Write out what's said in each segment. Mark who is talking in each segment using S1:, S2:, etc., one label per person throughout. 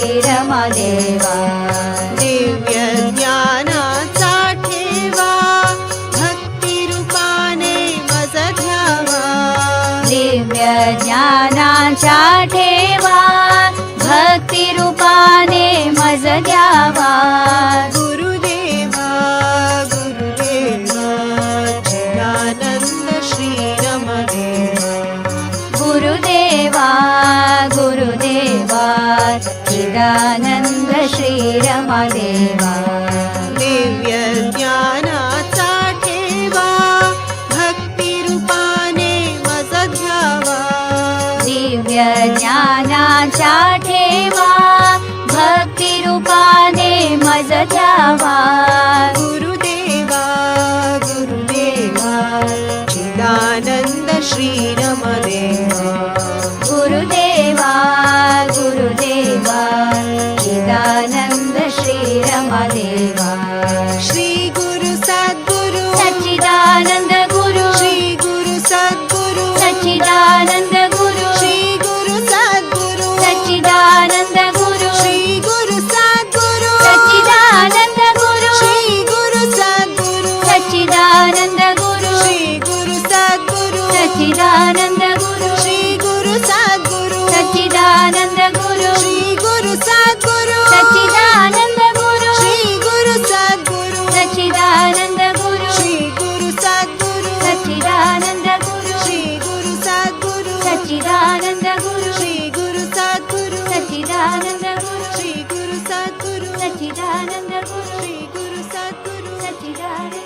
S1: श्रीरमदेवा.
S2: दिव्य ज्ञानाचा ठेवा, भक्तिरूपाने मज घ्यावा.
S1: दिव्य ज्ञानाचा ठेवा, भक्तिरूपाने मज द्यावा.
S2: गुरुदेवा, गुरुदेवा, चिदानंद श्रीरमदेवा.
S1: गुरुदेवा, गुरुदेवा, चिदानंद श्रीरमदेवा.
S2: दिव्य ज्ञानाचा ठेवा, भक्तिरूपाने मज घ्यावा.
S1: दिव्य ज्ञानाचा ठेवा, भक्तिरूपाने मज द्यावा.
S2: गुरुदेवा, गुरुदेवा, चिदानंद श्रीरमदेवा.
S1: गुरुदेवा, गुरुदेवा, चिदानंद श्रीरमदेवा.
S2: श्री गुरु सद्गुरु,
S1: सच्चिदानंद गुरु,
S2: श्री गुरु सद्गुरु,
S1: सच्चिदानंद गुरु,
S2: श्री गुरु सद्गुरु,
S1: सच्चिदानंद गुरु,
S2: श्री गुरु सद्गुरु,
S1: सच्चिदानंद गुरु,
S2: श्री गुरु सद्गुरु,
S1: सच्चिदानंद गुरु,
S2: श्री गुरु सद्गुरु,
S1: सच्चिदानंद गुरु,
S2: श्री गुरु सद्गुरु,
S1: सच्चिदानंद गुरु,
S2: श्री गुरु सद्गुरु,
S1: सच्चिदानंद गुरु,
S2: श्री गुरु सद्गुरु,
S1: सच्चिदानंद गुरु,
S2: श्री गुरु सद्गुरु,
S1: सच्चिदानंद गुरु,
S2: श्री गुरु सद्गुरु,
S1: सच्चिदानंद गुरु,
S2: श्री गुरु सद्गुरु,
S1: सच्चिदानंद गुरु,
S2: श्री गुरु सद्गुरु,
S1: सच्चिदानंद गुरु,
S2: श्री गुरु सद्गुरु,
S1: सच्चिदानंद गुरु,
S2: श्री गुरु सद्गुरु.
S1: सच्चिदानंद.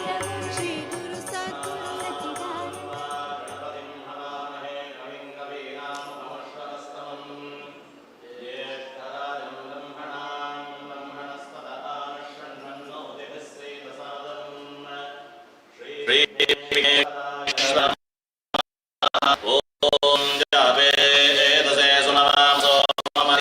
S3: ॐ जातवेदसे सुनवांसो मम.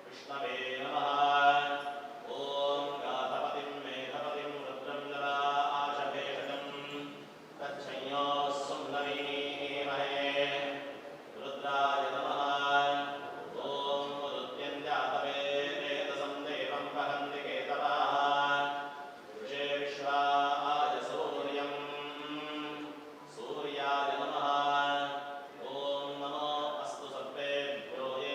S3: विष्णवे नमः. ॐ गाधपतिं मेधपतिं रुद्रं जलाशभेषजं तच्छंयोः सुन्दरीमहे. रुद्राय नमः. ॐ रुद्यं जातवेदसं देवं वहन्ति केतवाः. ऋषे विश्वाय सूर्यम्. सूर्याय नमः. ॐ नमो अस्तु सर्वेभ्यो.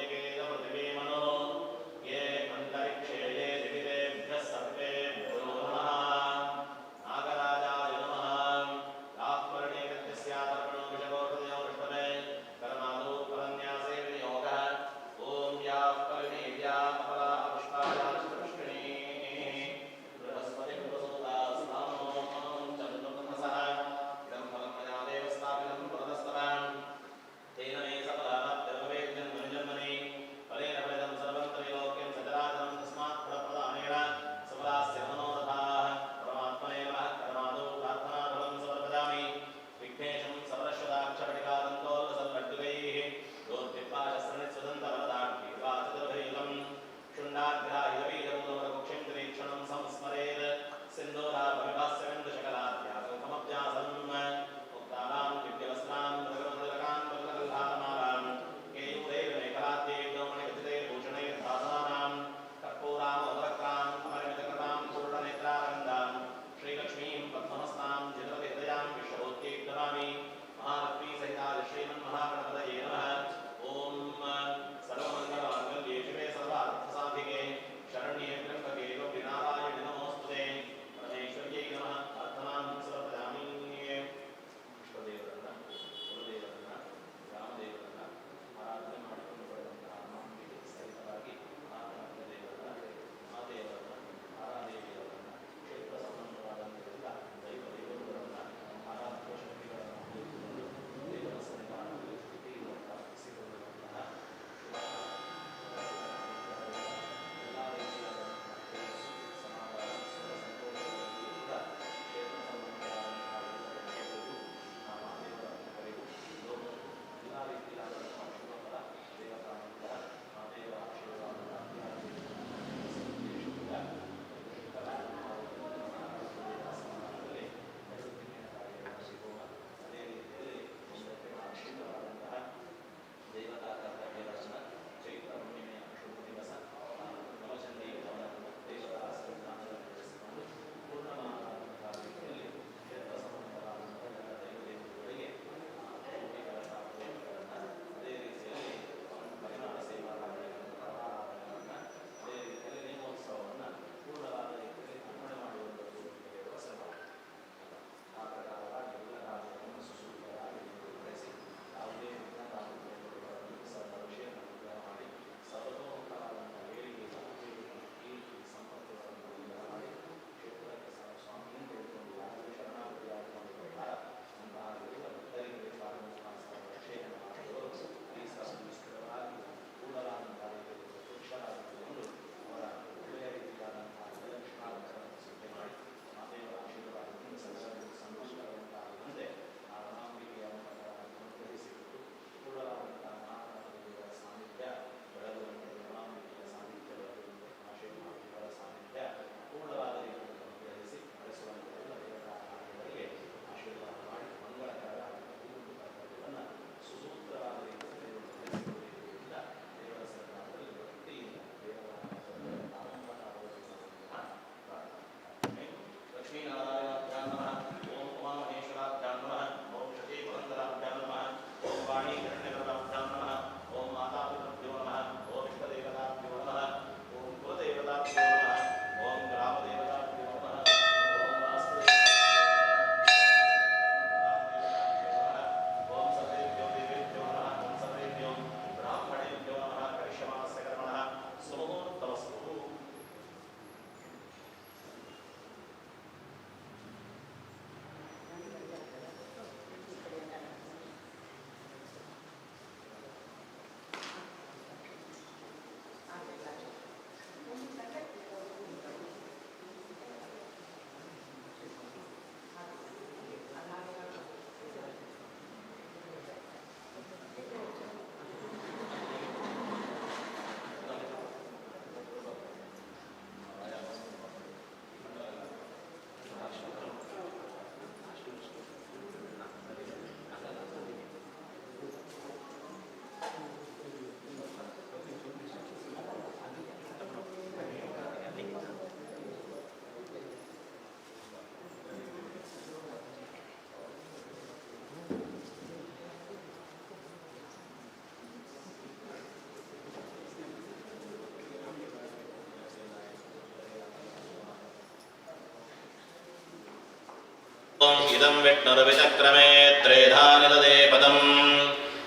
S3: इदं विष्णुर्विचक्रमे त्रेधा निददे पदम्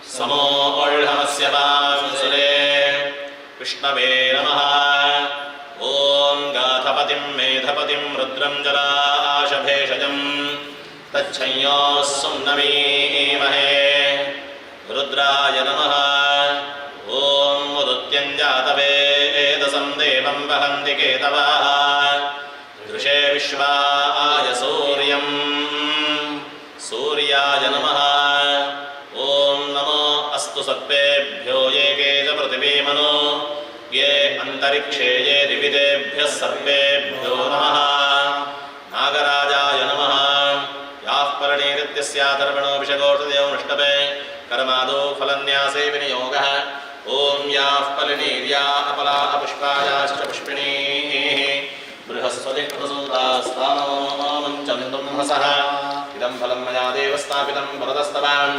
S3: समोऽर्हमस्य पांसुरे विष्णवे नमः। ॐ गाथपतिं मेधपतिं रुद्रं जलाशभेषजं तच्छंयोः सुम्नमीमहे। रुद्राय नमः। ॐ उदुत्यञ्जातवेदसं देवं वहन्ति केतवाः दृशे विश्वाय सूर्यम्। सूर्याय नमः। ॐ नमो अस्तु सर्पेभ्यो ये के च पृथिवीमनो ये अन्तरिक्षे ये दिविदेभ्यः सर्पेभ्यो नमः। नागराजाय नमः। याः परणीरित्यस्याथर्वणोऽभिषगोषधयो नष्टपे कर्मादौ फलन्यासे विनियोगः। ॐ याः फलिनीर्या अपला अपुष्पायाश्च पुष्पिणीः बृहस्पतिः प्रसूतास्तानो मुञ्चन्तुं हसः। इदं फलं मया देव स्थापितं पुरतस्तवान्,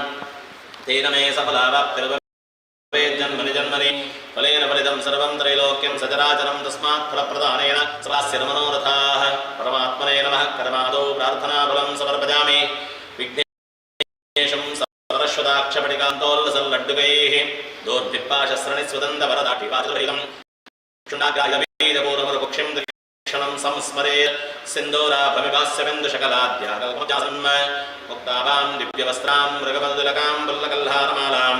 S3: तेन मे सफलावाप्तिर्भवेत् जन्मनि जन्मनि। फलेन फलितं सर्वं त्रैलोक्यं सचराचरं, तस्मात् फलप्रदानेन स्वास्य मनोरथाः। परमात्मने नमः। कर्मादौ प्रार्थनाफलं समर्पयामि। विघ्नेशं सरस्वदाक्षपटिकान्तोल्लसल्लड्डुकैः दोर्भिपाशसृणिस्वदन्तवरदाटिवाचुरहितं शुण्डाग्राहितबीजपूर्वमुक्षिं क्षणं संस्मरेत्। सिन्दूराभविभास्य बिन्दुशकलाद्याकल्पजासन् मुक्तावां दिव्यवस्त्रां मृगपदतिलकां पुल्लकल्हारमालां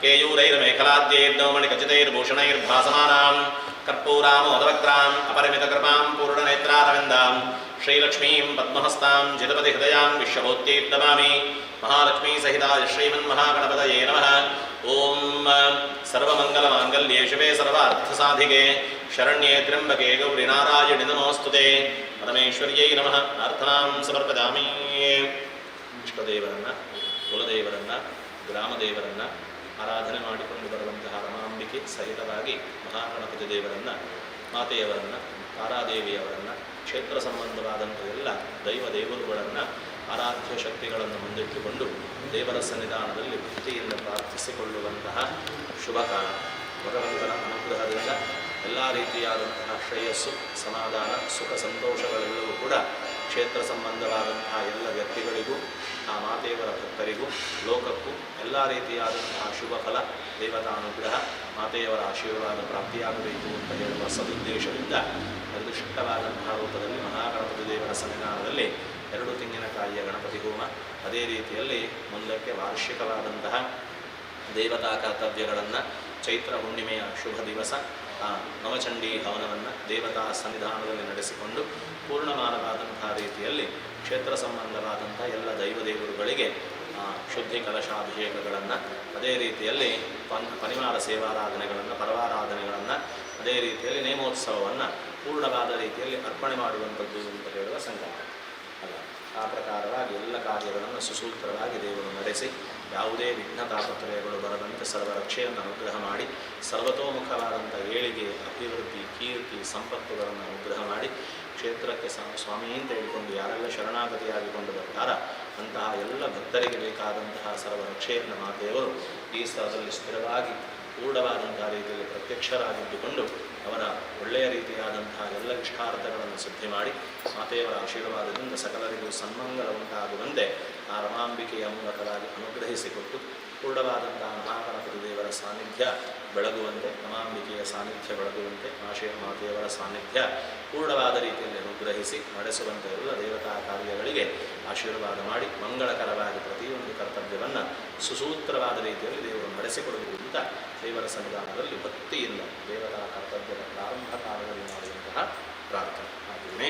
S3: केयूरैर्मेखलाद्यैर्नवमणिखचितैर्भूषणैर्भासमानां कर्पूरामोदवक्त्राम् अपरिमितकृपां पूर्णनेत्रारविन्दां श्रीलक्ष्मीं पद्महस्तां जितपतिहृदयां विश्वभूत्यै नमामि। महालक्ष्मीसहिताय श्रीमन्महागणपतये नमः। ॐ सर्वमङ्गलमाङ्गल्ये शिवे सर्वार्थसाधिके शरण्ये त्र्यम्बके गौरि नारायणि नमोऽस्तु ते। परमेश्वर्यै नमः। ಪ್ರಾರ್ಥನಾಂ ಸಮರ್ಪಯಾಮಿ. ಇಷ್ಟದೇವರನ್ನ, ಕುಲದೇವರನ್ನ, ಗ್ರಾಮದೇವರನ್ನ ಆರಾಧನೆ ಮಾಡಿಕೊಂಡು ಬರುವಂತಹ ರಮಾಂಬಿಕೆ ಸಹಿತವಾಗಿ ಮಹಾಗಣಪತಿ ದೇವರನ್ನ, ಮಾತೆಯವರನ್ನ, ತಾರಾದೇವಿಯವರನ್ನ, ಕ್ಷೇತ್ರ ಸಂಬಂಧವಾದಂಥ ಎಲ್ಲ ದೈವ ದೇವರುಗಳನ್ನು, ಆರಾಧ್ಯ ಶಕ್ತಿಗಳನ್ನು ಮುಂದಿಟ್ಟುಕೊಂಡು ದೇವರ ಸನ್ನಿಧಾನದಲ್ಲಿ ಭಕ್ತಿಯಿಂದ ಪ್ರಾರ್ಥಿಸಿಕೊಳ್ಳುವಂತಹ ಶುಭ ಕಾಲ. ಭಗವಂತನ ಅನುಗ್ರಹದಿಂದ ಎಲ್ಲ ರೀತಿಯಾದಂತಹ ಶ್ರೇಯಸ್ಸು, ಸಮಾಧಾನ, ಸುಖ, ಸಂತೋಷಗಳೆಲ್ಲವೂ ಕೂಡ ಕ್ಷೇತ್ರ ಸಂಬಂಧವಾದಂತಹ ಎಲ್ಲ ವ್ಯಕ್ತಿಗಳಿಗೂ, ಆ ಮಾತೆಯವರ ಭಕ್ತರಿಗೂ, ಲೋಕಕ್ಕೂ ಎಲ್ಲ ರೀತಿಯಾದಂತಹ ಶುಭ ಫಲ, ದೇವತಾನುಗ್ರಹ, ಮಾತೆಯವರ ಆಶೀರ್ವಾದ ಪ್ರಾಪ್ತಿಯಾಗಬೇಕು ಅಂತ ಹೇಳುವ ಸದುದ್ದೇಶದಿಂದ ನಿರ್ದಿಷ್ಟವಾದಂತಹ ರೂಪದಲ್ಲಿ ಮಹಾಗಣಪತಿ ದೇವರ ಸನ್ನಿಧಾನದಲ್ಲಿ ಎರಡು ತೆಂಗಿನಕಾಯಿಯ ಗಣಪತಿ ಹೋಮ, ಅದೇ ರೀತಿಯಲ್ಲಿ ಮುಂದಕ್ಕೆ ವಾರ್ಷಿಕವಾದಂತಹ ದೇವತಾ ಕರ್ತವ್ಯಗಳನ್ನು, ಚೈತ್ರ ಹುಣ್ಣಿಮೆಯ ಶುಭ ದಿವಸ ಆ ನವಚಂಡಿ ಹವನವನ್ನು ದೇವತಾ ಸನ್ನಿಧಾನದಲ್ಲಿ ನಡೆಸಿಕೊಂಡು ಪೂರ್ಣಮಾನವಾದಂತಹ ರೀತಿಯಲ್ಲಿ ಕ್ಷೇತ್ರ ಸಂಬಂಧವಾದಂಥ ಎಲ್ಲ ದೈವ ದೇವರುಗಳಿಗೆ ಶುದ್ಧಿ ಕಲಶಾಭಿಷೇಕಗಳನ್ನು, ಅದೇ ರೀತಿಯಲ್ಲಿ ಪನಿವಾರ ಸೇವಾರಾಧನೆಗಳನ್ನು, ಪರವಾರಾಧನೆಗಳನ್ನು, ಅದೇ ರೀತಿಯಲ್ಲಿ ನೇಮೋತ್ಸವವನ್ನು ಪೂರ್ಣವಾದ ರೀತಿಯಲ್ಲಿ ಅರ್ಪಣೆ ಮಾಡುವಂಥದ್ದು ಅಂತ ಹೇಳುವ ಸಂಕಲ್ಪ ಅಲ್ಲ. ಆ ಪ್ರಕಾರವಾಗಿ ಎಲ್ಲ ಕಾರ್ಯಗಳನ್ನು ಸುಸೂತ್ರವಾಗಿ ದೇವರು ನಡೆಸಿ, ಯಾವುದೇ ವಿಘ್ನ ತಾಪತ್ರಯಗಳು ಬರದಂತೆ ಸರ್ವರಕ್ಷೆಯನ್ನು ಅನುಗ್ರಹ ಮಾಡಿ, ಸರ್ವತೋಮುಖವಾದಂಥ ಏಳಿಗೆ, ಅಭಿವೃದ್ಧಿ, ಕೀರ್ತಿ, ಸಂಪತ್ತುಗಳನ್ನು ಅನುಗ್ರಹ ಮಾಡಿ, ಕ್ಷೇತ್ರಕ್ಕೆ ಸ್ವಾಮಿ ಅಂತ ಹೇಳಿಕೊಂಡು ಯಾರೆಲ್ಲ ಶರಣಾಗತಿಯಾಗಿಕೊಂಡು ಬರ್ತಾರ ಅಂತಹ ಎಲ್ಲ ಭಕ್ತರಿಗೆ ಬೇಕಾದಂತಹ ಸರ್ವರಕ್ಷೆಯನ್ನು ಮಾತೆಯವರು ಈ ಸ್ಥಳದಲ್ಲಿ ಸ್ಥಿರವಾಗಿ ಪೂರ್ಣವಾದಂತಹ ರೀತಿಯಲ್ಲಿ ಪ್ರತ್ಯಕ್ಷರಾಗಿದ್ದುಕೊಂಡು ಅವರ ಒಳ್ಳೆಯ ರೀತಿಯಾದಂತಹ ಎಲ್ಲ ಇಷ್ಟಾರ್ಥಗಳನ್ನು ಸಿದ್ಧಿ ಮಾಡಿ, ಮಾತೆಯವರ ಆಶೀರ್ವಾದದಿಂದ ಸಕಲರಿಗೂ ಸನ್ಮಂಗಲ ಉಂಟಾಗುವಂತೆ ಆ ರಮಾಂಬಿಕೆಯ ಮೂಲಕವಾಗಿ ಅನುಗ್ರಹಿಸಿಕೊಟ್ಟು, ಪೂರ್ಣವಾದಂತಹ ಮಹಾಗಣಪತಿ ದೇವರ ಸಾನ್ನಿಧ್ಯ ಬೆಳಗುವಂತೆ, ರಮಾಂಬಿಕೆಯ ಸಾನ್ನಿಧ್ಯ ಬೆಳಗುವಂತೆ, ಆಶಯ ಮಾತೆಯವರ ಸಾನ್ನಿಧ್ಯ ಪೂರ್ಣವಾದ ರೀತಿಯಲ್ಲಿ ಅನುಗ್ರಹಿಸಿ ನಡೆಸುವಂತೆ ಎಲ್ಲ ದೇವತಾ ಕಾರ್ಯಗಳಿಗೆ ಆಶೀರ್ವಾದ ಮಾಡಿ, ಮಂಗಳಕರವಾಗಿ ಪ್ರತಿಯೊಂದು ಕರ್ತವ್ಯವನ್ನು ಸುಸೂತ್ರವಾದ ರೀತಿಯಲ್ಲಿ ದೇವರು ನಡೆಸಿಕೊಡಬೇಕು ಅಂತ ದೇವರ ಸನ್ನಿಧಾನದಲ್ಲಿ ಭಕ್ತಿಯಿಂದ ದೇವತಾ ಕರ್ತವ್ಯದ ಪ್ರಾರಂಭ ಕಾಲದಲ್ಲಿ ಮಾಡುವಂತಹ ಪ್ರಾರ್ಥನೆ ಹಾಗೆಯೇ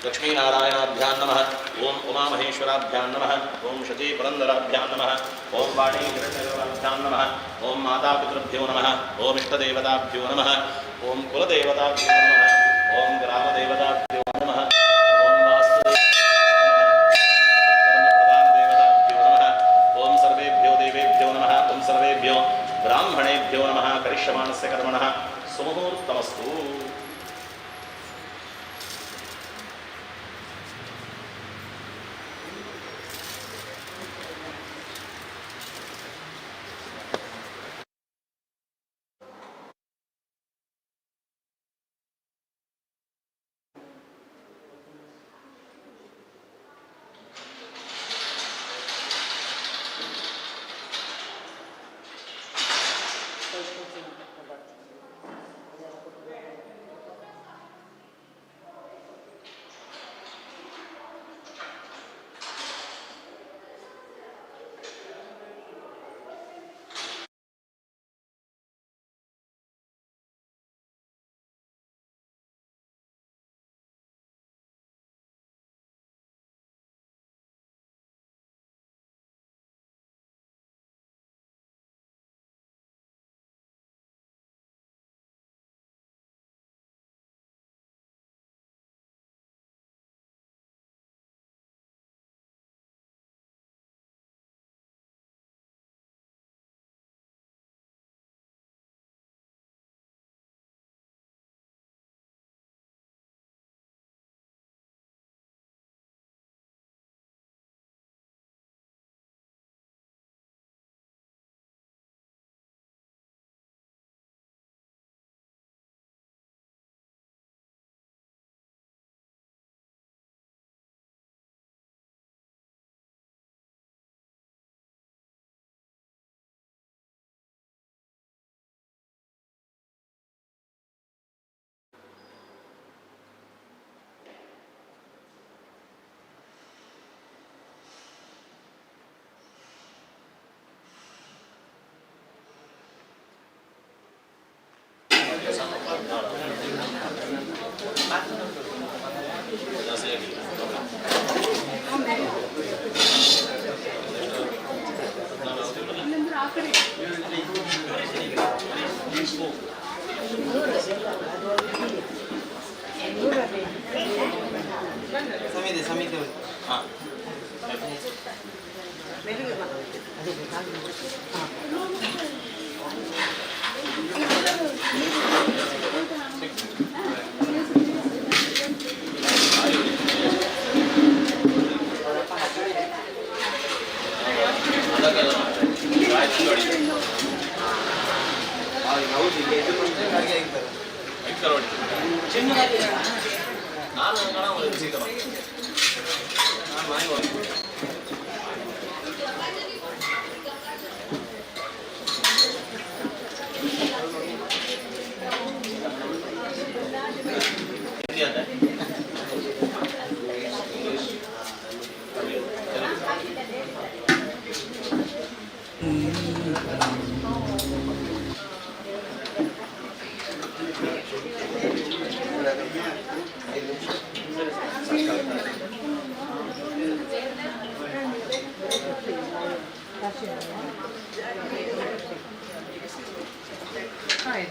S3: ಲಕ್ಷ್ಮೀನಾರಾಯಣಾಭ್ಯಾಂ ನಮಃ, ಓಂ ಉಮಾಮಹೇಶ್ವರಾಭ್ಯಾಂ ನಮಃ, ಓಂ ಶಚೀ ಪುರಂದರಾಭ್ಯಾಂ ನಮಃ, ಓಂ ವಾಣೀ ಹಿರಣ್ಯಗರ್ಭಾಭ್ಯಾಂ ನಮಃ, ಓಂ ಮಾತಾಪಿತೃಭ್ಯೋ ನಮಃ, ಓಂ ಇಷ್ಟದೇವತಾಭ್ಯೋ ನಮಃ, ಓಂ ಕುಲದೇವತಾಭ್ಯೋ ನಮಃ, ಓಂ ಗ್ರಾಮದೇವತಾಭ್ಯೋ ನಮಃ, ಓಂ ವಾಸ್ತುದೇವ ಪ್ರಧಾನ ದೇವತಾಭ್ಯೋ ನಮಃ, ಓಂ ಸರ್ವೇಭ್ಯೋ ದೇವೇಭ್ಯೋ ನಮಃ, ಓಂ ಸರ್ವೇಭ್ಯೋ ಬ್ರಾಹ್ಮಣೇಭ್ಯೋ ನಮಃ. ಕರಿಷ್ಯಮಾಣಸ್ಯ ಕರ್ಮಣಃ ಸುಮುಹೂರ್ತಮಸ್ತು.
S4: ಸಮಿತಿ ಸಮಿತಿ.
S3: ಹಾಂ.
S4: ಹೌದು, ಈಗ ಇದು ಕೊಟ್ಟರೆ ಅಡುಗೆ ಆಗ್ತದೆ.
S3: ನಾನು ಸೀತಮ್ಮ.
S4: ನಾನು ಮಾಡಿ ಹೋಗಿ.
S3: ಹಿಂದಿ ಅಂತೆ. ಇಂಗ್ಲೀಷ್, ತಮಿಳು,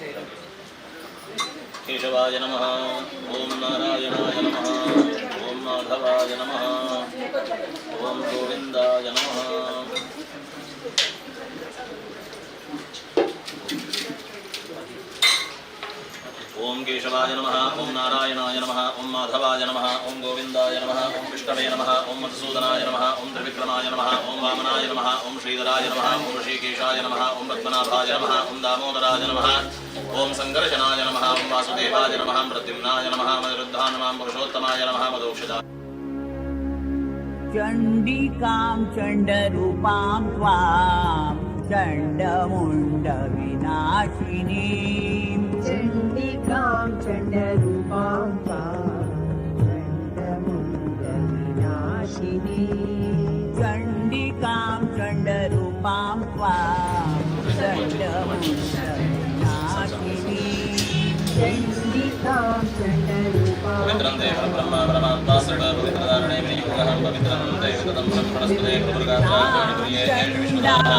S3: ತೆಲುಗು. ಕೇಶವಾಯ ನಮಃ. ಓಂ ನಾರಾಯಣಾಯ ನಮಃ. ಓಂ ಮಾಧವಾಯ ನಮಃ. ಓಂ ಗೋವಿಂದಾಯ ನಮಃ. ಓಂ ಕೇಶವಾಯ ನಮಃ. ಓಂ ನಾರಾಯಣಾಯ ನಮಃ. ಓಂ ಮಾಧವಾಯ ನಮಃ. ಓಂ ಗೋವಿಂದಾಯ ನಮಃ. ಓಂ ವಿಷ್ಣವೇ ನಮಃ. ಓಂ ಮಧುಸೂದನಾಯ ನಮಃ. ಓಂ ತ್ರಿವಿಕ್ರಮಾಯ ನಮಃ. ಓಂ ವಾಮನಾಯ ನಮಃ. ಓಂ ಶ್ರೀಧರಾಯ ನಮಃ. ಓಂ ಋಷಿಕೇಶಾಯ ನಮಃ. ಓಂ ಪದ್ಮನಾಭಾಯ ನಮಃ. ಓಂ ದಾಮೋದರಾಯ ನಮಃ. ಓಂ ಸಂಕರ್ಷಣಾಯ ನಮಃ. ಓಂ ವಾಸುದೇವಾಯ ನಮಃ. ಪ್ರದ್ಯುಮ್ನಾಯ ನಮಃ. ಮಧುರುದ್ಧಾಯ ನಮಃ. ಪುರುಷೋತ್ತಮಾಯ ನಮಃ. ಮಧೋಕ್ಷಿತ
S5: ಚಂಡಿಕಾಂ ಚಂಡರೂಪಾಂ ತ್ವಾಂ ಚಂಡಮುಂಡವಿನಾಶಿನೀಂ.
S6: ಚಂಡಿಕಾಂ ಚಂಡರೂಪಾಂ ತ್ವಾಂ ಚಂಡಮುಂಡವಿನಾಶಿನೀಂ.
S5: ಚಂಡಿಕಾಂ ಚಂಡರೂಪಾಂ ತ್ವಾಂ ಚಂಡಮುಂಡವಿನಾಶಿನೀಂ.
S6: ಚಂಡಿಕಾಂ ಚಂಡರೂಪಾಂ
S3: ಪವಿತ್ರಂ ದೇವ ಬ್ರಹ್ಮ ಪರಮಾತ್ಮ ಸರ್ವ ಪವಿತ್ರಧಾರಣೆ ವಿನಿಯೋಗಃ. ಪವಿತ್ರಂ ದೇವತಂ ಬ್ರಹ್ಮಣಸ್ಪದೇ ಪ್ರಭುರ್ಗಾತ್ರಾಣಿ ವಿಶ್ವದಾನ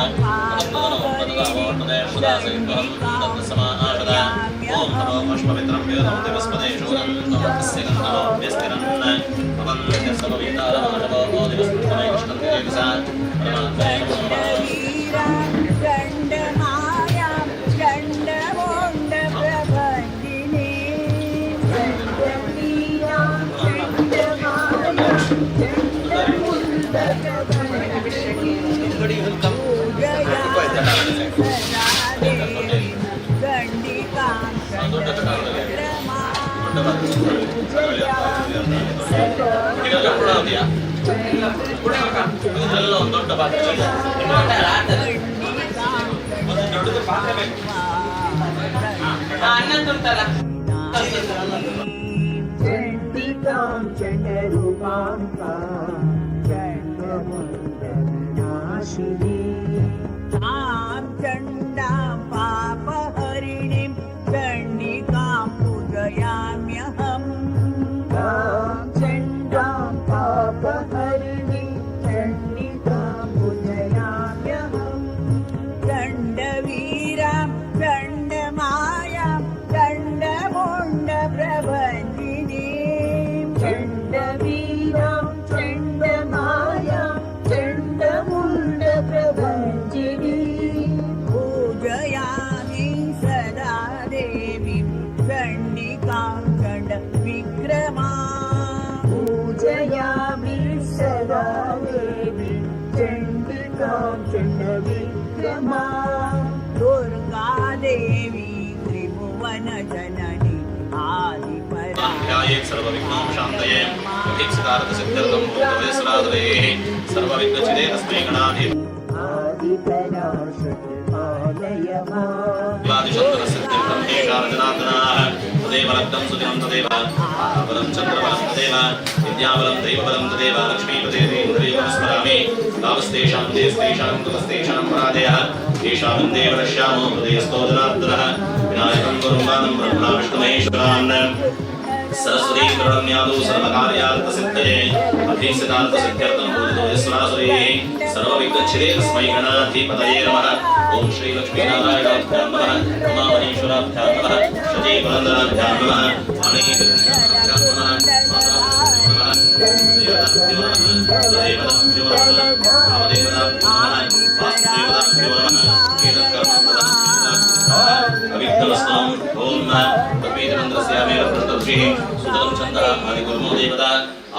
S3: ತತ್ಸಮಾನಾಶದ. ಓಂ ನಮೋ ಅಶ್ವಮಿತ್ರಂ ವೇದಂ ದಿವಸ್ಪದೇ ಶೂರಂ ತಮಸ್ಯ ಗಂಧಮೋಭ್ಯಸ್ತಿರನ್ ಅವಂತ್ಯ ಸಮವೀತಾರಮಾಶವೋ ದಿವಸ್ಪೃತಮೇ ಕೃಷ್ಣಂ ದೇವಿಸಾ ಪರಮಾತ್ಮನೇ ನಮೋ ನಮಃ.
S5: ಚಂಡವೀರ ಚಂಡಮಾಯಾಂ ಚಂಡಮುಂಡಪ್ರಭಂಜಿನೀಂ.
S6: ಚಂಡವೀರಾಂ ಚಂಡಮಾಯಾಂ ಚಂಡಮುಂಡಪ್ರಭಂಜಿನೀಂ.
S5: ಪೂಜಯಾಮಿ ಸದಾ ದೇವೀಂ ಚಂಡಿಕಾಂ ಚಂಡವಿಕ್ರಮಾಂ.
S3: ಇದೆಲ್ಲ ಪೂರ್ಣಾವಧಿಯಾ? ಇದೆಲ್ಲ ಒಂದು ದೊಡ್ಡ ಪಾತ್ರೆ, ಒಂದು ದೊಡ್ಡದು ಪಾತ್ರೆ ಬೇಕು.
S4: ಅನ್ನ ತುಂಟಲ್ಲ.
S6: ಚಂಡಿಕಾಂ ಚಂಡರೂಪಾಂ ತ್ವಾಂ ಚಂಡಮುಂಡವಿನಾಶಿನೀಂ.
S5: ತಾಂ ಚಂಡಾಂ ಪಾಪಹರಿಣಿಂ ಚಂಡಿಕಾಂ ಪೂಜಯಾಮ್ಯಹಂ.
S6: ತಾಂ ಚಂಡಾಂ ಪಾಪಹರಿಣಿಂ ಚಂಡಿಕಾಂ ಪೂಜಯಾಮ್ಯಹಂ.
S5: ಚಂಡವೀರಾಂ ಚಂಡಮಾಯಾಂ ಚಂಡಮುಂಡಪ್ರಭಂಜಿನೀಂ.
S6: ಚಂಡವೀರಾಂ ಚಂಡಮಾಯಾಂ ಚಂಡಮುಂಡಪ್ರಭಂಜಿನೀಂ.
S5: ಪೂಜಯಾಮಿ ಸದಾ ದೇವೀಂ ಚಂಡಿಕಾಂ ಚಂಡ ವಿಕ್ರಮಾಂ.
S6: ಪೂಜಯಾಮಿ ಸದಾ ದೇವಿ ಚಂಡಿಕಾಂ ಚಂಡವಿಕ್ರಮಾಂ.
S5: ದುರ್ಗಾ ದೇವಿ ತ್ರಿಭುವನ ಜನನಿ ಆದಿಪರಾ.
S3: ಧ್ಯಾಯೇತ್ ಸರ್ವವಿಘ್ನೋಂ ಶಾಂತಯೇ ಅಭೀಪ್ಸಿತಾರ್ಥ ಸಿದ್ಧ್ಯರ್ಥಂ ಭೂತವೇಸ್ರಾದರೇಃ ಸರ್ವವಿಘ್ನಚಿದೇ ತಸ್ಮೈ ಗಣಾಧೀಪ
S6: ಆದಿಪರಾಶಕ್ತಿ ಪಾಲಯ ಮಾಂ.
S3: ಸಿದ್ಧ್ಯರ್ಥಂ ಹೇಷಾರ್ಜನಾರ್ದನಾಃ. ತದೇವ ಲಬ್ಧಂ ಸುದಿನಂ ತದೇವ ಬಲಂ ಚಂದ್ರಬಲಂ ತದೇವ ವಿದ್ಯಾಬಲಂ ದೈವಬಲಂ ತದೇವ ಲಕ್ಷ್ಮೀಪದೇ ತದೇವ ಸ್ಮರಾಮಿ. ತಾವಸ್ತೇಷಾಂ ದೇಸ್ತೇಷಾಂ ತತಸ್ತೇಷಾಂ ಪರಾಜಯಃ येषां देव रश्यामो हृदयस्थो जनार्दनः. ವಿನಾಯಕಂ ಗುರುಮಾನಂ ಬ್ರಹ್ಮ ವಿಷ್ಣುಮಹೇಶ್ವರಾನ್. सरस्वती प्रणम्यादौ सर्वकार्यार्थसिद्धये अभीप्सितार्थसिद्ध्यर्थं पूजितो यस्वरासुरैः सर्वविघ्नच्छिदे तस्मै गणाधिपतये नमः। ॐ श्रीलक्ष्मीनारायणाभ्यां नमः, उमामहेश्वराभ्यां नमः, शचीपुरन्दराभ्यां नमः, वाणीहिरण्याभ्यां नमः, देवताभ्यो नमः, देवताभ्यो नमः, रामदेवताभ्यो नमः, वासुदेवताभ्यो नमः, एतत्कर्मप्रदं अविघ्नमस्ताम्। ॐ तद्वीजमन्त्रस्यामेव पृष्ठऋषिः सुतलं छन्दः आदिकुर्मो देवता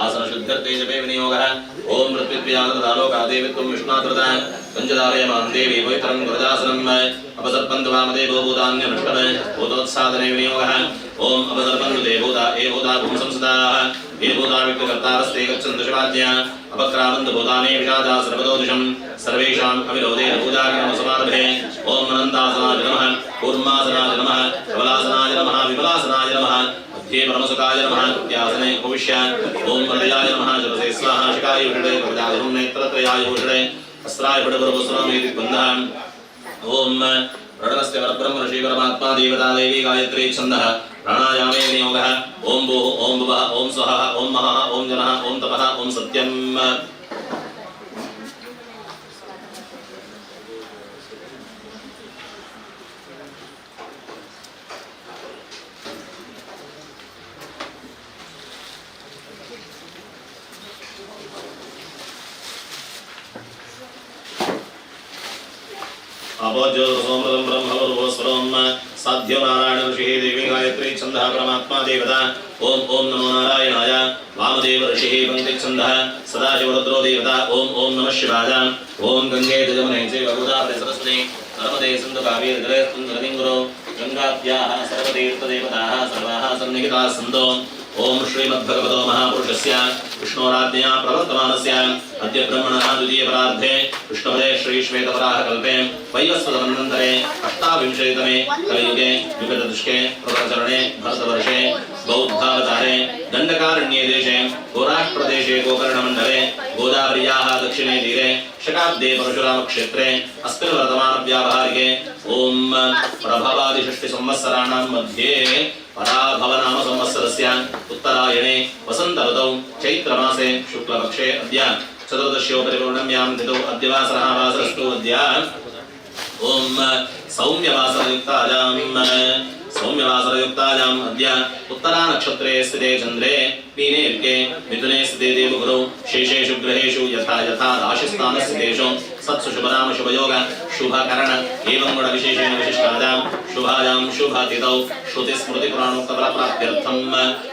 S3: आसनशुद्ध्यर्थे जपे विनियोगः। ॐ पृथ्वीत्वयानदालोकादेवित्वं विष्णाकृता पञ्चदारयमां देवी पवित्रं गुरदासनम् अपसर्पन्तु वामदेवो भूतान्यनुष्टम् भूतोत्सादने विनियोगः। ॐ अपसर्पन्तु देवभूता ये भूता पुंसंसदाः ये भूता विघ्नकर्तारस्ते गच्छन्तु शिवाज्ञा अपक्रामन्तु भूतानि विषादा सर्वतो दिशं सर्वेषाम् अविरोधेन पूजाकर्म समारभे। ॐ अनन्तासनाय नमः, कूर्मासनाय नमः, कमलासनाय नमः, विमलासनाय नमः, मध्ये परमसुखाय नमः, कृत्यासने उपविश्य। ॐ हृदयाय नमः, शिरसे स्वाहा, शिखाय भूषणे, कवचाय हुं, नेत्रत्रयाय भूषणे, अस्त्राय भडगुरुवसुरामेति बन्धः। ॐ प्रणवस्य परब्रह्म ऋषि परमात्मा देवता देवी गायत्री छन्दः प्राणायामे विनियोगः। ॐ भूः ॐ भुवः ॐ स्वः ॐ महः ॐ जनः ॐ तपः ॐ सत्यम्। आपोज्योतिसोमृतं ब्रह्मवरुभोस्वरं साध्यो नारायण ऋषिः देवी गायत्री छन्दः परमात्मा देवता। ॐ ॐ नमो नारायणाय। वामदेव ऋषिः पङ्क्ति छन्दः सदाशिवरुद्रो देवता। ॐ ॐ नमः शिवाय। ॐ गङ्गे जमुने चैव गोदावरी सरस्वती नर्मदे सिन्धु कावेरी जलेऽस्मिन् जलदिङ्गुरो गङ्गाद्याः सर्वतीर्थदेवताः सर्वाः सन्निहिताः सन्तो। ॐ श्रीमद्भगवतो महापुरुषस्य विष्णोराज्ञया प्रवर्तमानस्य अद्य ब्रह्मणः द्वितीयपरार्धे विष्णुपदे श्रीश्वेतवराहकल्पे वैवस्वतमन्वन्तरे अष्टाविंशतितमे कलियुगे युगचतुष्के प्रवचरणे भरतवर्षे बौद्धावतारे दण्डकारण्ये देशे गोराष्ट्रदेशे गोकर्णमण्डले गोदावर्याः दक्षिणे तीरे शकाब्दे परशुरामक्षेत्रे अस्मिन् वर्तमानव्यावहारिके ॐ प्रभवादिषष्टिसंवत्सराणां मध्ये पराभवनाम संवत्सरस्य उत्तरायणे वसन्त ऋतौ चैत्रमासे शुक्लपक्षे अद्य चतुर्दश्योपरिपूर्णम्यां तिथौ अद्य वासरः वासरस्तु अद्य ॐ सौम्यवासरयुक्तायाम् अद्य उत्तरानक्षत्रे स्थिते चन्द्रे मीनेऽर्के मिथुने स्थिते देवगुरौ शेषेषु ग्रहेषु यथा यथा राशिस्थानस्थितेषु सत्सु शुभनाम शुभयोग शुभकरण एवं गुणविशेषेण विशिष्टायां शुभायां शुभतिथौ श्रुतिस्मृतिपुराणोक्तफलप्राप्त्यर्थं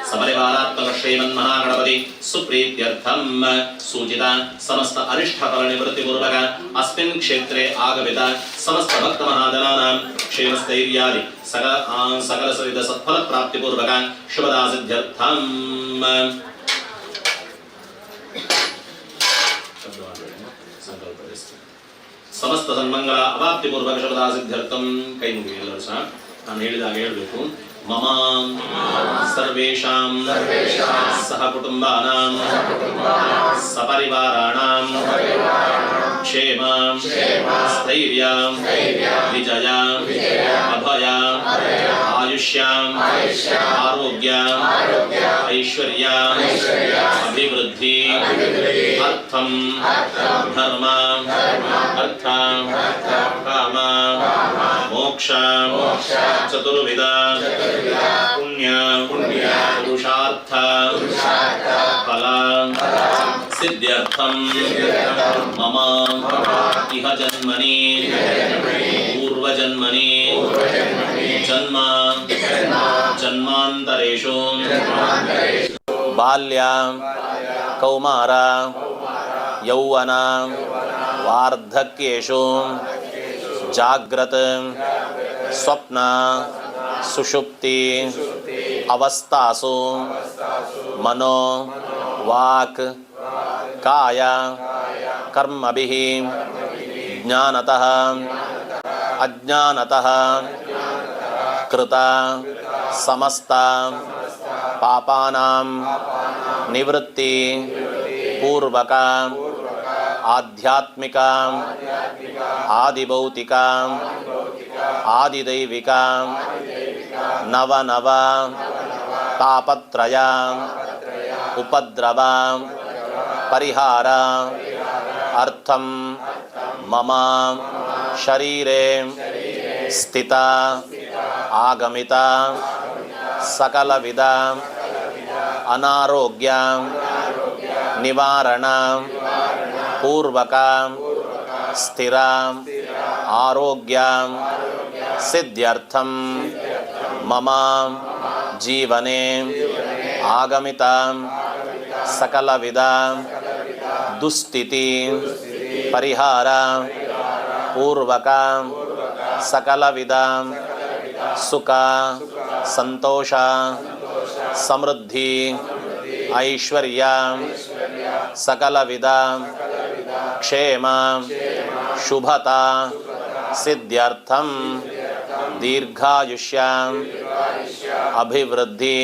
S3: सपरिवारात्मक श्रीमन्महागणपति सुप्रीत्यर्थं सूचित समस्त अरिष्टफलनिवृत्तिपूर्वक अस्मिन् क्षेत्रे आगमित समस्त भक्तमहाजनानां क्षेमस्थैर्यादि सकल सविध सत्फलप्राप्तिपूर्वक शुभदा सिद्ध्यर्थं ಸಮಸ್ತ ಸನ್ಮಂಗಳ ಅವಾಪ್ತಿಪೂರ್ವಕ ಶುಭದಾ ಸಿದ್ಧ್ಯರ್ಥಂ. ಕೈ ಮುಗಿ ಎಲ್ಲರೂ ಸಹ ನಾನು ಹೇಳಿದಾಗ ಹೇಳಬೇಕು. ಮಮ ಸರ್ವೇಷಾಂ ಸಹ ಕುಟುಂಬಾನಾಂ ಸಪರಿವಾರಾಣಾಂ ಕ್ಷೇಮ ಸ್ಥೈರ್ಯ ವಿಜಯ ಅಭಯ ಆಯುಷ್ಯ ಆರೋಗ್ಯ ಐಶ್ವರ್ಯ ಅಭಿವೃದ್ಧಿ ಅರ್ಥಂ ಧರ್ಮ ಅರ್ಥ ಕಾಮ ಮೋಕ್ಷ ಚತುರ್ವಿಧ ಪುಣ್ಯ ಪುರುಷಾರ್ಥ ಫಲ ಸಿದ್ಧ್ಯರ್ಥಂ ಮಮ ಇಹ ಜನ್ಮನಿ ಪೂರ್ವಜನ್ಮನಿ ಜನ್ಮ ಜನ್ಮಾಂತರೇಷು ಬಾಲ್ಯ ಕೌಮಾರ ಯೌವನ ವಾರ್ಧಕ್ಯೇಷು ಜಾಗ್ರತ್ ಸ್ವಪ್ನ ಸುಷುಪ್ತಿ ಅವಸ್ಥಾಸು ಮನೋ ವಾಕ್ ಕಾಯ ಕರ್ಮಭಿಃ ಜ್ಞಾನತಃ ಅಜ್ಞಾನತಃ ಕೃತ ಸಮಸ್ತ ಪಾಪಾನಾಂ ನಿವೃತ್ತಿ ಪೂರ್ವಕ ಆಧ್ಯಾತ್ಮಿಕ ಆದಿಭೌತಿಕ ಆದಿದೈವಿಕ ನವ ನವ ತಾಪತ್ರಯ ಉಪದ್ರವ ಪರಿಹಾರ ಅರ್ಥಂ ಮಮ ಶರೀರೆ ಸ್ಥಿತ ಆಗಮಿತ ಸಕಲವಿಧ ಅನಾರೋಗ್ಯ ನಿವಾರಣ ಪೂರ್ವಕ ಸ್ಥಿರ ಆರೋಗ್ಯ ಸಿದ್ಧ್ಯರ್ಥಂ ಮಮ ಜೀವನೆ ಆಗಮಿತ ಸಕಲವಿಧ ದುಸ್ಥಿತಿ ಪರಿಹಾರ ಪೂರ್ವಕ ಸಕಲವಿಧ ಸುಖ ಸಂತೋಷ ಸಮೃದ್ಧಿ ಐಶ್ವರ್ಯ ಸಕಲವಿಧ ಕ್ಷೇಮ ಶುಭತಾ ಸಿದ್ಧ್ಯರ್ಥಂ ದೀರ್ಘಾಯುಷ್ಯ ಅಭಿವೃದ್ಧಿ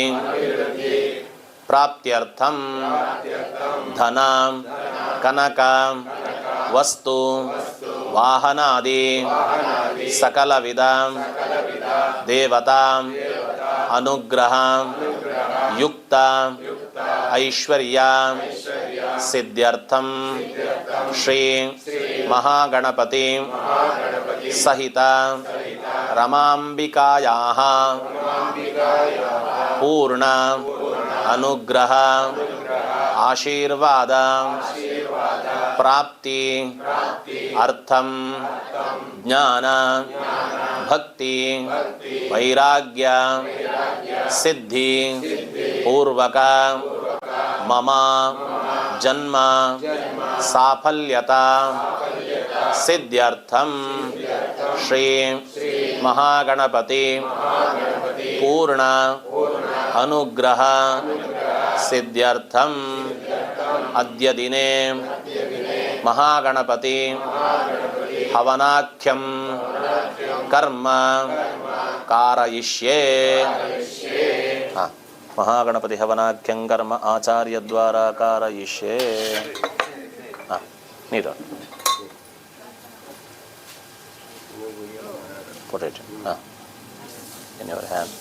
S3: ಪ್ರಾಪ್ತ್ಯರ್ಥಂ ಧನ ಕನಕ ವಸ್ತು ವಾಹನಾದಿ ಸಕಲವಿಧ ದೇವತಾ ಅನುಗ್ರಹ ಯುಕ್ತ ಐಶ್ವರ್ಯ ಸಿದ್ಧ್ಯರ್ಥಂ ಶ್ರೀ ಮಹಾಗಣಪತಿ ಸಹಿತ ರಮಾಂಬಿಕಾಯಾಃ ಪೂರ್ಣ ಅನುಗ್ರಹ ಆಶೀರ್ವಾದ ಪ್ರಾಪ್ತಿ ಅರ್ಥಂ ಜ್ಞಾನ ಭಕ್ತಿ ವೈರಾಗ್ಯ ಸಿದ್ಧಿ ಪೂರ್ವಕ ಮಮ ಜನ್ಮ ಸಾಫಲ್ಯತಾ ಸಿದ್ಧ್ಯರ್ಥಂ ಶ್ರೀ ಮಹಾಗಣಪತಿ ಪೂರ್ಣ ಅನುಗ್ರಹ ಸಿದ್ಧ್ಯರ್ಥಂ ಅದ್ಯ ದಿನೇ ಮಹಾಗಣಪತಿ ಹವನಾಖ್ಯಂ ಕರ್ಮ ಕಾರಯಿಷ್ಯೆ. ಹಾ, ಮಹಾಗಣಪತಿ ಹವನಾಖ್ಯಂ ಕರ್ಮ ಆಚಾರ್ಯದ್ವಾರ ಕಾರಯಿಷ್ಯೆ. ಹಾ, ನೀರು put it in your hand.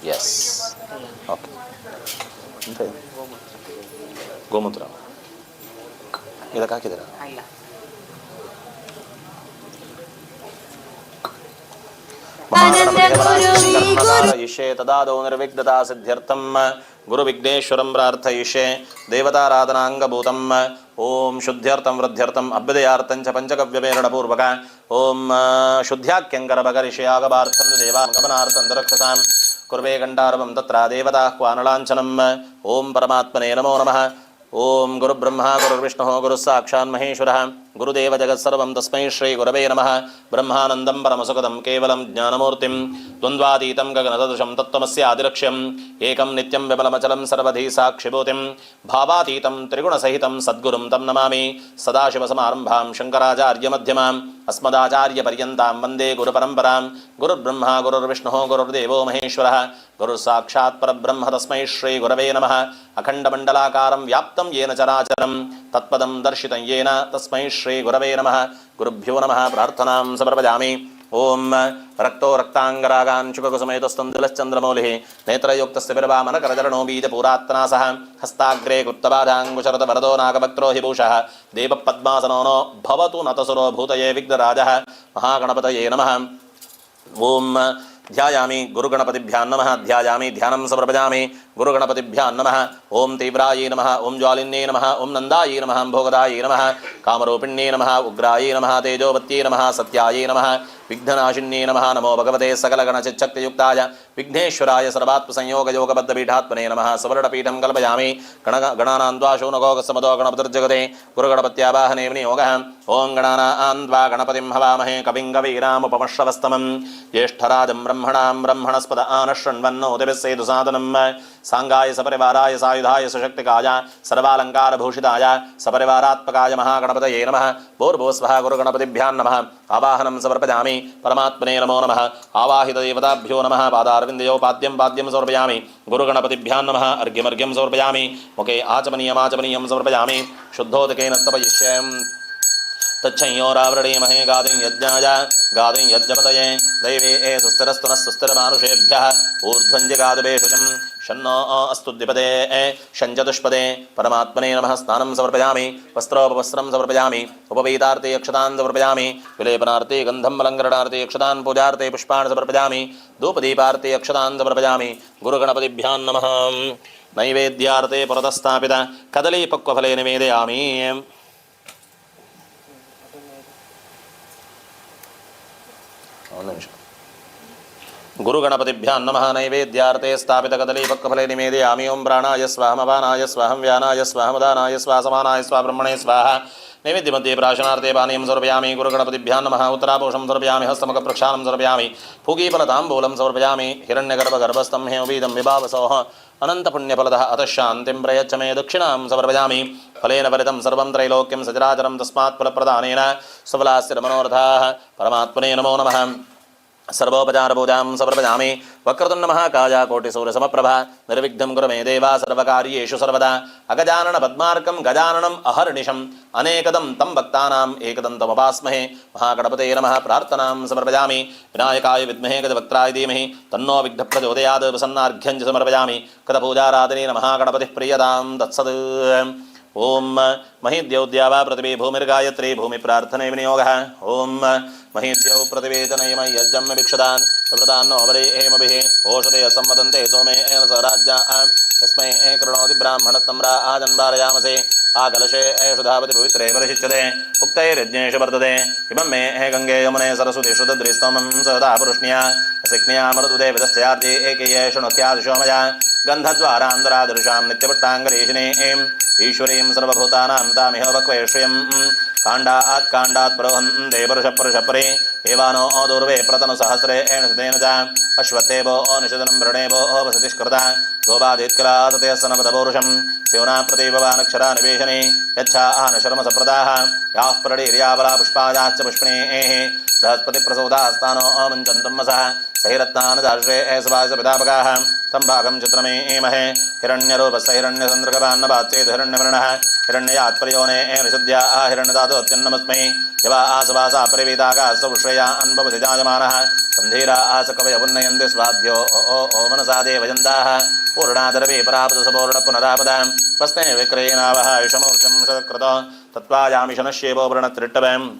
S3: Yes. Okay. ಎಂತ ಇದು? ಗೋಮೂತ್ರ ಇದಕ್ಕೆ ಹಾಕಿದ್ದೀರಾ?
S5: ಇಲ್ಲ.
S3: ಮಹಾಗಣಪತಿ ತದಾದೌ ನಿರ್ವಿಘ್ನತಾ ಸಿದ್ಧ್ಯರ್ಥಂ ಗುರುವಿಘ್ನೇಶ್ವರಂ ಪ್ರಾರ್ಥಯಿಷ್ಯೆ. ದೇವತಾರಾಧನಾಂಗಭೂತಂ ಓಂ ಶುದ್ಧ್ಯರ್ಥಂ ವೃದ್ಧ್ಯರ್ಥಂ ಅಭ್ಯುದಯಾರ್ಥಂ ಚ ಪಂಚಗವ್ಯಮೇರಣಪೂರ್ವಕ ಓಂ ಶುದ್ಧ್ಯಾಖ್ಯಂಕರಭಕರಿಷ್ಯೆ ಆಗಮಾರ್ಥಂ ದೇವಾ ಗಮನಾರ್ಥಂ ರಕ್ಷಸಾಂ ಕುರ್ವೇ ಗಂಡಾರವಂ ತತ್ರ ದೇವತಾಹ್ವಾನಲಾಂಛನಂ. ಓಂ ಪರಮಾತ್ಮನೇ ನಮೋ ನಮಃ. ಓಂ ಗುರುಬ್ರಹ್ಮ ಗುರುರ್ವಿಷ್ಣುಃ ಗುರುಃ ಸಾಕ್ಷಾನ್ ಮಹೇಶ್ವರಃ ಗುರುದೇವ ಜಗತ್ಸರ್ವಂ ತಸ್ಮೈ ಶ್ರೀ ಗುರವೇ ನಮಃ. ಬ್ರಹ್ಮಾನಂದಂ ಪರಮಸುಖದಂ ಕೇವಲಂ ಜ್ಞಾನಮೂರ್ತಿಂ ದ್ವಂದ್ವಾತೀತಂ ಗಗನಸದೃಶಂ ತತ್ವಮಸ್ಯಾದಿಲಕ್ಷ್ಯಂ ಏಕಂ ನಿತ್ಯಂ ವಿಮಲಮಚಲಂ ಸರ್ವಧೀ ಸಾಕ್ಷಿಭೂತಿಂ ಭಾವಾತೀತಂ ತ್ರಿಗುಣಸಹಿತಂ ಸದ್ಗುರುಂ तं ನಮಾಮಿ. ಸದಾಶಿವಸಮಾರಂಭಾಂ ಶಂಕರಾಚಾರ್ಯಮಧ್ಯಮಾಂ ಅಸ್ಮದಾಚಾರ್ಯಪರ್ಯಂತಾಂ ವಂದೇ ಗುರುಪರಂಪರಾಂ. ಗುರುರ್ಬ್ರಹ್ಮ ಗುರುರ್ವಿಷ್ಣುಃ ಗುರುರ್ದೇವೋ ಮಹೇಶ್ವರಃ ಗುರುರ್ ಸಾಕ್ಷಾತ್ ಪರಬ್ರಹ್ಮ ತಸ್ಮೈ ಶ್ರೀ ಗುರವೇ ನಮಃ. ಅಖಂಡಮಂಡಲಾಕಾರಂ ವ್ಯಾಪ್ತಂ ಯೇನ ಚರಾಚರಂ ತತ್ಪದಂ ದರ್ಶಿತಂ ಯೇನ ತಸ್ಮೈ ಶ್ರೀ ಗುರವೇ ನಮಃ. ಗುರುಭ್ಯೋ ನಮಃ. ಪ್ರಾರ್ಥನಾಂ ಸಮರ್ಪಯಾಮಿ. ಓಂ ರಕ್ತೋ ರಕ್ತಾಂಗರಾಗಾನ್ ಶುಕಕುಸುಮೇತಸ್ತಂದುಲಶ್ಚಂದ್ರಮೌಲಿಃ ನೇತ್ರಯುಕ್ತಸ್ಯ ವಿರವಾಮನಕರಚರಣೋ ಬೀಜಪೂರಾತ್ಮನಾ ಸಹ ಹಸ್ತಾಗ್ರೇ ಕ್ಲುಪ್ತಪಾದಾಂಗುಶರತ ವರದೋ ನಾಗಭಕ್ತ್ರೋ ಹಿ ಭೂಷಃ ದೇವಪದ್ಮಾಸನೋ ನೋ ಭವತು ನತಸುರೋ ಭೂತಯೇ ವಿಘ್ನರಾಜಃ. ಮಹಾಗಣಪತಯೇ ನಮಃ. ಓಂ ಧ್ಯಾಯಾಮಿ ಗುರುಗಣಪತಿಭ್ಯಾಂ ನಮಃ. ಧ್ಯಾಯಾಮಿ ಧ್ಯಾನಂ ಸಮರ್ಪಯಾಮಿ. ಗುರುಗಣಪತಿಭ್ಯಾಂ ನಮಃ. ಓಂ ತೀವ್ರಾಯೈ ನಮಃ. ಓಂ ಜ್ವಾಲಿನ್ಯೈ ನಮಃ. ಓಂ ನಂದಾಯೈ ನಮಃ. ಭೋಗದಾಯೈ ನಮಃ. ಕಾಮರೂಪಿಣ್ಯೈ ನಮಃ. ಉಗ್ರಾಯೈ ನಮಃ. ತೇಜೋವತ್ಯೈ ನಮಃ. ಸತ್ಯಾಯೈ ನಮಃ. ವಿಘ್ನನಾಶಿನ್ಯೈ ನಮಃ. ನಮೋ ಭಗವತೆ ಸಕಲಗಣಚಿಚ್ಛಕ್ತಿಯುಕ್ತಾಯ ವಿಘ್ನೇಶ್ವರಾಯ ಸರ್ವಾತ್ಮಸಂಯೋಗಯೋಗಬದ್ಧಪೀಠಾತ್ಮನೇ ನಮಃ. ಸುವರ್ಣಪೀಠಂ ಕಲ್ಪಯಾಮಿ. ಗಣ ಗಣಾನಾನ್ತ್ವಾ ಶೂನಗೋಗಸಮದೋ ಗಣಪತಿರ್ಜಗತೆ ಗುರುಗಣಪತ್ಯಾವಾಹನೆ ವಿನಿಯೋಗಃ. ಓಂ ಗಣಾನಾನ್ತ್ವಾ ಗಣಪತಿಂ ಹವಾಮಹೇ ಕವಿಂ ಕವೀನಾಮುಪಮಶ್ರವಸ್ತಮಂ ಜ್ಯೇಷ್ಠರಾಜಂ ಬ್ರಹ್ಮಣಾಂ ಬ್ರಹ್ಮಣಸ್ಪದ ಆನಶೃಣ್ವನ್ನೋತಿಭಿಸ್ಸೇದು ಸಾಧನಂ. ಸಾಂಗಾಯ ಸಪರಿವಾರಾಯ ಸಾಯುಧಾಯ ಸುಶಕ್ತಿಕಾಯ ಸರ್ವಾಲಂಕಾರಭೂಷಿತಾಯ ಸಪರಿವಾರಾತ್ಮಕಾಯ ಮಹಾಗಣಪತಯೇ ನಮಃ. ಭೂರ್ಭುವಸ್ವಃ ಗುರುಗಣಪತಿಭ್ಯಾಂ ನಮಃ. ಆವಾಹನಂ ಸಮರ್ಪಯಾಮಿ. ಪರಮಾತ್ಮನೇ ನಮೋ ನಮಃ. ಆವಾಹಿತ ದೇವತಾಭ್ಯೋ ನಮಃ. ಪಾದಾರವಿಂದಯೋ ಪಾದ್ಯಂ ಪಾದ್ಯಂ ಸಮರ್ಪಯಾಮಿ. ಗುರುಗಣಪತಿಭ್ಯಾಂ ನಮಃ. ಅರ್ಘ್ಯಮರ್ಘ್ಯಂ ಸಮರ್ಪಯಾಮಿ. ಮುಖೇ ಆಚಮನೀಯಮಾಚಮನೀಯಂ ಸಮರ್ಪಯಾಮಿ. ಶುದ್ಧೋದಕೇನ ಸ್ತಪಯಿಷ್ಯಂ. तच्छंयोरावृणीमहे गादिं यज्ञाय गादिं यज्ञपतये दैवे ए सुस्थिरस्तु नः सुस्थिरमानुषेभ्यः ऊर्ध्वञ्जिगादिभेषुजं शन्नो अस्तु द्विपदे शञ्चतुष्पदे परमात्मने नमः। स्नानं समर्पयामि, वस्त्रोपवस्त्रं समर्पयामि, उपवीतार्थे अक्षतान् समर्पयामि, विलेपनार्थे गन्धम् अलङ्करणार्थे अक्षतान्, पूजार्थे पुष्पाणि समर्पयामि, धूपदीपार्थे अक्षतान् समर्पयामि। गुरुगणपतिभ्यां नमः। नैवेद्यार्थे पुरतः कदलीपक्वफले निवेदयामि। ಒಂದು ನಿಮಿಷ. ಗುರುಗಣಪತಿಭ್ಯಾಂ ನಮಃ। ನೈವೇದ್ಯಾರ್ತೆ ಸ್ಥಾಪಿತಕದಲೀಪಕ್ವಫಲೆ ನಿವೇದಯಾಮಿ। ಓಂ ಪ್ರಾಣಾಯ ಸ್ವಾಹ, ಅಪಾನಾಯ ಸ್ವಾಹ, ವ್ಯಾನಾಯ ಸ್ವಾಹ, ಉದಾನಾಯ ಸ್ವಾಹ, ಸಮಾನಾಯ ಸ್ವಾಹ, ಬ್ರಹ್ಮಣೇ ಸ್ವಾಹ। ನೈವೇದ್ಯमध्ये ಪ್ರಾಶನಾರ್थे ಪಾನೀಯಂ ಸಮರ್ಪಯಾಮಿ। ಗುರುಗಣಪತಿಭ್ಯಾಂ ನಮಃ। ಉತ್ತರಾಪೋಷಂ ಸಮರ್ಪಯಾಮಿ, ಹಸ್ತಮುಖ ಪ್ರಕ್ಷಾಳಂ ಸಮರ್ಪಯಾಮಿ, ಫೂಗೀಫಲತಾಂಬೂಲಂ ಸಮರ್ಪಯಾಮಿ। ಹಿರಣ್ಯಗರ್ಭಗರ್ಭಸ್ಥಂ ಹೇಮಬೀಜಂ ವಿಭಾವಸೋಃ ಅನಂತಪುಣ್ಯಫಲದಃ ಅತಃ ಶಾಂತಿಂ ಪ್ರಯಚ್ಛ ಮೇ। ದಕ್ಷಿಣಾಂ ಸಮರ್ಪಯಾಮಿ। ಫಲೇನ ಫಲಿತಂ ಸರ್ವಂ ತ್ರೈಲೋಕ್ಯಂ ಸಚರಾಚರಂ ತಸ್ಮಾತ್ ಫಲಪ್ರದಾನೇನ ಸಫಲಾಸ್ಯ ಮನೋರಥಾಃ। ಪರಮಾತ್ಮನೇ ನಮೋ ನಮಃ। ಸರ್ವೋಪಚಾರಪೂಜಾಂ ಸಮರ್ಪಯಾಮಿ। ವಕ್ರತುಂಡ ಮಹಾಕಾಯ ಕೋಟಿಸೂರ್ಯಸಮಪ್ರಭಾ ನಿರ್ವಿಘ್ನಂ ಕುರು ಮೇ ದೇವ ಸರ್ವಕಾರ್ಯೇಷು ಸರ್ವದಾ। ಅಗಜಾನನ ಪದ್ಮಾರ್ಕಂ ಗಜಾನನಂ ಅಹರ್ನಿಶಂ ಅನೇಕದಂ ತಂ ಭಕ್ತಾನಾಂ ಏಕದಂತಮಪಾಸ್ಮಹೇ। ಮಹಾಗಣಪತಯೇ ನಮಃ। ಪ್ರಾರ್ಥನಾಂ ಸಮರ್ಪಯಾಮಿ। ವಿನಾಯಕಾಯ ವಿದ್ಮಹೇ ಗಜವಕ್ತ್ರಾಯ ಧೀಮಹಿ ತನ್ನೋ ವಿಘ್ನ ಪ್ರಚೋದಯಾತ್। ಪ್ರಸನ್ನಾರ್ಘ್ಯಂ ಚ ಸಮರ್ಪಯಾಮಿ। ಕೃತಪೂಜಾರಾಧನೇನ ಮಹಾಗಣಪತಿಃ ಪ್ರೀಯತಾಂ। ತತ್ಸತ್। ಓಂ ಮಹಿದ್ಯೌದ್ಯಾವಾ ಪೃಥಿವೀ ಭೂಮಿರ್ಗಾಯತ್ರಿ ಭೂಮಿ ಪ್ರಾರ್ಥನೆ ವಿನಿಯೋಗಃ। ಓಂ ಮಹಿದ್ಯೌ ಪೃಥಿವೀ ಚನೈಮೈ ಯಜ್ಜಂ ಭಿಕ್ಷದಾನ್ ಪ್ರವೃತಾನ್ನೋ ಅವರೇ ಏಮಭಿः ಓಷಧಯ ಸಂವದಂತೆ ಸೋಮೇನ ಸ್ವರಾಜ್ಯ ಯಸ್ಮೈ ಕೃಣೋತಿ ಬ್ರಾಹ್ಮಣಸ್ತಂ ಆಜನ್ವಾರಯಾಮಸೆ। ಆ ಕಲಶೇ ಏಷು ಧಾವತಿ ಪವಿತ್ರೇ ಪರಿಶಿಚ್ಯತೆ ಉಕ್ತೈರ್ಯಜ್ಞೇಷು ವರ್ತತೆ। ಇಮಂ ಮೇ ಹೇ ಗಂಗೆ ಯಮುನೆ ಸರಸ್ವತಿ ಶುದ್ಧದ್ರಿ ಸ್ತೋಮಂ ಸದಾ ಪುರುಷ್ಣ್ಯ ಸಿಕ್ನ್ಯಾ ಮರುದುದೇ ವಿದಶ್ಚಯಾರ್ಜಿ ಏಕೇಯೇಷು ನುಖ್ಯಾದಿಶೋಮಯ ಗಂಧದ್ವಾರಾಂಧರಾದೃಶಾಂ ನಿತ್ಯಪಟ್ಟಾಂಗರೀಶಿನೇ ಈಶ್ವರೀಂ ಸರ್ವಭೂತಾನಾಂ ತಾಮಿಹ ವಕ್ವೇಶ್ರಿಯಂ। ಕಾಂಡಾತ್ ಕಾಂಡಾತ್ ಪರೋಹಂತೆ ಪರುಷ ಪರುಷ ಪರೇ ಏವಾನೋ ದೂರ್ವೆ ಪ್ರತನು ಸಹಸ್ರೇ ಏಣ ಚ ಅಶ್ವತ್ಥೇಭೋ ನಿಷದनं ವೃಣೇಭೋ ವಸತಿಷ್ಕೃತ ಗೋಪಾದಿತ್ಕಿಲಾತತಯಸ್ಸನಪದಪೌರುಷಂ ಸ್ಯೋನಾ ಪ್ರತಿಭವಾನಕ್ಷರಾ ನಿವೇಶನೆ ಯಚ್ಛಾ ಆನ ಶರ್ಮ ಸಪ್ರದಾಃ ಯಾಃ ಪ್ರಡೀರ್ಯಾಬಲಾ ಪುಷ್ಪಾಯಾಶ್ಚ ಪುಷ್ಪಿಣೇಃ ಬೃಹಸ್ಪತಿಪ್ರಸೂತಾಸ್ತಾನೋ ಮುञ्चन्तं वसः सहिरत्नानदाश्रे सुवास पितापकाः तं भागं चित्रमे एमहे। हिरण्यरूपस्य हिरण्यसन्द्रगवान्नवाच्चेत् हिरण्यवर्णः हिरण्ययात्पर्योने निषद्या हिरण्यदातोऽत्यन्नमस्मै यवा आसवासा परिवीतागास उश्रया अन्भवति जायमानः सन्धीरा आस कवय उन्नयन्ति स्वाध्यो ओ ओ मनसा देवयन्ताः पूर्णादरवे परापद सपूर्ण पुनरापदां वस्ते विक्रयणावः विषमूर्जं शतकृत तत्त्वायामि शनश्येवो व्रणत्रिट्टवं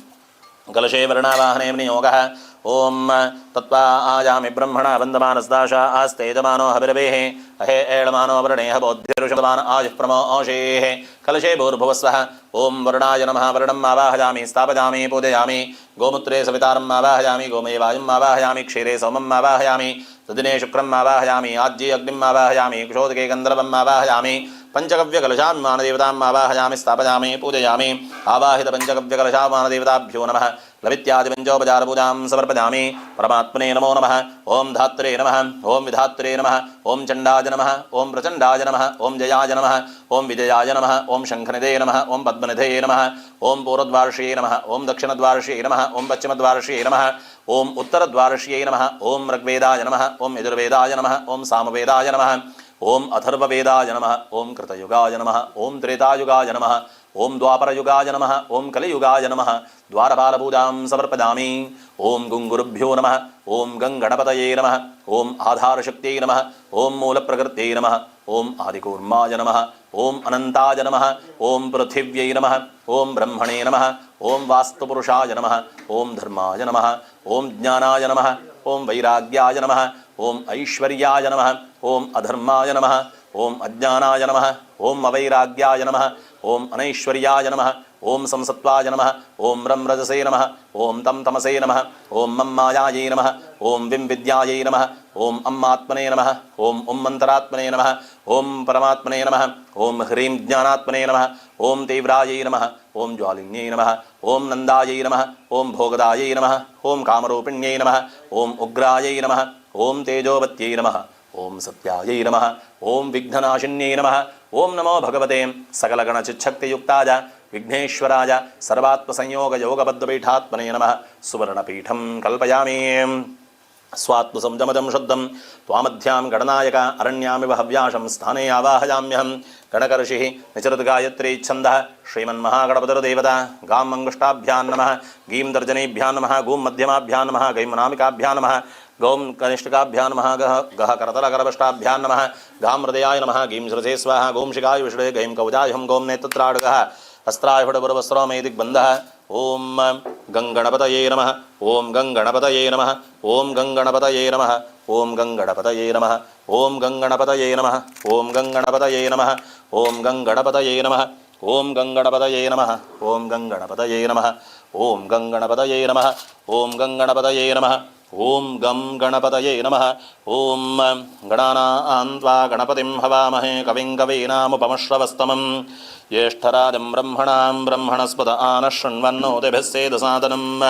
S3: कलशे वर्णावाहने विनियोगः। ॐ तत्त्वा आयामि ब्रह्मणा वन्दमानस्दाशा आस्तेजमानो हविरवेः अहे एळमानो वर्णेह बोद्धिरुषमान आयुः प्रमोषेः कलशे भूर्भुवस्वः। ॐ वरुणाय नमः। वरुणम् आवाहयामि, स्थापयामि, पूजयामि। गोमूत्रे सवितारम् आवाहयामि, गोमये वायुम् आवाहयामि, क्षीरे सोमम् आवाहयामि, तदिने शुक्रम् आवाहयामि, आज्ये अग्निम् आवाहयामि, कुशोदके गन्धर्वम् आवाहयामि, पञ्चगव्यकलशाभिमानदेवताम् आवाहयामि, स्थापयामि, पूजयामि। आवाहित पञ्चगव्यकलशाभिमानदेवताभ्यो नमः। लवित्यादिपञ्चोपचारपूजां समर्पयामि। परमात्मने नमो नमः। ॐ धात्रे नमः। ॐ विधात्रे नमः। ॐ चण्डाय नमः। ॐ प्रचण्डाय नमः। ॐ जयाय नमः। ॐ विजयाय नमः। ॐ शङ्खनिधये नमः। ॐ पद्मनिधये नमः। ॐ पूर्वद्वार्ष्यै नमः। ॐ दक्षिणद्वार्ष्यै नमः। ॐ पश्चिमद्वार्ष्यै नमः। ॐ उत्तरद्वार्ष्यै नमः। ॐ ऋग्वेदाय नमः। ॐ यजुर्वेदाय नमः। ॐ सामवेदाय नमः। ॐ अथर्ववेदाय नमः। ॐ कृतयुगाय नमः। ॐ त्रेतायुगाय नमः। ॐ द्वापरयुगाय नमः। ॐ कलियुगाय नमः। द्वारपालपूजां समर्पयामि। ॐ गुङ्गुरुभ्यो नमः। ॐ गङ्गणपतये नमः। ॐ आधारशक्त्यै नमः। ॐ मूलप्रकृत्यै नमः। ॐ आदिकूर्माय नमः। ॐ अनन्ताय नमः। ॐ पृथिव्यै नमः। ॐ ब्रह्मणे नमः। ॐ वास्तुपुरुषाय नमः। ॐ धर्माय नमः। ॐ ज्ञानाय नमः। ॐ वैराग्याय नमः। ॐ ऐश्वर्याय नमः। ॐ अधर्माय नमः। ॐ अज्ञानाय नमः। ॐ अवैराग्याय नमः। ॐ अनैश्वर्याय नमः। ॐ संसत्वाय नमः। ॐ रं रजसे नमः। ॐ तं तमसे नमः। ॐ मं मायायै नमः। ॐ विं विद्यायै नमः। ॐ अम् आत्मने नमः। ॐ उम् अन्तरात्मने नमः। ॐ परमात्मने नमः। ॐ ह्रीं ज्ञानात्मने नमः। ॐ तीव्रायै नमः। ॐ ज्वालिन्यै नमः। ॐ नन्दायै नमः। ॐ भोगदायै नमः। ॐ कामरूपिण्यै नमः। ॐ उग्रायै नमः। ॐ तेजोवत्यै नमः। ॐ सत्यायै नमः। ॐ विघ्ननाशिन्यै नमः। ॐ नमो भगवते सकलगणचिच्छक्तियुक्ताय विघ्नेश्वराय सर्वात्मसंयोगयोगबद्धपीठात्मने नमः। सुवर्णपीठं कल्पयामि। स्वात्मसंजमजं शुद्धं त्वामध्यां गणनायक अरण्यामिव हव्याशं स्थाने आवाहयाम्यहं। गणकर्षिः निचरुद्गायत्री छन्दः श्रीमन्महागणपतिर्देवता। गां अङ्गुष्ठाभ्यां नमः, गीं तर्जनीभ्यां नमः, गूं मध्यमाभ्यां नमः, गैं नामिकाभ्यां नमः, गौं कनिष्ठिकाभ्यां नमः, गः गः करतलकरपष्टाभ्यां नमः, गां हृदयाय नमः, गीं शिरसे स्वाहा, गों शिखाय विष्णुवे, गैं कवचाय हुं, गों नेत्रत्राडुगः अस्त्राय फडपुरवस्त्रोमे दिग्बन्धः। ఓం గంగణపతయే నమ, ఓం గంగణపతయే నమ, ఓం గంగణపతయే నమ, ఓం గంగణపతయే నమ, ఓం గంగణపతయే నమ, ఓం గంగణపతయే నమ, ఓం గంగణపతయే నమ, ఓం గంగణపతయే నమ, ఓం గంగణపతయే నమ, ఓం గంగణపతయే నమ, ఓం గంగణపతయే నమ, ఓం గం గణపతయే నమ. ఓం గణానాన్త్వా గణపతిం హవామహే కవిం కవీనాముపమశ్రవస్తమం జ్యేష్ఠరాజం బ్రహ్మణాం బ్రహ్మణస్పద ఆనః శృण्वन्नोतिभिः सेदसादनम्।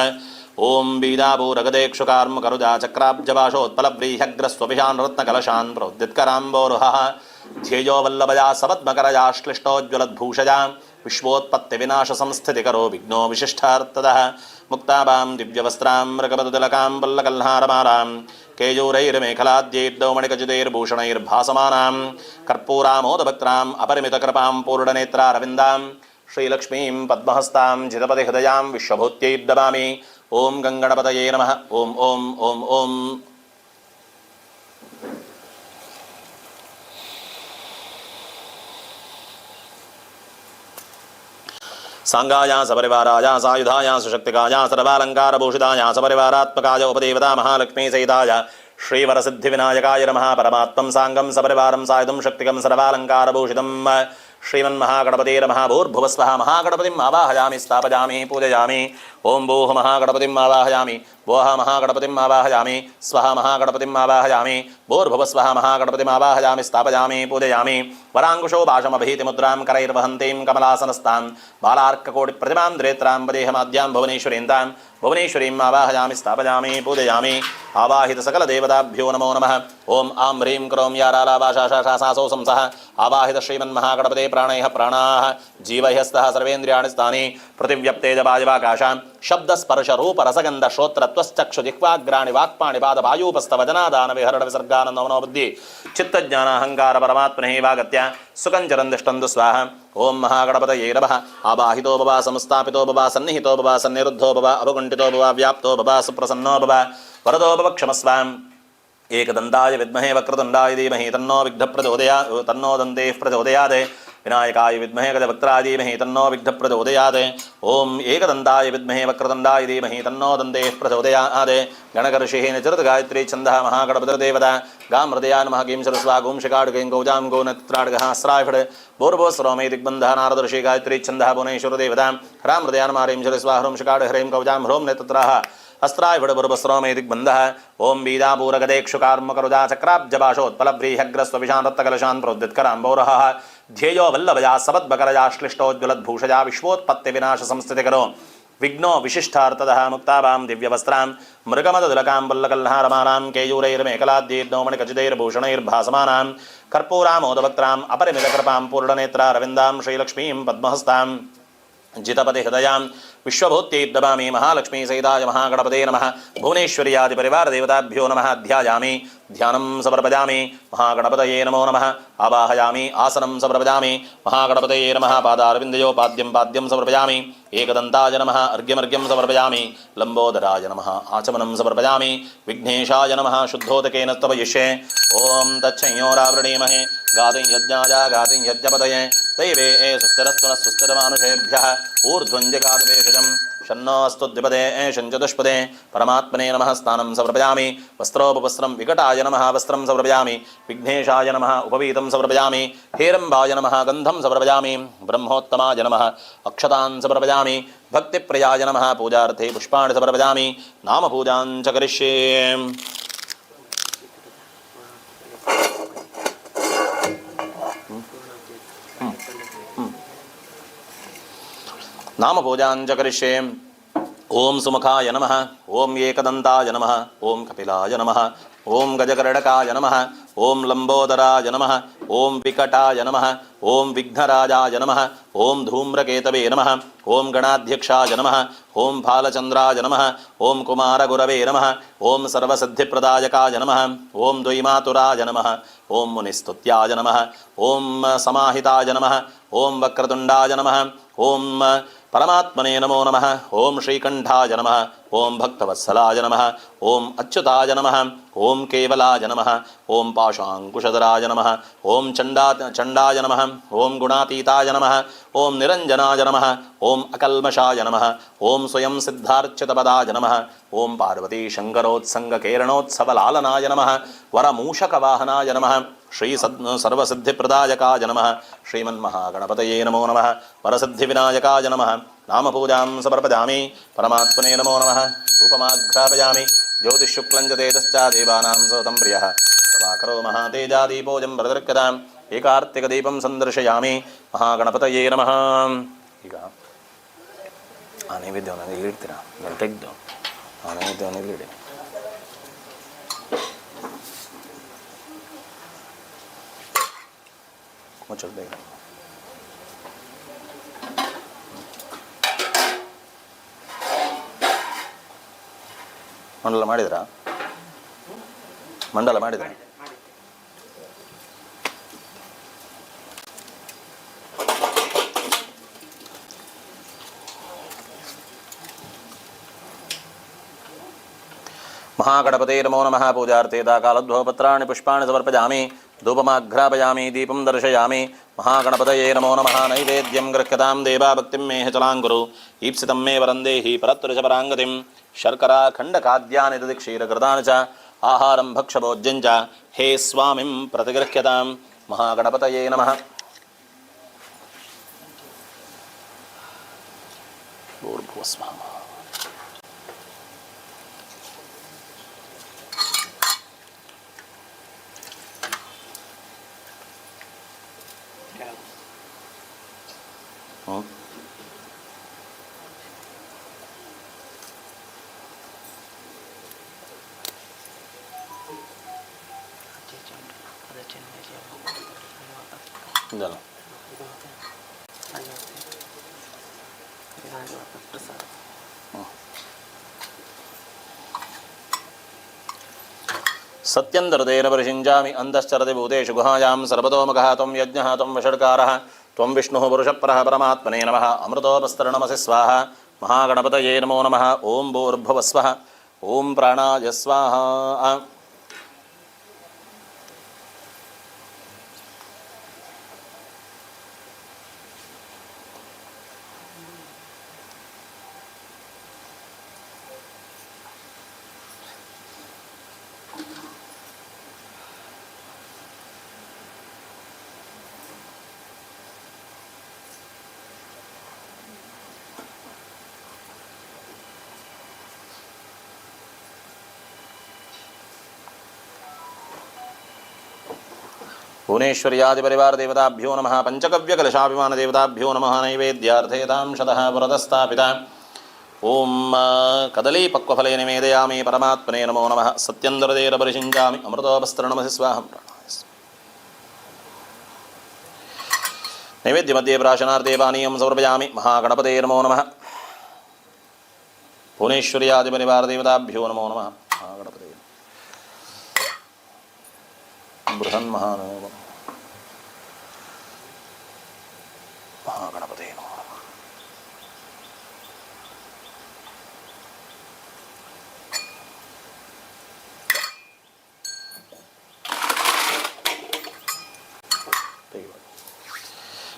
S3: ఓం బీజాపూరగదేక్షుకార్మకరుజా చక్రాబ్జపాశోత్పలవ్రీహగ్రస్వపిషాన్ రత్నకలశాన్ ప్రోద్యుత్కరాంబోరుహः ధ్యేయో వల్లభయా సపద్మకరయా శ్లిష్టోజ్వలద్భూషయా విశ్వోత్పత్తివినాశసంస్థితికరో విఘ్నో విశిష్టార్థదः। ముక్తాభాం దివ్యవస్త్రాం మృగపదతిలకాం పల్లకల్హారమాలాం కేయూరైర్మేఖలాద్యైర్దౌమణికచితైర్భూషణైర్భాసమానాం కర్పూరామోదభక్త్రాం అపరిమితకృపాం పూర్ణనేత్రారవిందాం శ్రీలక్ష్మీం పద్మహస్తాం జితపతిహృదయాం విశ్వభూత్యైర్దమామి। ఓం గంగణపతయే నమః. ఓం ఓం ఓం ఓం. సాంగాయ సపరివారాయ సాయుధాయ సుశక్తికాయ సర్వాలంకారభూషితాయ సపరివారాత్మకాయ ఉపదేవతా మహాలక్ష్మీ సహితాయ శ్రీవరసిద్ధివినాయకాయ నమః. పరమాత్మం సాంగం సపరివారం సాయుధం శక్తికం సర్వాలంకారభూషితం శ్రీమన్మహాగణపతే నమః. భూర్భువస్వః మహాగణపతిం ఆవాహయామి స్థాపయామి పూజయామి. ఓం భూః మహాగణపతిం ఆవాహయామి, భోః మహాగణపతిం ఆవాహయామి, స్వః మహాగణపతిం ఆవాహయామి. భూర్భువస్వః మహాగణపతిం ఆవాహయామి స్థాపయామి పూజయామి. వరాంకుశో భాషమభీతిముద్రాం కరైర్వహంతీం కమలాసనస్తాం బాలార్కకోటి ప్రతిమాం ద్రేత్రాం వదేహమాద్యాం భువనేశ్వరీం తాం భువనేశ్వరీం ఆవాహయామి స్థాపయామి పూజయామి. ఆవాహిత సకల దేవతాభ్యో నమో నమః. ఓం ఆం హ్రీం క్రోం యారాలావాషాషాషాసాసౌ సంసః ఆవాహిత శ్రీమన్మహాగణపతే ప్రాణైః ప్రాణాः జీవైః సర్వేంద్రియాణి స్థాని పృథివ్యప్తేజవాయువాకాశాం శబ్దస్పర్శ రూప రసగంధ శ్రోత్రత్వశ్చక్షు జిహ్వాగ్రాణి వాక్పాణి పాద వాయూపస్థవజనాదాన విహరణ విసర్గానంద మనోబుద్ధి చిత్తజ్ఞాన అహంకార పరమాత్మనే వాగత్య సుకంచరం స్వాహ. ఓం మహాగణపతయే నమః. ఆవాహితో భవ సంస్థాపితో భవ సన్నిహితో భవ సన్నిరుద్ధో భవ అవగుంఠితో భవ వ్యాప్తో భవ సుప్రసన్నో భవ వరదో భవ క్షమస్వాం. ఏకదంతాయ విద్మహే వక్రతుండాయ ధీమహి తన్నో విఘ్న ప్రచోదయా తన్నో దంతేః ప్రచోదయాత్. వినాయకాయ విద్మహే గజవక్త్రాయ ధీమహి తన్నో విఘ్న ప్రచోదయాత్. ఓం ఏకదంతాయ విద్మహే వక్రతుండాయ ధీమహి తన్నో దంతేః ప్రచోదయాత్. గణకర్షిः నిచరత్ గాయత్రీ ఛందः మహాగణపతిర్దేవత. గాం హృదయా నమః, గీం శిరస్వా, గూం శిఖాడుగైం గౌజాం గోనత్రాడుగः అస్రాయ ఫడ్ భూర్భువస్సరోమై దిగ్బంధः నారదర్షి గాయత్రీ ఛందः భువనేశ్వర దేవత. హ్రాం హృదయా నమः, హ్రీం శిరస్వా, హ్రూం శిఖాడు హ్రీం కౌజాం హ్రూం నేత్రాः అస్త్రాయ ఫడ్ దిగ్బంధः. ఓం బీజాపూరగదేక్షుకార్మకరుజా చక్రాబ్జపాశోత్పలవ్రీహగ్రస్వవిషాన్ రత్నకలశాన్ ప్రోద్యుత్కరాంబౌరః ధ్యేయో వల్లభయా సపద్మకరయా శ్లిష్టోజ్వలద్భూషయా విశ్వోత్పత్తి వినాశ సంస్థితికరో విఘ్నో విశిష్టార్థదः. ముక్తాభాం దివ్యవస్త్రాం మృగమదదులకాం వల్లకల్హారమాణాం కేయూరైర్మేఖలాద్యైర్నోమణికచితైర్భూషణైర్భాసమానాం కర్పూరామోదవక్త్రాం అపరిమితకృపాం పూర్ణనేత్రారవిందాం శ్రీలక్ష్మీం పద్మహస్తాం జితపతి హృదయాం విశ్వభూత్యైర్దమామి. మహాలక్ష్మీ సహితాయ మహాగణపతే నమః. భువనేశ్వర్యాది పరివార దేవతాభ్యో నమః. ధ్యాయామి ధ్యానం సమర్పయామి. మహాగణపతయే నమో నమః. ఆవాహయామి ఆసనం సమర్పయామి. మహాగణపతయే నమః. పాదారవిందయో పాద్యం పాద్యం సమర్పయామి. ఏకదంతాయ నమః. అర్ఘ్యమర్ఘ్యం సమర్పయామి. లంబోదరాయ నమః. ఆచమనం సమర్పయామి. విఘ్నేశాయ నమః. శుద్ధోదకేన స్తవయిష్యే. ఓం తచ్చంయోరావృణీమహే గాతిం యజ్ఞాయ గాతిం యజ్ఞపతయే దైవే ఏ సుస్థిరస్తు నः సుస్థిరమానుషేభ్యः ఊర్ధ్వం జగాతుభేషజం షన్నోऽस्तु ద్విపదే షంచతుష్పదే. పరమాత్మనే నమః. స్నానం సమర్పయామి. వస్త్రోపవస్త్రం వికటాయ నమః. వస్త్రం సమర్పయామి. విఘ్నేశాయ నమః. ఉపవీతం సమర్పయామి. హేరంబాయ నమః. గంధం సమర్పయామి. బ్రహ్మోత్తమాయ నమః. అక్షతాన్ సమర్పయామి. భక్తిప్రియాయ నమః. పూజార్థే పుష్పాణి సమర్పయామి. నామపూజాం చ కరిష్యే. నామపూజాం చ కరిష్యే. ಓಂ ಸುಮುಖಾಯ ನಮಃ. ಓಂ ಏಕದಂತಾಯ ನಮಃ. ಓಂ ಕಪಿಲಾಯ ನಮಃ. ಓಂ ಗಜಕರ್ಣಕಾಯ ನಮಃ. ಓಂ ಲಂಬೋದರಾಯ ನಮಃ. ಓಂ ವಿಕಟಾಯ ನಮಃ. ಓಂ ವಿಘ್ನರಾಜಾಯ ನಮಃ. ಓಂ ಧೂಮ್ರಕೇತವೇ ನಮಃ. ಓಂ ಗಣಾಧ್ಯಕ್ಷಾಯ ನಮಃ. ಓಂ ಫಾಲಚಂದ್ರಾಯ ನಮಃ. ಓಂ ಕುಮಾರಗುರವೇ ನಮಃ. ಓಂ ಸರ್ವಸಿದ್ಧಿಪ್ರದಾಯಕಾಯ ನಮಃ. ಓಂ ದ್ವೈಮಾತುರಾಯ ನಮಃ. ಓಂ ಮುನಿಸ್ತುತ್ಯಾಯ ನಮಃ. ಓಂ ಸಮಾಹಿತಾಯ ನಮಃ. ಓಂ ವಕ್ರತುಂಡಾಯ ನಮಃ. ಓಂ ಪರಮಾತ್ಮನೇ ನಮೋ ನಮಃ. ಓಂ ಶ್ರೀಕಂಠಾಯ ನಮಃ. ಓಂ ಭಕ್ತವತ್ಸಲಾಯ ನಮಃ. ಓಂ ಅಚ್ಯುತಾಯ ನಮಃ. ಓಂ ಕೇವಲಾಯ ನಮಃ. ಓಂ ಪಾಶಾಂಕುಶಧರಾಯ ನಮಃ. ಓಂ ಚಂಡಾಯ ನಮಃ. ಓಂ ಗುಣಾತೀತಾಯ ನಮಃ. ಓಂ ನಿರಂಜನಾಯ ನಮಃ. ಓಂ ಅಕಲ್ಮಷಾಯ ನಮಃ. ಓಂ ಸ್ವಯಂ ಸಿದ್ಧಾರ್ಚಿತಪದಾಯ ನಮಃ. ಓಂ ಪಾರ್ವತೀ ಶಂಕರೋತ್ಸಂಗ ಕೇರಣೋತ್ಸವಲಾಲನಾಯ ನಮಃ. ವರಮೂಷಕವಾಹನಾಯ ನಮಃ. ಶ್ರೀ ಸರ್ವಸಿದ್ಧಿಪ್ರದಾಯಕಾಯ ನಮಃ. ಶ್ರೀಮನ್ಮಹಾಗಣಪತಯೇ ನಮೋ ನಮಃ. ವರಸಿದ್ಧಿವಿನಾಯಕಾಯ ನಮಃ. ನಾಮಪೂಜಾಂ ಸಮರ್ಪಯಾಮಿ. ಪರಮಾತ್ಮನೇ ನಮೋ ನಮಃ. ಧೂಪಮಾಘ್ರಾಪಯಾಮಿ. ಜ್ಯೋತಿಃಶುಕ್ಲಂಚ ತೇಜಶ್ಚ ದೇವಾನಾಂ ಸತತಂ ಪ್ರಿಯಃ. ಪ್ರಭಾಕರೋ ಮಹಾತೇಜಾದೀಪೋಜಂ ಪ್ರದರ್ಕತಾಂ. ಏಕಾರ್ತಿಕದೀಪಂ ಸಂದರ್ಶಯಾಮಿ. ಮಹಾಗಣಪತಯೇ ನಮಃ. ಈಗ ಆ ನೈವೇದ್ಯವನ್ನು ಇಲ್ಲಿ ಇಡ್ತೀರಾ? ನಾನು ತೆಗೆದು ಆ ನೈವೇದ್ಯವನ್ನು ಇಲ್ಲಿ ಇಡಿ. ಮುಚ್ಚಲು ಬೇಗ. ಮಂಡಲ ಮಾಡಿದ್ರಾ? ಮಂಡಲ ಮಾಡಿದ್ರಾ? ಮಹಾಗಣಪತೇ ನಮೋ ನಮಃ. ಪೂಜಾರ್ಥೇ ಕಾಲಧ್ವಪತ್ರಾಣಿ ಪುಷ್ಪಾಣಿ ಸಮರ್ಪಯಾಮಿ. ಧೂಪಮಾಘ್ರಾಪಯಾಮಿ. ದೀಪಂ ದರ್ಶಯಾಮಿ. ಮಹಾಗಣಪತಯೇ ನಮೋ ನಮಃ. ನೈವೇದ್ಯಂ ಗೃಹ್ಯತಾಂ ದೇವಾ. ಭಕ್ತಿಂ ಮೇಹ ಚಲಾಂಗುರು. ಈಪ್ಸಿತಂ ಮೇ ವರಂದೇಹಿ ಪರತ್ರ ಚ ಪರಾಂಗತಿಂ. ಶರ್ಕರಾ ಖಂಡಖಾದ್ಯಾನಿ ದಧಿ ಕ್ಷೀರಕೃತಾನಿ ಚ ಆಹಾರಂ ಭಕ್ಷ್ಯಭೋಜ್ಯಂ ಚ ಹೇ ಸ್ವಾಮಿಂ ಪ್ರತಿಗೃಹ್ಯತಾಂ. ಮಹಾಗಣಪತಯೇ ನಮಃ. ಭೂರ್ಭುವಸ್ವಃ. ಹ್ಞೂ. ಇದಲ್ಲ. ಸತ್ಯಂದರದೇನ ಪರಿಷಿಂಚಾಮಿ. ಅಂತಶ್ಚರತಿ ಭೂತೇಷು ಗುಹಾಯಾಂ ಸರ್ವತೋಮುಖಃ. ತ್ವಂ ಯಜ್ಞಃ ತ್ವಂ ವಷಡ್ಕಾರಃ ತ್ವಂ ವಿಷ್ಣುಃ ಪುರುಷಪರಃ. ಪರಮಾತ್ಮನೇ ನಮಃ. ಅಮೃತೋಪಸ್ತರಣಮಸಿ ಸ್ವಾಹ. ಮಹಾಗಣಪತಯೇ ನಮೋ ನಮಃ. ಓಂ ಭೂರ್ಭುವಸ್ವಃ. ಓಂ ಪ್ರಾಣಾಯ ಸ್ವಾಹ. ಭುವನೇಶ್ವರ್ಯಾದಿಪರಿವಾರದೇವತಾಭ್ಯೋ ನಮಃ. ಪಂಚಗವ್ಯಕಲಶಾಭಿಮಾನದೇವತಾಭ್ಯೋ ನಮಃ. ನೈವೇದ್ಯಾರ್ಥೇತಾಂ ಶತಃ ಪುರತಸ್ಥಾಪಿತ. ಓಂ ಕದಲೀಪಕ್ವಫಲೇ ನಿವೇದಯಾಮಿ. ಪರಮಾತ್ಮನೇ ನಮೋ ನಮಃ. ಸತ್ಯಂದರದೇರ ಪರಿಷಿಂಚಾಮಿ. ಅಮೃತೋಪಸ್ತರಣಮಸಿ ಸ್ವಾಹ. ನೈವೇದ್ಯ ಮಧ್ಯೆ ಪ್ರಾಶನಾರ್ಥೇ ಪಾನೀಯಂ ಸಮರ್ಪಯಾಮಿ. ಮಹಾಗಣಪತೇ ನಮೋ ನಮಃ. ಭುವನೇಶ್ವರ್ಯಾದಿಪರಿವಾರದೇವತಾಭ್ಯೋ ನಮೋ ನಮಃ. ಮಹಾಗಣಪತೇ ಬೃಹನ್ಮಹಾನೋ ಮಹಾಗಣಪತೇ ನಮೋ ನಮಃ.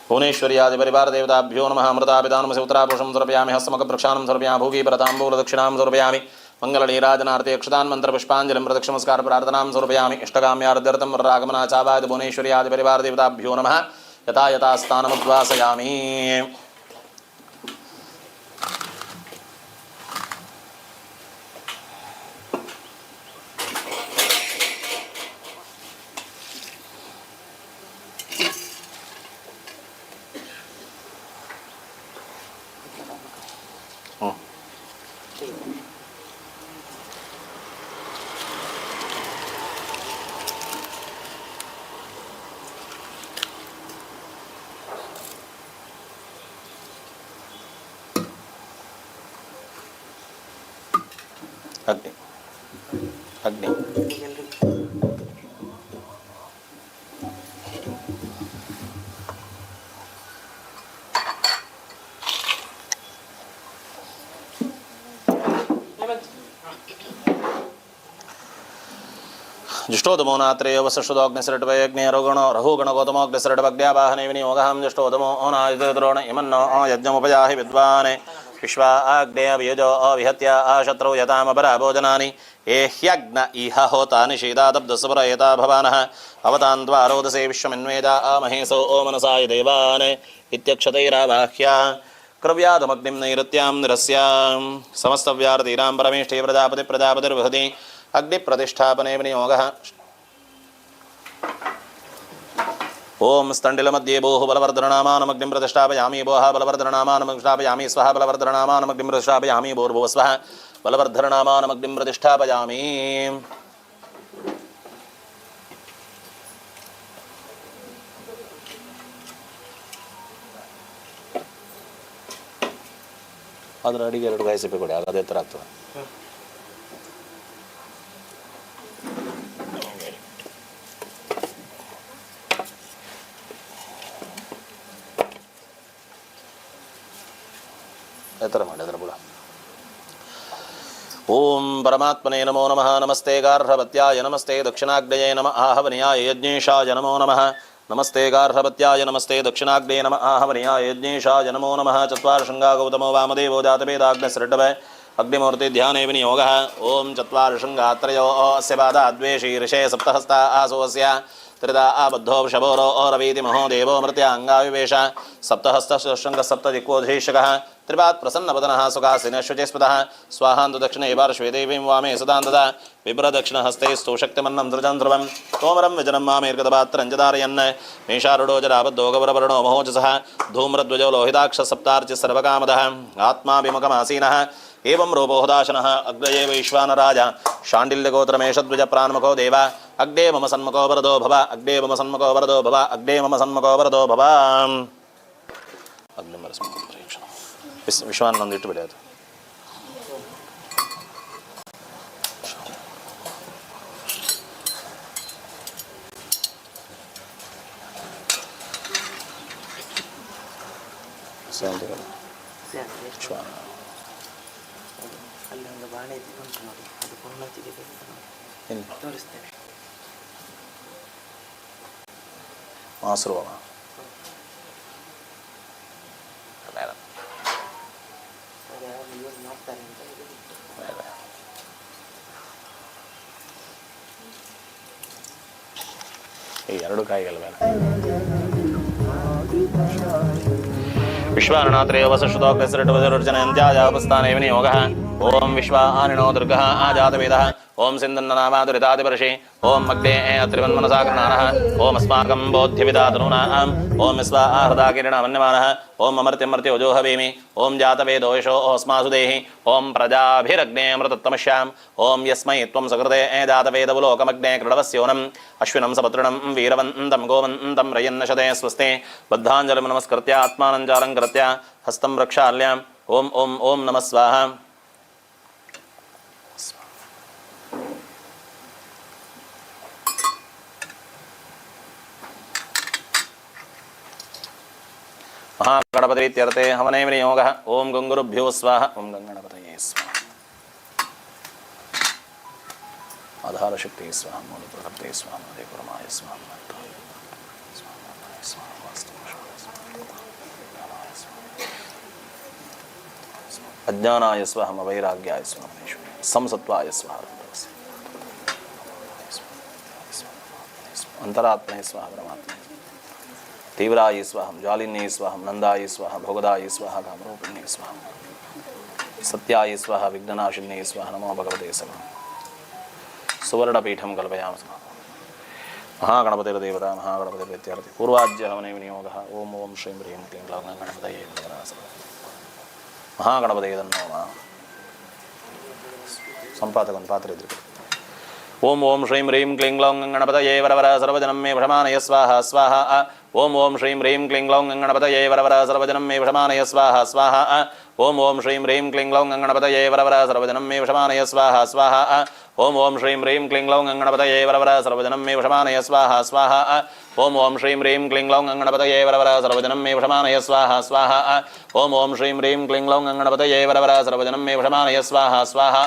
S3: ಭುವನೇಶ್ವರ್ಯಾದಿಪರಿವಾರದೇವತಾಭ್ಯೋ ನಮಃ. ಅಮೃತಾಪಿದಾನಮಸಿ ಉತ್ತರಾಪುಷಂ ಸಮರ್ಪಯಾಮಿ. ಹಸ್ತಮುಖ ಪ್ರಕ್ಷಾಳಂ ಸಮರ್ಪಯಾಮಿ. ಭೂಗೀಪರತಾಂಬೂಲದಕ್ಷಿಣಾಂ ಸಮರ್ಪಯಾಮಿ. ಮಂಗಲನೀರಾಜನಾರ್ತೆ ಅಕ್ಷತಾನ್ ಮಂತ್ರಪುಷ್ಪಾಂಜಲಿಂ ಪ್ರದಕ್ಷಿಣಮಸ್ಕಾರ ಪ್ರಾರ್ಥನಾಂ ಸಮರ್ಪಯಾಮಿ. ಇಷ್ಟಕಾಮ್ಯಾರ್ಧರ್ಥಂ ವರರಾಗಮನಾಚಾವಾದ ಭುವನೇಶ್ವರ್ಯಾದಿಪರಿವಾರದೇವತಾಭ್ಯೋ ನಮಃ. ಯಥಾ ಯಥಾ ಸ್ಥಾನಮುದ್ವಾಸಯಾಮಿ. ಹ್ಞೂ. ಅಗ್ನಿ ಅಗ್ನಿ. ಜುಷ್ಟೋದಮೋ ನಾತ್ರೇಯ ವಸಶುದೋಗ್ನಿಸರಟವಯಜ್ಞೇ ರೋಗಣೋ ರಹುಗಣ ಗೌತಮೋಗ್ನಿಸರಟವಗ್ನ್ಯಾವಾಹನೆ ವಿನಿಯೋಗಹಂ ಜುಷ್ಟೋದಮೋ ಓನಾಯುಧದ್ರೋಣ ಇಮನ್ನೋ ಯಜ್ಞಮುಪಜಾಹಿ ವಿದ್ವಾನ್ ವಿಶ್ವಾ ಆಗ್ನೇಯ ವಿಯುಜೋ ಅವಿಹತ್ಯ ಆಶತ್ರೌ ಯತಾಮಪರಾಭೋಜನಾನಿ ಏಹ್ಯಗ್ನ ಇಹ ಹೋತಾ ನಿಷೀದಾತಬ್ಧಸುಪರ ಯಥಾ ಭವಾನಃ ಅವತಾನ್ ದ್ವಾರೋದಸೇ ವಿಶ್ವಮಿನ್ವೇದ ಆಮಹೇಸೋ ಓ ಮನಸಾಯ ದೇವಾನ್ ಇತ್ಯಕ್ಷತೈರಾವಾಹ್ಯ ಕ್ರವ್ಯಾದಮಗ್ನಿಂ ನೈಋತ್ಯಾಂ ನಿರಸ್ಯಾಂ ಸಮಸ್ತವ್ಯಾರತೀರಾಂ ಪರಮೇಷ್ಠೇ ಪ್ರಜಾಪತಿ ಪ್ರಜಾಪತಿರ್ಬೃಹತಿ ಅಗ್ನಿಪ್ರತಿಷ್ಠಾಪನೆ ವಿನಿಯೋಗಃ. ಓಂ ಸ್ತಂಡಿಲಮಧ್ಯೆ ಭೂಃ ಬಲವರ್ಧನನಾಮಾನಮಗ್ನಿಂ ಪ್ರತಿಷ್ಠಾಪಯಾಮಿ ಭೋಃ ಬಲವರ್ಧನನಾಮಾನಮಗ್ನಿಂ ಪ್ರತಿಷ್ಠಾಪಯಾಮಿ ಸ್ವಃ ಬಲವರ್ಧನನಾಮಾನಮಗ್ನಿಂ ಪ್ರತಿಷ್ಠಾಪಯಾಮಿ ಭೂರ್ಭುವ ಸ್ವಃ ಬಲವರ್ಧನನಾಮಾನಮಗ್ನಿಂ ಪ್ರತಿಷ್ಠಾಪಯಾಮಿ. ಅದರ ಅಡಿಗೆ ಎರಡು ಗಾಯ ಸಿಪ್ಪೆ ಕೊಡಿ, ಆಗ ಅದೇ ಥರ ಆಗ್ತದೆ. ಅದೇ ಥರ ಮಾಡಿ ಅದರ ಬುಡ. ಓಂ ಪರಮಾತ್ಮನೇ ನಮೋ ನಮಃ. ನಮಸ್ತೆ ಗಾರ್ಹಪತ್ಯಾಯ ನಮಸ್ತೆ ದಕ್ಷಿಣಾಗ್ನಯೇ ನಮ ಆಹವನಿಯಾಯ ಯಜ್ಞೇಶಾಯ ನಮೋ ನಮಃ. ನಮಸ್ತೆ ಗಾರ್ಹಪತ್ಯಾಯ ನಮಸ್ತೆ ದಕ್ಷಿಣಾಗ್ನೇ ನಮ ಆಹವನಿಯಾಯ ಯಜ್ಞೇಶಾಯ ನಮೋ ನಮಃ. ಚತ್ವಾರಶೃಂಗಾ ಗೌತಮೋ ವಾಮದೇವೋ ಜಾತವೇದಾಗ್ನಿಸೃಟವ ಅಗ್ನಿಮೂರ್ತಿ ಧ್ಯಾನೇ ವಿನಿಯೋಗಃ. ಓಂ ಚತ್ವಾರಶೃಂಗಾತ್ರಯೋ ಅಸ್ಯ ಪಾದಾ ದ್ವೇ ಶೀರ್ಷೇ ಸಪ್ತಹಸ್ತಾ ಆಸೋಸ್ಯ ತ್ರಿದಾ ಆಬದ್ಧೋ ವೃಷಭೋರೋ ರವೀತಿ ಮಹೋ ದೇವೋ ಮೃತ್ಯಾಂಗಾವಿವೇಶ ಸಪ್ತಹಸ್ತಶೃಂಗ ಸಪ್ತದಿಕ್ಕೋಧೀಶಕಃ ತ್ರಿಪಾತ್ ಪ್ರಸನ್ನವದನಃ ಸುಖಾಸಿನ ಶುಚಿಸ್ಮೃತಃ ಸ್ವಾಹಾಂತು ದಕ್ಷಿಣೇ ಪಾರ್ಶ್ವೇ ದೇವೀಂ ವಾಮೇ ಸದಾಂ ತದಾ ಬಿಭ್ರದಕ್ಷಿಣಹಸ್ತೆ ಸ್ತೂಶಕ್ತಿಮನ್ನಂ ಧೃಜಂ ಧ್ರುವಂ ತೋಮರಂ ವ್ಯಜನಂ ಮಾಮೇರ್ಗದಪಾತ್ರಂ ಚ ಧಾರಯನ್ ಮೇಷಾರುಡೋ ಜರಾಬದ್ಧೋ ಗೌರವರ್ಣೋ ಮಹೋಜಸಃ ಧೂಮ್ರಧ್ವಜೋ ಲೋಹಿತಾಕ್ಷ ಸಪ್ತಾರ್ಚಿ ಸರ್ವಕಾಮದಃ ಆತ್ಮಾಭಿಮುಖಮಾಸೀನಃ ಏವಂ ರೂಪೋ ಹುದಾಶನಃ ಅಗ್ರಯೇ ವೈಶ್ವಾನರಾಜ ಶಾಂಡಿಲ್ಯಗೋತ್ರಮೇಷಧ್ವಜ ಪ್ರಾನ್ಮುಖೋ ದೇವ ಅಗ್ನೇ ಮಮ ಸನ್ಮುಖೋ ವರದೋ ಭವ ಅಗ್ನೇ ಮಮ ಸನ್ಮುಖೋ ವರದೋ ಭವ ಅಗ್ನೇ ಮಮ ಸನ್ಮುಖೋ ವರದೋ ಭವ. ಅಗ್ನಿಮರಸ್ಮ ವಿಶ್ವಾನಂದ ಇಟ್ಟು ಬಿಡಿ ಅದು.
S4: ಸೇವಂತಿಗೆ.
S3: ವಿಶ್ವಾನ
S4: ಅಲ್ಲಿ ಒಂದು ಬಾಣೆ ಉಂಟು ನೋಡಿ, ಅದು ಪೂರ್ಣಾತಿಗೆ ಬೇಕು ನೋಡಿ.
S3: ಎಲ್ಲಿ?
S4: ತೋರಿಸ್ತೇನೆ.
S3: ಮಾಸರು ಅವ ಬೇಡ.
S4: ಅದು ಯಾವಾಗ ಯೂಸ್ ಮಾಡ್ತಾರೆ ಅಂತ ಇದು ಬಿಟ್ಟು.
S3: ಬೇಡ. ಈ ಎರಡು ಕಾಯಿಗಳು ಬೇಡ. ವಿಶ್ವಾರಣಾತ್ರೇಯ ವಸಶುತೋಗ್ರಸರಟವಜರುರ್ಜನಯಂತ್ಯಾಜಾಪಸ್ಥಾನೇ ವಿನಿಯೋಗಃ. ಓಂ ವಿಶ್ವ ಆನಿನೋ ದುರ್ಗಃ ಆಜಾತವೇದಃ. ಓಂ ಸಿಂಧನ್ನನಾಮಾದುರಿತಾದಿಪರ್ಷಿ. ಓಂ ಅಗ್ನೇ ಅತ್ರಿವನ್ಮನಸಾ ಗೃಣಾನಃ. ಓಂ ಅಸ್ಮಾಕಂ ಬೋಧ್ಯವಿದಾತನೂನಾಂ. ಓಂ ವಿಶ್ವ ಆಹೃದಾ ಕಿರಣ ಮನ್ಯಮಾನಃ. ಓಂ ಅಮರ್ತ್ಯಮರ್ತ್ಯ ಓಜೋಹವೇಮಿ. ಓಂ ಜಾತವೇದೋ ಯಶೋ ಅಸ್ಮಾಸು ದೇಹಿ. ಓಂ ಪ್ರಜಾಭಿರಗ್ನೇ ಅಮೃತತ್ವಮಶ್ಯಾಂ. ಓಂ ಯಸ್ಮೈ ತ್ವಂ ಸಕೃತೆ ಜಾತವೇದವು ಲೋಕಮಗ್ನೇ ಕೃಣವಸ್ಯೋನಂ ಅಶ್ವಿನಂ ಸಪತ್ರಣಂ ವೀರವಂತಂ ಗೋವಂತಂ ರಯನ್ನಶತೆ ಸ್ವಸ್ತಿ. ಬದ್ಧಾಂಜಲಿಂ ನಮಸ್ಕೃತ್ಯ ಆತ್ಮಾನಂಚಾಲಂಕೃತ್ಯ ಹಸ್తం ಪ್ರಕ್ಷಾಲ್ಯ ಓಂ ಓಂ ಓಂ ನಮಃ ಸ್ವಾಹ. ಮಹಾಗಣಪತಿರೀತ್ಯರ್थे ಹವನೆ ವಿನಿಯೋಗಃ. ಓಂ ಗಂಗುರುಭ್ಯೋ ಸ್ವಾಹ. ಓಂ ಗಂಗಣಪತಯೇ ಸ್ವಾಹ. ಆಧಾರಶಕ್ತಿ ಸ್ವಾಹ. ಮೂಲಪ್ರಕೃತೆ ಸ್ವಾಹ. ಪರಮಾಯ ಸ್ವಾಹ. ಸ್ವಾಹ ಸ್ವಾಹ ವಾಸ್ತು ಸ್ವಾಹ. ಅಜ್ಞಾನಾಯ ಸ್ವಾಹ. ವೈರಾಗ್ಯಾಯ ಸ್ವಾಹ. ಸಂಸತ್ವಾಯ ಸ್ವಾಹ. ಅಂತರಾತ್ಮನೇ ಸ್ವಾಹ. ಪರಮಾತ್ಮ ತೀವ್ರಾಯ ಸ್ವಾಹಂ. ಜ್ವಾಲಿನ್ಯೇ ಸ್ವಾಹಂ. ನಂದಾಯ ಸ್ವಾಹ. ಭೋಗದಾಯ ಸ್ವಾಹ. ಕಾಮರೂಪಿಣ್ಯೇ ಸ್ವಾಹ. ಸತ್ಯಾಯ ಸ್ವಾಹ. ವಿಘ್ನನಾಶಿನ್ಯೇ ಸ್ವಾಹ. ನಮೋ ಭಗವತೆ ಸಮಃ. ಸುವರ್ಣಪೀಠಂ ಕಲ್ಪಯಾಮ ಸ್ಮಃ. ಮಹಾಗಣಪತಿರ್ದೇವತಾ ಮಹಾಗಣಪತಿರ್ವಿದ್ಯಾರ್ಥಿ ಪೂರ್ವಾಜ್ಯ ಹವನೆ ವಿನಿಯೋಗ. ಓಂ ಓಂ ಶ್ರೀಂ ಹ್ರೀಂ ಕ್ಲೀಂ ಗ್ಲೌಂ ಗಣಪತಯೇ ನಮಃ. ಮಹಾಗಣಪತಯೇ ತನ್ನೋ ನಮಃ. ಸಂಪಾತಕ ಒಂದು ಪಾತ್ರ ಇದ್ರು. ಓಂ ಓಂ ಶ್ರೀಂ ಹ್ರೀಂ ಕ್ಲೀಂ ಗ್ಲೌಂ ಗಣಪತಯೇ ವರವರ ಸರ್ವಜನಂ ಮೇ ವಷಮಾನಯ ಸ್ವಾಹ ಸ್ವಾಹ. ಓಂ ಓಂ ಶ್ರೀಂ ಹ್ರೀಂ ಕ್ಲೀಂ ಗ್ಲೌಂ ಗಣಪತಯೇ ವರವರ ಸರ್ವಜನಂ ಮೇ ವಷಮಾನಯ ಸ್ವಾಹ ಸ್ವಾಹ. ಓಂ ಓಂ ಶ್ರೀಂ ಹ್ರೀಂ ಕ್ಲೀಂ ಗ್ಲೌಂ ಗಣಪತಯೇ ವರವರ ಸರ್ವಜನಂ ಮೇ ವಷಮಾನಯ ಸ್ವಾಹ ಸ್ವಾಹ. ಓಂ ಓಂ ಶ್ರೀಂ ಹ್ರೀಂ ಕ್ಲೀಂ ಗ್ಲೌಂ ಗಣಪತಯೇ ವರವರ ಸರ್ವಜನಂ ಮೇ ವಷಮಾನಯ ಸ್ವಾಹ ಸ್ವಾಹ. ಓಂ ಓಂ ಶ್ರೀಂ ಹ್ರೀಂ ಕ್ಲೀಂ ಗ್ಲೌಂ ಗಣಪತಯೇ ವರವರ ಸರ್ವಜನಂ ಮೇ ವಷಮಾನಯ ಸ್ವಾಹ ಸ್ವಾಹ. ಓಂ ಓಂ ಶ್ರೀಂ ಹ್ರೀಂ ಕ್ಲೀಂ ಗ್ಲೌಂ ಗಣಪತಯೇ ವರವರ ಸರ್ವಜನಂ ಮೇ ವಷಮಾನಯ ಸ್ವಾಹ ಸ್ವಾಹ.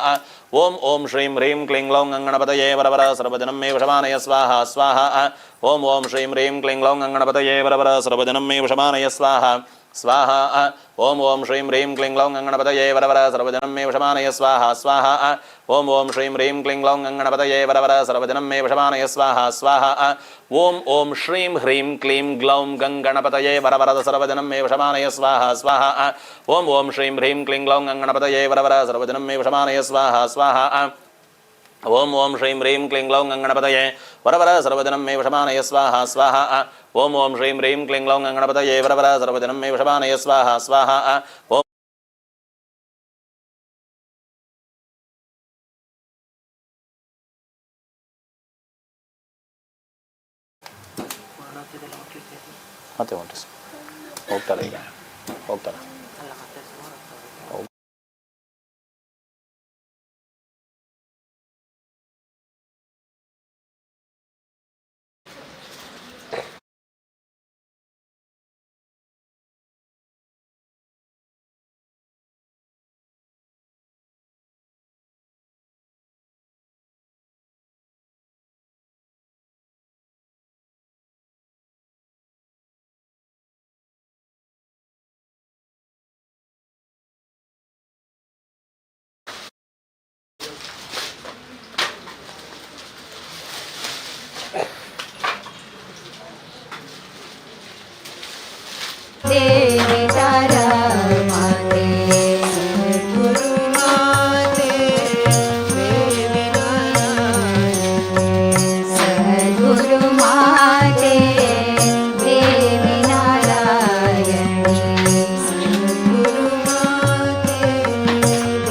S3: ಓಂ ಓಂ ಶ್ರೀಂ ಹ್ರೀಂ ಕ್ಲೀಂ ಗ್ಲೌಂ ಗಣಪತಯೇ ವರವರ ಸರ್ವಜನಂ ಮೇ ವಷಮಾನಯ ಸ್ವಾಹ ಸ್ವಾಹ. ಓಂ ಓಂ ಶ್ರೀಂ ಹ್ರೀಂ ಕ್ಲೀಂ ಗ್ಲೌಂ ಗಣಪತಯೇ ವರವರ ಸರ್ವಜನಂ ಮೇ ವಷಮಾನಯ ಸ್ವಾಹ ಸ್ವಾಹ. ಓಂ ಓಂ ಶ್ರೀಂ ಹ್ರೀಂ ಕ್ಲೀಂ ಗ್ಲೌಂ ಗಣಪತಯೇ ವರವರ ಸರ್ವಜನಂ ಮೇ ವಷಮಾನಯ ಸ್ವಾಹ ಸ್ವಾಹ. ಓಂ ಓಂ ಶ್ರೀಂ ಹ್ರೀಂ ಕ್ಲೀಂ ಗ್ಲೌಂ ಗಣಪತಯೇ ವರವರ ಸರ್ವಜನಂ ಮೇ ವಷಮಾನಯ ಸ್ವಾಹ ಸ್ವಾಹ. ಓಂ ಓಂ ಶ್ರೀಂ ಹ್ರೀಂ ಕ್ಲೀಂ ಗ್ಲೌಂ ಗಣಪತಯೇ ವರವರದ ಸರ್ವಜನಂ ಮೇ ವಷಮಾನಯ ಸ್ವಾಹ ಸ್ವಾಹ. ಓಂ ಓಂ ಶ್ರೀಂ ಹ್ರೀಂ ಕ್ಲೀಂ ಗ್ಲೌಂ ಗಣಪತಯೇ ವರವರ ಸರ್ವಜನಂ ಮೇ ವಷಮಾನಯ ಸ್ವಾಹ ಸ್ವಾಹ. ಓಂ ಓಂ ಶ್ರೀಂ ಹ್ರೀಂ ಕ್ಲೀಂ ಗ್ಲೌಂ ಗಣಪತಯೇ ವರವರ ಸರ್ವಜನಂ ಮೇ ವಷಮಾನಯ ಸ್ವಾಹ ಸ್ವಾಹ. ಓಂ ಓಂ ಶ್ರೀಂ ಹ್ರೀಂ ಕ್ಲೀಂ ಗ್ಲೌಂ ಗಣಪತಯೇ ವರವರ ಸರ್ವಜನಂ ಮೇ ವಷಮಾನಯ ಸ್ವಾಹ ಸ್ವಾಹ. ಓಂ
S4: ಹೊರಡೋಗ್ತಿದ್ದೆಲ್ಲ ಹೊಟ್ಟಿರ್ತೀವಿ.
S3: ಮತ್ತೆ ಹೊಂಟಿಸ್ ಹೋಗ್ತಾರೆ, ಈಗ ಹೋಗ್ತಾರೆ.
S4: ಅಲ್ಲ, ಮತ್ತೆ ಸುಮಾರು ಹೋಗ್ತಾರೆ.
S1: ದೇವಿ ತಾರಾ ಮಾತೆ.
S2: ಗುರು ಮಾತೆ ದೇವಿ ನಾರಾಯಣಿ.
S1: ಸದ್ಗುರು ಮಾತೆ ದೇವಿ ನಾರಾಯಣಿ.
S2: ಗುರು ಮಾತೆ ದೇವಿ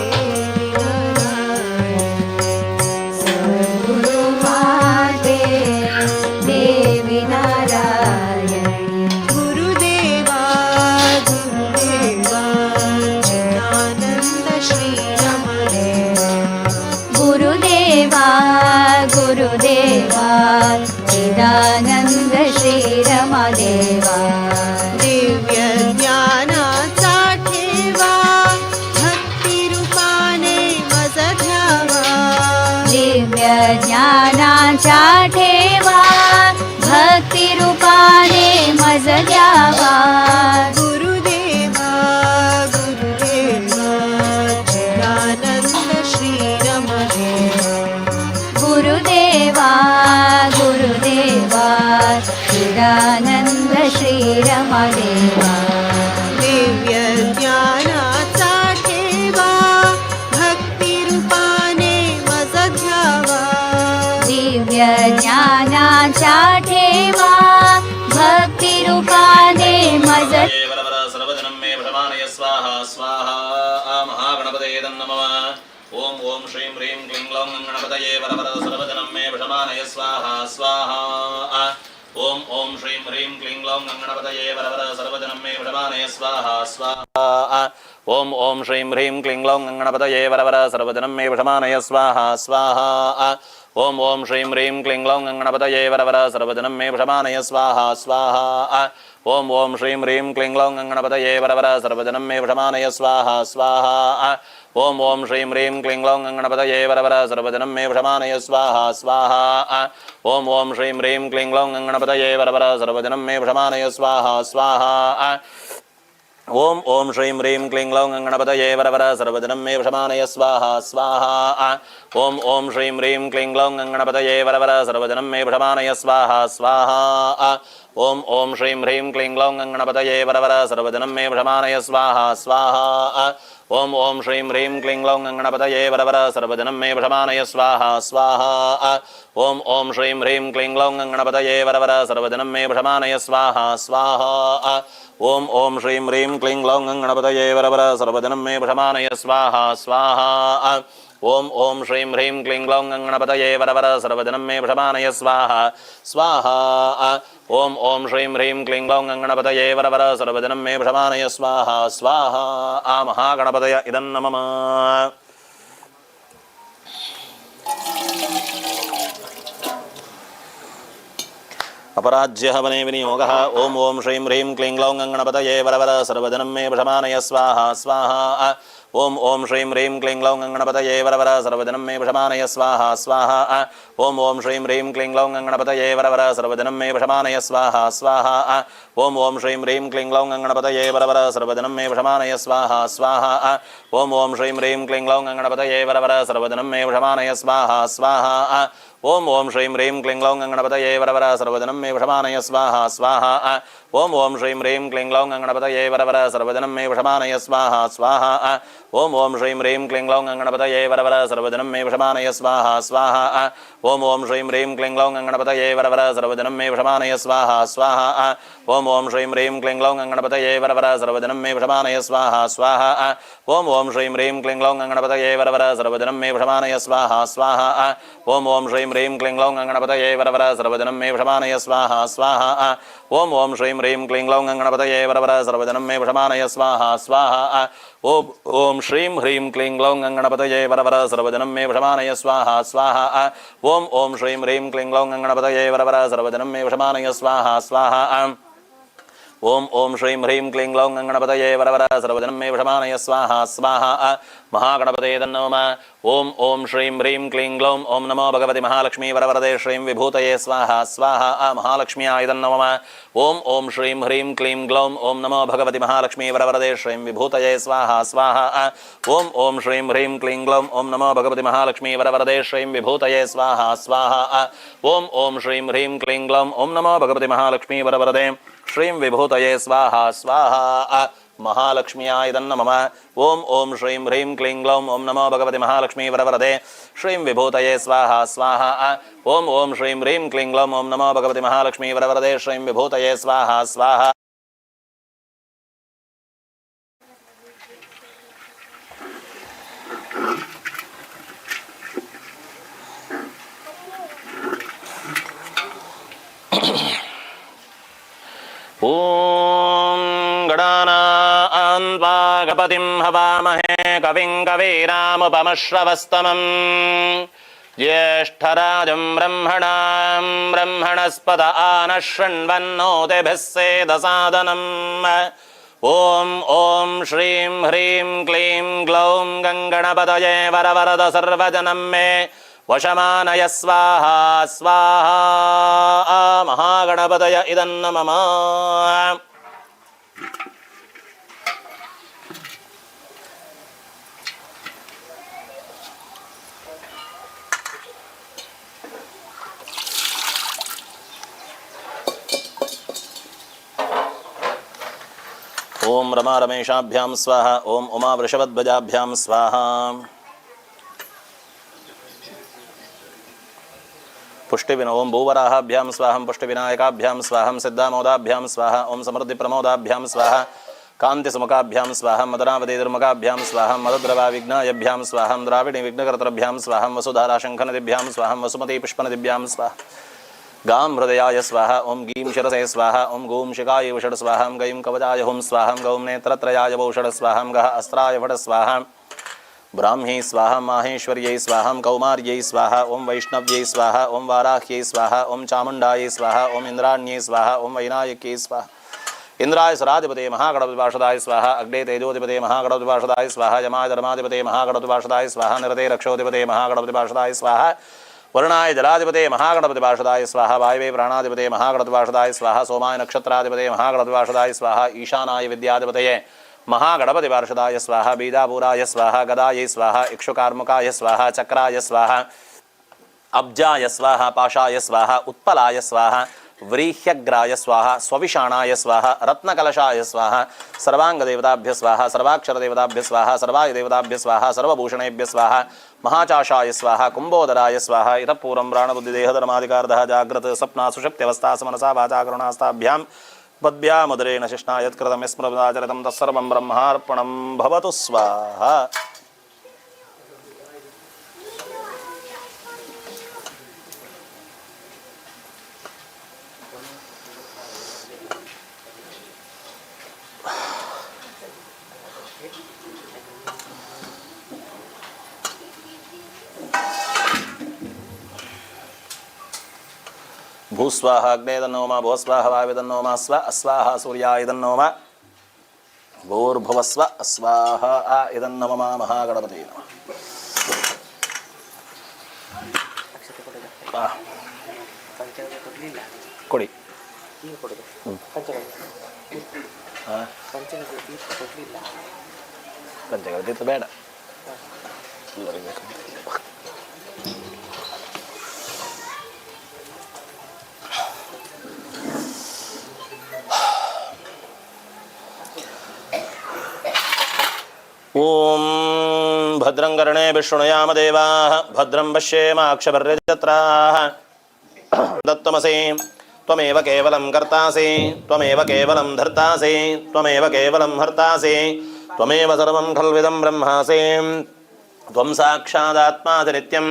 S2: ನಾರಾಯಣಿ.
S1: ಸದ್ಗುರು ಮಾತೆ ದೇವಿ ನಾರಾಯಣಿ.
S2: ಗುರುದೇವಾ ಗುರುದೇವಾ ಚಿದಾನಂದ ಶ್ರೀ ರಮದೇವಾ.
S1: ಗುರುದೇವಾ ಗುರುದೇವಾ ಚಿದಾನಂದ ಶ್ರೀರಮದೇವಾ.
S2: ದಿವ್ಯ ಜ್ಞಾನಾचा ठेवा भक्तिरूपाने मज घ्यावा.
S1: दिव्य ज्ञानाचा ठेवा भक्तिरूपाने मज द्यावा.
S2: गुरुदेवा गुरुदेवा चिदानंद श्री रमदेवा.
S1: गुरुदेवा गुरुदेवा चिदानंद श्रीरमदेवा.
S2: दिव्य ज्ञानाचा ठेवा भक्तिरूपाने मज घ्यावा.
S1: दिव्य ज्ञानाचा ठेवा भक्तिरूपाने मज
S3: ವರವರ ಸರ್ವಜನಂ ಮೇ ವಷಮಾನಯ ಸ್ವಾಹ ಸ್ವಾಹ. ಮಹಾಗಣಪತಯೇ ತನ್ನಮಃ. ಓಂ ಓಂ ಶ್ರೀಂ ಹ್ರೀಂ ಕ್ಲೀಂ ಗ್ಲೌಂ ಗಣಪತಯೇ ವರವರ ಸರ್ವಜನಂ ಮೇ ವಷಮಾನಯ ಸ್ವಾಹ ಸ್ವಾಹ. ಓಂ ಓಂ ಶ್ರೀಂ ಹ್ರೀಂ ಕ್ಲೀಂ ಗ್ಲೌಂ ಗಣಪತಯೇ ವರವರ ಸರ್ವಜನಂ ಮೇ ವಷಮಾನಯ ಸ್ವಾಹ ಸ್ವಾಹ. ಓಂ ಓಂ ಶ್ರೀಂ ಹ್ರೀಂ ಕ್ಲೀಂ ಗ್ಲೌಂ ಗಣಪತಯೇ ವರವರ ಸರ್ವಜನಂ ಮೇ ವಷಮಾನಯ ಸ್ವಾಹ ಸ್ವಾಹ. ಓಂ ಓಂ ಶ್ರೀಂ ಹ್ರೀಂ ಕ್ಲೀಂ ಗ್ಲೌಂ ಗಣಪತಯೇ ವರವರ ಸರ್ವಜನಂ ಮೇ ವಷಮಾನಯ ಸ್ವಾಹ ಸ್ವಾಹ. ಓಂ ಓಂ ಶ್ರೀಂ ಹ್ರೀಂ ಕ್ಲೀಂ ಗ್ಲೌಂ ಗಣಪತಯೇ ವರವರ ಸರ್ವಜನಂ ಮೇ ವಷಮಾನಯ ಸ್ವಾಹ ಸ್ವಾಹ. ಓಂ ಓಂ ಶ್ರೀಂ ಹ್ರೀಂ ಕ್ಲೀಂ ಗ್ಲೌಂ ಗಣಪತಯೇ ವರವರ ಸರ್ವಜನಂ ಮೇ ವಷಮಾನಯ ಸ್ವಾಹ ಸ್ವಾಹ. ಓಂ ಓಂ ಶ್ರೀಂ ಹ್ರೀಂ ಕ್ಲೀಂ ಗ್ಲೌಂ ಗಣಪತಯೇ ವರವರ ಸರ್ವಜನಂ ಮೇ ವಷಮಾನಯ ಸ್ವಾಹ ಸ್ವಾಹ. ಓಂ ಓಂ ಶ್ರೀಂ ಹ್ರೀಂ ಕ್ಲೀಂ ಗ್ಲೌಂ ಗಣಪತಯೇ ವರವರ ಸರ್ವಜನಂ ಮೇ ವಷಮಾನಯ ಸ್ವಾಹ ಸ್ವಾಹ. ಓಂ ಓಂ ಶ್ರೀಂ ಹ್ರೀಂ ಕ್ಲೀಂ ಗ್ಲೌಂ ಗಣಪತಯೇ ವರವರ ಸರ್ವಜನಂ ಮೇ ವಷಮಾನಯ ಸ್ವಾಹ ಸ್ವಾಹ. ಓಂ ಓಂ ಶ್ರೀಂ ಹ್ರೀಂ ಕ್ಲೀಂ ಗ್ಲೌಂ ಗಣಪತಯೇ ವರವರ ಸರ್ವಜನಂ ಮೇ ವಷಮಾನಯ ಸ್ವಾಹ ಸ್ವಾಹ. ಓಂ ಓಂ ಶ್ರೀಂ ಹ್ರೀಂ ಕ್ಲೀಂ ಗ್ಲೌಂ ಗಣಪತಯೇ ವರವರ ಸರ್ವಜನಂ ಮೇ ವಷಮಾನಯ ಸ್ವಾಹ ಸ್ವಾಹ. ಓಂ ಓಂ ಶ್ರೀಂ ಹ್ರೀಂ ಕ್ಲೀಂ ಗ್ಲೌಂ ಗಣಪತಯೇ ವರವರ ಸರ್ವಜನಂ ಮೇ ವಷಮಾನಯ ಸ್ವಾಹ ಸ್ವಾಹ. ಓಂ ಓಂ ಶ್ರೀಂ ಹ್ರೀಂ ಕ್ಲೀಂ ಗ್ಲೌಂ ಗಣಪತಯೇ ವರವರ ಸರ್ವಜನಂ ಮೇ ವಷಮಾನಯ ಸ್ವಾಹ ಸ್ವಾಹ. ओम ओम श्रीं ह्रीं क्लीं ग्लौं गणपतये वरवर सर्वजनं मे वृषमानय स्वाहा स्वाहा। ओम ओम श्रीं ह्रीं क्लीं ग्लौं गणपतये वरवर सर्वजनं मे वृषमानय स्वाहा स्वाहा। आ महागणपतय इदं नमः। अपराज्य हवने विनियोगः। ओम ओम श्रीं ह्रीं क्लीं ग्लौं गणपतये वरवर सर्वजनं मे वृषमानय स्वाहा स्वाहा। ओम ओम श्रीं ह्रीं क्लीं ग्लौं गणपतये वरवर सर्वजनं मे वृषमानय स्वाहा स्वाहा। ओम ओम श्रीं ह्रीं क्लीं ग्लौं गणपतये वरवर सर्वजनं मे वृषमानय स्वाहा स्वाहा। ओम ओम श्रीं ह्रीं क्लीं ग्लौं गणपतये वरवर सर्वजनं मे वृषमानय स्वाहा स्वाहा। ओम ओम श्रीं ह्रीं क्लीं ग्लौं गणपतये वरवर सर्वजनं मे वृषमानय स्वाहा स्वाहा। ओम ओम श्रीं ह्रीं क्लीं ग्लौं गणपतये वरवर सर्वजनं मे वृषमानय स्वाहा स्वाहा। ओम ओम श्रीं ह्रीं क्लीं ग्लौं गणपतये वरवर सर्वजनं मे वृषमानय स्वाहा स्वाहा। ओम ओम श्रीं ह्रीं क्लीं ग्लौं गणपतये वरवर सर्वजनं मे वृषमानय स्वाहा स्वाहा। ओम ओम श्रीं ह्रीं क्लीं ग्लौं गणपतये वरवर सर्वजनं मे वृषमानय स्वाहा स्वाहा। ओम ओम श्रीं ह्रीं क्लीं ग्लौं गणपतये वरवर सर्वजनं मे वृषमानय स्वाहा स्वाहा। ओम ओम श्रीं ह्रीं क्लीं ग्लौं गणपतये वरवर सर्वजनं मे वृषमानय स्वाहा स्वाहा। ओम ओम श्रीं ह्रीं क्लीं ग्लौं गणपतये वरवर सर्वजनं मे वृषमानय स्वाहा स्वाहा। ओम ओम श्रीं ह्रीं क्लीं ग्लौं गणपतये वरवर सर्वजनं मे वृषमानय स्वाहा स्वाहा। ओम ओम श्रीं ह्रीं क्लीं ग्लौं गणपतये वरवर सर्वजनं मे वृषमानय स्वाहा स्वाहा। ओम ओम श्रीं ह्रीं क्लीं ग्लौं गणपतये वरवर सर्वजनं मे वृषमानय स्वाहा स्वाहा। ओम ओम श्रीं ह्रीं क्लीं ग्लौं गणपतये वरवर सर्वजनं मे वृषमानय स्वाहा स्वाहा। महागणपतये तन्नमः। ओम ओम श्रीं ह्रीं क्लीं ग्लौं ओम नमो भगवति महालक्ष्मी वरवरदे श्रीं विभूतये स्वाहा स्वाहा। महालक्ष्म्याय तन्नमः। ओम ओम श्रीं ह्रीं क्लीं ग्लौं ओम नमो भगवति महालक्ष्मी वरवरदे श्रीं विभूतये स्वाहा स्वाहा। ओम ओम श्रीं ह्रीं क्लीं ग्लौं ओम नमो भगवति महालक्ष्मी वरवरदे श्रीं विभूतये स्वाहा स्वाहा। ओम ओम श्रीं ह्रीं क्लीं ग्लौं ओम नमो भगवति महालक्ष्मी वरवरदे श्रीं विभूतये स्वाहा स्वाहा। महालक्ष्म्याय तन्नमः। ओम ओम श्रीं ह्रीं क्लीं ग्लौं ओम नमो भगवति महालक्ष्मी वरवरदे श्रीं विभूतये स्वाहा स्वाहा। ओम ओम श्रीं ह्रीं क्लीं ग्लौं ओम नमो भगवति महालक्ष्मी वरवरदे श्रीं विभूतये स्वाहा स्वाहा। ॐ गणानां त्वा गणपतिं हवामहे कविं कवीनामुपमश्रवस्तमम् ज्येष्ठराजं ब्रह्मणां ब्रह्मणस्पत आनः शृण्वन्नोतिभिः सेदसादनम्। ॐ ॐ श्रीं ह्रीं क्लीं ग्लौं गङ्गणपतये वरवरद सर्वजनं मे वशमानय स्वाहा स्वाहा। महागणपतय इदं नमः। ॐ रमा रमेशाभ्यां स्वाहा। ॐ उमा वृषभध्वजाभ्यां स्वाहा। पुष्टिविन ओम भूवराहाभ्यां स्वाहा। पुष्टिविनायकाभ्यां स्वाहा। सिद्धामोदाभ्यां स्वाहा। ओम समृद्धिप्रमोदाभ्यां स्वाहा। कान्तिसुमुखाभ्यां स्वाहा। मदनावतीदुर्मुखाभ्यां स्वाहा। मदद्रवाविघ्नायभ्यां स्वाहा। द्राविणी विघ्नकर्तृभ्यां स्वाहा। वसुधाराशङ्खनदिभ्यां स्वाहा। वसुमती पुष्पनदिभ्यां स्वाहा। गां हृदयाय स्वाहा। ओं गीं शिरसे स्वाहा। ओं गूं शिखाय वषट् स्वाहा। गैं कवचाय हुं स्वाहा। गौं नेत्रत्रयाय वौषट् स्वाहा। गः अस्त्राय फट् स्वाहा। ब्राह्मी स्वाहा। माहेश्वर्यै स्वाहा। कौमार्यै स्वाहा। ओं वैष्णव्यै स्वाहा। ओं वाराह्यै स्वाहा। ओं चामुण्डायै स्वाहा। ओं इन्द्राण्यै स्वाहा। ओं वैनायक्यै स्वाहा। इंद्राय सुराधिपते महागणपतिपार्षदाय स्वाहा। अग्ने तेजोधिपते महागणपतिपार्षदाय स्वाहा। यमाय धर्माधिपते महागणपतिपार्षदाय स्वाहा। निरते रक्षोधिपते महागणपतिपार्षदाय स्वाहा। वरुणाय जलाधिपते महागणपतिपार्षदाय स्वाहा। वायवे प्राणाधिपते महागणपतिपार्षदाय स्वाहा। सोमाय नक्षत्राधिपते महागणपतिपार्षदाय स्वाहा। ईशानाय विद्याधिपतये महागणपतिपार्षदाय स्वाहा। बीजापूराय स्वाहा। गदायै स्वाहा। इक्षुकार्मुकाय स्वाहा। चक्राय स्वाहा। अब्जाय स्वाहा। पाशाय स्वाहा। उत्पलाय स्वाहा। व्रीह्यग्राय स्वाहा। स्वविषाणाय स्वाहा। रत्नकलशाय स्वाहा। सर्वांगदेवताभ्य स्वाहा। सर्वाक्षरदेवताभ्य स्वाहा। सर्वाय देवताभ्य स्वाहा। सर्वभूषणेभ्य स्वाहा। महाचाषाय स्वाहा। कुंभोदराय स्वाहा। इतः पूर्वं प्राणबुद्धिदेहधर्माधिकारदः जाग्रत स्वप्ना सुषुप्त्यवस्था मनसा वाचा करुणास्ताभ्यां पद्भ्यामुदरेण शिष्णा यत्कृतं यस्मृताचरितं तत्सर्वं ब्रह्मार्पणं भवतु स्वाहा। ಭೂಸ್ವಾಹ ಅಗ್ನೇದನ್ನೋಮ ಭುವಸ್ವಾಹ ವಾಯುದನ್ನೋಮ ಸ್ವ ಅಸ್ವಾಹ ಸೂರ್ಯ ಇದನ್ನೋಮ ಭೂರ್ಭುವಸ್ವ ಅಸ್ವಾಹ ಆ ಇದನ್ನಮ ಮಹಾಗಣಪತಿ ನಮಃ.
S4: ಅಕ್ಷತೆ ಕೊಡೋದು?
S3: ಆ,
S4: ಪಂಚಗವ್ಯ ಕೊಡಲಿಲ್ಲ.
S3: ಕೊಡಿ.
S4: ಈಗ ಕೊಡೋದು ಪಂಚಗವ್ಯ.
S3: ಆ,
S4: ಪಂಚಗವ್ಯ ತೀರ್ಥ ಕೊಡಲಿಲ್ಲ.
S3: ಪಂಚಗವ್ಯ ತೀರ್ಥ ಬೇಡ, ಎಲ್ಲರಿಗೂ ಬೇಕು. ಓಂ ಭದ್ರಂ ಕರ್ಣೇ ವಿಷ್ಣುಯಾಮ ದೇವಾಃ ಭದ್ರಂ ಪಶ್ಯೇಮಾಕ್ಷಭರ್ಯಜತ್ರಾಃ. ದತ್ತಮಸಿ ತ್ವಮೇವ ಕೇವಲಂ ಕರ್ತಾಸಿ ತ್ವಮೇವ ಕೇವಲಂ ಧರ್ತಾಸಿ ತ್ವಮೇವ ಕೇವಲಂ ಹರ್ತಾಸಿ ತ್ವಮೇವ ಸರ್ವಂ ಖಲ್ವಿದಂ ಬ್ರಹ್ಮಾಸಿ. ತ್ವಂ ಸಾಕ್ಷಾದಾತ್ಮಾಸಿ ನಿತ್ಯಂ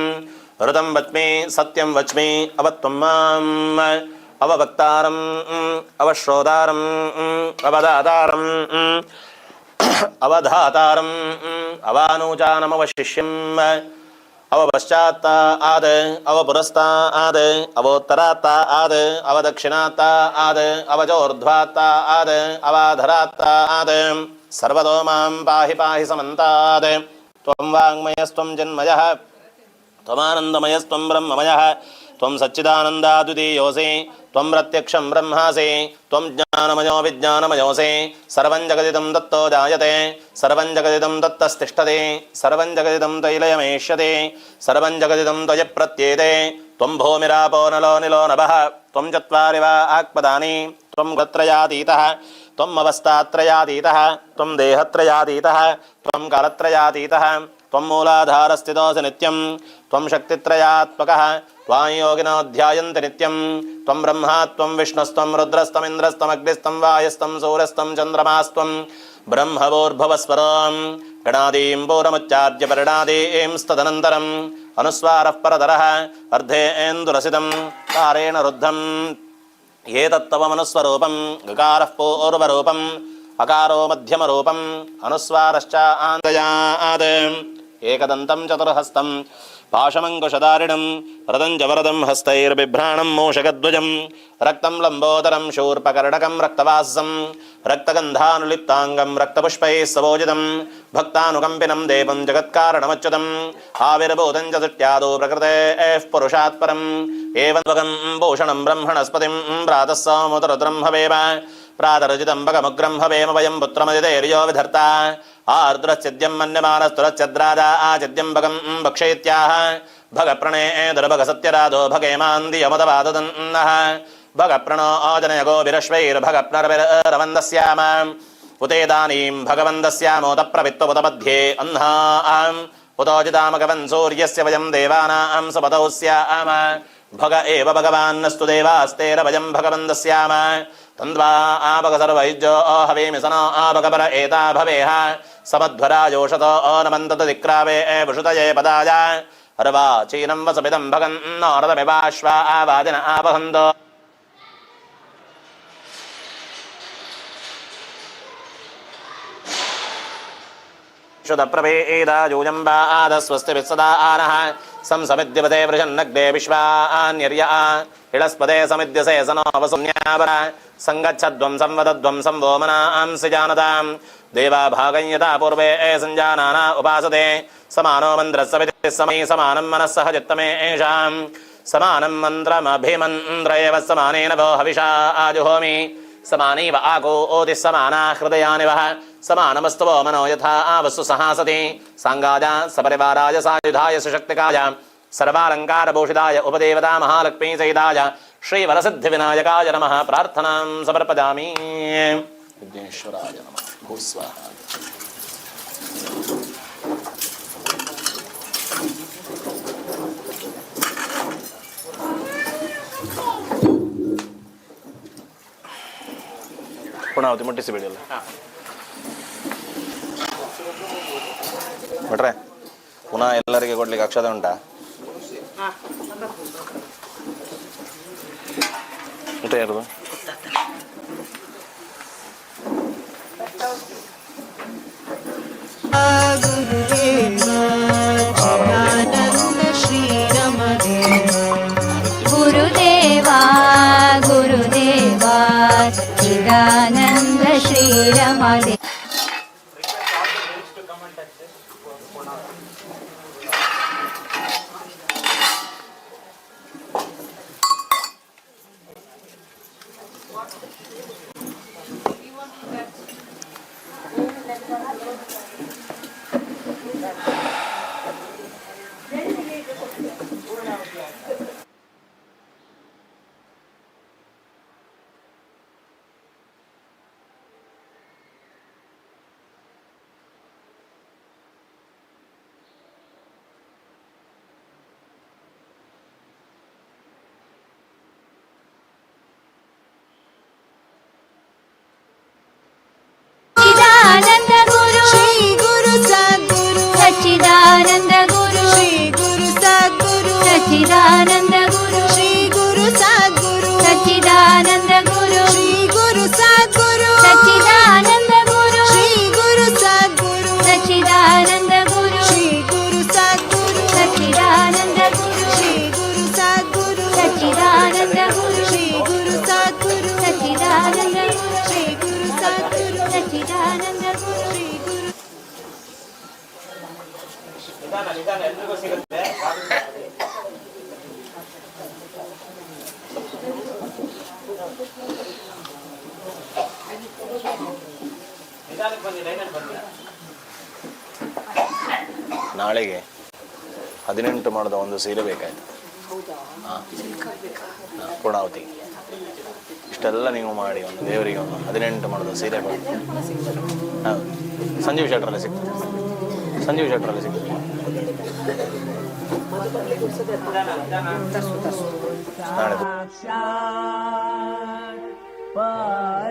S3: ಋತಂ ವಚ್ಮಿ ಸತ್ಯಂ ವಚ್ಮಿ. ಅವತ್ವಂ ಮಾಂ ಅವವಕ್ತಾರಂ ಅವಶ್ರೋತಾರಂ ಅವದಾತಾರಂ ಅವಧಾತಾರಂ ಅವಾನೂಚಾನಮವಶಿಷ್ಯಂ ಅವಪಶ್ಚಾತ್ತಾದ್ ಅವಪುರಸ್ತಾದ್ ಅವೋತ್ತರಾತ್ತಾದ್ ಅವದಕ್ಷಿಣಾತ್ತಾದ್ ಅವಚೋರ್ಧ್ವಾತ್ತಾದ್ ಅವಾಧರಾತ್ತಾದ್ ಸರ್ವತೋ ಮಾಂ ಪಾಹಿ ಪಾಹಿ ಸಮಂತಾದ್. ತ್ವಂ ವಾङ्ಮಯಸ್ತ್ವಂ ಜನ್ಮಯಃ ತ್ವಮಾನಂದಮಯಸ್ತ್ವಂ ಬ್ರಹ್ಮಮಯಃ ತ್ವಂ ಸಚ್ಚಿದಾನಂದಾದ್ವಿತೀಯೋऽಸि ತ್ವಂ ಪ್ರತ್ಯಕ್ಷಂ ಬ್ರಹ್ಮಾಸಿ ತ್ವಂ ಜ್ಞಾನಮಯೋ ವಿಜ್ಞಾನಮಯೋऽಸि. ಸರ್ವಂ ಜಗದಿದಂ ದತ್ತೋ ಜಾಯತೆ ಸರ್ವಂ ಜಗದಿದಂ ದತ್ತಸ್ತಿಷ್ಠತಿ ಸರ್ವಂ ಜಗದಿದಂ ತೈಲಯಮೇಷ್ಯತಿ ಸರ್ವಂ ಜಗದಿದಂ ತ್ವಯ ಪ್ರತ್ಯೇತೆ. ತ್ವಂ ಭೂಮಿರಾಪೋ ನಲೋ ನಿಲೋ ನಭಃ ತ್ವಂ ಚತ್ವಾರಿ ವಾ ಆಕ್ಪದಾನಿ ತ್ವಂ ಗತ್ರಯಾತೀತಃ ತ್ವಂ ಅವಸ್ಥಾತ್ರಯಾತೀತಃ ತ್ವಂ ದೇಹತ್ರಯಾತೀತಃ ತ್ವಂ ಕಾಲತ್ರಯಾತೀತಃ ತ್ವಂ ಮೂಲಾಧಾರಸ್ಥಿತೋऽಸि ನಿತ್ಯಂ ತ್ವಂ ಶಕ್ತಿತ್ರಯಾತ್ಮಕಃ ತ್ವಾಂ ಯೋಗಿನೋ ಧ್ಯಾಯಂತಿ ನಿತ್ಯಂ. ತ್ವಂ ಬ್ರಹ್ಮಾ ತ್ವಂ ವಿಷ್ಣುಸ್ತ್ವಂ ರುದ್ರಸ್ತಮಿಂದ್ರಸ್ತಮಗ್ನಿಸ್ತಂ ವಾಯಸ್తం ಸೂರ್ಯಸ್తం ಚಂದ್ರಮಾಸ್ತ್ವಂ ಬ್ರಹ್ಮಭೂರ್ಭುವಸ್ವರಾಂ. ಗಣಾದೀಂ ಪೂರಮುಚ್ಚಾರ್ಯ ಪರಿಣಾದೀಂಸ್ತದನಂತರಂ ಅನುಸ್ವಾರಃ ಪರತರಃ ಅರ್ಧೇಂದುರಸಿತಂ ಕಾರೇಣ ರುದ್ಧಂ. ಏತತ್ತವ ಮನುಸ್ವರೂಪಂ ಗಕಾರಃ ಪೂರ್ವರೂಪಂ ಅಕಾರೋ ಮಧ್ಯಮರೂಪಂ ಅನುಸ್ವಾರಶ್ಚ ಆಂದಯಾದ್. ಏಕದಂತಂ ಚತುರ್ಹಸ್తం ಪಾಶಮಂಕುಶಧಾರಿಣಂ ರದಂ ಚ ವರದಂ ಹಸ್ತೈರ್ಬಿಭ್ರಾಣಂ ಮೂಷಕಧ್ವಜಂ ರಕ್ತಂ ಲಂಬೋದರಂ ಶೂರ್ಪಕರ್ಣಕಂ ರಕ್ತವಾಸಂ ರಕ್ತಗಂಧಾನುಲಿಪ್ತಾಂಗಂ ರಕ್ತಪುಷ್ಪೈಃ ಸವೋಜಿತಂ ಭಕ್ತಾನುಕಂಪಿನಂ ದೇವಂ ಜಗತ್ಕಾರಣಮಚ್ಯುತಂ. ಆವಿರ್ಭೂತಂ ಚ ಸೃಷ್ಟ್ಯಾದौ ಪ್ರಕೃತೇಃ ಪುರುಷಾತ್ ಪರಂ ಏವಂ ಭೂಷಣಂ ಬ್ರಹ್ಮಣಸ್ಪತಿಂ ಪ್ರಾತಃ ಸೋಮುತರುದ್ರಂ ಹವೇಮ ಪ್ರಾತರಜಿತಂ ಭಗಮುಗ್ರಂ ಹವೇಮ ವಯಂ ಪುತ್ರಮದಿತೇರ್ಯೋ ವಿಧರ್ತ. ಆರ್ದ್ರಶ್ಚಿದ್ಯಂ ಮನ್ಯಮಾನಸ್ತುರಶ್ಚದ್ರಾದ ಆಚಿದ್ಯಂ ಭಗಂ ಭಕ್ಷಯಿತ್ಯಾಹ. ಭಗಪ್ರಣೇ ದುರ್ಭಗ ಸತ್ಯರಾಧೋ ಭಗೇಮಾಂದಿಯಮದವಾದದನ್ನಃ. ಭಗಪ್ರಣೋ ಆಜನಯ ಗೋಭಿರಶ್ವೈರ್ಭಗಪ್ನರವಿರವಂದಸ್ಯಾಮ. ಉತೇದಾನೀಂ ಭಗವಂದಸ್ಯಾಮೋತ ಪ್ರವಿತ್ವಪುತ ಮಧ್ಯೆ ಅಹ್ನಾಂ ಉತೋಜಿತಾಮಗವನ್ ಸೂರ್ಯಸ್ಯ ವಯಂ ದೇವಾನಾಂ ಸಪತೌ ಸ್ಯಾಮ. ಭಗ ಏವ ಭಗವಾನ್ನಸ್ತು ದೇವಾಸ್ತೇನ ವಯಂ ಭಗವಂದಸ್ಯಾಮ. ತಂದ್ವಾ ಆಭಗ ಸರ್ವೈಜ್ಜೋ ಹವೇಮಿ ಸನೋ ಆಭಗಪರ ಏತಾ ಭವೇಹ. ಸಮಧ್ವರಾಯೋಷತೋ ನಮಂತತ ದಿಕ್ರಾವೇ ವೃಷುತಯೇ ಪದಾಯ ಅರ್ವಾಚೀನಂ ವಸಮಿದಂ ಭಗನ್ ನಾರದಮಿವಾಶ್ವಾ ಆವಾದಿನ ಆವಹಂದೋ. ಶುಧಪ್ರಭೇದಾಯೂಜಂಬಾದ ಸ್ವಸ್ತಿ ವಿತ್ಸದಾ ಆನಃ ಸಂಸಮಿದ್ಯಪತೆ ವೃಷನ್ನಗ್ನೇ ವಿಶ್ವಾನ್ಯರ್ಯ ಇಳಸ್ಪದೇ ಸಮಿದ್ಯಸೆ ಸನೋ ವಸುನ್ಯಾವರ. ಸಂಗಚ್ಛಧ್ವಂ ಸಂವದಧ್ವಂ ಸಂವೋ ಮನಾಂಸಿ ಜಾನತಾಂ. ದೇವಾ ಭಾಗಂ ಯಥಾ ಪೂರ್ವೇ ಸಂಜಾನಾನ ಉಪಾಸತೆ. ಸಮಾನೋ ಮಂತ್ರಃ ಸವಿತಿ ಸಮೈ ಸಮಾನಂ ಮನಃ ಸಹ ಚಿತ್ತಮೇ ಏಷಾಂ. ಸಮಾನಂ ಮಂತ್ರಮಭಿಮಂತ್ರ ಏವ ಸಮಾನೇನ ವೋ ಹವಿಷಾ ಆಜುಹೋಮಿ. ಸಮಾನೈವ ಆಕೋತಿ ಸಮಾನಾ ಹೃದಯಾನಿ ವಃ. ಸಮಾನಮಸ್ತು ವೋ ಮನೋ ಯಥಾ ಆವಸ್ಸು ಸಹಾಸತಿ. ಸಾಂಗಾಯ ಸಪರಿವಾರಾಯ ಸಾಯುಧಾಯ ಸುಶಕ್ತಿಕಾಯ ಸರ್ವಾಲಂಕಾರಭೂಷಿತಾಯ ಉಪದೇವತಾ ಮಹಾಲಕ್ಷ್ಮೀ ಸಹಿತಾಯ ಶ್ರೀವರಸಿದ್ಧಿವಿನಾಯಕಾಯ ನಮಃ. ಪ್ರಾರ್ಥನಾಂ ಸಮರ್ಪಯಾಮಿ. ವಿಘ್ನೇಶ್ವರಾಯ ನಮಃ. ಭೂಸ್ವಾಹ. ಪುಣಾವತಿ ಮುಟ್ಟಿಸಿಬೇಡಿ ಅಲ್ಲ ಭಟ್ರೆ. ಪುನಃ ಎಲ್ಲರಿಗೆ ಕೊಡ್ಲಿಕ್ಕೆ ಅಕ್ಷತೆ ಉಂಟಾ? ಊಟ ಯಾರ್ದು?
S2: ಗುರುದೇವ ಚಿದಾನಂದ ಶ್ರೀರಮದೇವ.
S1: ಗುರುದೇವಾ. सच्चिदानंद गुरु
S2: श्री गुरु सद्गुरु
S1: सच्चिदानंद गुरु
S2: श्री गुरु सद्गुरु
S1: सच्चिदानंद गुरु
S2: श्री गुरु सद्गुरु
S1: सच्चिदानंद गुरु
S2: श्री गुरु सद्गुरु
S1: सच्चिदानंद गुरु
S2: श्री गुरु सद्गुरु
S1: सच्चिदानंद गुरु
S2: श्री गुरु सद्गुरु
S1: सच्चिदानंद गुरु
S2: श्री गुरु सद्गुरु
S1: सच्चिदानंद गुरु
S2: श्री गुरु सद्गुरु
S1: सच्चिदानंद गुरु
S2: श्री गुरु सद्गुरु
S1: सच्चिदानंद गुरु
S2: श्री गुरु
S4: ನಿಧಾನ ನಿಧಾನ ಎಲ್ರಿಗೂ ಸಿಗುತ್ತೆ. ನಿಧಾನಕ್ಕೆ ಬನ್ನಿ, ಲೈನಲ್ಲಿ ಬನ್ನಿ.
S3: ನಾಳೆಗೆ 18 ಮಾಡದ ಒಂದು ಸೀರೆ ಬೇಕಾಯ್ತು. ಹಾಂ, ಪೂರ್ಣಾವತಿ. ಇಷ್ಟೆಲ್ಲ ನೀವು ಮಾಡಿ ಒಂದು ದೇವರಿಗೆ ಒಂದು 18 ಮಾಡದ ಸೀರೆ ಕೊಡಿ. ಹೌದು, ಸಂಜೀವ್ ಶೆಟ್ರಲ್ಲಿ ಸಿಗ್ತದೆ. ಸಂಜೀವ್ ಶೆಟ್ರಲ್ಲಿ ಸಿಗ್ತದೆ. ನಾಳೆ
S5: साक्षात् परब्रह्म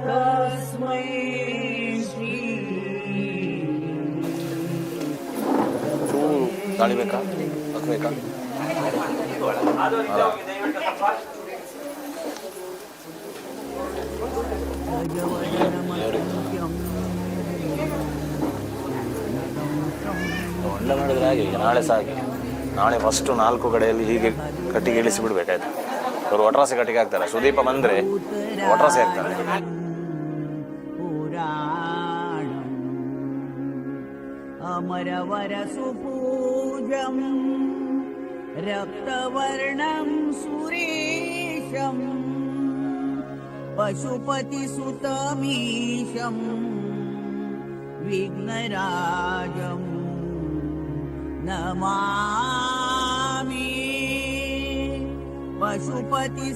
S5: तस्मै श्री
S3: ಚೂರು ಗಾಳಿ ಬೇಕಾ, ಹಾಕ್ಬೇಕಾ?
S4: ಅದು ಹಿಂದೆ ಹೋಗಿ ದಯವಿಟ್ಟು ಸ್ವಲ್ಪ.
S3: ಒಳ್ಳೆ ಮಾಡಿದ್ರೆ ಹಾಗೆ. ಈಗ ನಾಳೆ ಸಾಕಿ. ನಾಳೆ ಫಸ್ಟು 4 ಕಡೆಯಲ್ಲಿ ಹೀಗೆ ಕಟ್ಟಿಗೆ ಇಳಿಸಿ ಬಿಡ್ಬೇಕಾಯ್ತು. ಅವರು ಒಟ್ರಾಸಿ ಕಟ್ಟಿಗೆ ಹಾಕ್ತಾರೆ. ಸುದೀಪ ಬಂದ್ರೆ ಒಟ್ರಾಸಿ ಹಾಕ್ತಾರೆ.
S5: पुराणम् अमरवर सुपूजम् रक्तवर्णं सुरेशं पशुपतिसुतमीशं विघ्नराजं नमामि। पशुपतिसुतमीशं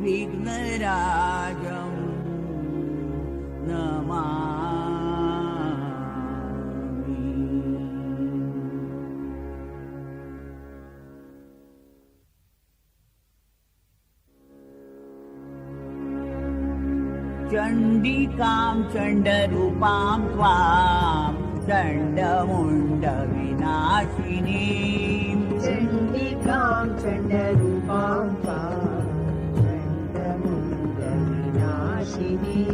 S5: विघ्नराजं नमामि। चण्डिकां चण्डरूपां त्वां चण्डमुण्डविनाशिनीं
S6: चण्डिकां चण्डरूपां त्वां चण्डमुण्डविनाशिनीं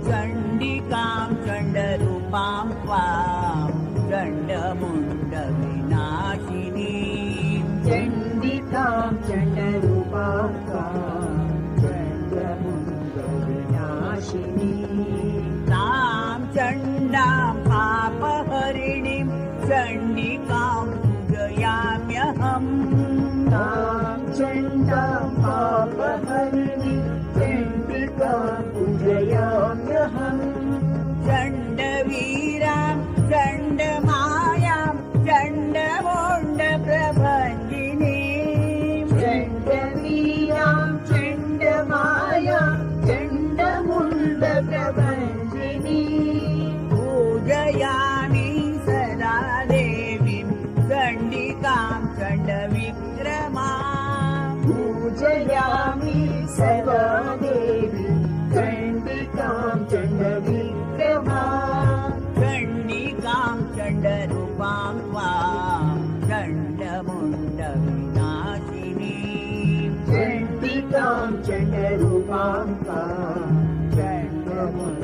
S5: चण्डिकां चण्डरूपां त्वां चण्डमुण्डविनाशिनीं
S6: चण्डिकां चण्डरूपां त्वां चण्डमुण्डविनाशिनीं
S5: तां चण्डां पापहरिणीं चण्डिकां पूजयाम्यहम्
S6: तां चण्डां पापहरिणीं चण्डिकां पूजयाम्यहम्
S5: चण्डवीरां चण्डमायां चण्डमुण्डप्रभञ्जिनीं
S6: चण्डवीरां चण्डमायां चण्डमुण्डप्रभञ्जिनीं
S5: पूजयामि सदा देवीं चण्डिकां चण्डविक्रमाम्
S6: पूजयामि सदा देवी चण्डिकां चण्डविक्रमाम्
S5: चण्डिकां चण्डरूपां त्वां चण्डमुण्डविनाशिनीं
S6: चण्डिकां चण्डरूपां त्वां चण्डमुण्डविनाशिनीं।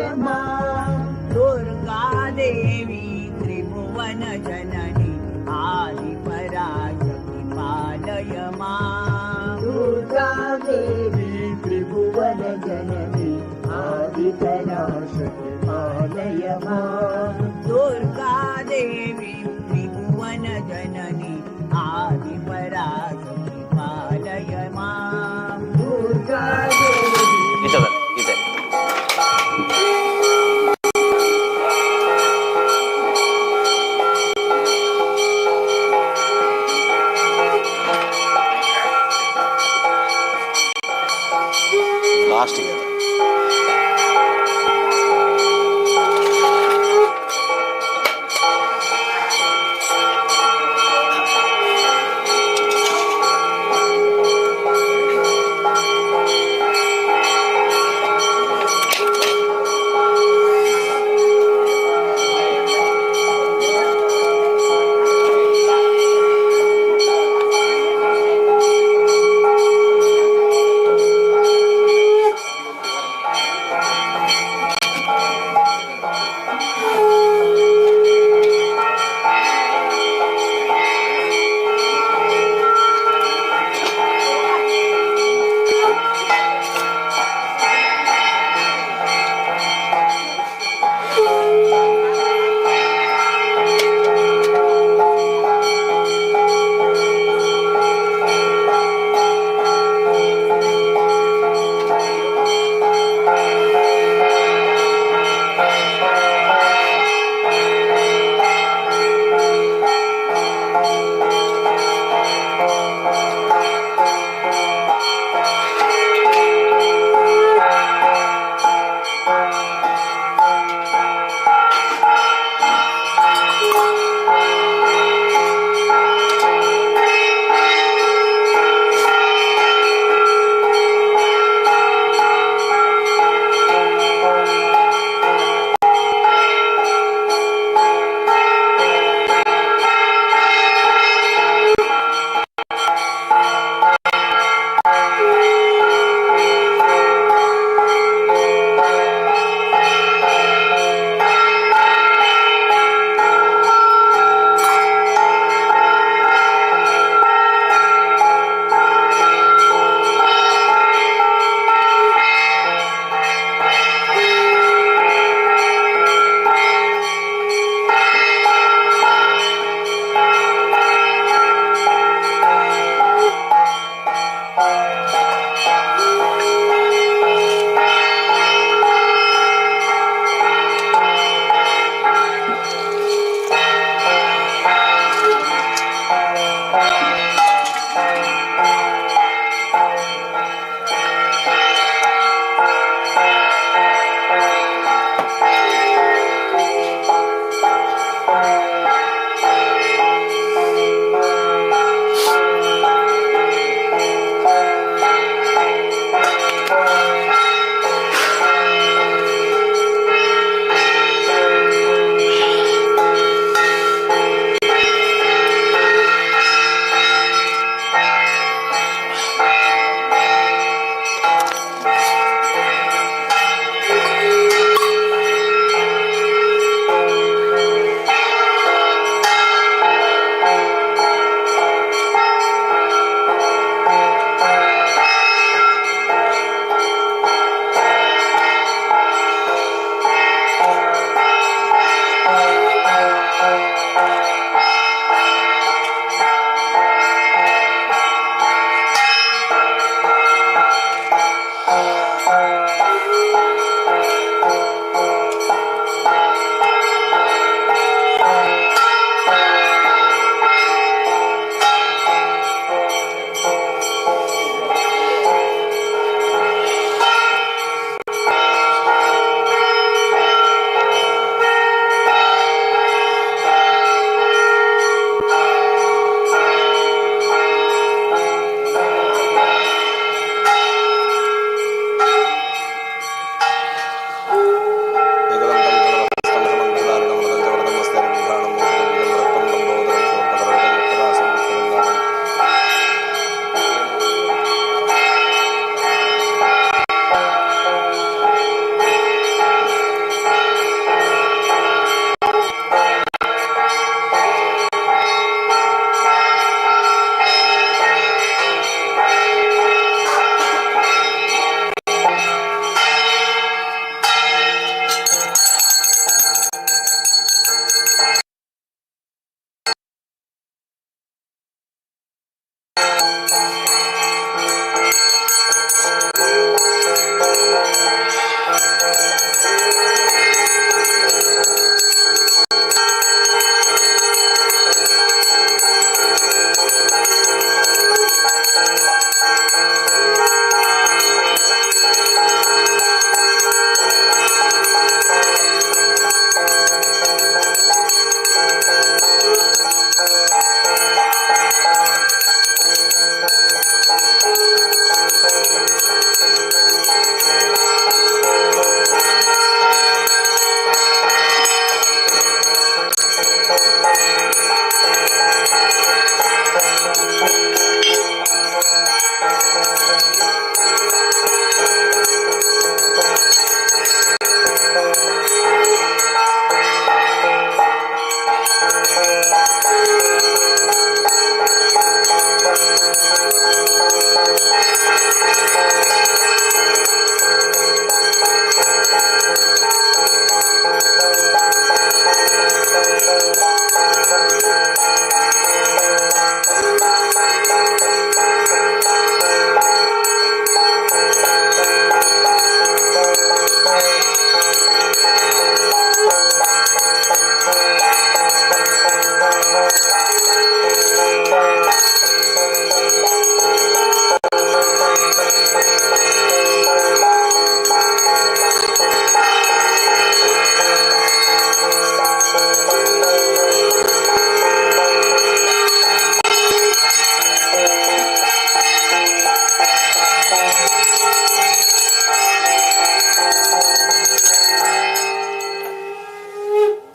S6: मां।
S5: दुर्गा देवी त्रिभुवन जननी आदिपराशक्ति पालय मां।
S6: दुर्गा देवी त्रिभुवन जननी आदिपराशक्ति पालय मां।
S5: दुर्गा देवी त्रिभुवन जननी आदिपराशक्ति पालय मां।
S6: दुर्गा देवी।
S3: ಈಚೆ ಬನ್ನಿ, ಈಚೆ. ಲಾಸ್ಟಿಗೆ ಅದು.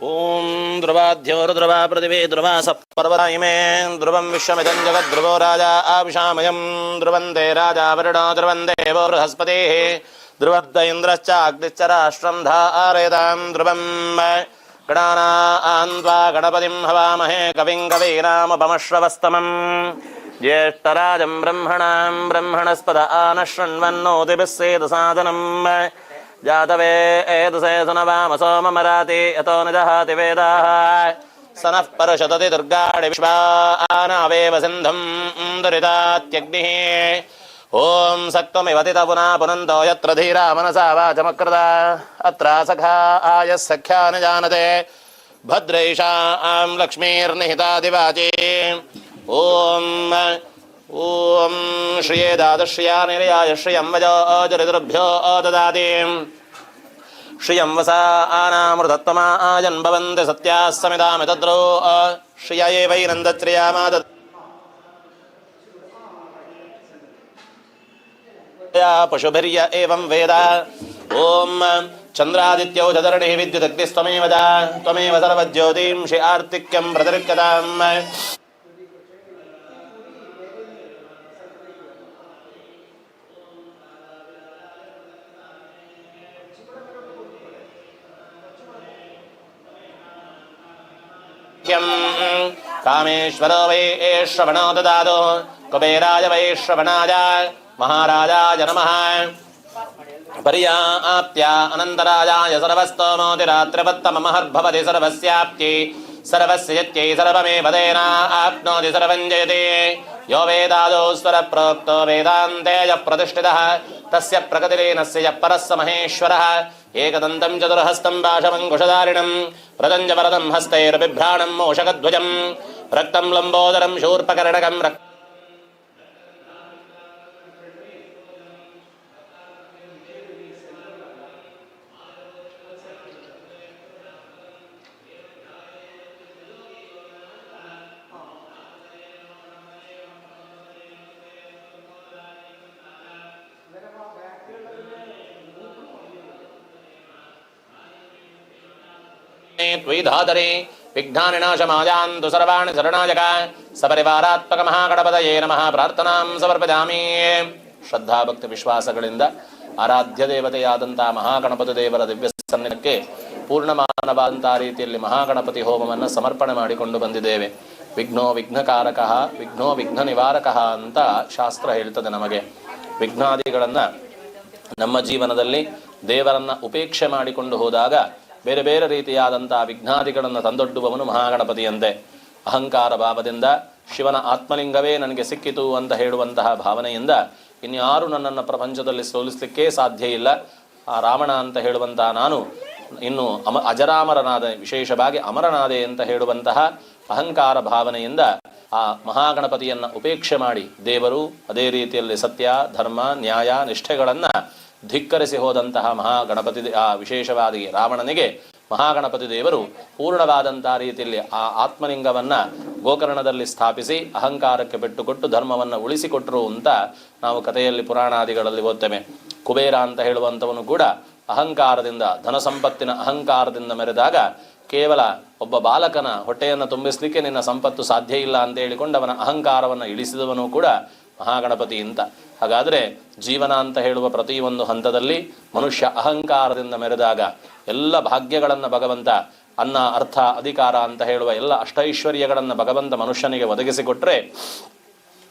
S3: ಓಂ ಧ್ರುವಾಧ್ಯೋರ್ಧ್ರುವ ಪೃಥಿವೀ ಧ್ರುವ ಸಪರ್ವತ ಇಮೇ ಧ್ರುವಂ ವಿಶ್ವಮಿದಂ ಜಗದ್ಧ್ರುವೋ ರಾಜ ಆವಿಶಾಮಯಂ ಧ್ರುವಂತೆ ರಾಜ ವರುಣೋ ಧ್ರುವಂ ದೇವೋ ಬೃಹಸ್ಪತಿಃ ಧ್ರುವದ್ದ ಇಂದ್ರಶ್ಚ ಅಗ್ನಿಶ್ಚ ರಾಷ್ಟ್ರಂ ಧಾರಯತಾಂ ಧ್ರುವಂ ಗಣಾನಾಂ ತ್ವಾ ಗಣಪತಿಂ ಹವಾಮಹೇ ಕವಿಂ ಕವೀನಾಮುಪಮಶ್ರವಸ್ತಮಂ ಜ್ಯೇಷ್ಠರಾಜಂ ಬ್ರಹ್ಮಣಾಂ ಬ್ರಹ್ಮಣಸ್ಪದ ಆನಃ ಶೃಣ್ವನ್ನೋತಿಭಿः ಸೇದಸಾದನಂ ಜಾತವೇ ಏತಸೇ ಸುನವಾಮ ಸೋಮಮರಾತಿ ಯತೋ ನಿದಹಾತಿ ವೇದಾಃ ಸ ನಃ ಪರಶತತಿ ದುರ್ಗಾಣಿ ವಿಶ್ವಾ ಆನಾವೇವ ಸಿಂಧುಂ ದುರಿತಾತ್ಯಗ್ನಿಃ. ಓಂ ಸಕ್ತಮಿವತಿತ ಪುನಃ ಪುನಂತೋ ಯತ್ರ ಧೀರಾ ಮನಸಾ ವಾಚಮಕೃತ ಅತ್ರ ಸಖಾ ಆಯಃ ಸಖ್ಯಾ ನ ಜಾನತೆ ಭದ್ರೈಷಾ ಆಂ ಲಕ್ಷ್ಮೀರ್ನಿಹಿತಾ ದಿವಾಚಿ. ಓಂ ಓಂ ಶ್ರಿಯೇ ದಾದಶ್ರಿಯಾ ನಿರಯಾಯ ಶ್ರಿಯಂ ವಜೋ ಚರಿತೃಭ್ಯೋ ದದಾತಿ ಶ್ರಿಯಂ ವಸಾ ಆನಾಮೃತತ್ವಮಾ ಆಯನ್ ಭವಂತಿ ಸತ್ಯಾಃ ಸಮಿದಾಮಿ ತದ್ರೋ ಶ್ರಿಯ ಏವೈನಂದತ್ರಿಯಾಮಾದ ಪಶುಭಿರ್ಯ ಏವಂ ವೇದ. ಓಂ ಚಂದ್ರಾದಿತ್ಯೌ ಚತರ್ಣಿಃ ವಿದ್ಯುದಗ್ನಿಸ್ತ್ವಮೇವ ಚ ತ್ವಮೇವ ಸರ್ವಜ್ಯೋತೀಂಷಿ ಆರ್ತಿಕ್ಯಂ ಪ್ರತಿರಿಕ್ಯತಾಂ. ಕಾಮೇಶ್ವರೋ ವೈ ಶ್ರವಣೋ ದದಾತು ಕುಬೇರಾಯ ವೈ ಶ್ರವಣಾಯ ಮಹಾರಾಜಾಯ ನಮಃ. ಪರ್ಯಾಪ್ತ್ಯ ಅನಂತರಾಜಾಯ ಸರ್ವಸ್ತೋಮೋತಿರಾತ್ರಿವತ್ತಮಹರ್ಭವತಿ ಸರ್ವಸ್ಯಾಪ್ತ್ಯೈ ಸರ್ವಸ್ಯ ಯತ್ಯೈ ಸರ್ವಮೇವ ತೇನ ಆಪ್ನೋತಿ ಸರ್ವಂ ಜಯತಿ. ಯೋ ವೇದಾದೋ ಸ್ವರ ಪ್ರೋಕ್ತೋ ವೇದಾಂತೆ ಯಃ ಪ್ರತಿಷ್ಠಿತಃ ತಸ್ಯ ಪ್ರಗತಿಲೀನಸ್ಯ ಯಃ ಪರಃ ಸ ಮಹೇಶ್ವರಃ. ಏಕದಂತಂ ಚತುರ್ಹಸ್తం ಪಾಶಮಂಕುಶಧಾರಿಣಂ ವ್ರತಂ ಚ ವರದಂ ಹಸ್ತೈರ್ಬಿಭ್ರಾಣಂ ಮೂಷಕಧ್ವಜಂ ರಕ್ತಂ ಲಂಬೋದರಂ ಶೂರ್ಪಕರ್ಣಕಂ ರಕ್ತ ತ್ವಯಿ ವಿಘ್ನಾನಿ ನಾಶಮಾಯಾಂತು ಸರ್ವಾಣಿ ಶರಣಾಯಕ ಸಪರಿವಾರಾತ್ಮಕ ಮಹಾಗಣಪತಯೇ ನಮಃ. ಪ್ರಾರ್ಥನಾಂ ಸಮರ್ಪಯಾಮಿ. ಶ್ರದ್ಧಾ ಭಕ್ತಿ ವಿಶ್ವಾಸಗಳಿಂದ ಆರಾಧ್ಯ ದೇವತೆಯಾದಂಥ ಮಹಾಗಣಪತಿ ದೇವರ ದಿವ್ಯ ಸನ್ನಿಧಕ್ಕೆ ಪೂರ್ಣಮಾನವಾದಂಥ ರೀತಿಯಲ್ಲಿ ಮಹಾಗಣಪತಿ ಹೋಮವನ್ನು ಸಮರ್ಪಣೆ ಮಾಡಿಕೊಂಡು ಬಂದಿದ್ದೇವೆ. ವಿಘ್ನೋ ವಿಘ್ನಕಾರಕ ವಿಘ್ನೋ ವಿಘ್ನ ನಿವಾರಕ ಅಂತ ಶಾಸ್ತ್ರ ಹೇಳ್ತದೆ ನಮಗೆ. ವಿಘ್ನಾದಿಗಳನ್ನು ನಮ್ಮ ಜೀವನದಲ್ಲಿ ದೇವರನ್ನು ಉಪೇಕ್ಷೆ ಮಾಡಿಕೊಂಡು ಹೋದಾಗ ಬೇರೆ ಬೇರೆ ರೀತಿಯಾದಂಥ ವಿಘ್ನಾದಿಗಳನ್ನು ತಂದೊಡ್ಡುವವನು ಮಹಾಗಣಪತಿಯಂತೆ. ಅಹಂಕಾರ ಭಾವದಿಂದ ಶಿವನ ಆತ್ಮಲಿಂಗವೇ ನನಗೆ ಸಿಕ್ಕಿತು ಅಂತ ಹೇಳುವಂತಹ ಭಾವನೆಯಿಂದ ಇನ್ಯಾರೂ ನನ್ನನ್ನು ಪ್ರಪಂಚದಲ್ಲಿ ಸೋಲಿಸಲಿಕ್ಕೇ ಸಾಧ್ಯ ಇಲ್ಲ. ಆ ರಾವಣ ಅಂತ ಹೇಳುವಂತಹ ನಾನು ಇನ್ನು ಅಜರಾಮರನಾದ, ವಿಶೇಷವಾಗಿ ಅಮರನಾದೆ ಅಂತ ಹೇಳುವಂತಹ ಅಹಂಕಾರ ಭಾವನೆಯಿಂದ ಆ ಮಹಾಗಣಪತಿಯನ್ನು ಉಪೇಕ್ಷೆ ಮಾಡಿ ದೇವರು ಅದೇ ರೀತಿಯಲ್ಲಿ ಸತ್ಯ, ಧರ್ಮ, ನ್ಯಾಯ, ನಿಷ್ಠೆಗಳನ್ನು ಧಿಕ್ಕರಿಸಿ ಹೋದಂತಹ ಮಹಾಗಣಪತಿ ಆ ವಿಶೇಷವಾಗಿ ರಾವಣನಿಗೆ ಮಹಾಗಣಪತಿ ದೇವರು ಪೂರ್ಣವಾದಂತಹ ರೀತಿಯಲ್ಲಿ ಆ ಆತ್ಮಲಿಂಗವನ್ನು ಗೋಕರ್ಣದಲ್ಲಿ ಸ್ಥಾಪಿಸಿ ಅಹಂಕಾರಕ್ಕೆ ಪೆಟ್ಟುಕೊಟ್ಟು ಧರ್ಮವನ್ನು ಉಳಿಸಿಕೊಟ್ಟರು ಅಂತ ನಾವು ಕಥೆಯಲ್ಲಿ ಪುರಾಣಾದಿಗಳಲ್ಲಿ ಓದ್ತೇವೆ. ಕುಬೇರ ಅಂತ ಹೇಳುವಂಥವನು ಕೂಡ ಅಹಂಕಾರದಿಂದ, ಧನ ಸಂಪತ್ತಿನ ಅಹಂಕಾರದಿಂದ ಮೆರೆದಾಗ ಕೇವಲ ಒಬ್ಬ ಬಾಲಕನ ಹೊಟ್ಟೆಯನ್ನು ತುಂಬಿಸಲಿಕ್ಕೆ ನಿನ್ನ ಸಂಪತ್ತು ಸಾಧ್ಯ ಇಲ್ಲ ಅಂತ ಹೇಳಿಕೊಂಡು ಅವನ ಅಹಂಕಾರವನ್ನು ಇಳಿಸಿದವನು ಕೂಡ ಮಹಾಗಣಪತಿ ಅಂತ. ಹಾಗಾದರೆ ಜೀವನ ಅಂತ ಹೇಳುವ ಪ್ರತಿಯೊಂದು ಹಂತದಲ್ಲಿ ಮನುಷ್ಯ ಅಹಂಕಾರದಿಂದ ಮೆರೆದಾಗ ಎಲ್ಲ ಭಾಗ್ಯಗಳನ್ನು ಭಗವಂತ, ಅನ್ನ, ಅರ್ಥ, ಅಧಿಕಾರ ಅಂತ ಹೇಳುವ ಎಲ್ಲ ಅಷ್ಟೈಶ್ವರ್ಯಗಳನ್ನು ಭಗವಂತ ಮನುಷ್ಯನಿಗೆ ಒದಗಿಸಿಕೊಟ್ರೆ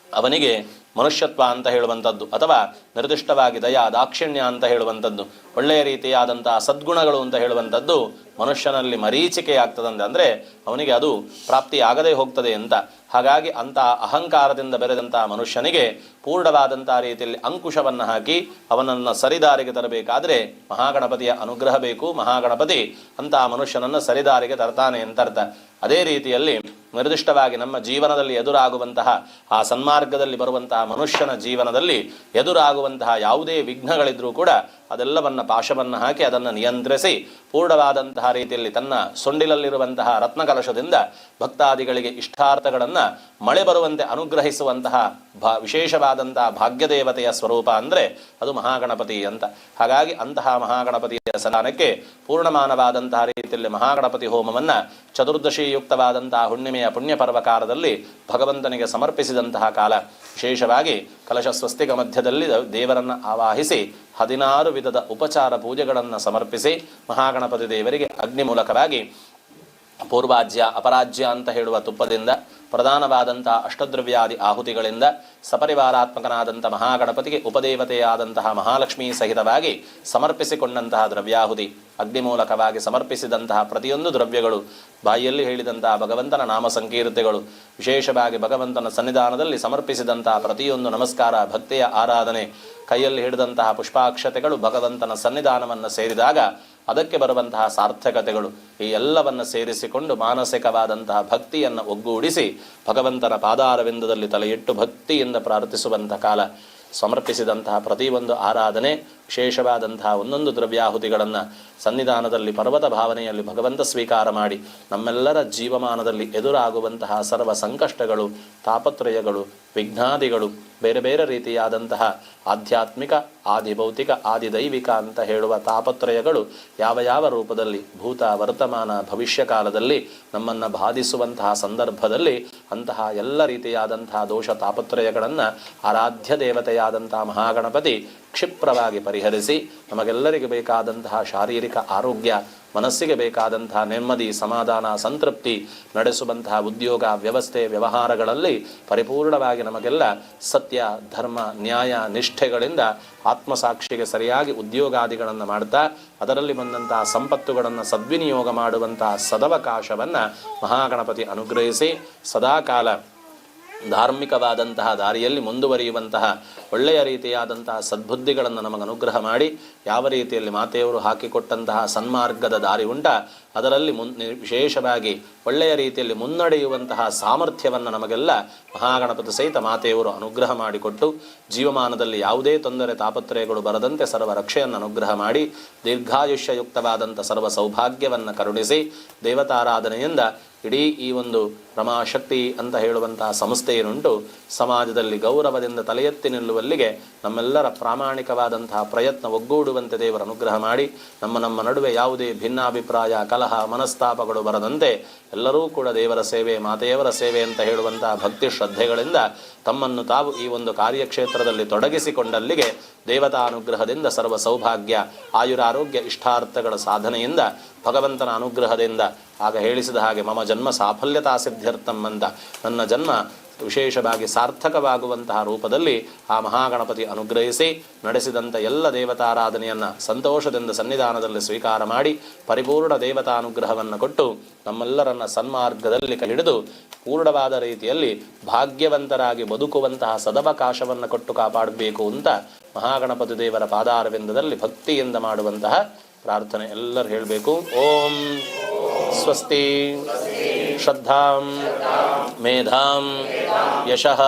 S3: ಅವನಿಗೆ ಮನುಷ್ಯತ್ವ ಅಂತ ಹೇಳುವಂಥದ್ದು, ಅಥವಾ ನಿರ್ದಿಷ್ಟವಾಗಿ ದಯಾ ದಾಕ್ಷಿಣ್ಯ ಅಂತ ಹೇಳುವಂಥದ್ದು, ಒಳ್ಳೆಯ ರೀತಿಯಾದಂತಹ ಸದ್ಗುಣಗಳು ಅಂತ ಹೇಳುವಂಥದ್ದು ಮನುಷ್ಯನಲ್ಲಿ ಮರೀಚಿಕೆಯಾಗ್ತದಂತೆ. ಅಂದರೆ ಅವನಿಗೆ ಅದು ಪ್ರಾಪ್ತಿಯಾಗದೇ ಹೋಗ್ತದೆ ಅಂತ. ಹಾಗಾಗಿ ಅಂತಹ ಅಹಂಕಾರದಿಂದ ಬೆರೆದಂತಹ ಮನುಷ್ಯನಿಗೆ ಪೂರ್ಣವಾದಂಥ ರೀತಿಯಲ್ಲಿ ಅಂಕುಶವನ್ನು ಹಾಕಿ ಅವನನ್ನು ಸರಿದಾರಿಗೆ ತರಬೇಕಾದರೆ ಮಹಾಗಣಪತಿಯ ಅನುಗ್ರಹ ಬೇಕು. ಮಹಾಗಣಪತಿ ಅಂತಹ ಮನುಷ್ಯನನ್ನು ಸರಿದಾರಿಗೆ ತರ್ತಾನೆ ಅಂತ ಅರ್ಥ. ಅದೇ ರೀತಿಯಲ್ಲಿ ನಿರ್ದಿಷ್ಟವಾಗಿ ನಮ್ಮ ಜೀವನದಲ್ಲಿ ಎದುರಾಗುವಂತಹ ಆ ಸನ್ಮಾರ್ಗದಲ್ಲಿ ಬರುವಂತಹ ಮನುಷ್ಯನ ಜೀವನದಲ್ಲಿ ಎದುರಾಗುವಂತಹ ಯಾವುದೇ ವಿಘ್ನಗಳಿದ್ರೂ ಕೂಡ ಅದೆಲ್ಲವನ್ನ ಪಾಶವನ್ನು ಹಾಕಿ ಅದನ್ನು ನಿಯಂತ್ರಿಸಿ ಪೂರ್ಣವಾದಂತಹ ರೀತಿಯಲ್ಲಿ ತನ್ನ ಸೊಂಡಿಲಲ್ಲಿರುವಂತಹ ರತ್ನಕಲಶದಿಂದ ಭಕ್ತಾದಿಗಳಿಗೆ ಇಷ್ಟಾರ್ಥಗಳನ್ನು ಮಳೆ ಬರುವಂತೆ ಅನುಗ್ರಹಿಸುವಂತಹ ವಿಶೇಷವಾದಂತಹ ಭಾಗ್ಯದೇವತೆಯ ಸ್ವರೂಪ ಅಂದರೆ ಅದು ಮಹಾಗಣಪತಿ ಅಂತ. ಹಾಗಾಗಿ ಅಂತಹ ಮಹಾಗಣಪತಿಯ ಸನ್ನಿಧಾನಕ್ಕೆ ಪೂರ್ಣಮಾನವಾದಂತಹ ರೀತಿಯಲ್ಲಿ ಮಹಾಗಣಪತಿ ಹೋಮವನ್ನು ಚತುರ್ದಶಿಯುಕ್ತವಾದಂತಹ ಹುಣ್ಣಿಮೆಯ ಪುಣ್ಯ ಪರ್ವಕಾಲದಲ್ಲಿ ಭಗವಂತನಿಗೆ ಸಮರ್ಪಿಸಿದಂತಹ ಕಾಲ. ವಿಶೇಷವಾಗಿ ಕಲಶ ಸ್ವಸ್ತಿಕ ಮಧ್ಯದಲ್ಲಿ ದೇವರನ್ನು ಆವಾಹಿಸಿ 16 ವಿಧದ ಉಪಚಾರ ಪೂಜೆಗಳನ್ನು ಸಮರ್ಪಿಸಿ ಮಹಾಗಣಪತಿ ದೇವರಿಗೆ ಅಗ್ನಿ ಮೂಲಕವಾಗಿ ಪೂರ್ವಾಜ್ಯ ಅಪರಾಜ್ಯ ಅಂತ ಹೇಳುವ ತುಪ್ಪದಿಂದ ಪ್ರಧಾನವಾದಂತಹ ಅಷ್ಟದ್ರವ್ಯಾದಿ ಆಹುತಿಗಳಿಂದ ಸಪರಿವಾರಾತ್ಮಕನಾದಂಥ ಮಹಾಗಣಪತಿಗೆ ಉಪದೇವತೆಯಾದಂತಹ ಮಹಾಲಕ್ಷ್ಮೀ ಸಹಿತವಾಗಿ ಸಮರ್ಪಿಸಿಕೊಂಡಂತಹ ದ್ರವ್ಯಾಹುತಿ, ಅಗ್ನಿ ಮೂಲಕವಾಗಿ ಸಮರ್ಪಿಸಿದಂತಹ ಪ್ರತಿಯೊಂದು ದ್ರವ್ಯಗಳು, ಬಾಯಿಯಲ್ಲಿ ಹೇಳಿದಂತಹ ಭಗವಂತನ ನಾಮ ಸಂಕೀರ್ತನೆಗಳು, ವಿಶೇಷವಾಗಿ ಭಗವಂತನ ಸನ್ನಿಧಾನದಲ್ಲಿ ಸಮರ್ಪಿಸಿದಂತಹ ಪ್ರತಿಯೊಂದು ನಮಸ್ಕಾರ, ಭಕ್ತಿಯ ಆರಾಧನೆ, ಕೈಯಲ್ಲಿ ಹಿಡಿದಂತಹ ಪುಷ್ಪಾಕ್ಷತೆಗಳು ಭಗವಂತನ ಸನ್ನಿಧಾನವನ್ನು ಸೇರಿದಾಗ ಅದಕ್ಕೆ ಬರುವಂತಹ ಸಾರ್ಥಕತೆಗಳು, ಈ ಎಲ್ಲವನ್ನು ಸೇರಿಸಿಕೊಂಡು ಮಾನಸಿಕವಾದಂತಹ ಭಕ್ತಿಯನ್ನು ಒಗ್ಗೂಡಿಸಿ ಭಗವಂತನ ಪಾದಾರವಿಂದದಲ್ಲಿ ತಲೆಯಿಟ್ಟು ಭಕ್ತಿಯಿಂದ ಪ್ರಾರ್ಥಿಸುವಂಥ ಕಾಲ. ಸಮರ್ಪಿಸಿದಂತಹ ಪ್ರತಿಯೊಂದು ಆರಾಧನೆ, ವಿಶೇಷವಾದಂತಹ ಒಂದೊಂದು ದ್ರವ್ಯಾಹುತಿಗಳನ್ನು ಸನ್ನಿಧಾನದಲ್ಲಿ ಪರ್ವತ ಭಾವನೆಯಲ್ಲಿ ಭಗವಂತ ಸ್ವೀಕಾರ ಮಾಡಿ ನಮ್ಮೆಲ್ಲರ ಜೀವಮಾನದಲ್ಲಿ ಎದುರಾಗುವಂತಹ ಸರ್ವ ಸಂಕಷ್ಟಗಳು, ತಾಪತ್ರಯಗಳು, ವಿಘ್ನಾದಿಗಳು, ಬೇರೆ ಬೇರೆ ರೀತಿಯಾದಂತಹ ಆಧ್ಯಾತ್ಮಿಕ, ಆದಿಭೌತಿಕ, ಆದಿದೈವಿಕ ಅಂತ ಹೇಳುವ ತಾಪತ್ರಯಗಳು ಯಾವ ಯಾವ ರೂಪದಲ್ಲಿ ಭೂತ, ವರ್ತಮಾನ, ಭವಿಷ್ಯ ಕಾಲದಲ್ಲಿ ನಮ್ಮನ್ನು ಬಾಧಿಸುವಂತಹ ಸಂದರ್ಭದಲ್ಲಿ ಅಂತಹ ಎಲ್ಲ ರೀತಿಯಾದಂತಹ ದೋಷ ತಾಪತ್ರಯಗಳನ್ನು ಆರಾಧ್ಯ ದೇವತೆಯಾದಂತಹ ಮಹಾಗಣಪತಿ ಕ್ಷಿಪ್ರವಾಗಿ ಪರಿಹರಿಸಿ ನಮಗೆಲ್ಲರಿಗೂ ಬೇಕಾದಂತಹ ಶಾರೀರಿಕ ಆರೋಗ್ಯ, ಮನಸ್ಸಿಗೆ ಬೇಕಾದಂತಹ ನೆಮ್ಮದಿ, ಸಮಾಧಾನ, ಸಂತೃಪ್ತಿ, ನಡೆಸುವಂತಹ ಉದ್ಯೋಗ, ವ್ಯವಸ್ಥೆ, ವ್ಯವಹಾರಗಳಲ್ಲಿ ಪರಿಪೂರ್ಣವಾಗಿ ನಮಗೆಲ್ಲ ಸತ್ಯ, ಧರ್ಮ, ನ್ಯಾಯ, ನಿಷ್ಠೆಗಳಿಂದ ಆತ್ಮಸಾಕ್ಷಿಗೆ ಸರಿಯಾಗಿ ಉದ್ಯೋಗಾದಿಗಳನ್ನು ಮಾಡ್ತಾ ಅದರಲ್ಲಿ ಬಂದಂತಹ ಸಂಪತ್ತುಗಳನ್ನು ಸದ್ವಿನಿಯೋಗ ಮಾಡುವಂತಹ ಸದವಕಾಶವನ್ನು ಮಹಾಗಣಪತಿ ಅನುಗ್ರಹಿಸಿ ಸದಾಕಾಲ ಧಾರ್ಮಿಕವಾದಂತಹ ದಾರಿಯಲ್ಲಿ ಮುಂದುವರಿಯುವಂತಹ ಒಳ್ಳೆಯ ರೀತಿಯಾದಂತಹ ಸದ್ಬುದ್ಧಿಗಳನ್ನು ನಮಗೆ ಅನುಗ್ರಹ ಮಾಡಿ ಯಾವ ರೀತಿಯಲ್ಲಿ ಮಾತೆಯವರು ಹಾಕಿಕೊಟ್ಟಂತಹ ಸನ್ಮಾರ್ಗದ ದಾರಿ ಉಂಟ ಅದರಲ್ಲಿ ವಿಶೇಷವಾಗಿ ಒಳ್ಳೆಯ ರೀತಿಯಲ್ಲಿ ಮುನ್ನಡೆಯುವಂತಹ ಸಾಮರ್ಥ್ಯವನ್ನು ನಮಗೆಲ್ಲ ಮಹಾಗಣಪತಿ ಸಹಿತ ಮಾತೆಯವರು ಅನುಗ್ರಹ ಮಾಡಿಕೊಟ್ಟು ಜೀವಮಾನದಲ್ಲಿ ಯಾವುದೇ ತೊಂದರೆ ತಾಪತ್ರಯಗಳು ಬರದಂತೆ ಸರ್ವ ರಕ್ಷೆಯನ್ನು ಅನುಗ್ರಹ ಮಾಡಿ ದೀರ್ಘಾಯುಷ್ಯಯುಕ್ತವಾದಂಥ ಸರ್ವ ಸೌಭಾಗ್ಯವನ್ನು ಕರುಣಿಸಿ ದೇವತಾರಾಧನೆಯಿಂದ ಇಡೀ ಈ ಒಂದು ರಮಾಶಕ್ತಿ ಅಂತ ಹೇಳುವಂತಹ ಸಂಸ್ಥೆ ಏನುಂಟು ಸಮಾಜದಲ್ಲಿ ಗೌರವದಿಂದ ತಲೆ ಎತ್ತಿ ನಿಲ್ಲುವಲ್ಲಿಗೆ ನಮ್ಮೆಲ್ಲರ ಪ್ರಾಮಾಣಿಕವಾದಂತಹ ಪ್ರಯತ್ನ ಒಗ್ಗೂಡುವಂತೆ ದೇವರ ಅನುಗ್ರಹ ಮಾಡಿ ನಮ್ಮ ನಮ್ಮ ನಡುವೆ ಯಾವುದೇ ಭಿನ್ನಾಭಿಪ್ರಾಯ, ಕಲಹ, ಮನಸ್ತಾಪಗಳು ಬರದಂತೆ ಎಲ್ಲರೂ ಕೂಡ ದೇವರ ಸೇವೆ, ಮಾತೆಯವರ ಸೇವೆ ಅಂತ ಹೇಳುವಂತಹ ಭಕ್ತಿ ಶ್ರದ್ಧೆಗಳಿಂದ ತಮ್ಮನ್ನು ತಾವು ಈ ಒಂದು ಕಾರ್ಯಕ್ಷೇತ್ರದಲ್ಲಿ ತೊಡಗಿಸಿಕೊಂಡಲ್ಲಿಗೆ ದೇವತಾನುಗ್ರಹದಿಂದ ಸರ್ವ ಸೌಭಾಗ್ಯ, ಆಯುರಾರೋಗ್ಯ, ಇಷ್ಟಾರ್ಥಗಳ ಸಾಧನೆಯಿಂದ ಭಗವಂತನ ಅನುಗ್ರಹದಿಂದ ಆಗ ಹೇಳಿಸಿದ ಹಾಗೆ ಮಮ ಜನ್ಮ ಸಾಫಲ್ಯತಾ ಸಿದ್ಧ್ಯರ್ಥಂ ಅಂತ ನನ್ನ ಜನ್ಮ ವಿಶೇಷವಾಗಿ ಸಾರ್ಥಕವಾಗುವಂತಹ ರೂಪದಲ್ಲಿ ಆ ಮಹಾಗಣಪತಿ ಅನುಗ್ರಹಿಸಿ ನಡೆಸಿದಂಥ ಎಲ್ಲ ದೇವತಾರಾಧನೆಯನ್ನು ಸಂತೋಷದಿಂದ ಸನ್ನಿಧಾನದಲ್ಲಿ ಸ್ವೀಕಾರ ಮಾಡಿ ಪರಿಪೂರ್ಣ ದೇವತಾನುಗ್ರಹವನ್ನು ಕೊಟ್ಟು ನಮ್ಮೆಲ್ಲರನ್ನ ಸನ್ಮಾರ್ಗದಲ್ಲಿ ಕೈ ಹಿಡಿದು ಪೂರ್ಣವಾದ ರೀತಿಯಲ್ಲಿ ಭಾಗ್ಯವಂತರಾಗಿ ಬದುಕುವಂತಹ ಸದವಕಾಶವನ್ನು ಕೊಟ್ಟು ಕಾಪಾಡಬೇಕು ಅಂತ ಮಹಾಗಣಪತಿ ದೇವರ ಪಾದಾರವಿಂದದಲ್ಲಿ ಭಕ್ತಿಯಿಂದ ಮಾಡುವಂತಹ ಪ್ರಾರ್ಥನೆ. ಎಲ್ಲರೂ ಹೇಳಬೇಕು, ಓಂ ಸ್ವಸ್ತಿ. ಶ್ರದ್ಧಾಂ ಮೇಧಾಂ ಯಶಃ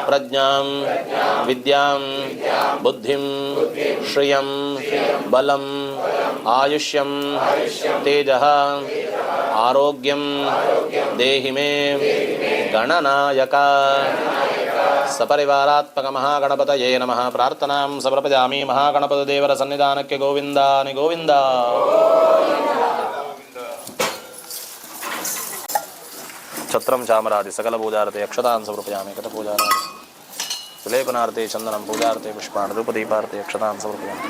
S3: ಪ್ರಜ್ಞಾಂ ವಿದ್ಯಾಂ ಬುದ್ಧಿಂ ಶ್ರಿಯಂ ಬಲಂ ಆಯುಷ್ಯಂ ತೇಜಃ ಆರೋಗ್ಯಂ ದೇಹಿ ಮೇ ಗಣನಾಯಕ. ಸಪರಿವಾರಾತ್ಮಕ ಮಹಾಗಣಪತಯೇ ನಮಃ. ಪ್ರಾರ್ಥನಾಂ ಸಮರ್ಪಯಾಮಿ. ಮಹಾಗಣಪತ ದೇವರ ಸನ್ನಿಧಾನಕ್ಕೆ ಗೋವಿಂದಾನಿ ಗೋವಿಂದ. ಛತ್ರಂ ಚಾಮರಾದಿ ಸಕಲ ಪೂಜಾರ್ತೆ ಅಕ್ಷತಾನ್ ಸಮರ್ಪಯಾಮಿ. ಕಟಪೂಜಾರ್ತೆ ವಿಲೇಪನಾರ್ತೆ ಚಂದನಂ ಪೂಜಾರ್ತೆ ಪುಷ್ಪಾಣಿ ಧೂಪದೀಪಾರ್ತೆ ಅಕ್ಷತಾನ್ ಸಮರ್ಪಯಾಮಿ.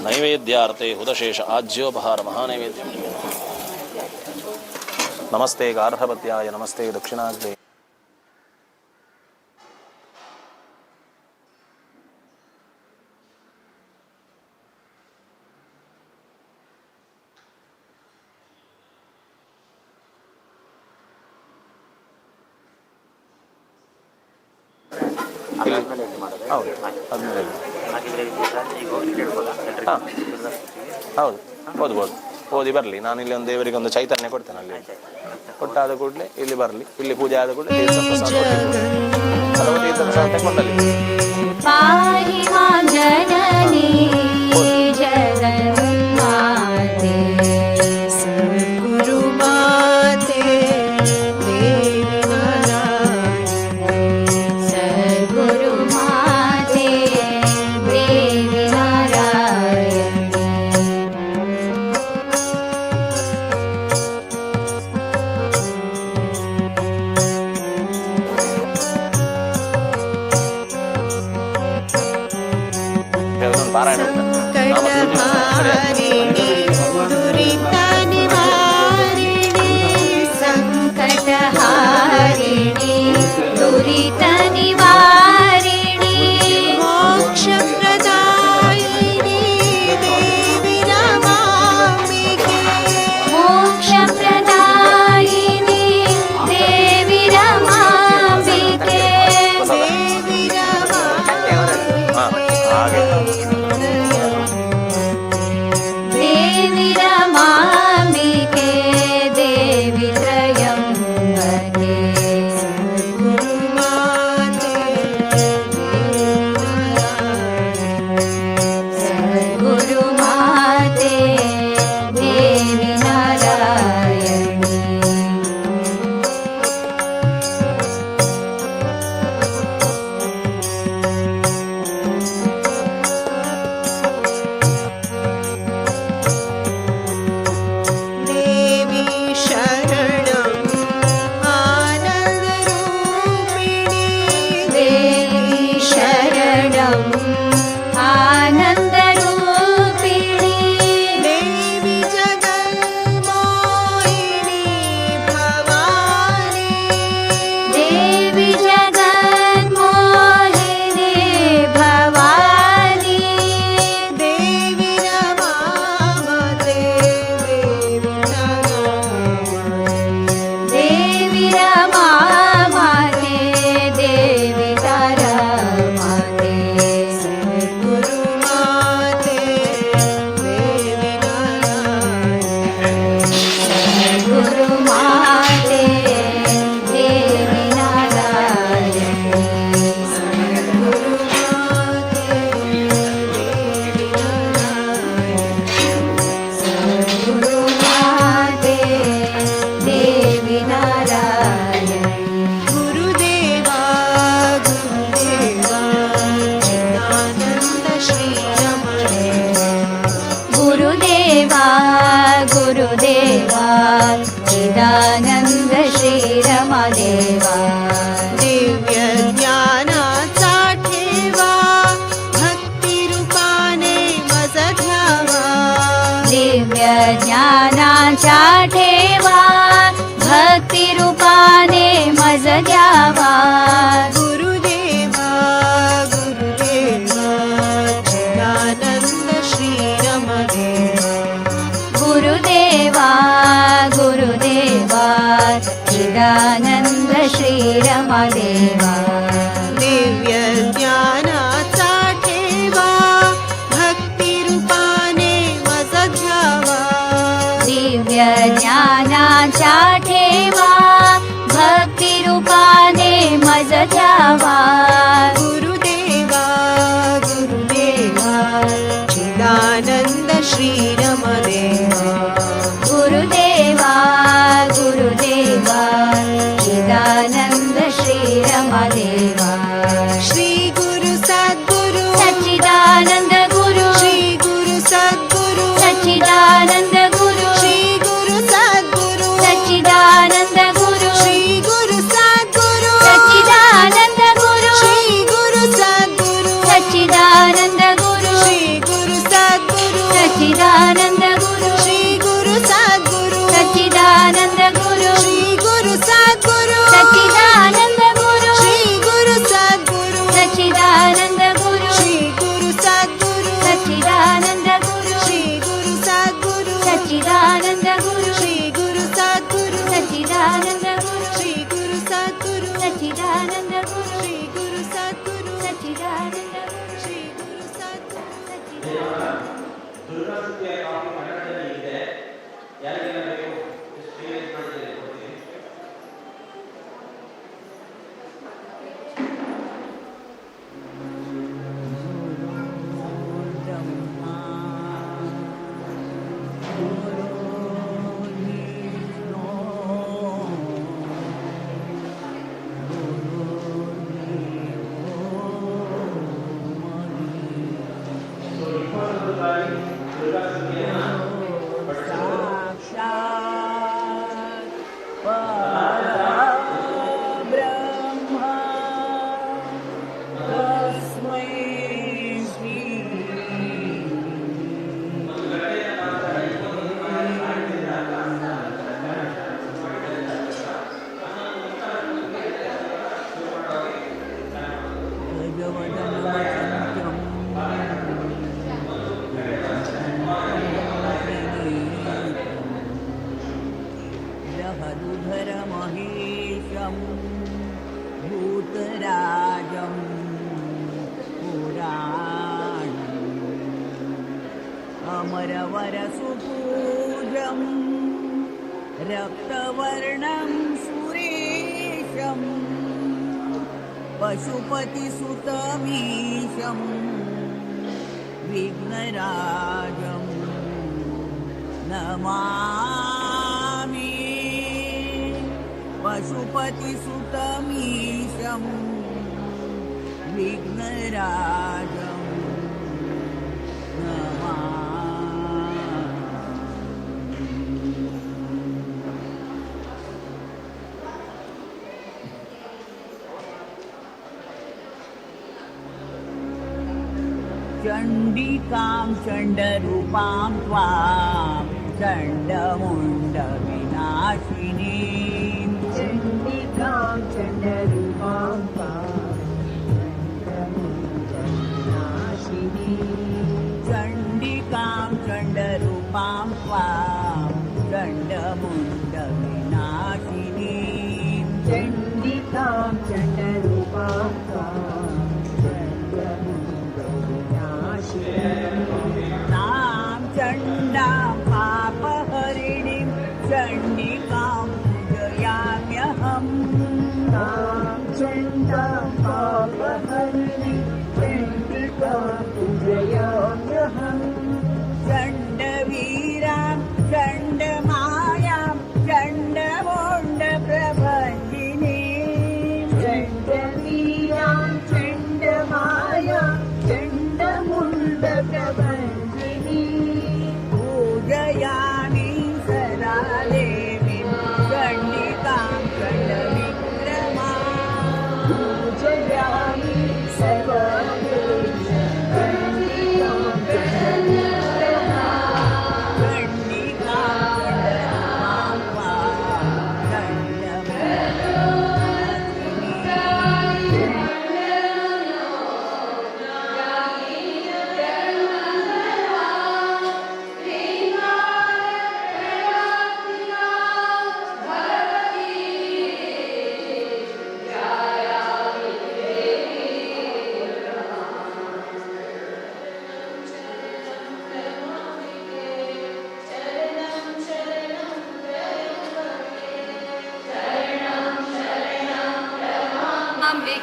S3: ನೈವೇದ್ಯಾರ್ತೆ ಹುದಶೇಷ ಆಜ್ಯೋಪಹಾರ ಮಹಾನೈವೇದ್ಯಂ. ನಮಸ್ತೆ ಗಾರ್ಹಪತ್ಯಾಯ ನಮಸ್ತೆ ದಕ್ಷಿಣಾಗ್ನೇ.
S4: ಅದಾದ್ಮೇಲೆ ಇದು ಮಾಡೋದು.
S3: ಹೌದು, ಆದ್ಮೇಲೆ.
S4: ಹಾಗಿದ್ರೆ ಈಗ ಹೋಗಿ ಕೇಳ್ಬೋದಾ ಎಲ್ರಿಗೂ?
S3: ಹಾಂ. ಹೌದು, ಓದ್ಬೋದು. ಓದಿ ಬರಲಿ. ನಾನು ಇಲ್ಲಿ ಒಂದು ದೇವರಿಗೆ ಒಂದು ಚೈತನ್ಯ ಕೊಡ್ತೇನೆ. ಅಲ್ಲಿ ಕೊಟ್ಟಾದ ಕೂಡಲೇ ಇಲ್ಲಿ ಬರಲಿ. ಇಲ್ಲಿ ಪೂಜೆ ಆದ ಕೂಡಲೇ ತೀರ್ಥ ಪ್ರಸಾದ ಕೊಡ್ಲಿಕ್ಕೆ. ಅಥವಾ ತೀರ್ಥ ಪ್ರಸಾದ ತಗೊಂಡಲ್ಲಿ.
S1: ಪಾಹಿ ಮಾಂ ಜನನಿ ಜಗನ್ಮಾತೆ.
S2: ಸದ್ಗುರು ಮಾತೆ ದೇವಿ ನಾರಾಯಣಿ.
S1: ಸದ್ಗುರು ಮಾತೆ ದೇವಿ ನಾರಾಯಣಿ.
S3: ಅದೊಂದು ಪಾರಾಯಣ ಉಂಟು.
S2: ಸಂಕಟಹಾರಿಣಿ ದುರಿತ ನಿವಾರಿಣಿ.
S1: ಸಂಕಟಹಾರಿಣಿ ದುರಿತ ನಿವಾರಿಣಿ.
S2: ಮೋಕ್ಷಪ್ರದಾಯಿನಿ ದೇವಿ ರಮಾಂಬಿಕೆ.
S1: ಮೋಕ್ಷಪ್ರದಾಯಿನಿ ದೇವಿ ರಮಾಂಬಿಕೆ.
S2: ದೇವಿ
S3: ಹಾ, ಹಾಗೆ.
S1: ದೇವಿ ರಮಾಂಬಿಕೆ ದೇವಿ ತ್ರಯಂಬಕೆ.
S2: ಗುರು ಮಾತೆ
S1: ಸದ್ಗುರು ಮಾತೆ ದೇವಿ ನಾರಾಯಣಿ.
S2: ದೇವಿ ಶರಣಂ ಆನಂದರೂಪಿಣಿ.
S1: ದೇವಿ ಶರಣಂ ಆನಂದರೂಪಿಣಿ.
S2: ದೇವಿ ಜಗನ್ಮೋಹಿನಿ ಭವಾನಿ.
S1: ದೇವಿ ಜಗನ್ಮೋಹಿನಿ ಭವಾನಿ.
S2: ದೇವಿ ರಮಾಮತೆ ದೇವಿ ತಾರಾಮತೆ.
S1: ದೇವಿ ರಮಾಮಾತೆ ದೇವಿ ತಾರಾಮಾತೆ.
S2: ಗುರು ಮಾತೆ ದೇವಿ ನಾರಾಯಣಿ.
S1: ಗುರು ಮಾತೆ ದೇವಿ ನಾರಾಯಣಿ.
S2: ಗುರು ಮಾತೆ ದೇವಿ ನಾರಾಯಣಿ.
S1: ಗುರು ಮಾತೆ ದೇವಿ ನಾರಾಯಣಿ.
S2: ಗುರುದೇವಾ ಗುರುದೇವಾ ಚಿದಾನಂದ ಶ್ರೀರಮಣೇವ.
S1: ಗುರುದೇವಾ ಗುರುದೇವಾ ಚಿದಾನಂದ ಶ್ರೀರಮದೇವಾ.
S2: ದಿವ್ಯ ಜ್ಞಾನಾचा ठेवा भक्तिरूपाने मज घ्यावा.
S1: ದಿವ್ಯ ಜ್ಞಾನಾचा ठेवा भक्तिरूपाने मज द्यावा.
S2: गुरुदेवा गुरुदेवा चिदानंद श्रीरमदेवा.
S1: गुरुदेवा गुरुदेवा चिदानंद श्रीरमदेवा.
S2: दिव्य ज्ञानाचा ठेवा भक्तिरूपाने मज घ्यावा.
S1: दिव्य ज्ञान द्यावा.
S2: गुरुदेवा गुरुदेवा चिदानंद श्रीरमदेवा.
S1: गुरुदेवा गुरुदेवा चिदानंद श्रीरमदेवा.
S2: श्री गुरु सद्गुरु
S1: सच्चिदानंद गुरु.
S2: श्री गुरु सद्गुरु
S1: सच्चिदानंद गुरु.
S2: श्री गुरु सद्गुरु
S1: सच्चिदानंद गुरु.
S2: श्री गुरु सद्गुरु
S1: सच्चिदानंद गुरु.
S2: श्री गुरु सद्गुरु
S1: सच्चिदानंद गुरु.
S2: श्री गुरु सद्गुरु
S1: सच्चिदानंद गुरु.
S2: श्री गुरु सद्गुरु
S1: सच्चिदानंद गुरु.
S2: श्री गुरु सद्गुरु
S1: सच्चिदानंद गुरु.
S2: श्री गुरु सद्गुरु
S1: सच्चिदानंद गुरु.
S2: श्री गुरु सद्गुरु
S1: सच्चिदानंद गुरु.
S2: श्री गुरु सद्गुरु
S1: सच्चिदानंद गुरु.
S2: श्री गुरु सद्गुरु
S1: सच्चिदानंद गुरु.
S2: श्री गुरु सद्गुरु
S1: सच्चिदानंद गुरु.
S2: श्री गुरु सद्गुरु
S1: सच्चिदानंद गुरु.
S2: श्री गुरु सद्गुरु.
S3: ದುರ್ಗಾಸ್ತುತಿಯ ಕಾಪಿ ಕನ್ನಡದಲ್ಲಿ ಇದೆ. ಯಾರಿಗೆಲ್ಲ ಬೇಕು? ಎಕ್ಸ್ಪೀರಿಯನ್ಸ್ ಮಾಡಿದ್ದೇನೆ, ಕೊಡ್ತೀನಿ.
S5: ಬ್ರಹ್ಮ ಗುರು ವಿಷ್ಣು ಗುರುದೇವೋ
S3: ಸೊ 21 ಬಾರಿ ದುರ್ಗಾಸ್ತುತಿಯನ್ನ ಪಠಿಸೋದು.
S5: ಸಾಕ್ಷಾತ್ ಪರಬ್ರಹ್ಮ ತಸ್ಮೈ ಶ್ರೀ
S3: ಒಂದು ಗಂಟೆಯ ನಂತರ 21 ಬಾರಿ ಹಾಡಿದ
S5: ಗಜವದನಮಚಂತ್ಯಂ ಲಹರುಧರಮಹೇಶಂ ಭೂತರಾಜಂ ಪುರಾಣಂ ಅಮರವರಸುಪೂಜಂ ರಕ್ತವರ್ಣಂ ಸುರೇಶಂ पशुपतिसुतमीशं विघ्नराजं नमामि. पशुपतिसुतमीशं विघ्नराजं नमामि. चण्डिकां चण्डरूपां त्वां चण्डमुण्डविनाशिनीं.
S6: चण्डिकां चण्डरूपां त्वां चण्डमुण्डविनाशिनी.
S5: चण्डिकां चण्डरूपां त्वां चण्डमुण्डविनाशिनीं.
S6: चण्डिकां चण्डरूपां त्वां चण्डमुण्डविनाशिनी.
S5: तां चण्डां पापहरिणीं चण्डिकां पूजयाम्यहम्.
S6: तां चण्डां पापहरिणि चण्डिकां पूजयाम्यहम्.
S5: चण्डवीरां चण्डमायां चण्डमुण्डप्रभञ्जिनीं.
S6: चण्डवीरां चण्डमाया चण्डमुण्डप्रभञ्जिनी.
S5: पूजयामि सदा देवीं चण्डिकां चण्डविक्रमा.
S6: पूजयामि सदा देवी चण्डिकां चण्डविक्रमा.
S5: चण्डिकां चण्डरूपां त्वां चण्डमुण्डविनाशिनीं.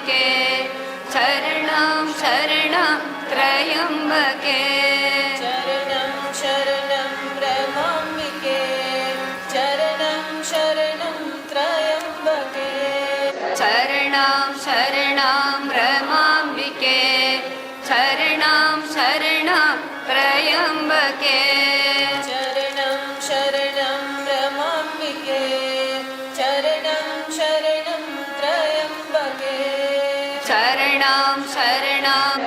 S1: रमाम्बिके शरणं शरणं त्र्यम्बके।
S2: शरणं शरणं रमाम्बिके चरणं शरणं त्र्यम्बके।
S1: शरणं शरणं रमाम्बिके शरणं शरणं त्र्यम्बके।
S2: चरणं शरणं रमाम्बिके चरणं शरणं त्र्यम्बके।
S1: शरणं शरणं
S2: शरणं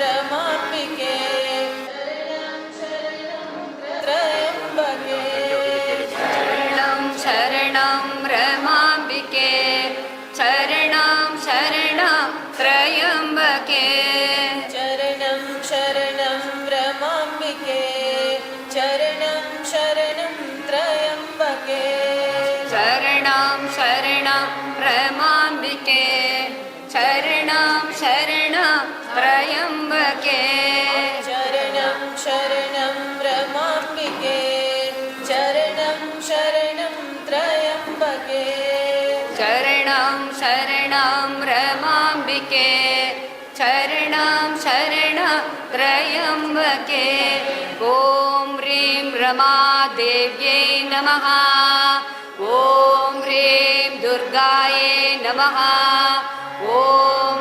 S2: रमाम्बिके त्र्यम्बके।
S1: शरणं शरणं रमाम्बिके शरणं शरणं त्र्यम्बके।
S2: चरणं शरणं रमाम्बिके चरणं शरणं त्र्यम्बके।
S1: शरणं शरणं रमाम्बिके शरणं शरणं त्र्यम्बके।
S2: चरणं शरणं रमाम्बिके चरणं शरणं त्र्यम्बके।
S1: शरणं शरणं रमाम्बिके शरणं शरणं त्र्यम्बके। ॐ ह्रीं रमादेव्यै नमः। ॐ ह्रीं दुर्गायै नमः। ॐ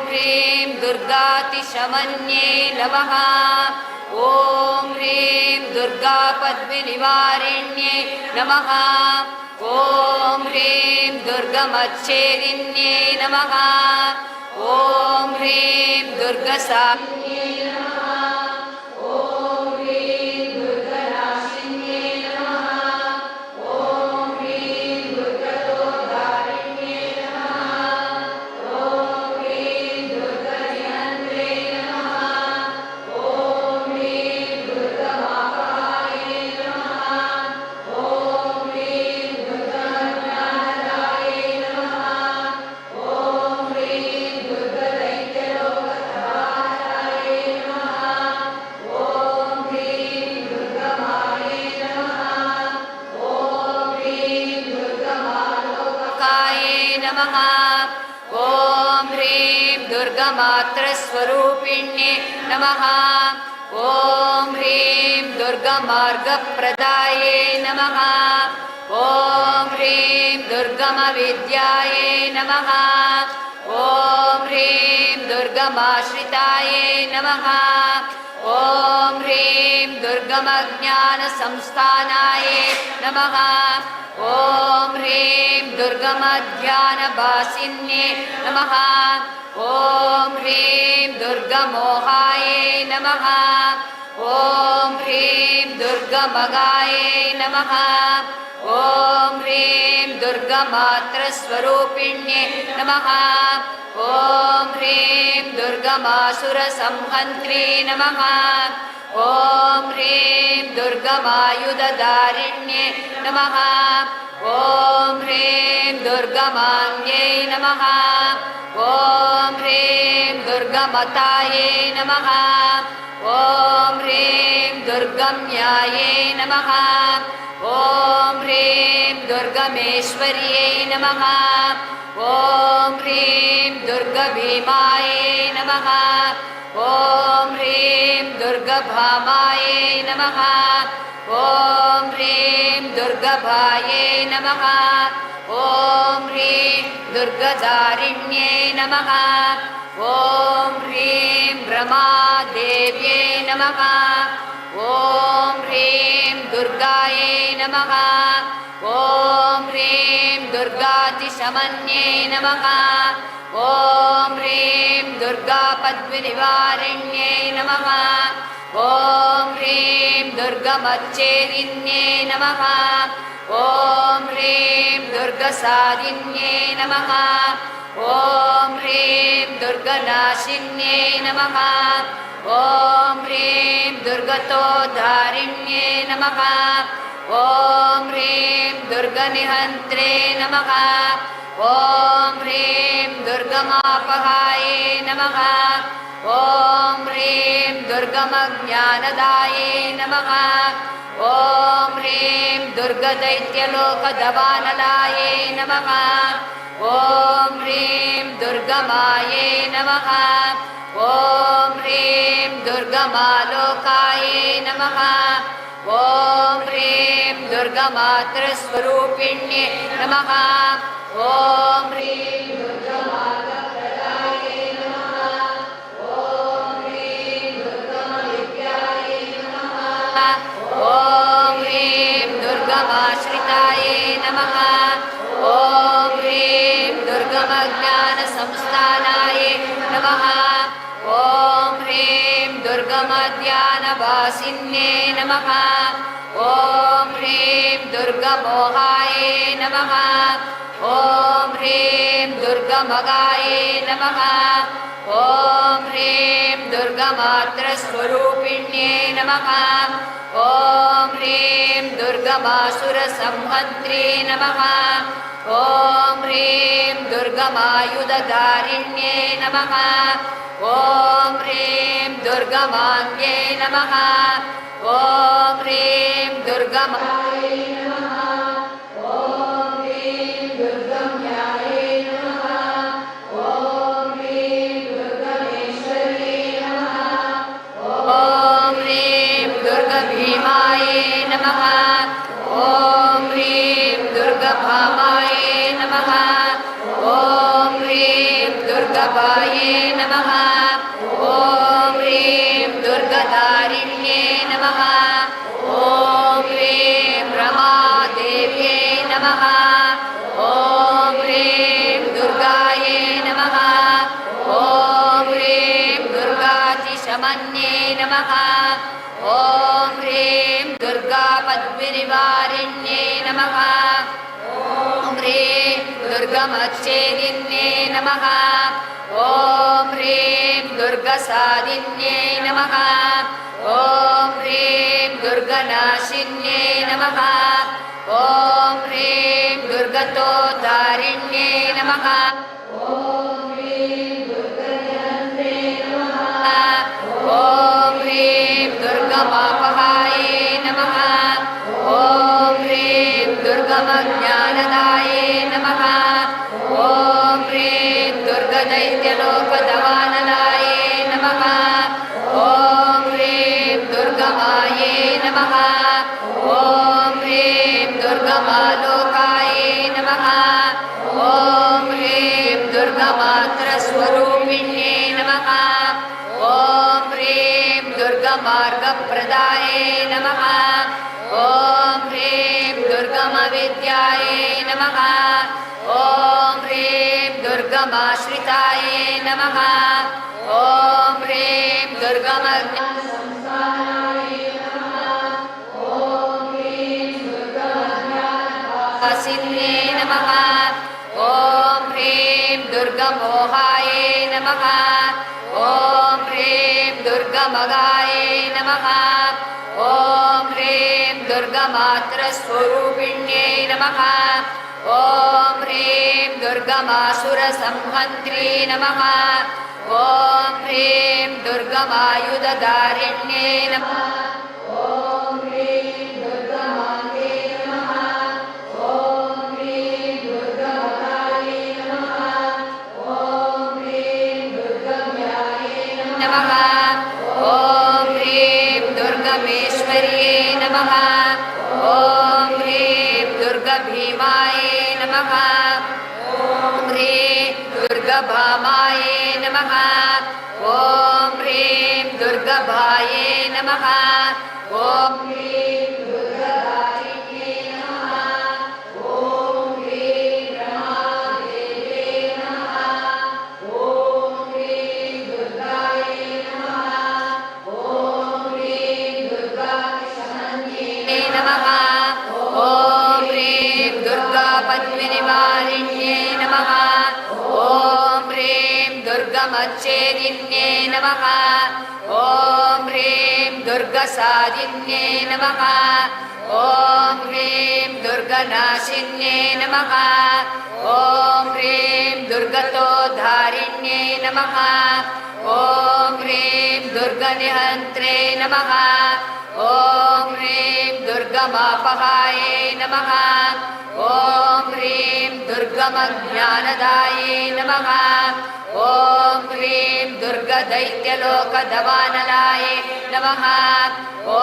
S1: ह्रीं दुर्गातिशमन्ये नमः। ॐ ह्रीं दुर्गापद्मिनिवारिण्यै नमः। ॐ ह्रीं दुर्गमच्छेदिन्यै नमः। ॐ ह्रीं दुर्गसा काये नमः। ॐ ह्रीं दुर्गमात्रस्वरूपिण्ये नमः। ॐ ह्रीं दुर्गमार्गप्रदाये नमः। ॐ ह्रीं दुर्गमविद्यायै नमः। ॐ ह्रीं दुर्गमाश्रितायै नमः। ॐ ह्रीं दुर्गमज्ञानसंस्थानायै नमः। ॐ ह्रीं दुर्गमध्यानवासिन्ये नमः। ॐ ह्रीं दुर्गमोहायै नमः। ॐ ह्रीं दुर्गमगायै नमः। ॐ ह्रीं दुर्गमात्रस्वरूपिण्ये नमः। ॐ ह्रीं दुर्गमासुरसंहन्त्रे नमः। ॐ ह्रीं दुर्गमायुधधारिण्ये नमः। ॐ ह्रीं दुर्गमाङ्ग्यै नमः। ॐ ह्रीं दुर्गमतायै नमः। ॐ ह्रीं दुर्गम्यायै नमः। ॐ ह्रीं दुर्गमेश्वर्यै नमः। ॐ ह्रीं दुर्गभीमायै नमः। ॐ ह्रीं दुर्गभामायै नमः। ॐ ह्रीं दुर्गभायै नमः। ॐ ह्रीं दुर्गधारिण्यै नमः। ॐ ह्रीं रमादेव्यै नमः। ॐ ह्रीं दुर्गायै नमः। ॐ ह्रीं दुर्गातिशमन्ये नमः। ॐ ह्रीं दुर्गापद्मिनिवारिण्यै नमः। ॐ ह्रीं दुर्गमच्छेदिन्यै नमः। ॐ ह्रीं दुर्गसाधिन्यै नमः। ॐ ह्रीं दुर्गनाशिन्यै नमः। ॐ ह्रीं दुर्गतोद्धारिण्यै नमः। ॐ ह्रीं दुर्गनिहन्त्रे नमः। ॐ ह्रीं दुर्गमापहायै नमः। ॐ ह्रीं दुर्गमज्ञानदाये नमः। ॐ ह्रीं दुर्गदैत्यलोकदवानलाये नमः। ॐ ह्रीं दुर्गमाये नमः। ॐ ह्रीं दुर्गमालोकाये नमः। ॐ ह्रीं दुर्गमातृस्वरूपिण्ये नमः। ॐ ह्रीं दुर्गमार्गप्रदाये नमः। ॐ ह्रीं दुर्गमविद्याये नमः। ॐ ह्रीं दुर्गमाश्रिताये नमः। ॐ ह्रीं दुर्गमज्ञानसंस्थानाय नमः। ॐ ह्रीं दुर्गमध्यानवासिन्ये नमः। ॐ ह्रीं दुर्गमोहाय नमः। ॐ ह्रीं दुर्गमगाय नमः। ॐ ह्रीं दुर्गमात्रस्वरूपिण्ये नमः। ॐ ह्रीं दुर्गमासुरसंहन्त्रे नमः। ॐ ह्रीं दुर्गमायुधधारिण्ये नमः। ॐ ह्रीं दुर्गमाङ्ग्ये नमः। ॐ ह्रीं दुर्गमाये नमः। ॐ ह्रीं दुर्गम्याये नमः। ॐ ह्रीं दुर्गमेश्वर्ये नमः। ॐ ह्रीं दुर्गभीमाय नमः। ॐ ह्रीं दुर्गभामाय नमः। ॐ ह्रीं दुर्गभाये नमः। ॐ ह्रीं दुर्गधारिण्ये नमः। ॐ ह्रीं रमादेव्यै नमः। ॐ ह्रीं दुर्गायै नमः। ॐ ह्रीं दुर्गातिशमन्ये नमः। ॐ ह्रीं दुर्गापद्विनिवारिण्ये नमः। ॐ ह्रीं दुर्गमच्छेदिन्ये नमः। ॐ ह्रीं दुर्गसादिन्ये नमः। ॐ ह्रीं दुर्गनाशिन्ये नमः। ॐ ह्रीं दुर्गतोद्धारिण्ये नमः। ॐ ह्रीं दुर्गनिहन्त्रे नमः। ॐ ह्रीं दुर्गमापहाय नमः। ॐ ह्रीं दुर्गमज्ञानदाये नमः। ॐ ह्रीं दुर्गदैत्यलोकदवानलाय नमः। ॐ ह्रीं दुर्गमाये नमः। ॐ ह्रीं दुर्गमालोकाय नमः। ॐ ह्रीं दुर्गमात्रस्वरूपिण्ये नमः। ॐ ह्रीं दुर्गमार्गप्रदाय नमः। ॐ ह्रीं दुर्गमविद्यायै नमः। ॐ ह्रीं दुर्गमाश्रिताय नमः। ॐ ह्रीं दुर्गमज्ञानसंस्थानाय नमः। ॐ ह्रीं दुर्गमज्ञानवासिन्ये नमः। ॐ ह्रीं दुर्गमोहाय नमः। ॐ ह्रीं दुर्गमगाय नमः। ॐ ह्रीं दुर्गमात्रस्वरूपिण्यै नमः। ॐ ह्रीं दुर्गमासुरसंहन्त्रे नमः। ॐ ह्रीं दुर्गमायुधधारिण्यै नमः। ॐ ह्रीं दुर्गमाङ्गे नमः। ॐ ह्रीं दुर्गमगाय नमः। ॐ ह्रीं दुर्गम्याय नमः। ॐ ह्रीं दुर्गमेश्वर्यै नमः। ॐ ह्रीं दुर्गभीमाय नमः। ॐ ह्रीं दुर्गभामाय नमः। ॐ ह्रीं दुर्गभाये नमः। ॐ ह्रीं दुर्गधारिण्यै नमः। ॐ ह्रीं रमादेव्यै नमः। ॐ ह्रीं दुर्गायै नमः। ॐ ह्रीं दुर्गातिशमन्ये नमः। ॐ ह्रीं दुर्गापद्मिनिवारिण्यै नमः। ॐ ह्रीं दुर्गमच्छेदिन्यै नमः। ॐ ह्रीं दुर्गसादिन्यै नमः। ॐ ह्रीं दुर्गनाशिन्यै नमः। ॐ ह्रीं दुर्गतोद्धारिण्यै नमः। ॐ ह्रीं दुर्गनिहन्त्रे नमः। ॐ ह्रीं दुर्गमापहाये नमः। ॐ ह्रीं दुर्गमज्ञानदाये नमः। ॐ ह्रीं दुर्गदैत्यलोकदवानलाय नमः। ॐ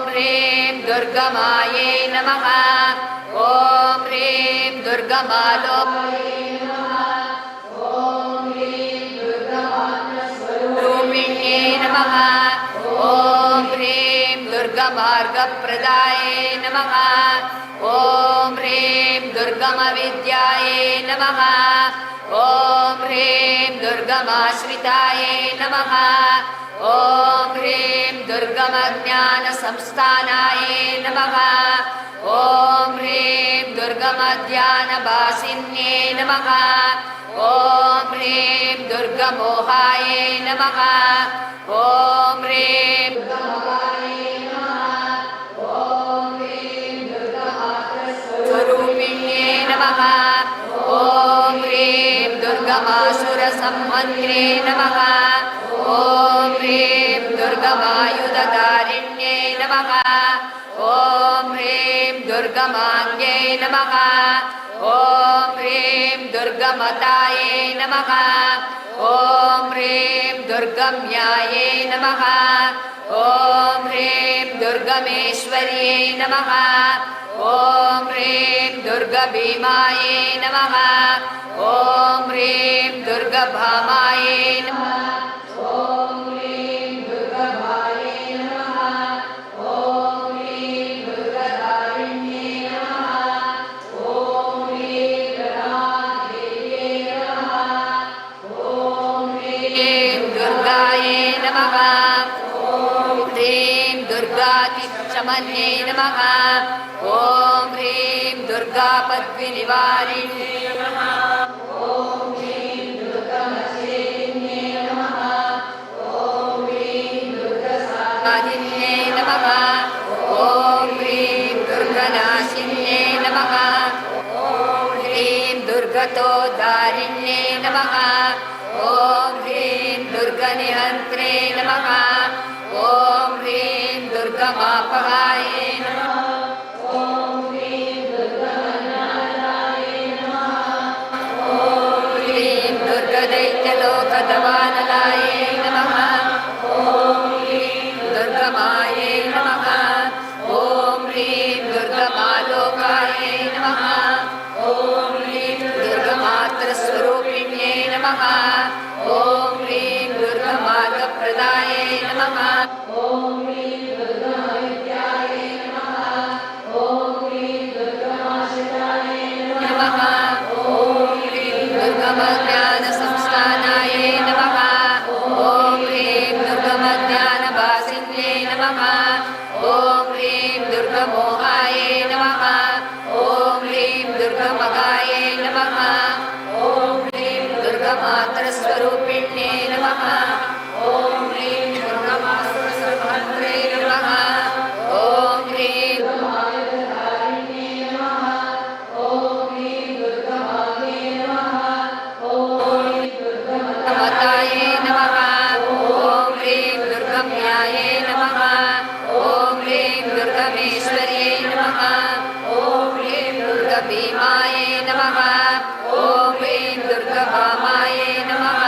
S1: ह्रीं दुर्गमाये नमः। ॐ ह्रीं दुर्गमालोकाय रूपिण्ये नमः। ॐ ह्रीं दुर्गमार्गप्रदाये नमः। ॐ ह्रीं दुर्गमविद्याये नमः। ॐ ह्रीं दुर्गमाश्रिताये नमः। ॐ ह्रीं दुर्गमज्ञानसंस्थानाये नमः। ॐ ह्रीं दुर्गमध्यानभासिन्ये नमः। ॐ ह्रीं दुर्गमोहाये नमः। ॐ ह्रीं स्वरूपिण्ये नमः। ॐ ह्रीं दुर्गमासुरसंहन्त्रे नमः। ॐ ह्रीं दुर्गमायुधधारिण्ये नमः। ॐ ह्रीं दुर्गमाङ्ग्यै नमः। ॐ ह्रीं दुर्गमताये नमः। ॐ ह्रीं दुर्गम्यायै नमः। ॐ ह्रीं दुर्गमेश्वर्यै नमः। ॐ ह्रीं दुर्गभीमायै नमः। ॐ ह्रीं दुर्गभामायै नमः। ॐ ह्रीं दुर्गभायै नमः। ॐ ह्रीं दुर्गधारिण्यै नमः। ॐ ह्रीं रमादेव्यै नमः। ॐ ह्रीं दुर्गायै नमः। ॐ ह्रीं दुर्गातिशमन्यै नमः। ॐ ह्रीं दुर्गापद्विनिवारिण्यै नमः। ॐ ह्रीं दुर्गमचेन्यै नमः। ॐ ह्रीं दुर्गसाधिन्यै नमः। ॐ ह्रीं दुर्गनाशिन्यै नमः। ॐ ह्रीं दुर्गतो दारिण्यै नमः। ॐ ह्रीं दुर्गनिहन्त्रे नमः। ॐ ह्रीं दुर्गमापहाये नमः। ॐ ह्रीं दुर्गमज्ञानदाये नमः। ॐ ह्रीं दुर्गदैत्यलोकदवानलाय नमः। ॐ ह्रीं दुर्गमायै नमः। ॐ ह्रीं दुर्गमालोकाय नमः। ॐ ह्रीं दुर्गमात्रस्वरूपिण्यै नमः। ॐ ह्रीं दुर्गमार्गप्रदायै नमः। ॐ ह्रीं दुर्गमविद्यायै नमः। ॐ ह्रीं दुर्गमाश्रितायै नमः। ॐ ह्रीं दुर्गमज्ञानसंस्थानायै नमः। ॐ ह्रीं दुर्गमज्ञानभासिन्यै नमः। ॐ ह्रीं दुर्गमोहायै नमः। ॐ ह्रीं दुर्गमगायै नमः। ॐ ह्रीं दुर्गमात्रस्वरूपिण्यै नमः। ॐ ह्रीं दुर्गमासुरसंहन्त्रे नमः। ॐ ह्रीं दुर्गमायुधधारिण्यै नमः। ॐ ह्रीं दुर्गमायै नमः। ॐ ह्रीं दुर्गमतायै नमः। ॐ ह्रीं दुर्गम्यायै नमः। ॐ ह्रीं दुर्गमेश्वर्यै नमः। ॐ ह्रीं दुर्गभीमायै नमः। ॐ ह्रीं दुर्गभामायै नमः।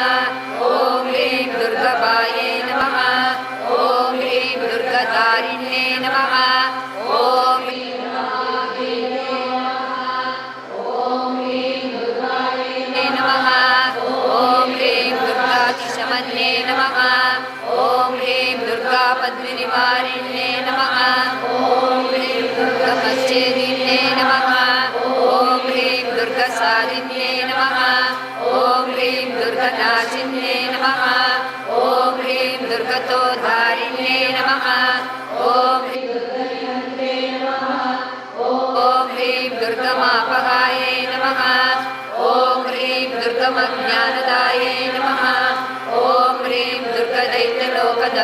S1: ॐ ह्रीं दुर्गभायै नमः। ॐ ह्रीं दुर्गधारिण्यै नमः। ॐ ह्रीं नमः। ॐ ह्रीं दुर्गातिशमन्ये नमः। ॐ ह्रीं दुर्गापद्मिनिवारिण्ये नमः। ॐ ह्रीं दुर्गपश्चेदिन्ये नमः। ॐ ह्रीं दुर्गसारिण्ये नमः। ॐ ह्रीं दुर्गनाशिन्ये नमः। ॐ ह्रीं दुर्गतोधारिण्ये नमः। ॐ ॐ ह्रीं दुर्गमापहायै नमः। ॐ ह्रीं दुर्गमज्ञानदायै नमः। ॐ ह्रीं दुर्गदैत्यलोकद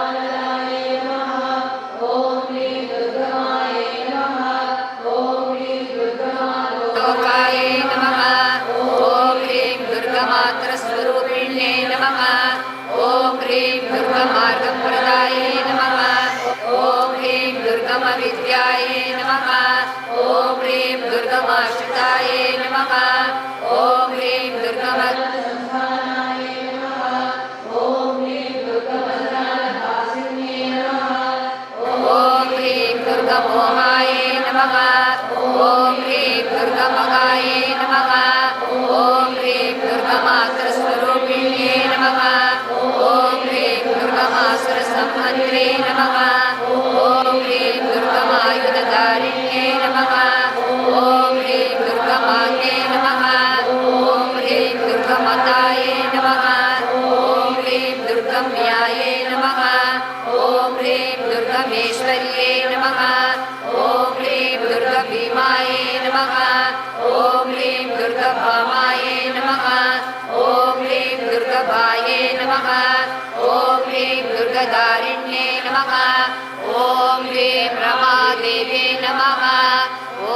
S1: लोकायै नमः। ॐ ह्रीं दुर्गमात्रस्वरूपिण्यै नमः। ॐ ह्रीं दुर्गमार्गप्रदाये नमः। ॐ ह्रीं दुर्गमविद्यायै नमः। ॐ ह्रीं दुर्गमाश्रितायै नमः। ॐ ह्रीं दुर्गम ॐ ह्रीं दुर्गमोहाय नमः। ॐ ह्रीं दुर्गमगाय नमः। ॐ ह्रीं दुर्गमातृस्वरूपिण्यै नमः। ॐ ह्रीं दुर्गमासुरसंहन्त्रे नमः। ॐ ह्रीं दुर्गमायुधधारिण्यै नमः। ॐ ह्रीं दुर्गमान्ये नमः। ॐ ह्रीं दुर्गमतायै नमः। ॐ ह्रीं दुर्गम्यायै नमः। ॐ ह्रीं दुर्गमेश्वर्यै नमः। ॐ ह्रीं दुर्गभीमायै नमः। ॐ ह्रीं दुर्गभामायै नमः। ॐ ह्रीं दुर्गभायै नमः। ॐ ह्रीं दुर्गधारिण्यै नमः। ॐ ह्रीं रमादेव्यै नमः।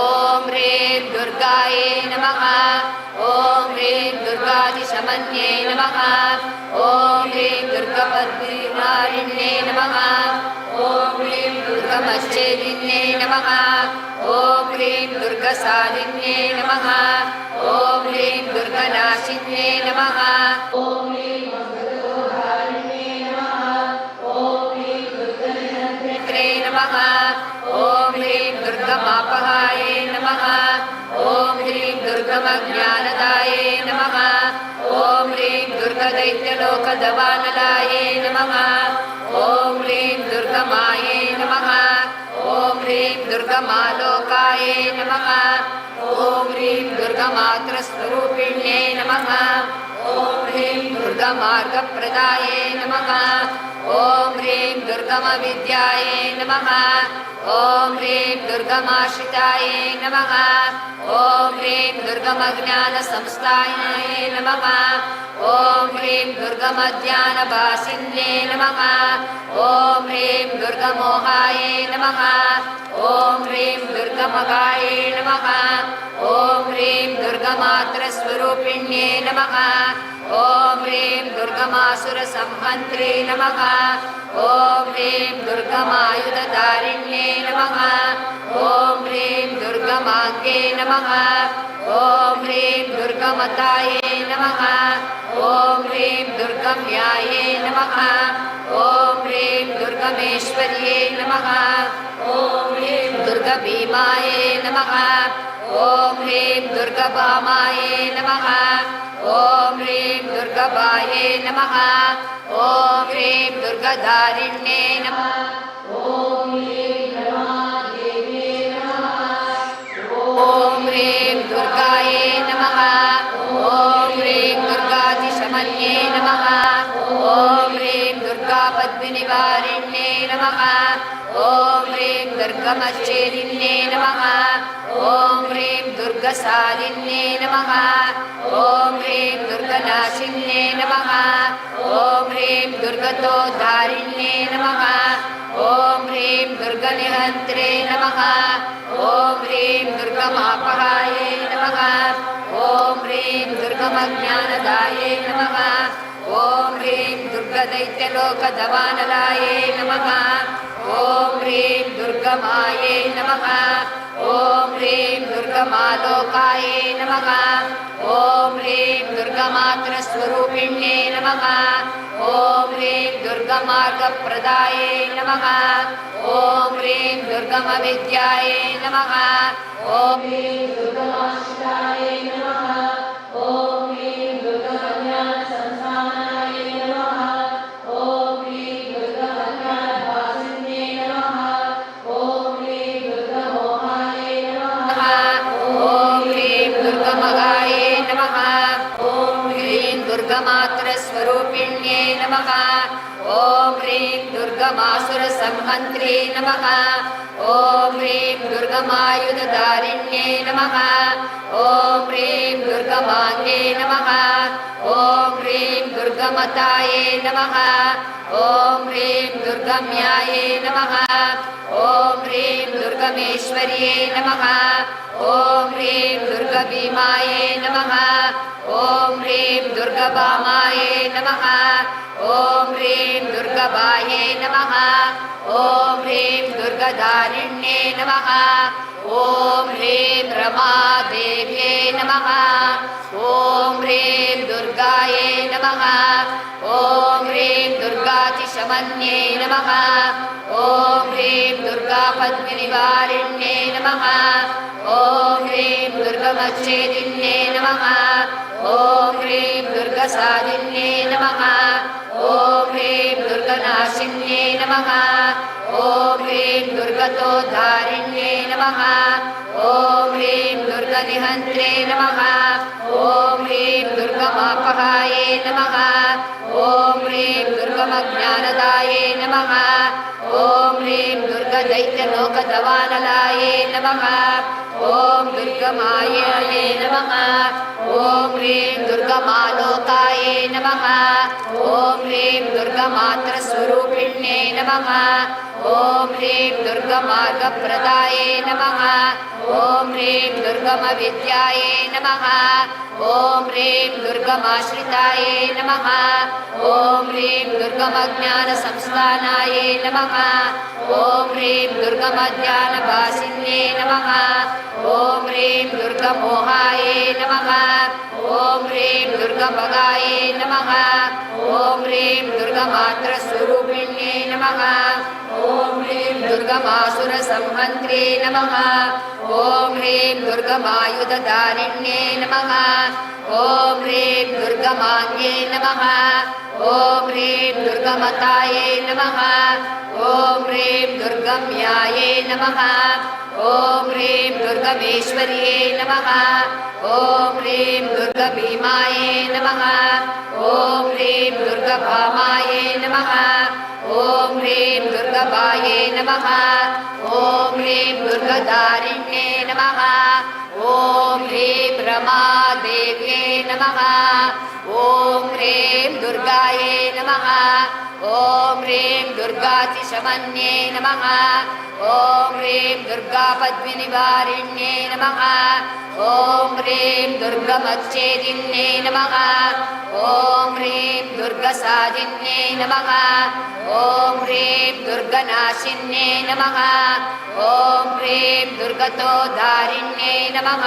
S1: ॐ ह्रीं दुर्गायै नमः। ॐ ह्रीं दुर्गादिशमन्यै नमः। ॐ ह्रीं दुर्गपद्मारिण्यै नमः। ॐ ह्रीं दुर्गमश्चेदिन्यै नमः। ॐ ह्रीं दुर्गसाधिन्यै नमः। ॐ ह्रीं दुर्गनाशिन्यै नमः। त्रे नमः। ॐ ह्रीं दुर्गमापहाय नमः। ॐ ह्रीं दुर्गमज्ञानदाय नमः। ॐ ह्रीं दुर्गदैत्यलोकदवानलाय नमः। ॐ ह्रीं दुर्गमायै नमः। ॐ ह्रीं दुर्गमालोकाय नमः। ॐ ह्रीं दुर्गमातृस्वरूपिण्यै नमः। ॐ ह्रीं दुर्गमार्गप्रदायै नमः। ॐ ह्रीं दुर्गमविद्यायै नमः। ॐ ह्रीं दुर्गमाश्रितायै नमः। ॐ ह्रीं दुर्गमज्ञानसंस्थायै नमः। ॐ ह्रीं दुर्गमज्ञानभासिन्ये नमः। ॐ ह्रीं दुर्गमोहाय नमः। ॐ ह्रीं दुर्गमगाय नमः। ॐ ह्रीं दुर्गमातृस्वरूपिण्यै नमः। ॐ ह्रीं दुर्गमासुरसंहन्त्रे नमः। ॐ ह्रीं दुर्गमायुधधारिण्यै नमः। ॐ ह्रीं दुर्गमाङ्गे नमः। ॐ ह्रीं दुर्गमतायै नमः। ॐ ह्रीं दुर्गम्यायै नमः। ॐ ह्रीं दुर्गमेश्वर्यै नमः। ॐ ह्रीं दुर्गभीमायै नमः। ॐ ह्रीं दुर्गभामायै नमः। ॐ ह्रीं दुर्गभायै नमः। ॐ ह्रीं दुर्गधारिण्यै नमः। ॐ ह्रीं दुर्गायै नमः। ॐ ह्रीं दुर्गातिशमन्यै नमः। ॐ ह्रीं दुर्गापद्मिनिवारिण्यै नमः। ॐ ह्रीं दुर्गमश्चेदिन्यै नमः। ॐ ह्रीं दुर्गसाधिन्यै नमः। ॐ ह्रीं दुर्गनाशिन्यै नमः। ॐ ह्रीं दुर्गतोद्धारिण्यै नमः। ॐ ह्रीं दुर्गनिहन्त्रे नमः। ॐ ह्रीं दुर्गमापहाय नमः। ॐ ह्रीं दुर्गमज्ञानदायै नमः। ॐ ह्रीं दुर्गदैत्यलोकदवानलाय नमः। ॐ ह्रीं दुर्गमायै नमः। ॐ ह्रीं दुर्गमालोकाय नमः। ॐ ह्रीं दुर्गमातृस्वरूपिण्यै नमः। ॐ ह्रीं दुर्गमार्गप्रदायै नमः। ॐ ह्रीं दुर्गमविद्यायै नमः। ॐ ह्रीं दुर्गमाश्रितायै नमः। ॐ ह्रीं दुर्गमज्ञानसंस्थानायै नमः। ॐ ह्रीं दुर्गमज्ञानभासिन्यै नमः। ॐ ह्रीं दुर्गमोहायै नमः। ॐ ह्रीं दुर्गमगायै नमः। ॐ ह्रीं दुर्गमातृस्वरूपिण्यै नमः। ॐ ह्रीं दुर्गमासुरसंहन्त्रे नमः। ॐ ह्रीं दुर्गमायुधधारिण्यै नमः। ॐ ह्रीं दुर्गमाङ्गे नमः। ॐ ह्रीं दुर्ग दुर्गमताये नमः। ॐ ह्रीं दुर्गम्याये नमः। ॐ ह्रीं दुर्गमेश्वर्ये नमः। ॐ ह्रीं दुर्गभीमाये नमः। ॐ ह्रीं दुर्गभामाये नमः। ॐ ह्रीं दुर्गभाये नमः। ॐ ह्रीं दुर्गधारिण्ये नमः। ॐ ह्रीं रमादेव्ये नमः। ॐ ह्रीं दुर्गायै नमः। ॐ ह्रीं दुर्गातिशमन्ये नमः। ॐ ह्रीं दुर्गापद्मनिवारिण्ये नमः। ॐ ह्रीं दुर्गमच्छेदिन्ये नमः। ॐ ह्रीं दुर्गसाधिन्ये नमः। ॐ ह्रीं दुर्गनाशिन्ये नमः। ॐ ह्रीं दुर्गतोद्धारिण्ये नमः। ॐ ह्रीं दुर्गनिहन्त्रे नमः। ॐ ह्रीं दुर्गमापहाये नमः। ॐ ह्रीं दुर्गमज्ञानदाये नमः। ॐ ह्रीं दुर्गदैत्यलोकदवानलाये नमः। ॐ दुर्गमायाये नमः। ॐ ह्रीं दुर्गमालोकाये नमः। ॐ ह्रीं दुर्गमात्रस्वरूपिण्ये नमः। ॐ ह्रीं दुर्गमार्गप्रदाये नमः। ॐ ह्रीं दुर्गमविद्याये नमः। ॐ ह्रीं दुर्गमाश्रिताये नमः। ॐ ह्रीं दुर्गमज्ञानसंस्थानाये नमः। ॐ ह्रीं दुर्गमज्ञानभासिन्ये नमः। ॐ ह्रीं दुर्गमोहाये नमः। ॐ ह्रीं दुर्गभगाये नमः। ॐ ह्रीं दुर्गमात्रस्वरूपिण्ये नमः। ॐ ह्रीं दुर्गमासुरसंहन्त्रे नमः। ॐ ह्रीं दुर्गमायुधधारिण्ये नमः। ॐ ह्रीं दुर्गमाङ्गे नमः। ॐ ह्रीं दुर्गमताये नमः। ॐ ह्रीं दुर्गम्याये नमः। ॐ ह्रीं दुर्गमेश्वर्ये नमः। ॐ ह्रीं दुर्गभीमाये नमः। ॐ ह्रीं दुर्गभामाये नमः। ॐ ह्रीं दुर्गभाये नमः। ॐ ह्रीं दुर्गधारिण्ये नमः। ॐ ह्रीं रमादेव्ये नमः। ॐ ह्रीं दुर्गायै नमः। ॐ ह्रीं दुर्गातिशमन्ये नमः। ॐ ह्रीं दुर्गापद्मिनिवारिण्ये नमः। ॐ ह्रीं दुर्गमच्छेदिन्ये नमः। ॐ ह्रीं दुर्गसाधिन्ये नमः। ॐ ह्रीं दुर्गनाशिन्ये नमः। ॐ ह्रीं दुर्गतोद्धारिण्ये नमः।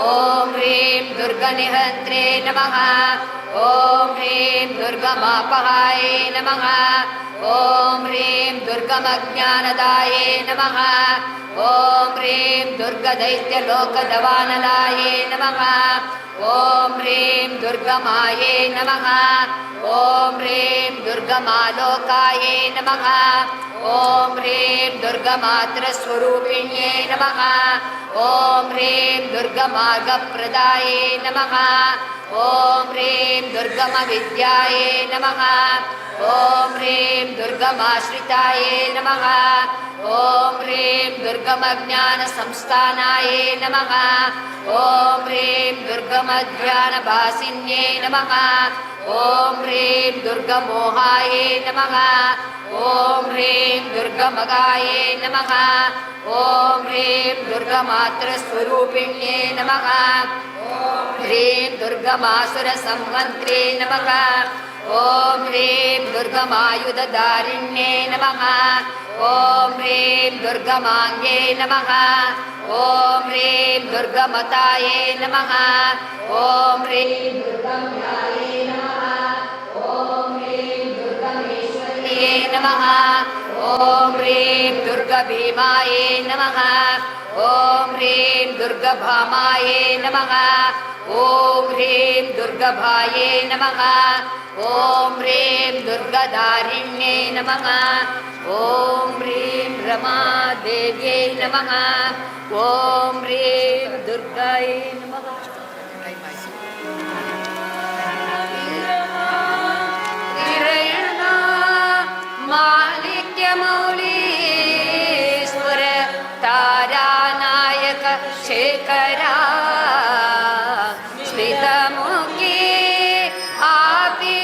S1: ॐ ह्रीं दुर्गनिहन्त्रे नमः। ॐ ह्रीं दुर्गमापहाये नमः। ॐ ह्रीं दुर्गमज्ञानदाये नमः। ॐ ह्रीं दुर्गदैत्यलोकदवानलाये नमः। ॐ ह्रीं दुर्गमाये नमः। ॐ ह्रीं दुर्गमालोकाये नमः। ॐ ह्रीं दुर्गमात्रस्वरूपिण्ये नमः। ॐ ह्रीं दुर्गमार्गप्रदाये नमः। ॐ ह्रीं दुर्गमविद्याये नमः। ॐ ह्रीं दुर्गमाश्रिताये नमः। ॐ ह्रीं दुर्गमज्ञानसंस्थानाये नमः। ॐ ह्रीं दुर्गमध्यानभासिन्ये नमः। ॐ ह्रीं दुर्गमोहाये नमः। ॐ ह्रीं दुर्गमगाये नमः। ॐ ह्रीं दुर्गमात्रस्वरूपिण्ये नमः। ॐ ह्रीं दुर्गमासुरसंहन्त्रे नमः। ॐ ह्रीं दुर्गमायुधधारिण्ये नमः। ॐ ह्रीं दुर्गमाङ्गे नमः। ॐ ह्रीं दुर्गमताये नमः। ॐ ह्रीं दुर्गम्याये नमः। ॐ ह्रीं दुर्गमेश्वर्ये नमः। ॐ ह्रीं दुर्गभीमाये नमः। ॐ ह्रीं दुर्गभामाये नमः। ॐ ह्रीं दुर्गभाये नमः। ॐ ह्रीं दुर्गधारिण्ये नमः। ॐ ह्रीं रमादेव्यै नमः। ॐ ह्रीं दुर्गायै नमः. मालिक्यमौलीश्वर तारानायक शेखरा स्मितमुखी आपी.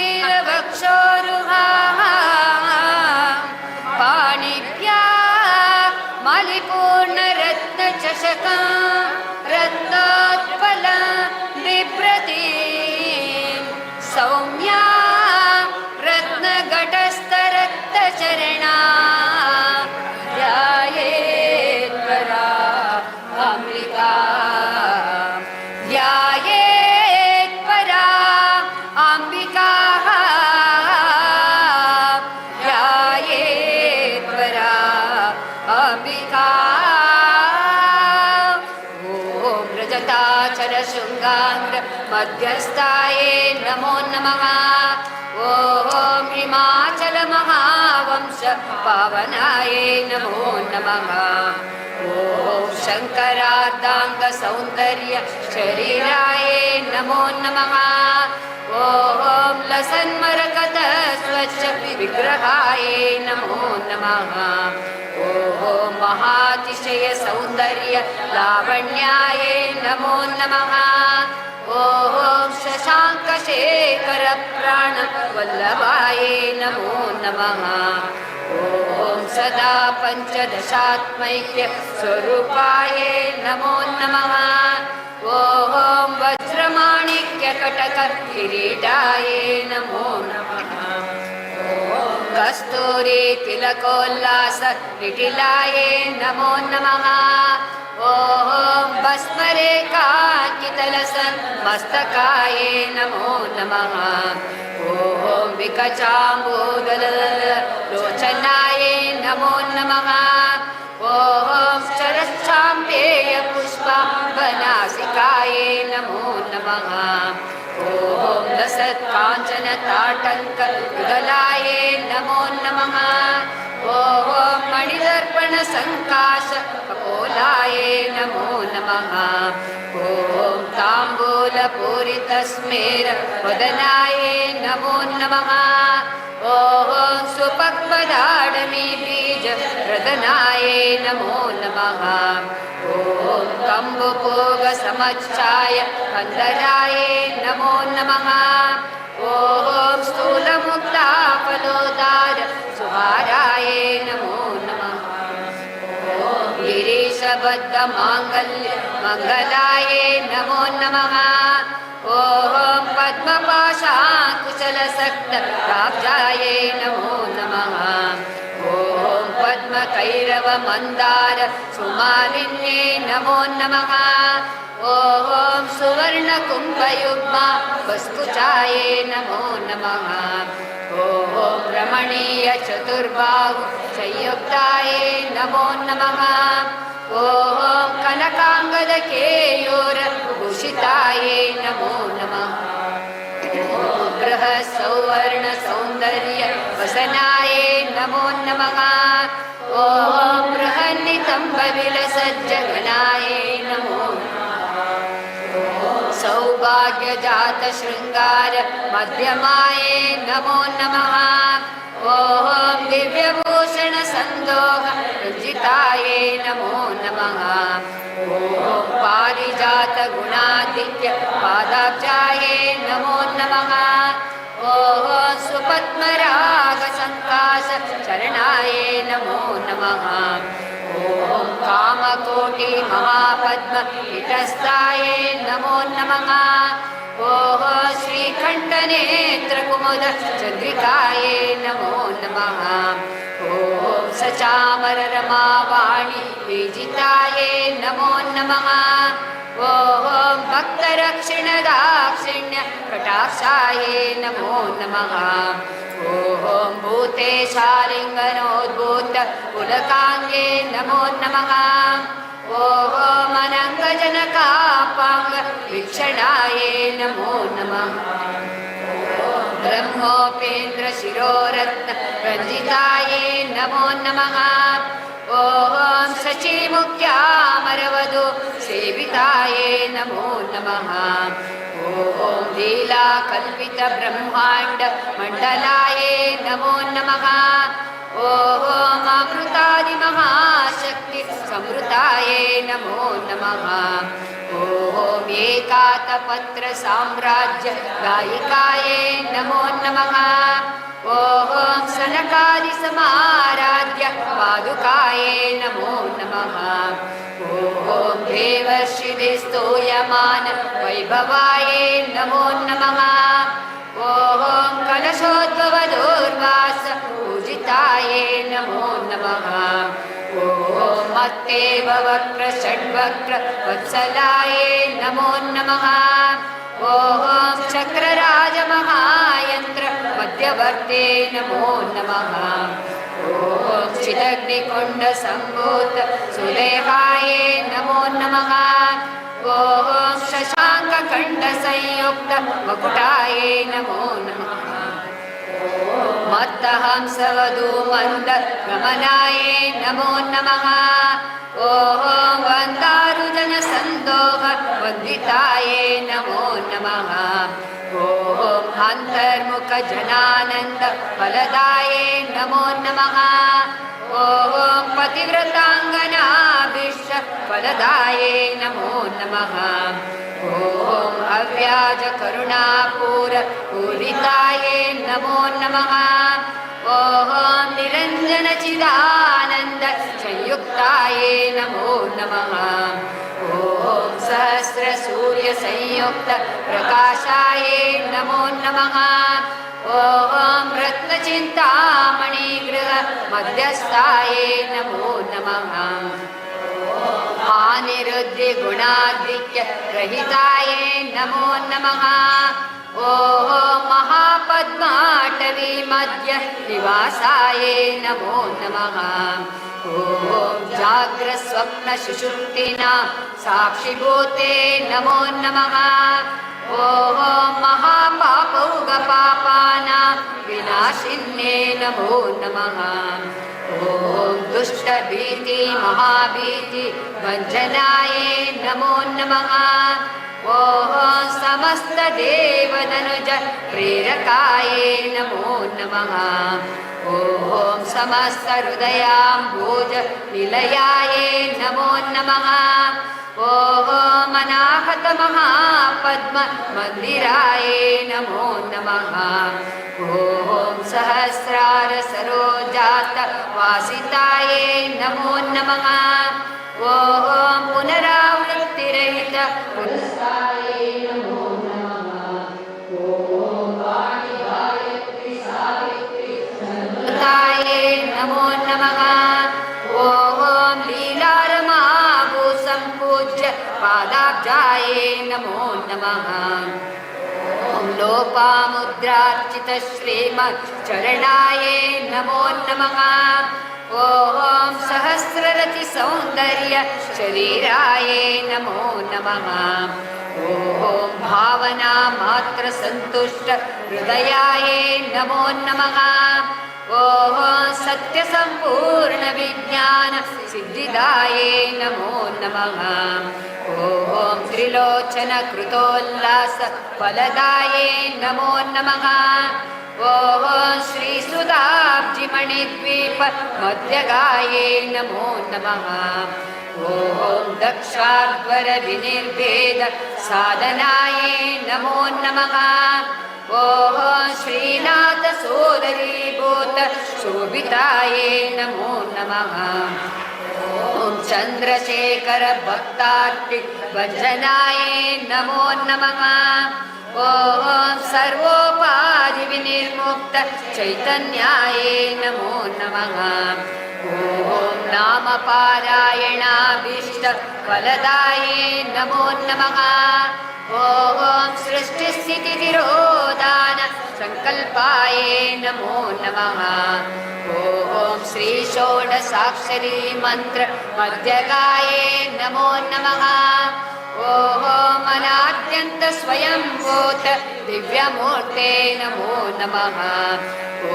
S1: व्याघ्र मध्यस्थाये नमो नमः। ॐ हिमाचल महावंश पावनाये नमो नमः। ॐ शङ्करार्धाङ्ग सौन्दर्य शरीराये नमो नमः। ॐ लसन्मरकत स्वच्छ विग्रहाये नमो नमः। ॐ महातिशय सौन्दर्य लावण्याये नमो नमः। ॐ शशाङ्कशेखर प्राण वल्लभाये नमो नमः। ॐ सदा पञ्चदशात्मैक्य स्वरूपाये नमो नमः। ॐ वज्रमाणिक्यकटक किरीटाये नमो नमः। ॐ कस्तूरी तिलकोल्लास निटिलाये नमो नमः। ॐ भस्मरेखाङ्कितलसन् मस्तकाये नमो नमः। ॐ विकचाम्बूदल लोचनाये नमो नमः। ॐ शरच्छाम्पेय पुष्पाम्बनासिकाये नमो नमः। ॐ लसत्काञ्चन ताटङ्क युगलाये नमो नमः। ॐ मणिदर्पण सङ्काश कपोलाये नमो नमः। ॐ ताम्बूलपूरितस्मेर वदनाये नमो नमः। ॐ सुपक्वदाडमी बीज प्रदनाये नमो नमः। ॐ कम्बुपोगसमच्छाय कन्दराये नमो नमः। ॐ स्थूलमुक्ताफलोदार सुहाराये नमो नमः। ॐ गिरीशबद्धमाङ्गल्य मङ्गलाये नमो नमः। ॐ पद्मपाशाकुशलसक्त प्राब्जाये नमो नमः। ॐ पद्मकैरवमन्दार सुमालिन्ये नमो नमः। ॐ सुवर्णकुम्भयुग्मा वस्तुचाये नमो नमः। ॐ रमणीय चतुर्बाहु संयुक्ताये नमो नमः। ॐ कनकाङ्गदकेयूर भूषिताये नमो नमः। ॐ बृह सौवर्ण सौन्दर्य वसनाये नमो नमः। ॐ बृहन्नितम्बविलसज्जगणाये नमो नमः। सौभाग्यजात शृङ्गार मध्यमाये नमो नमः। ॐ दिव्यभूषण सन्दोह रञ्जिताये नमो नमः। ॐ पारिजात गुणाधिक्य पादाब्जाये नमो नमः। ॐ सुपद्मराग सङ्काश चरणाये नमो नमः। ॐ कामकोटि महापद्म पीठस्थाये नमो नमः। ॐ श्रीखण्डनेत्रकुमुद चन्द्रिकाये नमो नमः। ॐ सचामर रमावाणी विजिताये नमो नमः। ॐ भक्तरक्षिण दाक्षिण्य कटाक्षाये नमो नमः। ॐ भूतेशालिङ्गनोद्भूत पुलकाङ्गे नमो नमः। ॐ अनङ्गजनकापाङ्ग वीक्षणाये नमो नमः। ब्रह्मोपेन्द्र शिरोरत्न रञ्जिताये नमो नमः। ॐ शचीमुख्यामरवधू सेविताये नमो नमः। ॐ लीलाकल्पितब्रह्माण्ड मण्डलाये नमो नमः। ॐ अमृतादिमहाशक्ति समृताये नमो नमः। ॐ एकातपत्र साम्राज्य गायिकाये नमो नमः। ॐ सनकादिसमाराध्य पादुकाये नमो नमः। ॐ देवर्षिभिस्तूयमान वैभवाये नमो नमः। ॐ कलशोद्भवदूर्वास पूजिताये नमो नमः। ॐ मत्तेव वक्र षड्वक्र वत्सलाये नमो नमः। ॐ चक्रराजमहायन्त्र मध्यवर्ते नमो नमः। ॐ चिदग्निकुण्ड सम्भूत सुदेहाये नमो नमः। ॐ शशाङ्कखण्डसंयुक्त मकुटाये नमो नमः। मत्तहंसवधूमन्दगमनाये नमो नमः। ॐ वन्दारुजनसन्दोह वन्दिताये नमो नमः। ॐ अन्तर्मुखजनानन्द फलदाये नमो नमः। ॐ पतिव्रताङ्गनाभीष्ट फलदाये नमो नमः। ॐ अव्याजकरुणापूर पूरिताये नमो नमः। ॐ निरञ्जनचिदानन्द संयुक्ताये नमो नमः। ॐ सहस्रसूर्यसंयुक्त प्रकाशाये नमो नमः। ॐ रत्नचिन्तामणिगृह मध्यस्थाये नमो नमः। अनिरुद्धगुणाधिक्य रहिताये नमो नमः। ॐ महापद्माटवी मध्य निवासाये नमो नमः। ॐ जाग्रस्वप्नसुषुप्तिना साक्षिभूते नमो नमः। ॐ महापापौघपापानां विनाशिन्ये नमो नमः। ॐ दुष्टभीति महाभीति भञ्जनाये नमो नमः। ॐ समस्तदेवधनुज प्रेरकाये नमो नमः। ॐ समस्तहृदयाम्भोज निलयाये नमो नमः। ॐ अनाहत महापद्म मन्दिराये नमो नमः। ॐ सहस्रार सरोजात वासिताये नमो नमः। ॐ पुनरावृत्तिरहित पुरस्ताये नमो नमः। ॐ वाणि गायत्री सावित्री ताये नमो नमः। ॐ लीलारमाभू सम्पूज्य पादाब्जाये नमो नमः। ॐ लोपामुद्रार्चित श्रीमच्चरणाये नमो नमः। ॐ सहस्ररति सौन्दर्य शरीराये नमो नमः। ॐ भावना मात्र सन्तुष्ट हृदयाये नमो नमः। ॐ सत्यसम्पूर्ण विज्ञान सिद्धिदाये नमो नमः। ॐ त्रिलोचन कृतोल्लास फलदाये नमो नमः। ॐ श्रीसुधाब्जिमणिद्वीप मध्यगाये नमो नमः। ॐ दक्षाध्वर विनिर्भेद साधनाये नमो नमः। ॐ श्रीनाथ सोदरीभूत शोभिताये नमो नमः। ॐ चन्द्रशेखर भक्तार्ति भजनाये नमो नमः। ॐ सर्वोपाधि विनिर्मुक्त चैतन्याये नमो नमः। ॐ नामपारायणाभीष्ट फलदाये नमो नमः। ॐ सृष्टिस्थितितिरोधान सङ्कल्पाये नमो नमः। ॐ श्रीषोडशाक्षरी मन्त्र मध्यगाये नमो नमः। ॐ अनाद्यन्त स्वयंभूत दिव्यमूर्ते नमो नमः। ॐ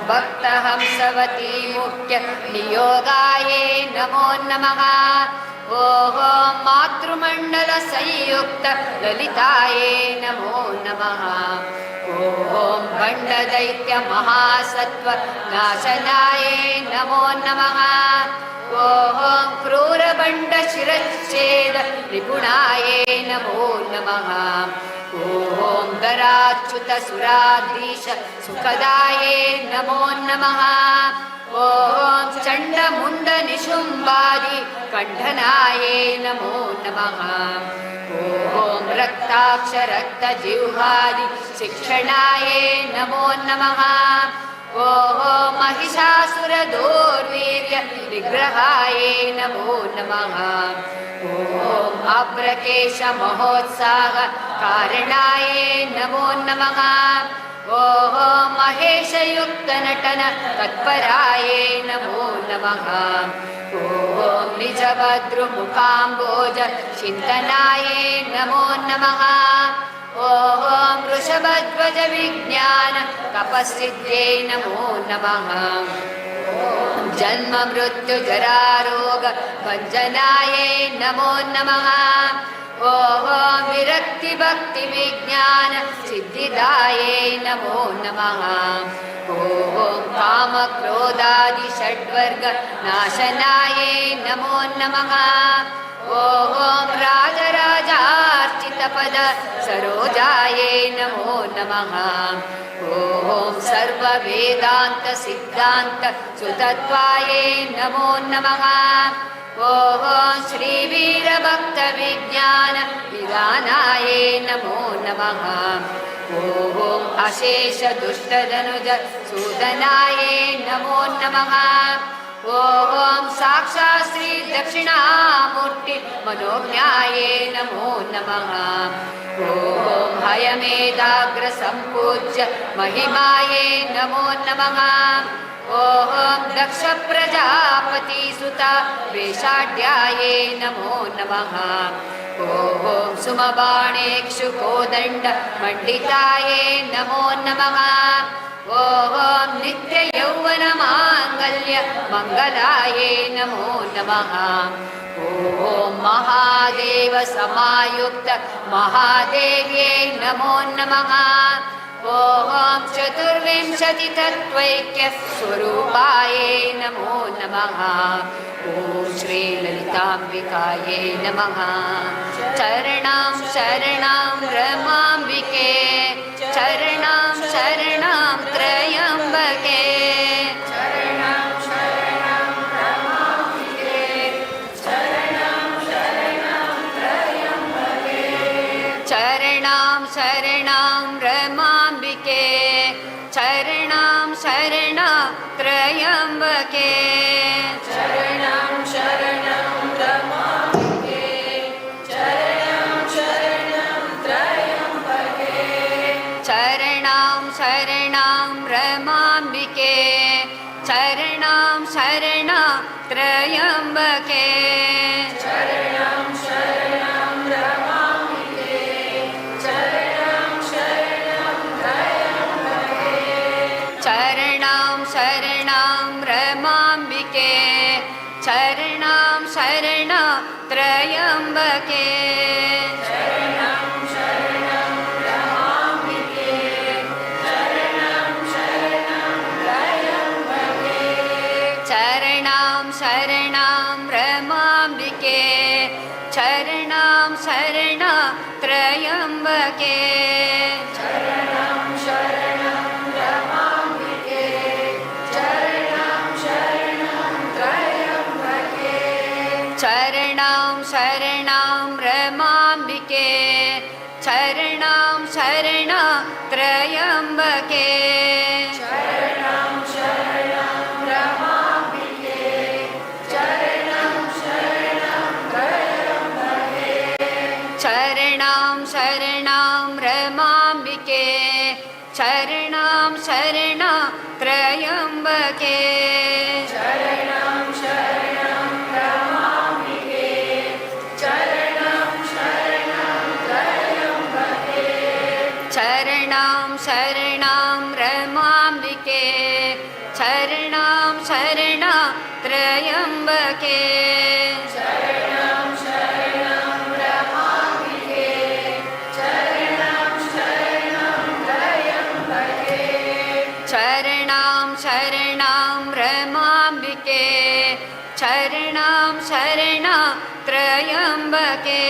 S1: भक्तहंसवती मुख्य नियोगाये नमो नमः। ॐ मातृमण्डलसंयुक्त ललिताये नमो नमः। ॐ भण्डदैत्य महासत्त्व नाशनाये नमो नमः। ॐ क्रूरबण्डशिरच्छेद निपुणाये नमो नमः। ॐ दराच्युतसुराधीश सुखदाये नमो नमः। ॐ चण्डमुण्डनिशुम्बादि कण्ठनाये नमो नमः। ॐ रक्ताक्षरक्तजिह्वादि शिक्षणाये नमो नमः। ॐ महिषासुरदोर्वीर्य निग्रहाये नमो नमः। ॐ अभ्रकेश महोत्साह कारणाये नमो नमः। ॐ महेशयुक्तनटन तत्पराये नमो नमः। ॐ निजभद्रुमुखाम्बोज चिन्तनाय नमो नमः। ॐ वृषभध्वज विज्ञान तपःसिद्ध्यै नमो नमः। जन्म मृत्युजरारोग भञ्जनाय नमो नमः। ॐ विरक्तिभक्तिविज्ञान सिद्धिदायै नमो नमः। ॐ कामक्रोधादि षड्वर्ग नाशनाय नमो नमः। ॐ राजराजार्चितपद सरोजाय नमो नमः। ॐ सर्ववेदान्त सिद्धान्त सुतत्वाय नमो नमः। ॐ श्रीवीरभक्तविज्ञान विधानाय नमो नमः। ॐ अशेषदुष्टधनुज सूदनाय नमो नमः। ॐ साक्षात् श्रीदक्षिणामूर्ति मनोज्ञाय नमो नमः। ॐ हयमेधाग्रसम्पूज्य महिमाय नमो नमः। ॐ दक्षप्रजापतिसुता वेषाढ्याय नमो नमः। ॐ सुमबाणेक्षुकोदण्ड मण्डिताय नमो नमः। ॐ नित्ययौवनमाङ्गल्य मङ्गलाय नमो नमः। ॐ महादेव समायुक्त महादेव्यै नमो नमः। ॐ चतुर्विंशतितत्त्वैक्य स्वरूपाय नमो नमः। ॐ श्रीललिताम्बिकायै नमः। चरणां शरणां रमाम्बिके, चरणां शरणां त्र्यम्बके।
S2: शरणं शरणं रमाम्बिके, शरणं शरणं त्र्यम्बके।
S1: चरणां शरणां रमाम्बिके, चरणां शरणां त्र्यम्बके।
S2: शरणं शरणं रमाम्बिके, शरणं शरणं त्र्यम्बके।
S1: चरणां शरणां रमाम्बिके, चरणां शरणां त्र्यम्बके।
S2: शरणं शरणं रमाम्बिके, शरणं शरणं त्र्यम्बके।
S1: चरणां शरणां रमाम्बिके, चरणां शरणां त्र्यम्बके।
S2: शरणं शरणं रमाम्बिके, शरणं शरणं त्र्यम्बके।
S1: चरणां शरणां रमाम्बिके, चरणां शरणां त्र्यम्बके।
S2: शरणं शरणं रमाम्बिके, शरणं शरणं त्र्यम्बके।
S1: चरणां शरणां रमाम्बिके, चरणां शरणां त्र्यम्बके।
S2: शरणं शरणं रमाम्बिके, शरणं शरणं त्र्यम्बके।
S1: चरणां शरणां रमाम्बिके, चरणां शरणां त्र्यम्बके।
S2: शरणं शरणं रमाम्बिके, शरणं शरणं त्र्यम्बके।
S1: चरणां शरणां रमाम्बिके, चरणां शरणां त्र्यम्बके।
S2: शरणं शरणं रमाम्बिके, शरणं शरणं त्र्यम्बके।
S1: चरणां शरणां रमाम्बिके, चरणां शरणां त्र्यम्बके।
S2: शरणं शरणं रमाम्बिके, शरणं शरणं त्र्यम्बके।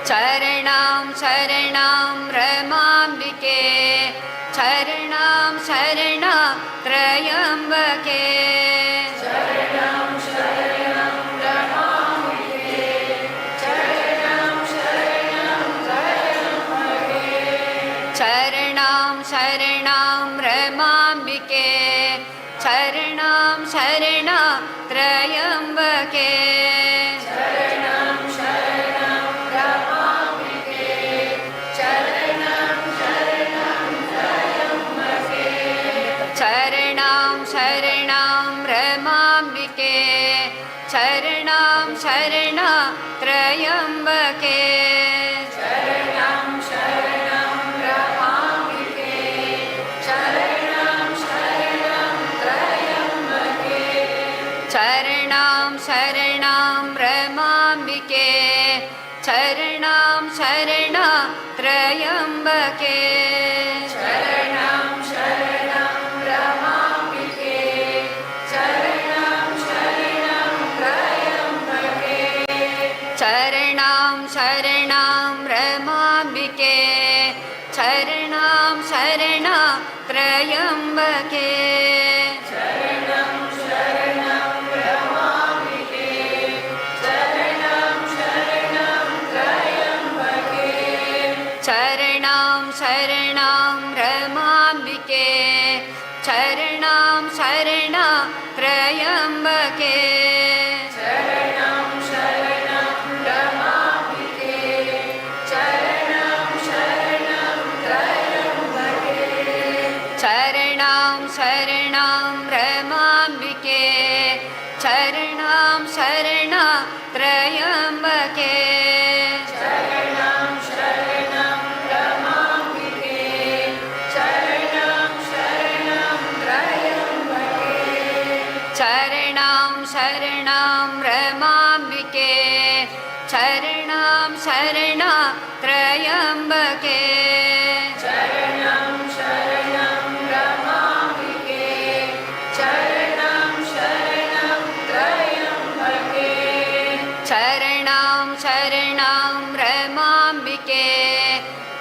S1: चरणां शरणां रमाम्बिके, चरणां शरणां त्र्यम्बके।
S2: शरणं शरणं रमाम्बिके, शरणं शरणं त्र्यम्बके।
S1: चरणां शरणां रमाम्बिके, चरणां शरणां त्र्यम्बके।
S2: शरणं शरणं रमाम्बिके, शरणं
S1: रमाम्बिके शरणं शरणं त्र्यम्बके।
S2: शरणं शरणं रमाम्बिके शरणं शरणं त्र्यम्बके।
S1: शरणं शरणं रमाम्बिके शरणं शरणं त्र्यम्बके।
S2: शरणं शरणं रमाम्बिके शरणं शरणं त्र्यम्बके।
S1: शरणं शरणं रमाम्बिके शरणं शरणं त्र्यम्बके।
S2: शरणं शरणं रमाम्बिके शरणं शरणं त्र्यम्बके।
S1: शरणं शरणं रमाम्बिके शरणं शरणं त्र्यम्बके।
S2: शरणं शरणं रमाम्बिके शरणं शरणं त्र्यम्बके।
S1: शरणं शरणं रमाम्बिके शरणं शरणं त्र्यम्बके।
S2: शरणं शरणं रमाम्बिके शरणं शरणं त्र्यम्बके।
S1: शरणं शरणं रमाम्बिके शरणं शरणं त्र्यम्बके।
S2: शरणं शरणं रमाम्बिके शरणं शरणं त्र्यम्बके।
S1: शरणं शरणं रमाम्बिके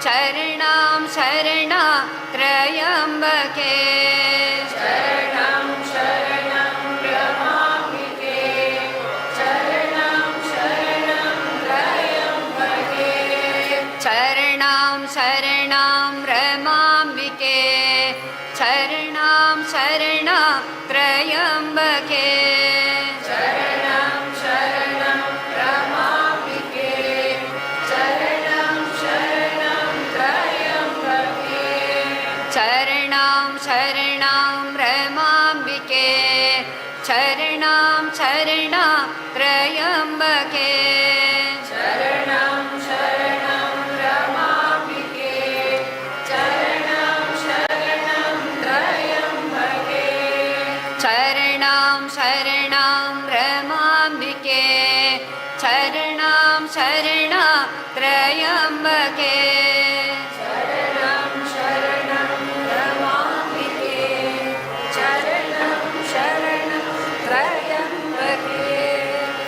S1: शरणं शरणं त्र्यम्बके।
S2: शरणं शरणं रमाम्बिके शरणं शरणं त्र्यम्बके।
S1: शरणं शरणं रमाम्बिके शरणं शरणं त्र्यम्बके।
S2: शरणं शरणं रमाम्बिके शरणं शरणं त्र्यम्बके।
S1: शरणं शरणं रमाम्बिके शरणं शरणं त्र्यम्बके।
S2: शरणं शरणं रमाम्बिके शरणं शरणं त्र्यम्बके।
S1: शरणं शरणं रमाम्बिके शरणं शरणं त्र्यम्बके।
S2: शरणं शरणं रमाम्बिके शरणं शरणं त्र्यम्बके।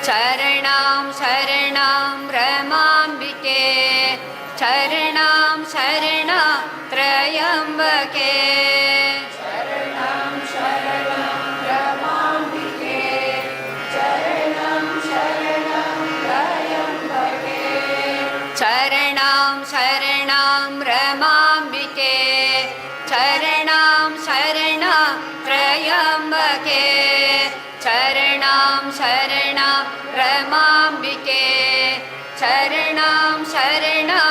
S1: शरणं शरणं रमाम्बिके शरणं शरणं त्र्यम्बके।
S2: शरणं शरणं रमाम्बिके शरणं शरणं त्र्यम्बके।
S1: शरणं शरणं रमाम्बिके शरणं शरणं त्र्यम्बके। शरणं शरणं रमाम्बिके शरणं शरणं।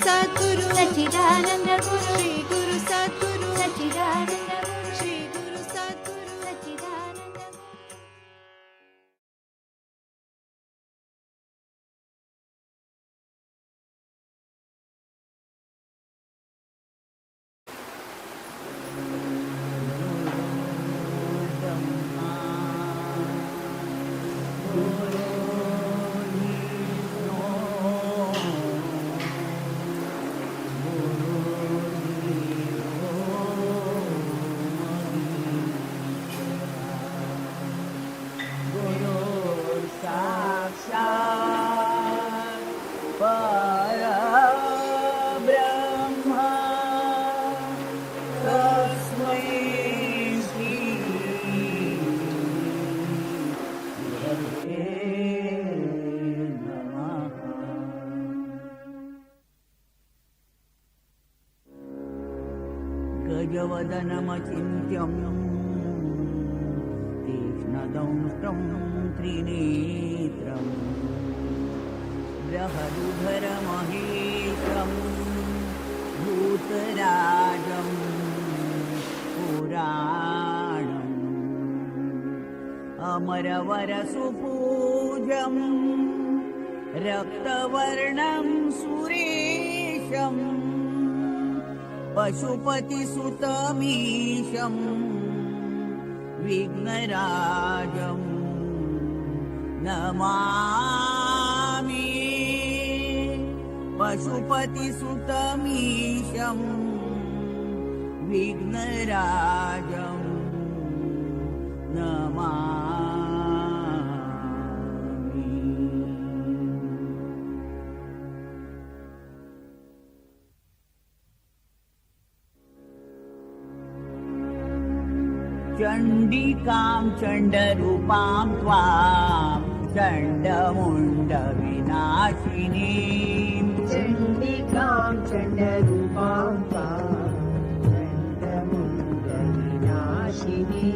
S2: ಸದ್ಗುರು ಸಚ್ಚಿದಾನಂದ ಗುರು ಶ್ರೀ ಗುರು ಸದ್ಗುರು ಸಚ್ಚಿದಾನಂದ ಗುರು ಶ್ರೀ ಗುರು ಸದ್ಗುರು ಸಚ್ಚಿದಾನಂದ ಗುರು.
S5: गुरुर्साक्षात् परब्रह्म तस्मै श्री गुरवे नमः। गजवदनमचिन्त्यम् तीक्ष्णदंष्ट्रं त्रिनेत्रम् बृहदुधरमहेशं भूतराजं पुराणम् अमरवरसुपूजम् रक्तवर्णं सुरेशम् पशुपतिसुतमीशम् विघ्नराजं नमामि। पशुपतिसुतमीशम् विघ्नराजं नमामि। चण्डिकां चण्डरूपां त्वां चण्डमुण्डविनाशिनीम्।
S6: चण्डिकां चण्डरूपां तां चण्डमुण्डविनाशिनी।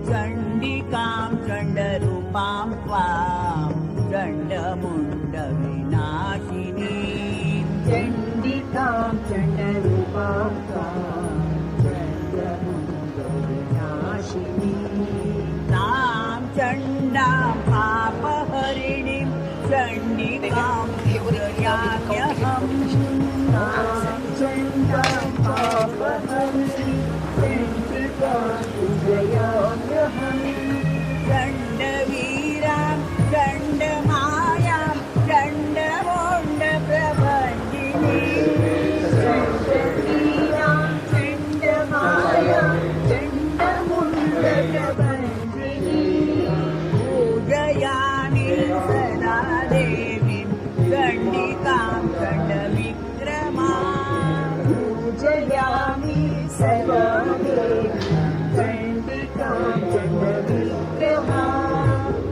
S5: चण्डिकां चण्डरूपां त्वां चण्डमुण्डविनाशिनीम्।
S6: चण्डिकां चण्डरूपां तां चण्डमुण्डविनाशिनी।
S5: तां चण्डां पापहरिणीं चण्डिकां पूजयाम्यहम्।
S6: तां चण्डां पापहरिणीं चण्डिकां पूजयाम्यहम्।
S5: चण्डवीरां चण्डमायां चण्डमुण्डप्रभञ्जिनी।
S6: चण्डवीरां चण्डमायां चण्डमुण्डप्रभञ्जिनी।
S5: पूजयामि सदा देवीं चण्डिकां चण्डविक्रमा।
S6: पूजयामि सदा देवीं चण्डिकां चण्डविक्रमा।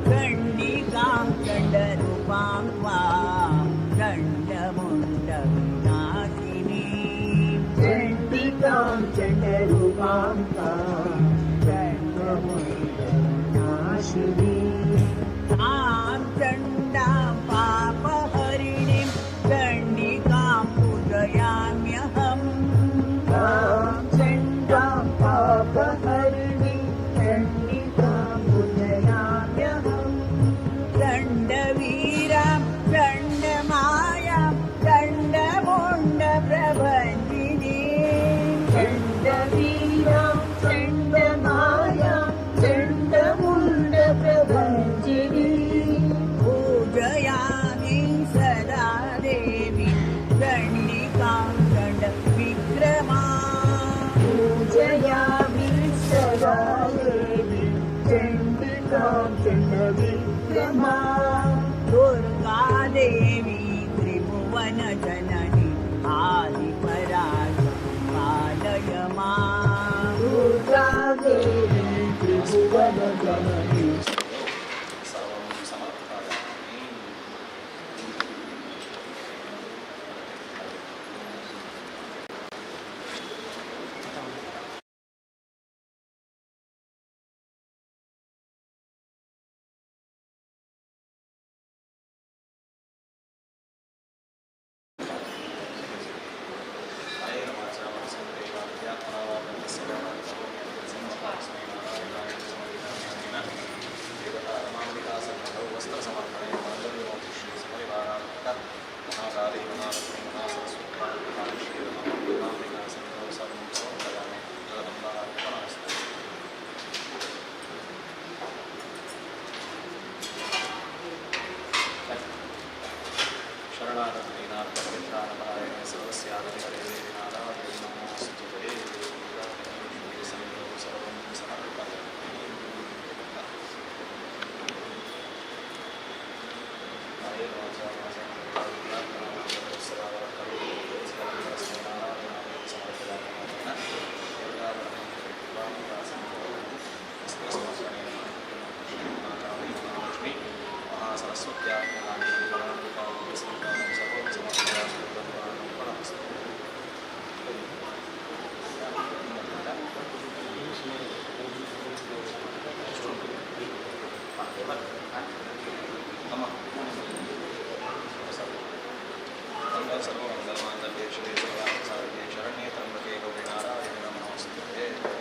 S5: चण्डिकां चण्डरूपां त्वां चण्डमुण्डविनाशिनीम्।
S6: चण्डिकां चण्डरूपां तां चण्डमुण्डविनाशिनी।
S5: तां चण्डां पापहरिणीं चण्डिकां पूजयाम्यहम्।
S6: तां चण्डां पापहरिणीं चण्डिकां पूजयाम्यहम्।
S5: चण्डवीरां चण्डमायां चण्डमुण्डप्रभञ्जिनी।
S6: चण्डवीरां चण्डमायां चण्डमुण्डप्रभञ्जिनी।
S5: पूजयामि सदा देवी चण्डिकां चण्डविक्रमा।
S6: पूजयामि सदा देवी चण्डिकां चण्डविक्रमा।
S5: दुर्गा देवी त्रिभुवनजननी आदिपराशक्ति पालय माम्।
S6: दुर्गा देवी त्रिभुवनजननी।
S3: सर्वं समर्पयामि।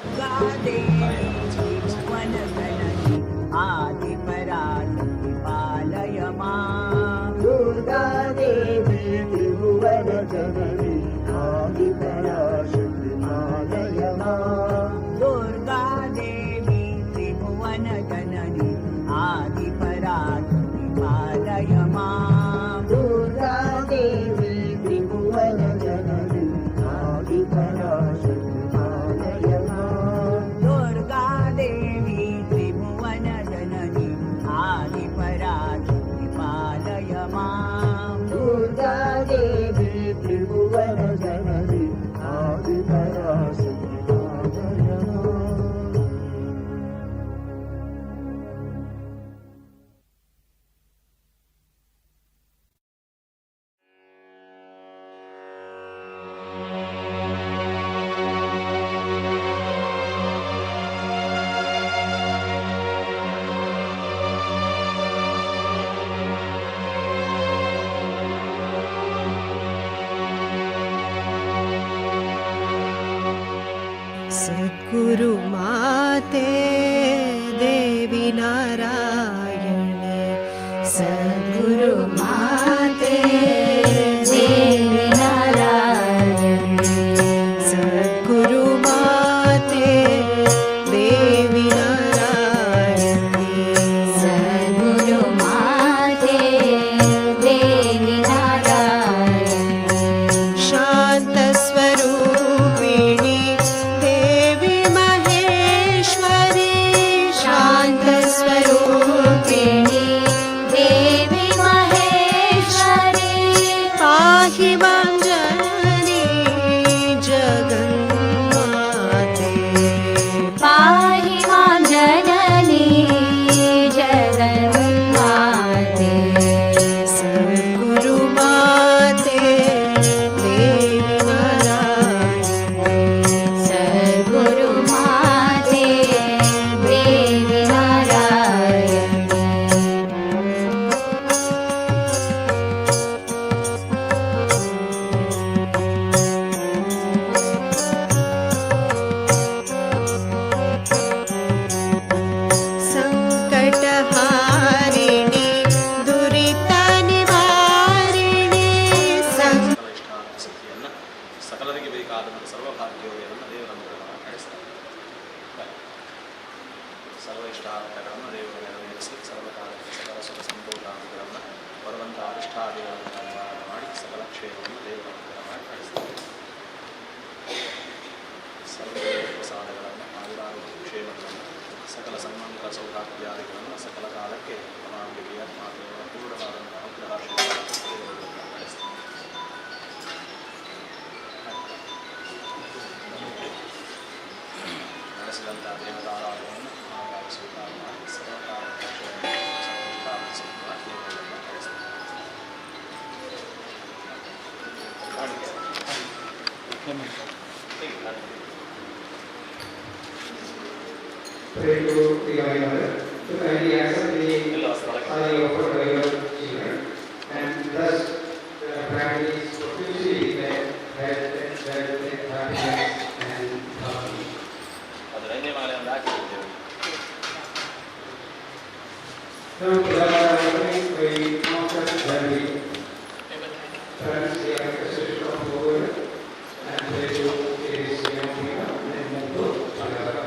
S5: देवी त्रिभुवन जननी आदिपराशक्ति पालय मां।
S6: दुर्गा देवी त्रिभुवन जननी आदिपराशक्ति पालय मां।
S5: दुर्गा देवी त्रिभुवन जननी आदिपराशक्ति पालय मां।
S6: दुर्गा देवी त्रिभुवन जननी आदिपराशक्ति पालय मां।
S5: दुर्गा देवी त्रिभुवन जननी आदिपराशक्ति पालय मां।
S6: दुर्गा देवी त्रिभुवन जननी आदिपराशक्ति पालय मां।
S7: सद्गुरु माते देवी नारायणी, सद्गुरु माते देवी नारायणी, सद्गुरु माते देवी नारायणी,
S2: सद्गुरु माते देवी नारायणी,
S7: शान्तस्वरूपिणी देवी महेश्वरी, शान्तस्वरूपिणी
S2: देवी महेश्वरी,
S7: पाहि मां जननी जगन्माते,
S2: पाहि मां जननी जगन्माते,
S7: सद्गुरु माते देवी नारायणी,
S2: सद्गुरु माते देवी नारायणी।
S7: सङ्कटहारिणि दुरितनिवारिणि सं
S3: ಸಕಲ ಇಷ್ಟಾರ್ಥ ಸಿದ್ಧಿಯನ್ನು, ಸಕಲರಿಗೆ ಬೇಕಾದಂಥ ಸರ್ವಭಾಗ್ಯೋದಯವನ್ನು ದೇವರ ಅನುಗ್ರಹ ನಡೆಸ್ತಾರೆ. ಸರ್ವ ಇಷ್ಟಾರ್ಥಗಳನ್ನು ದೇವರು ನೆರವೇರಿಸಿ, ಸರ್ವಕಾಲಕ್ಕೆ ಸಕಲ ಸುಖ ಸಂತೋಷಾದಿಗಳನ್ನು, ಬರುವಂಥ ಅರಿಷ್ಟಾದಿಗಳನ್ನು ನಿವಾರಣೆ ಮಾಡಿ, ಸಕಲ ಕ್ಷೇಮವನ್ನು ದೇವರ ಅನುಗ್ರಹ ಮಾಡಿ ನಡೆಸ್ತಾರೆ. ಸರ್ವ ಪ್ರಸಾದಗಳನ್ನು, ಆಯುರಾರೋಗ್ಯ ಕ್ಷೇಮಗಳನ್ನು, ಸಕಲ ಸನ್ಮಂಗಳ ಸೌಭಾಗ್ಯಾದಿಗಳನ್ನು, ಸಕಲ ಕಾಲಕ್ಕೆ ರಮಾಂಬಿಕೆಯ ಮಾತೆಯವರ ಪೂರ್ಣವಾದಂಥ ಅನುಗ್ರಹ ದೇವರು ನಡೆಸ್ತಾರೆ. ನಡೆಸಿದಂಥ ದೇವತಾರಾಧನೆಯನ್ನು ಮಹಾಕಾಲ ಸ್ವೀಕಾರ ಮಾಡಿ, ಸರ್ವಕಾಲ ಸಂತುಷ್ಟಾದ ದೇವರನ್ನು ನಡೆಸ್ತಾರೆ. ಕಾಣಿಕೆ. ಹೀಗೆ ಕಾಣಿಕೆ.
S8: Pray to the Mother to kindly accept the
S3: ಎಲ್ಲ ಸ್ಥಳಕ್ಕೆ
S8: thali offered by your children and bless the families profusely with their health, wealth, happiness and harmony.
S3: ಅದು ನೈವೇದ್ಯ ಮಾಲೆ ಒಂದು ಹಾಕಿದ್ದೇವೆ.
S8: Now, the offering by Master Family, parents, the association of Goa, and pray to Aries Yamuna and Muthu Chilaka.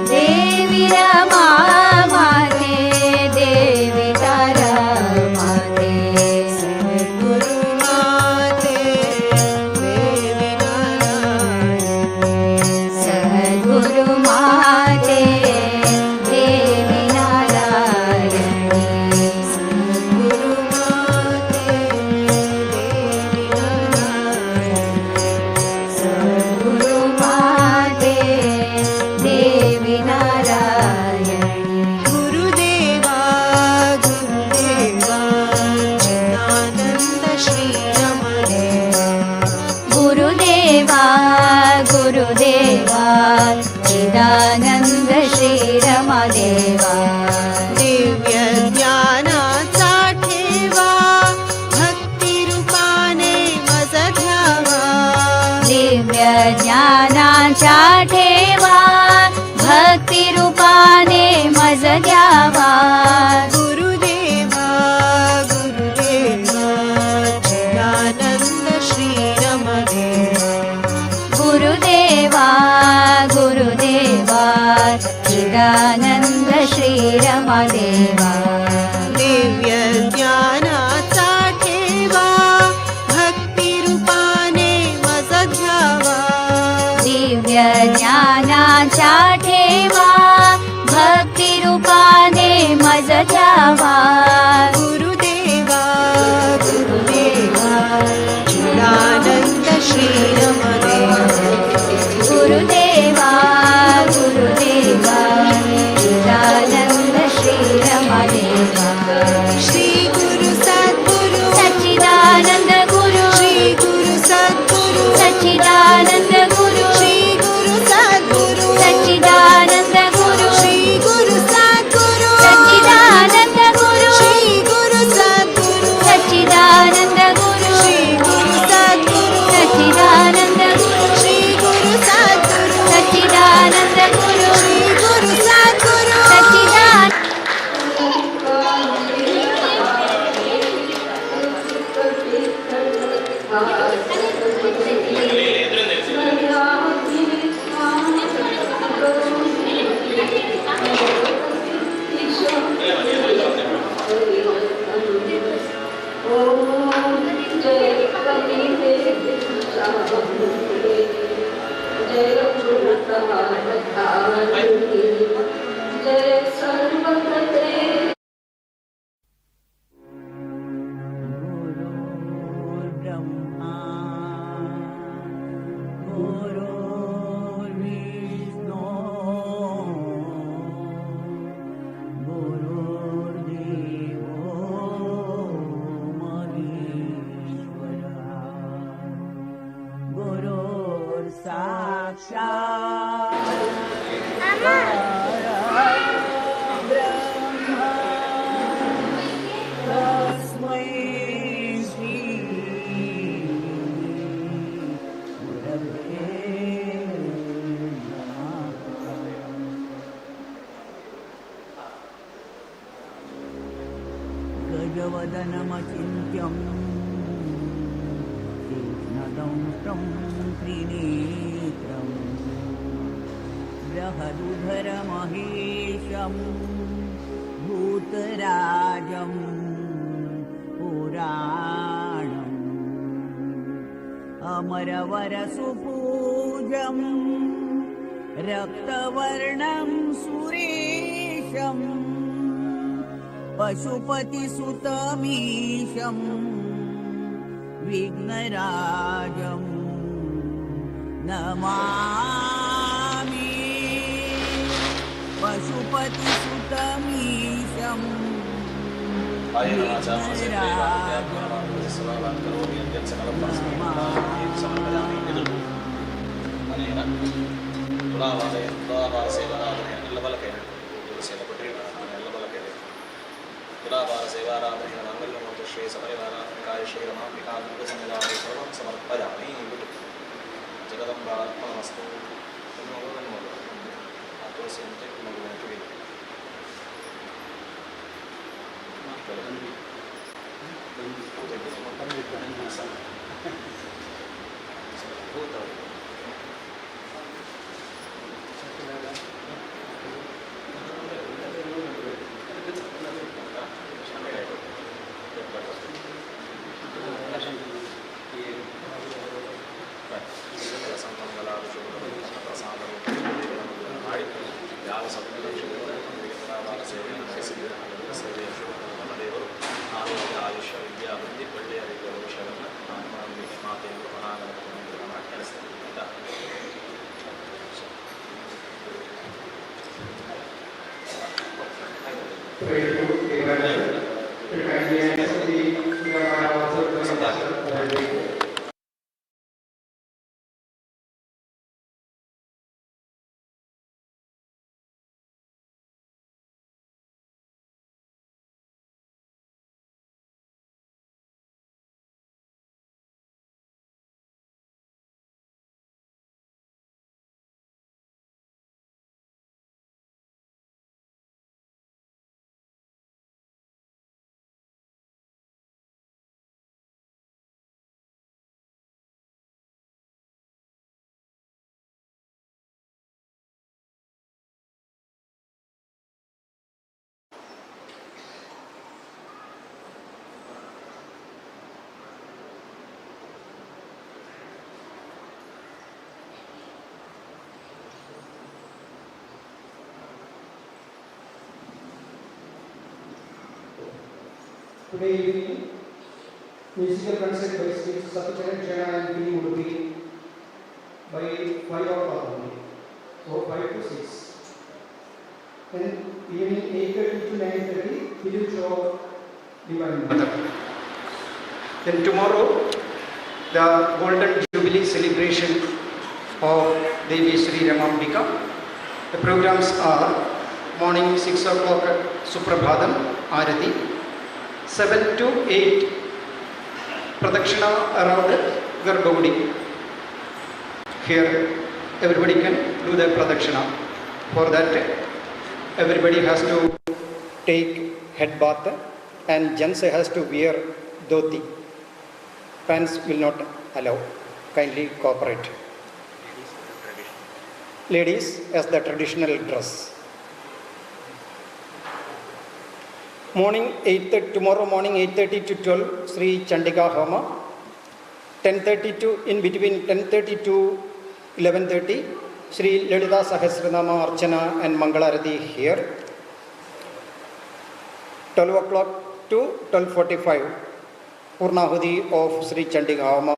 S2: देवी रमा माते देवी तारा माते,
S7: सद्गुरु माते देवी
S2: ಸಜಾವಾ.
S7: ಗುರುದೇವಾ ಗುರುದೇವಾ, ಚಿದಾನಂದ ಶ್ರೀರಮದೇವ.
S2: ಗುರುದೇವಾ ಗುರುದೇವಾ, ಚಿದಾನಂದ ಶ್ರೀರಮದೇವ.
S7: ಶ್ರೀ ಗುರು ಸದ್ಗುರು
S2: ಸಚ್ಚಿದಾನಂದ ಗುರು.
S7: ಶ್ರೀ ಗುರು ಸದ್ಗುರು
S2: ಸಚ್ಚಿದಾನಂದ ಗುರು.
S7: ಶ್ರೀ ಗುರು ಸದ್ಗುರು
S2: ಸಚ್ಚಿದಾನಂದ ಗುರು.
S7: ಶ್ರೀ ಗುರು ಸದ್ಗುರು
S2: ಸಚ್ಚಿದಾನಂದ ಗುರು.
S7: ಶ್ರೀ ಗುರು ಸದ್ಗುರು
S2: ಸಚ್ಚಿದಾನಂದ ಗುರು.
S7: ಶ್ರೀ ಗುರು ಸದ್ಗುರು
S2: ಸಚ್ಚಿದಾನಂದ ಗುರು.
S7: ಶ್ರೀ ಗುರು ಸದ್ಗುರು
S2: ಸಚ್ಚಿದಾನಂದ ಗುರು.
S7: ಶ್ರೀ ಗುರು ಸದ್ಗುರು
S2: ಸಚ್ಚಿದಾನಂದ.
S5: गुरुर्ब्रह्मा गुरुर्विष्णु गुरुर्देवो महेश्वरः गुरुर्साक्षात् परब्रह्म तस्मै श्री गुरवे नमः. गजवदनमचिन्त्यं तीक्ष्णदंष्ट्रं त्रिनेत्रम् बृहदुधरमहेशं भूतराजं पुराणम् अमरवरसुपूजं रक्तवर्णं सुरेशम् पशुपतिसुतमीशं विघ्नराजं नमामि. पशुपतिसुतमीशं
S3: ಅನೇನ ತುಲಾವಾದಯ ತುಲಾಭಾರ ಸೇವಾರಾಧನೆಯ ಎಲ್ಲ ಬಲಕೆ ತುಳಸಿಯನ್ನು ಎಲ್ಲ ಬಲಕೆ ತುಲಾಭಾರ ಸೇವಾರಾಧನೆಯ ಮಾಂಗಲ್ಯಮೂರ್ತಿ ಶ್ರೀ ಸಪರಿವಾರಾತ್ಮಿಕಾಯ ಶ್ರೀ ರಮಾಂಬಿಕಾ ಸನ್ನಿಧಾನ ಸರ್ವಂ ಸಮರ್ಪಯಾಮಿ. ಬಿಟ್ಟು ಜಗದಂಬಾರ್ಪಣಮಸ್ತು. ಹೆಣ್ಮಗಳು ಗಂಡು ಮಗು ಆ ತುಳಸಿಯಂತೆ ಮಗುವಿನ ಕಿವಿಗೆ. ಮಾಡಿ ಯಾವ ಸಮಯದ ಸೇವೆಯನ್ನು ನಡೆಸಿದ್ದೀರ, ಆ ಸೇವೆಯ ಶುಭವನ್ನು ದೇವರು
S8: Today evening, musical concert by Sri Satyacharan Chena and P. Udupi by 5 o'clock only, so 5 to 6. Then evening 8:30 to 9:30, film show Divine Mother. Then tomorrow, the Golden Jubilee celebration of Devi Sri Ramambika. The programs are morning 6 o'clock Suprabhatam Arati, 7 to 8 Pradakshina around Garbhagudi. Here everybody can do the Pradakshina. For that, everybody has to take head bath and gents has to wear dhoti. Pants will not allow. Kindly cooperate. Ladies as the traditional dress. Morning 8:30, tomorrow morning 8:30 to 12, Sri Chandika Homa. 10:30 to, in between 10:30 to 11:30, Sri Lalita Sahasranama Archana and Mangalarati here. 12 o'clock to 12:45, Purnahuti of Sri Chandika Homa.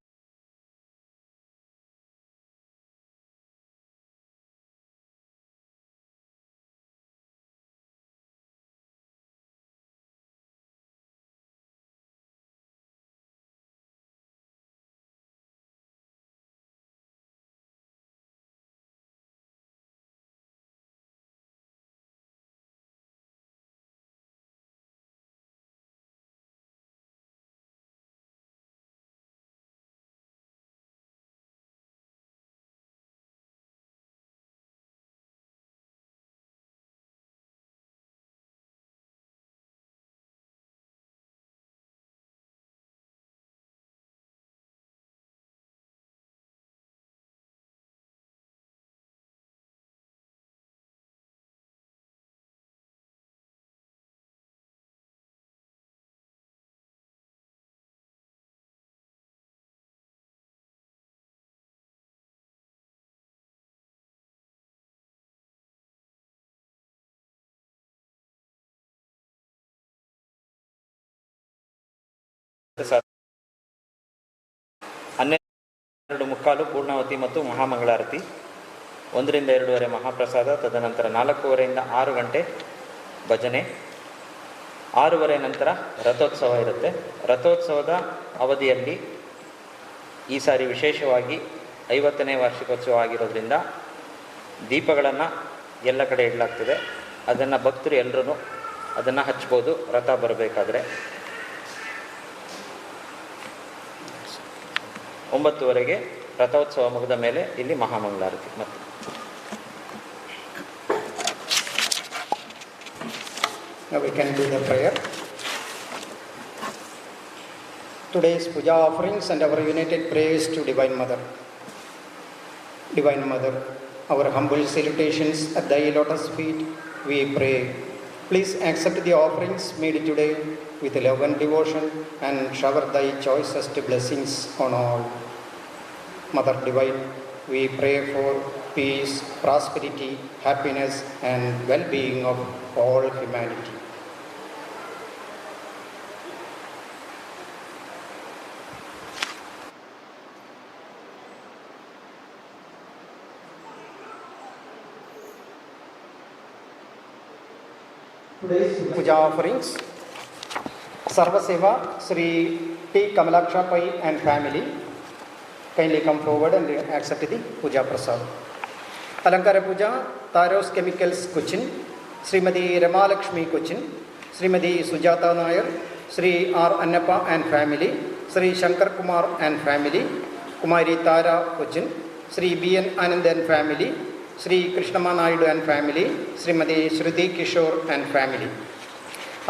S9: 12:45 ಪೂರ್ಣಾಹುತಿ ಮತ್ತು ಮಹಾಮಂಗಳಾರತಿ, 1ರಿಂದ 2:30 ಮಹಾಪ್ರಸಾದ, ತದನಂತರ 4:30ರಿಂದ 6 ಗಂಟೆ ಭಜನೆ, 6:30 ನಂತರ ರಥೋತ್ಸವ ಇರುತ್ತೆ. ರಥೋತ್ಸವದ ಅವಧಿಯಲ್ಲಿ ಈ ಸಾರಿ ವಿಶೇಷವಾಗಿ 50ನೇ ವಾರ್ಷಿಕೋತ್ಸವ ಆಗಿರೋದ್ರಿಂದ ದೀಪಗಳನ್ನು ಎಲ್ಲ ಕಡೆ ಇಡಲಾಗ್ತದೆ. ಅದನ್ನು ಭಕ್ತರು ಎಲ್ಲರೂ ಅದನ್ನು ಹಚ್ಬೋದು ರಥ ಬರಬೇಕಾದ್ರೆ. 9:30ಗೆ ರಥೋತ್ಸವ ಮುಗಿದ ಮೇಲೆ ಇಲ್ಲಿ ಮಹಾಮಂಗಳಾರತಿ. ಮತ್ತೆ
S8: Now we can do the prayer. Today's puja offerings and our united prayers to Divine Mother. Divine Mother, our humble salutations at thy lotus feet, we pray. Please accept the offerings made today with love and devotion and shower thy choicest blessings on all. Mother Divine, we pray for peace, prosperity, happiness and well-being of all humanity. Today's puja offerings: Sarva Seva, Sri T. Kamalaksha Pai and family, kindly come forward and accept the puja prasad. Alankara Puja, Taros Chemicals Cochin, Srimati Ramalakshmi Cochin, Srimati Sujata Nair, Sri R. Annappa and family, Sri Shankar Kumar and family, Kumari Tara Cochin, Sri B. N. Anand and family, Sri Krishnama Naidu and family, Srimati Shruti Kishore and family.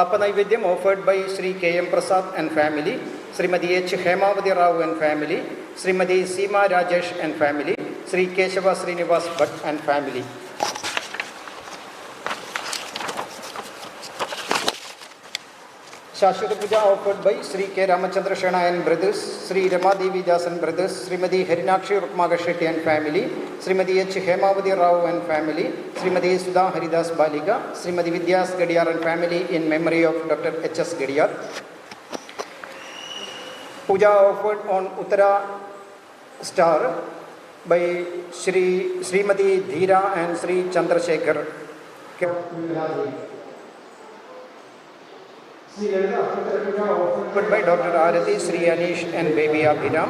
S8: Appa Naivedyam offered by Sri K. M. Prasad and family, Srimati H. Hemavati Rao and family, Srimati Seema Rajesh and family, Sri Keshava Srinivas Bhatt and family. Shashwata Puja offered by Sri K. Ramachandra Shena and brothers, Sri Ramadevi Das and brothers, Srimati Harinakshi Rukmaga Shetty and family, Srimati H. Hemavati Rao and family, Srimati Sudha Haridas Balika, Srimati Vidyas Gadiyar and family in memory of Dr. H. S. Gadiyar. Puja offered on Uttara star by Shri Srimati Dheera and Sri Chandrasekhar. Offered by Dr. Arati, Sri Anish and Baby Abhiram,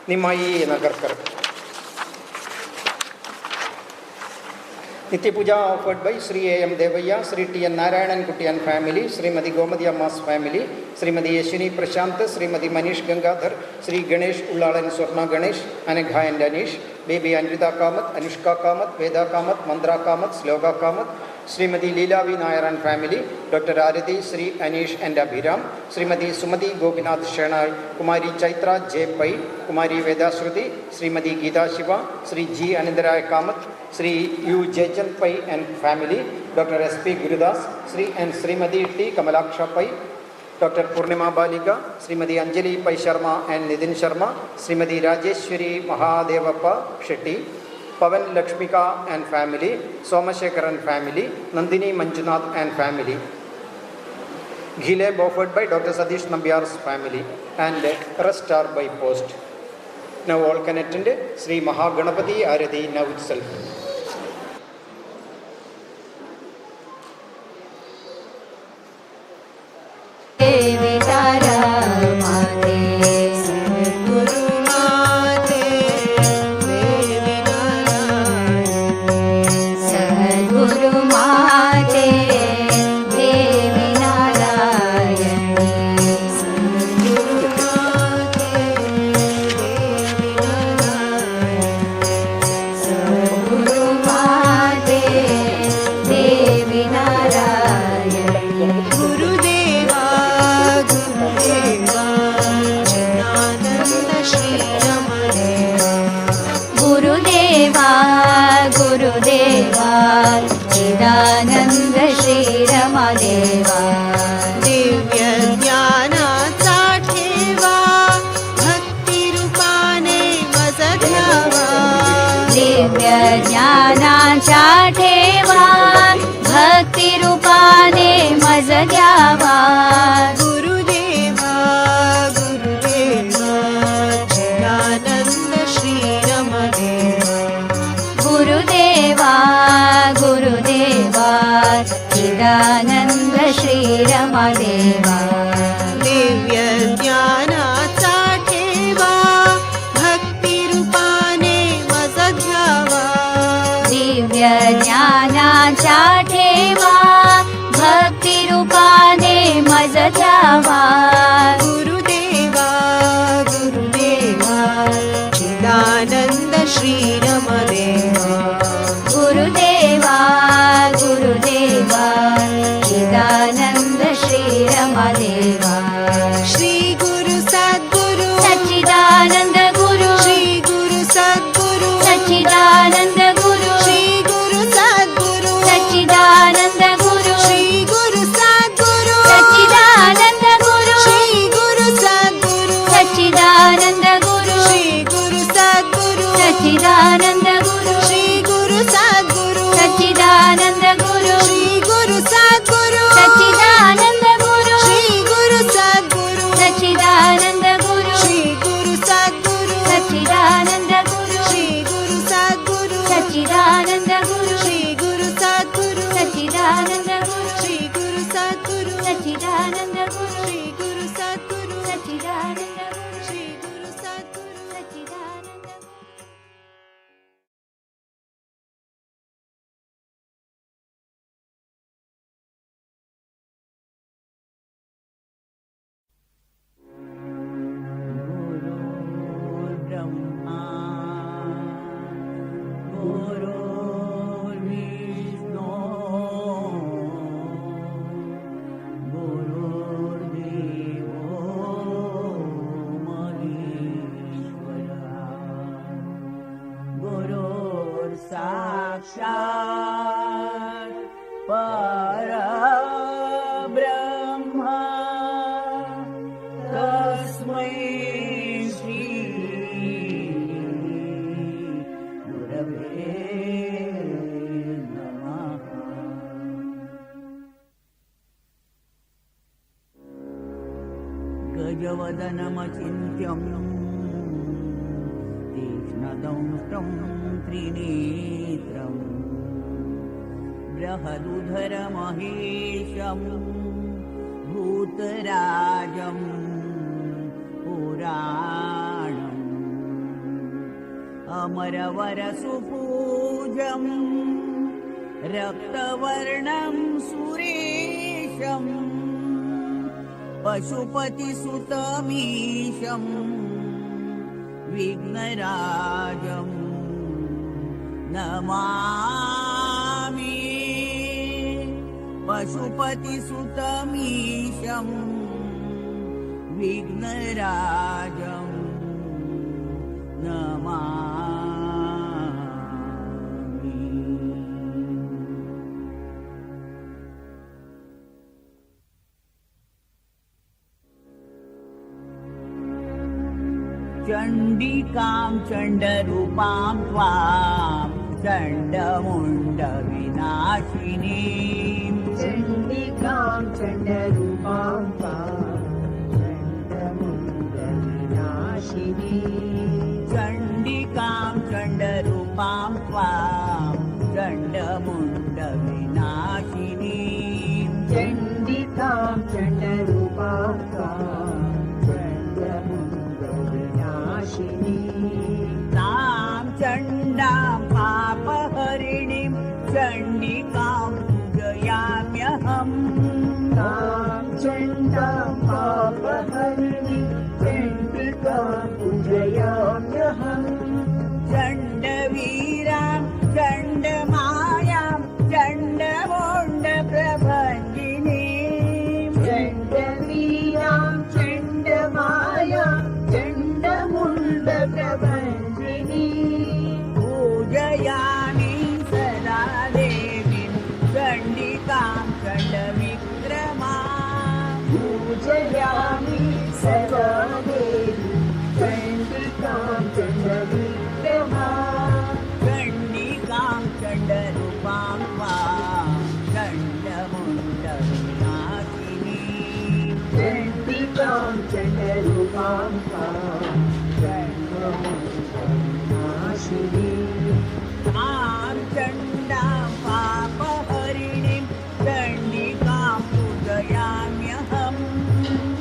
S8: Nimai Nagarkar. Nitya Puja offered by Sri A. M. Devaya, Sri T. N. Narayanan Kutti and family, Srimati Gomati Amma's family, Srimati Yashini Prashant, Srimati Manish Gangadhar, Sri Ganesh Ullalan Swarna Ganesh, Anagha and Anish, Baby Anrita Kamath, Anushka Kamath, Veda Kamath, Mandra Kamath, Sloga Kamath, Srimati Leela V. Nair and family, Dr. Arati, Sri Anish and Abhiram, Srimati Sumati Gopinath Shenai, Kumari Chaitra J. Pai, Kumari Vedashruti, Srimati Geeta Shiva, Sri G. Anandaraya Kamath, Sri U. Jayachand Pai and family, Dr. S. P. Gurudas, Sri and Srimati T. Kamalaksha Pai, Dr. Purnima Balika, Srimati Anjali Pai Sharma and Nidin Sharma, Srimati Rajeshwari Mahadevappa Shetty, Pavan Lakshmika and family, Somashekar and family, Nandini Manjunath and family. Ghee offered by Dr. Satish Nambiar's family and rest are by post. Now all can attend Sri Mahaganapati Arati now itself.
S2: Devi Tara Mate
S7: Guru Mate Devi Narayani
S2: Sadguru Mate Devi Narayani
S7: Guru Mate Devi Narayani
S2: Sadguru Mate Devi Narayani
S7: Gurudeva Gurudeva Chidananda Shri Ramadeva
S2: Gurudeva Gurudeva Chidananda Shri Ramadeva
S7: Divya ज्ञानाचा ठेवा भक्ती रूपाने मज घ्यावा
S2: दिव्य ज्ञानाचा ठेवा भक्ती रूपाने मज घ्यावा
S7: गुरुदेवा गुरुदेवा चिदानंद श्री रमदेवा
S2: गुरुदेवा गुरुदेवा चिदानंद श्री रमदेवा
S7: दिव्य ज्ञानाचा ठेवा भक्ती रूपाने मज घ्यावा
S2: दिव्य ज्ञानाचा ठेवा भक्ती रूपाने मज घ्यावा
S7: गुरुदेवा गुरुदेवा चिदानंद श्री रमदेवा
S2: गुरुदेवा गुरुदेवा चिदानंद श्री रमदेवा
S7: श्री गुरु सद्गुरु
S2: सच्चिदानंद गुरु
S7: श्री गुरु सद्गुरु
S2: सच्चिदानंद गुरु
S7: श्री गुरु सद्गुरु
S2: सच्चिदानंद गुरु
S7: श्री गुरु सद्गुरु
S2: सच्चिदानंद गुरु
S7: श्री गुरु सद्गुरु
S2: सच्चिदानंद गुरु
S7: श्री गुरु सद्गुरु
S2: सच्चिदानंद गुरु
S7: श्री गुरु सद्गुरु
S2: सच्चिदानंद गुरु
S7: श्री गुरु सद्गुरु
S2: सच्चिदानंद गुरु
S7: श्री गुरु सद्गुरु
S2: सच्चिदानंद गुरु
S7: श्री गुरु सद्गुरु
S2: सच्चिदानंद गुरु
S7: श्री गुरु सद्गुरु
S2: सच्चिदानंद गुरु
S7: श्री गुरु सद्गुरु
S2: सच्चिदानंद गुरु
S7: श्री गुरु सद्गुरु
S2: सच्चिदानंद गुरु
S7: श्री गुरु सद्गुरु
S2: सच्चिदानंद गुरु
S7: श्री गुरु सद्गुरु
S2: सच्चिदानंद गुरु
S5: गुरुर्ब्रह्मा गुरुर्विष्णु गुरुर्देवो महेश्वरः गुरुर्साक्षात् परब्रह्म तस्मै श्री गुरवे नमः। गजवदनमचिन्त्यं तीक्ष्णदंष्टं त्रिनेत्रम् बृहदुधरमहेशं भूतराजं पुराणम् अमरवरसुपूजम् रक्तवर्णं सुरेशम् पशुपतिसुतमीशं विघ्नराजं नमामि। पशुपतिसुतमीशं विघ्नराजं नमामि। चण्डिकां चण्डरूपां त्वां चण्डमुण्डविनाशिनीम्।
S6: चण्डिकां चण्डरूपां त्वां चण्डमुण्डविनाशिनी।
S5: चण्डिकां चण्डरूपां त्वां चण्डमुण्डविनाशिनीम्।
S6: चण्डिकां चण्डरूपां त्वां चण्डमुण्डविनाशिनी।
S5: तां चण्डां पापहरिणीं चण्डिकां पूजयाम्यहम्।
S6: तां चण्डां पापहरिणीं चण्डिकां पूजयाम्यहम्।
S5: चण्डवीरां चण्डमायां चण्डमुण्डप्रभञ्जिनीम्।
S6: चण्डवीरां चण्डमायां चण्डमुण्डप्रभञ्जिनी।
S5: पूजयामि सदा देवीं चण्डिकां चण्डविक्रमाम्।
S6: पूजयामि सदा देवी चण्डिकां चण्डविक्रमाम्।
S5: चण्डिकां चण्डरूपां त्वां चण्डमुण्डविनाशिनीम्।
S6: चण्डिकां चण्डरूपां त्वां चण्डमुण्डविनाशिनी।
S5: तां चण्डां पापहरिणीं चण्डिकां पूजयाम्यहम्।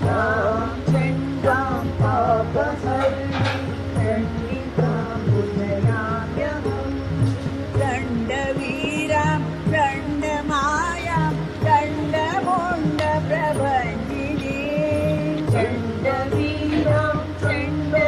S6: तां चण्डां पापहरिणीं चण्डिकां पूजयाम्यहम्।
S5: चण्डवीरां चण्डमायां चण्डमुण्डप्रभञ्जिनीम्।
S6: चण्डवीरां चण्डमायां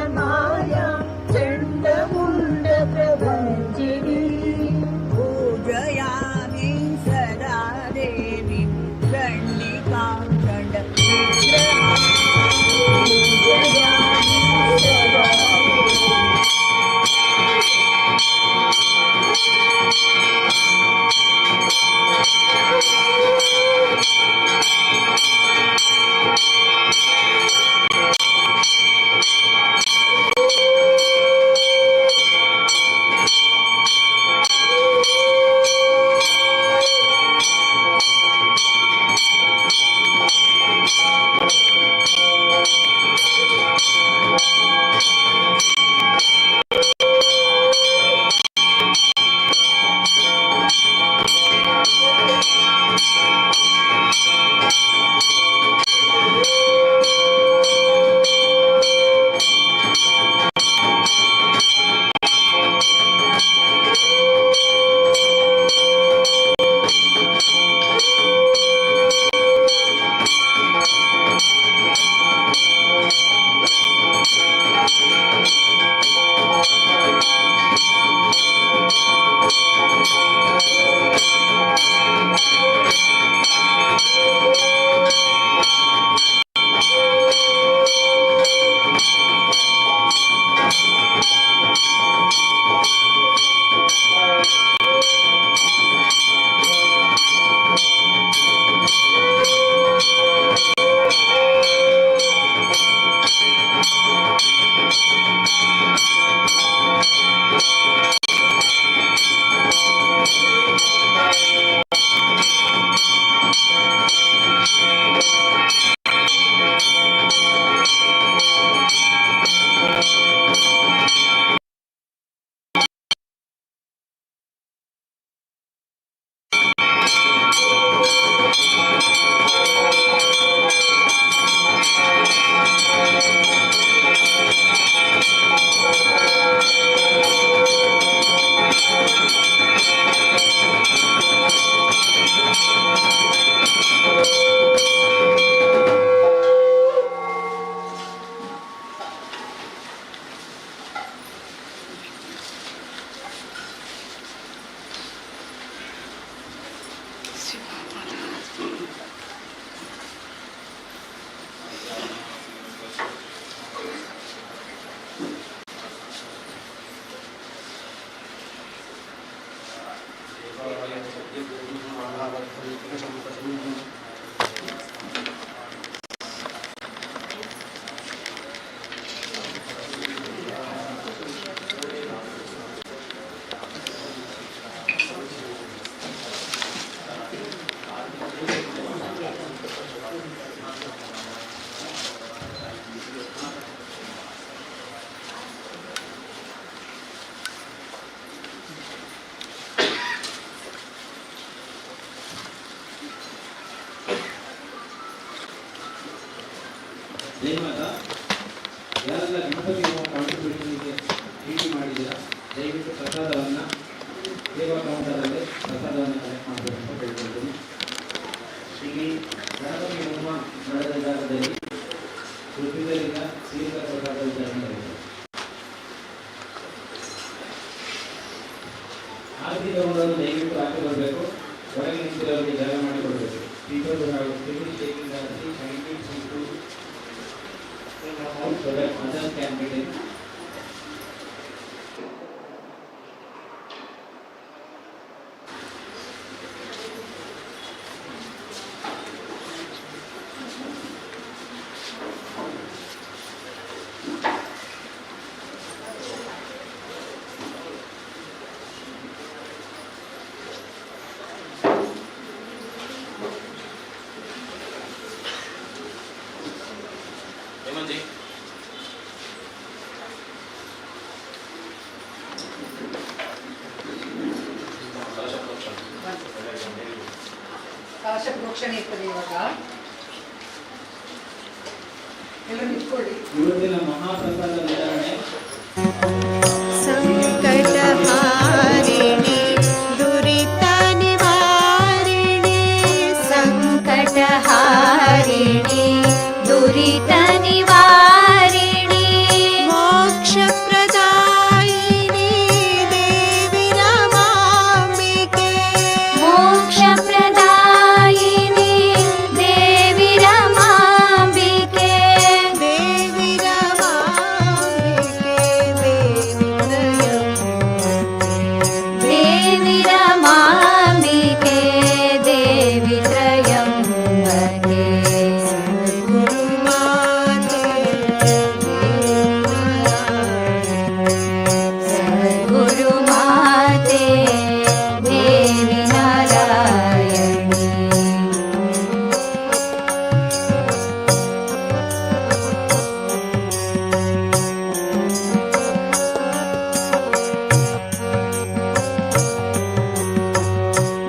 S8: ಯಾರೆಲ್ಲ ಗಣಪತಿ ಹೋಮ ಕಾಂಟ್ರಿಬ್ಯೂಷನ್ಗೆ ಚೀಟಿ ಮಾಡಿದ್ದೀರಾ, ದಯವಿಟ್ಟು ಪ್ರಸಾದವನ್ನು ಸೇವಾ ಕೌಂಟರಲ್ಲಿ ಪ್ರಸಾದವನ್ನು ಕಲೆಕ್ಟ್ ಮಾಡಬೇಕು ಅಂತ ಕೇಳ್ಕೊಳ್ತೀನಿ. ಇಲ್ಲಿ ಗಣಪತಿ ಹೋಮ ನಡೆದ ಜಾಗದಲ್ಲಿ ಋತ್ವಿಕರಿಂದ ತೀರ್ಥ ಪ್ರಸಾದ ವಿತರಣೆ ಇರುತ್ತೆ. ಆರತಿ ತಗೊಂಡವರು ದಯವಿಟ್ಟು ಆಚೆ ಬರಬೇಕು. ಹೊರಗೆ ನಿಂತಿರೋರಿಗೆ ಜಾಗ ಮಾಡಿಕೊಡಬೇಕು. People who have finished taking the aarti, kindly see to come out so that others can get in.
S3: Hemant ji. ಕಲಶ ಪ್ರೋಕ್ಷಣೆ.
S10: ಕಲಶ ಪ್ರೋಕ್ಷಣೆ ಇರ್ತದೆ ಇವಾಗ. ಎಲ್ಲರೂ ನಿಂತ್ಕೊಳ್ಳಿ.
S8: ಇವತ್ತಿನ ಮಹಾಪ್ರಸಾದ ವಿತರಣೆ.
S7: ಸಂಕಟಹಾರಿಣಿ, ದುರಿತ ನಿವಾರಿಣಿ.
S2: ಸಂಕಟಹಾರಿಣಿ, ದುರಿತ ನಿವಾರಿಣಿ.
S7: ಮೋಕ್ಷಪ್ರದಾಯಿನಿ ದೇವಿ ರಮಾಂಬಿಕೆ.
S2: ಮೋಕ್ಷಪ್ರದಾಯಿನಿ ದೇವಿ ರಮಾಂಬಿಕೆ.
S7: ದೇವಿ ರಮಾಂಬಿಕೆ, ದೇವಿ ತ್ರಯಂಬಕೆ.
S2: ದೇವಿ ರಮಾಂಬಿಕೆ, ದೇವಿ ತ್ರಯಂಬಕೆ.
S7: ಗುರುಮಾತೆ
S2: ಸದ್ಗುರು ಮಾತೆ ದೇವಿ ನಾರಾಯಣಿ.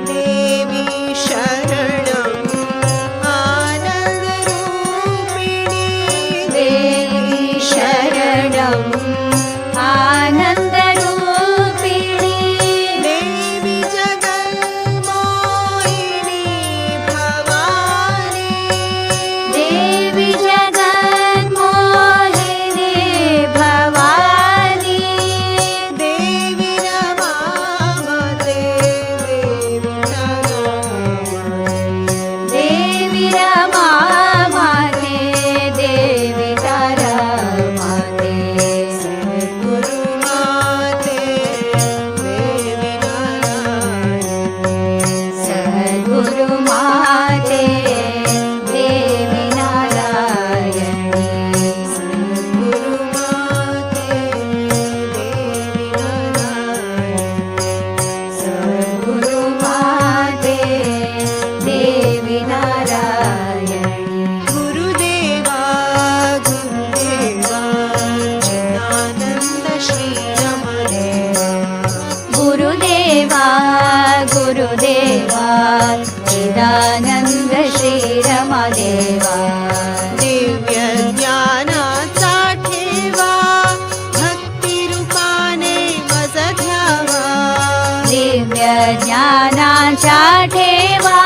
S7: ದೇವಿ ಶರಣಂ ಆನಂದರೂಪಿಣಿ.
S2: ದೇವಿ ಶರಣಂ ಆನಂದರೂಪಿಣಿ.
S7: ದೇವಿ ಜಗನ್ಮೋಹಿನಿ ಭವಾನಿ.
S2: ದೇವಿ ಜಗನ್ಮೋಹಿನಿ ಭವಾನಿ.
S7: ದೇವಿ ರಮಾಮತೆ, ದೇವಿ ತಾರಾಮತೆ.
S2: ದೇವಿ ರಮಾಮಾತೆ, ದೇವಿ ತಾರಾಮಾತೆ.
S7: ಗುರುಮಾತೆ ದೇವಿ ನಾರಾಯಣಿ.
S2: ಸದ್ಗುರು ಮಾತೆ ದೇವಿ ನಾರಾಯಣಿ.
S7: ಗುರುಮಾತೆ ದೇವಿ ನಾರಾಯಣಿ.
S2: ಸದ್ಗುರು ಮಾತೆ ದೇವಿ ನಾರಾಯಣಿ.
S7: ಗುರುದೇವಾ, ಗುರುದೇವಾ, ಚಿದಾನಂದ ಶ್ರೀರಮದೇವಾ.
S2: ಗುರುದೇವಾ, ಗುರುದೇವಾ, ಚಿದಾನಂದ ಶ್ರೀರಮದೇವಾ.
S7: ದಿವ್ಯ ಜ್ಞಾನಾचा ठेवा, भक्तिरूपाने मज घ्यावा.
S2: दिव्य ज्ञानाचा ठेवा,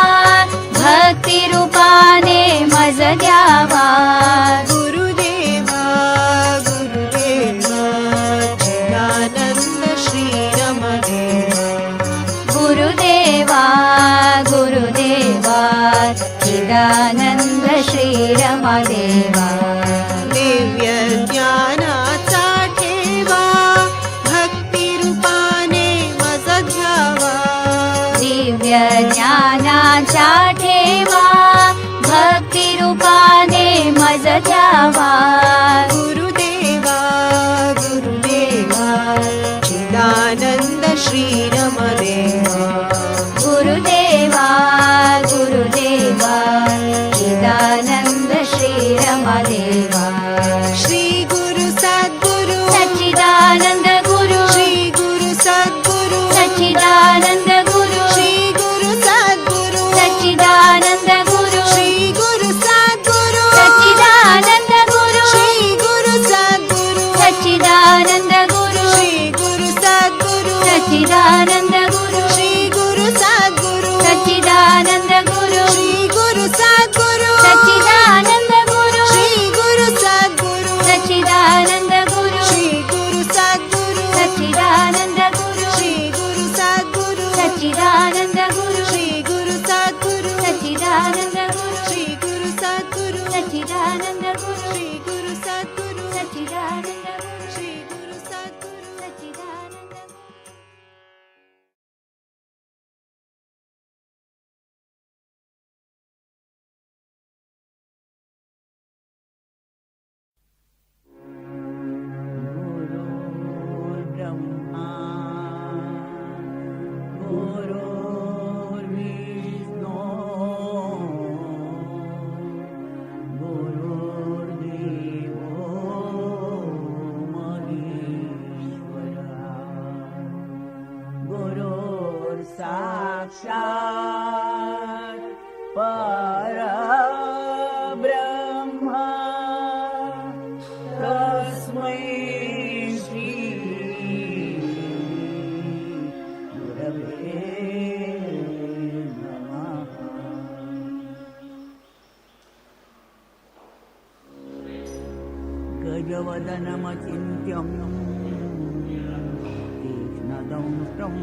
S2: भक्तिरूपाने मज द्यावा.
S7: गुरुदेवा, गुरुदेवा, चिदानंद श्रीरमदेवा.
S2: गुरुदेवा, गुरुदेवा, चिदानंद श्रीरमदेवा.
S7: दिव्य ज्ञानाचा ठेवा, भक्तिरूपाने मज घ्यावा.
S2: दिव्य ज्ञानाचा ठेवा, भक्तिरूपाने मज द्यावा. सच्चिदानन्द गुरु श्री गुरु सद्गुरु सच्चिदानन्द गुरु।
S5: गुरुर्ब्रह्मा गुरुर्विष्णु गुरुर्देवो महेश्वरः गुरुर्साक्षात् परब्रह्म तस्मै श्री गुरवे नमः। गजवदनमचिन्त्यम् तीक्ष्णदंष्ट्रं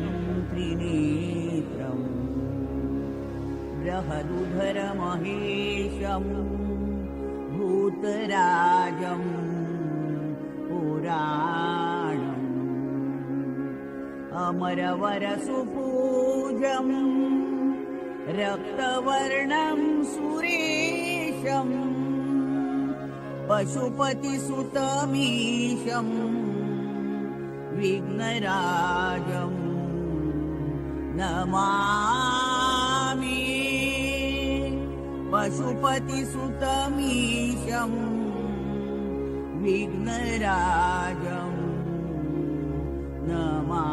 S5: त्रिनेत्रम् बृहदुधरमहेशम् भूतराजं पुराणम् अमरवरसुपूजम् रक्तवर्णं सुरेशम् पशुपतिसुतमीशम् विघ्नराजम् नमामि। पशुपतिसुतमीशम् विघ्नराजम् नमामि।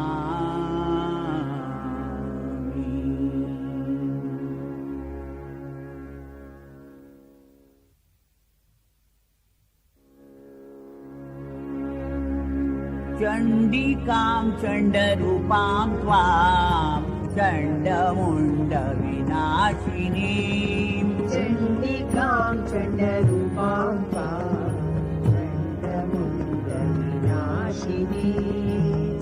S5: चण्डिकां चण्डरूपां त्वां चण्डमुण्डविनाशिनीम्
S6: चण्डिकां चण्डरूपां त्वां चण्डमुण्डविनाशिनी।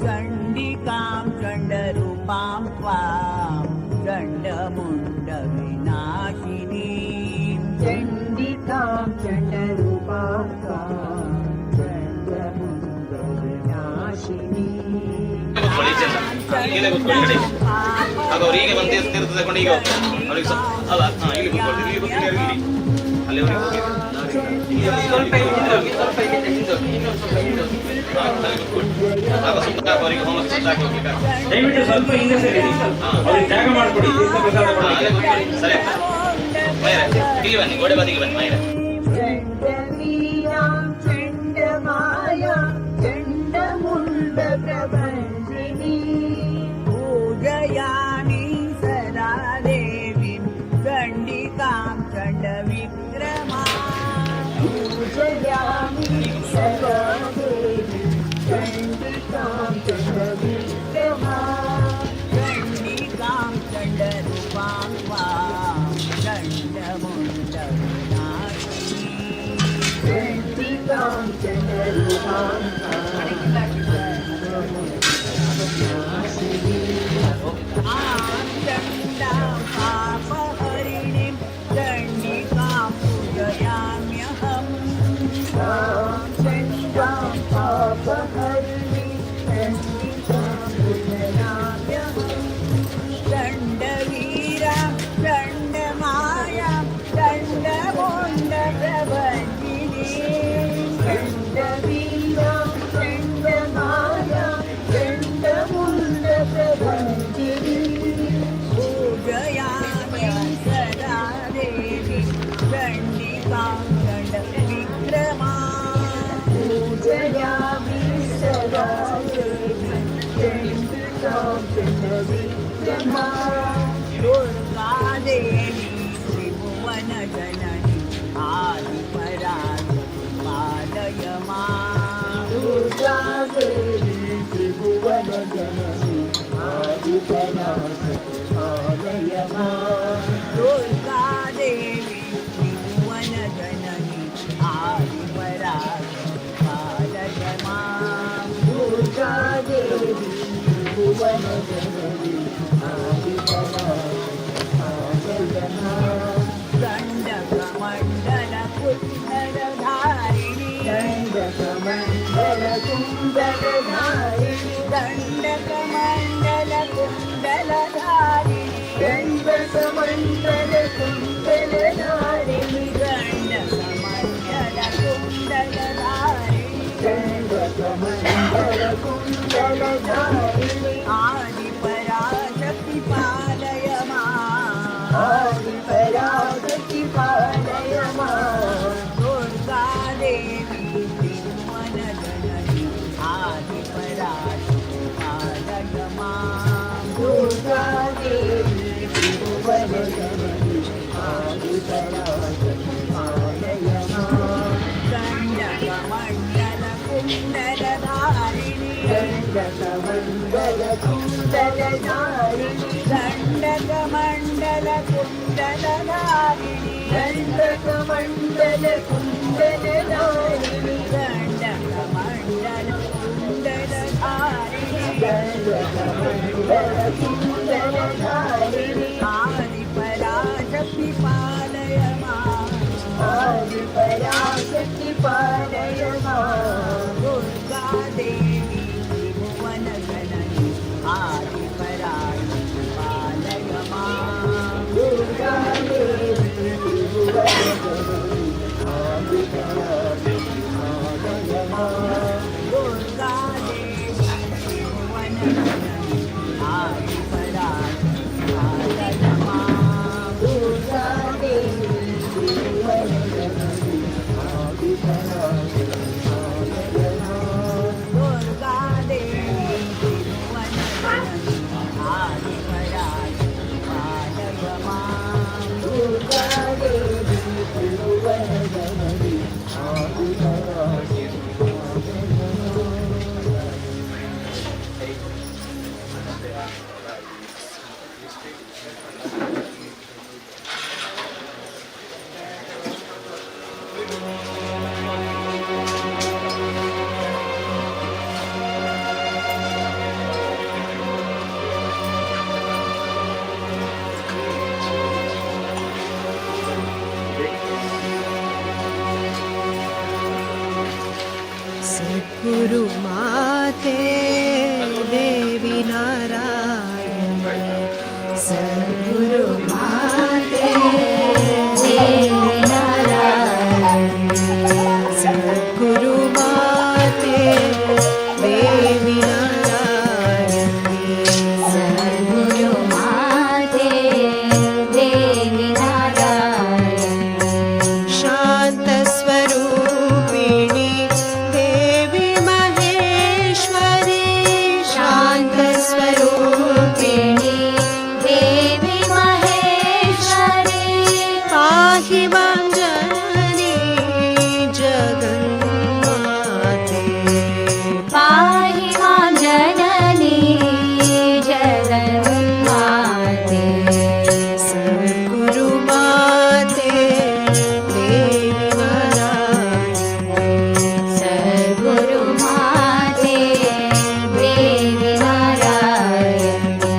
S5: चण्डिकां चण्डरूपां त्वां चण्डमुण्डविनाशिनीम्
S6: चण्डिकां चण्डरूपां त्वां चण्डमुण्डविनाशिनी।
S3: ಕೂತ್ಕೊಳ್ಳಿ ಚೆಂದ. ಹಾ, ಇಲ್ಲೇ ಕೂತ್ಕೊಳ್ಳಿ ಈ ಕಡೆ. ಆಗ ಅವ್ರು ಹೀಗೆ ಬಂದು ತೀರ್ಥ ತೀರ್ಥ ತಗೊಂಡು ಈಗ ಹೋಗ್ತಾರೆ. ಅವ್ರಿಗೆ ಅಲ್ಲ, ಹಾ, ಇಲ್ಲಿ ಕೂತ್ಕೊಳ್ಳಿ, ಇಲ್ಲಿ ಕೂತ್ಕೊಳ್ಳಿ, ಇಲ್ಲಿ. ಅಲ್ಲಿ ಅವ್ರಿಗೆ ಹೋಗಿ. ಸ್ವಲ್ಪ ಹಿಂದೆ ಹೋಗಿ, ಸ್ವಲ್ಪ ಹಿಂದೆ ಹಿಂದೆ ಹೋಗಿ, ಇನ್ನೊಂದು ಸ್ವಲ್ಪ ಹಿಂದೆ ಹೋಗಿ. ಹಾ, ಅಲ್ಲಿ ಕೂತ್ಕೊಳ್ಳಿ. ಆಗ ಸುತ್ತ ಹಾಕಿ ಅವರಿಗೆ ಹೋಮಕ್ಕೆ ಸುತ್ತ ಹಾಕಿ ಹೋಗ್ಲಿಕ್ಕೆ ಆಗ್ತದೆ.
S8: ದಯವಿಟ್ಟು ಸ್ವಲ್ಪ ಹಿಂದೆ ಸರಿ, ಅವ್ರಿಗೆ ಜಾಗ ಮಾಡಿಕೊಡಿ ತೀರ್ಥ ಪ್ರಸಾದ
S3: ಹಾ,
S8: ಕೊಡ್ಲಿಕ್ಕೆ.
S3: ಅಲ್ಲೇ ಕೂತ್ಕೊಳ್ಳಿ. ಸರಿ ಆಗ್ತದೆ. ಮೈರೆ, ಇಲ್ಲಿ ಬನ್ನಿ, ಗೋಡೆ ಬದಿಗೆ ಬನ್ನಿ ಮೈರೆ.
S6: ಚಂಡವೀರಾಂ ಚಂಡಮಾಯಾ ಚಂಡಮುಂಡಪ್ರಭಂಜಿನಿ।
S5: पूजयामि सदा देवीं चण्डिकां चण्डविक्रमा।
S6: पूजयामि सदा देवी चण्डिकां चण्डविक्रमा।
S5: चण्डिकां चण्डरूपां त्वां चण्डमुण्डविनाशिनी।
S6: चण्डिकां चण्डरूपां चण्डमुण्डविनाशिनी।
S5: आं चण्डां पापहरिणीं चण्डिकां पूजयाम्यहम्।
S6: तां चण्डां पापहरिणीं चण्डिकां पूजयाम्यहम्।
S5: चण्डवीरा चण्डमाया चण्डमुण्डप्रभञ्जिनी।
S6: चण्डवीरा चण्डमाया चण्डमुण्डप्रभञ्जिनी।
S5: पूजयामि सदा देवी चण्डिकां चण्डविक्रमा।
S6: पूजयामि सदा देवी चण्डिकां चण्डविक्रमा।
S5: दुर्गा देवी त्रिभुवनजननी आदिपराशक्ति पालय मां।
S6: दुर्गा देवी त्रिभुवनजननी आदिपराशक्ति पालय मां।
S5: दुर्गा देवी त्रिभुवनजननी आदिपराशक्ति पालय मां।
S6: दुर्गा देवी त्रिभुवनजननी आदिपराशक्ति पालय मां।
S5: दण्डकमण्डलकुण्डलधारिणी।
S6: दण्डकमण्डल कुण्डलधारिणि।
S5: दण्डकमण्डल कुण्डलधारिणि।
S6: दण्डकमण्डल कुण्डलधारिणि।
S5: दण्डकमण्डल कुण्डलधारिणि।
S6: दण्डकमण्डल कुण्डलधारिणि।
S5: आदिपराशक्ति पालय मां।
S6: आदिपराशक्ति पालय मां।
S5: दुर्गा देवी त्रिभुवन जननी आदिपराशक्ति पालय मां।
S6: दुर्गा देवी त्रिभुवन जननी आदिपराशक्ति पालय मां।
S5: दण्डकमण्डल कुण्डलधारिणि।
S6: दण्डकमण्डल कुण्डलधारिणि।
S5: दण्डकमण्डल कुण्डलधारिणि।
S6: दण्डकमण्डल कुण्डलधारिणि।
S5: दण्डकमण्डल कुण्डलधारिणि।
S6: दण्डकमण्डल कुण्डलधारिणि।
S5: आदिपराशक्ति पालय मां।
S6: आदिपराशक्ति पालय मां।
S5: दुर्गा देवी त्रिभुवन जननी आदिपराशक्ति पालय मां।
S6: दुर्गा देवी त्रिभुवन जननी आदिपराशक्ति पालय मां।
S5: दुर्गा देवी त्रिभुवन जननी आदिपराशक्ति पालय मां।
S6: दुर्गा देवी त्रिभुवन जननी आदिपराशक्ति पालय मां।
S5: दुर्गा देवी त्रिभुवन जननी आदिपराशक्ति पालय मां।
S6: दुर्गा देवी त्रिभुवन जननी आदिपराशक्ति पालय मां।
S7: सद्गुरु माते देवी नारायणी। सद्गुरु माते देवी नारायणी। सद्गुरु माते देवी नारायणी।
S2: सद्गुरु माते देवी नारायणी।
S7: शान्तस्वरूपिणी देवी महेश्वरी। शान्तस्वरूपिणी
S2: देवी महेश्वरी।
S7: पाहि मां जननी जगन्माते।
S2: पाहि मां जननी जगन्माते।
S7: सद्गुरु माते देवी नारायणी।
S2: सद्गुरु माते देवी नारायणी।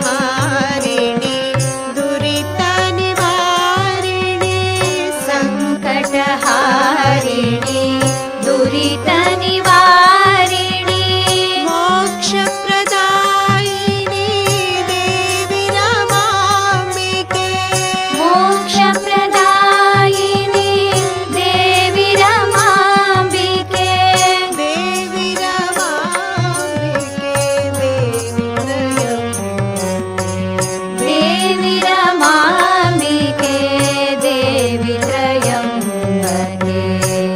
S7: सङ्कटहारिणि दुरितनिवारिणि।
S2: सङ्कटहारिणि दुरितनिवारिणि।
S7: मोक्षप्रदायिनि देवी रमाम्बिके।
S2: मोक्षप्रदायिनि देवी रमाम्बिके।
S7: देवी रमाम्बिके देवी त्रयम्बके।
S2: देवी रमाम्बिके देवी त्रयम्बके।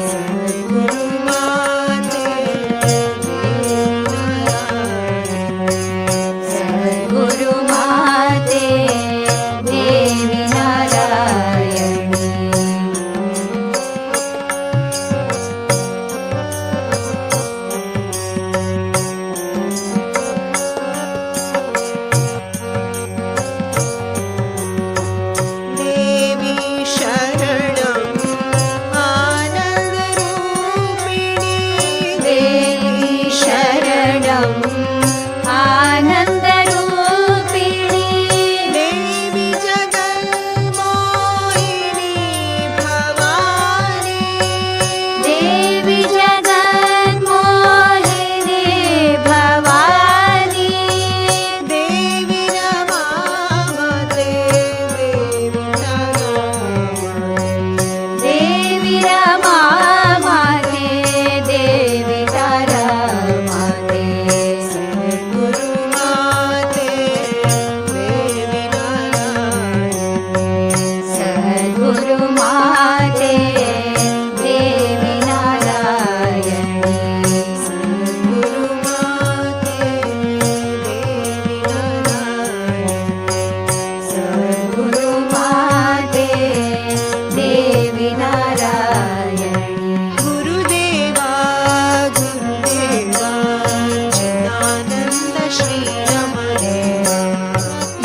S7: सद्गुरुमाते
S2: आनन्दरूपिणी।
S7: देवी जगन्मोहिनी भवानी।
S2: देवी जगन्मोहिनी भवानी।
S7: देवी रमा माते देवी तारा।
S2: देवी रमा माते देवी तारा माते।
S7: सद्गुरु माते देवी नारायणी।
S2: सद्गुरु माते देवी नारायणी।
S7: सद्गुरु माते देवी नारायणी।
S2: सद्गुरु माते देवी नारायणी।
S7: गुरुदेवा गुरुदेवा चिदानंद श्री रमदेवा।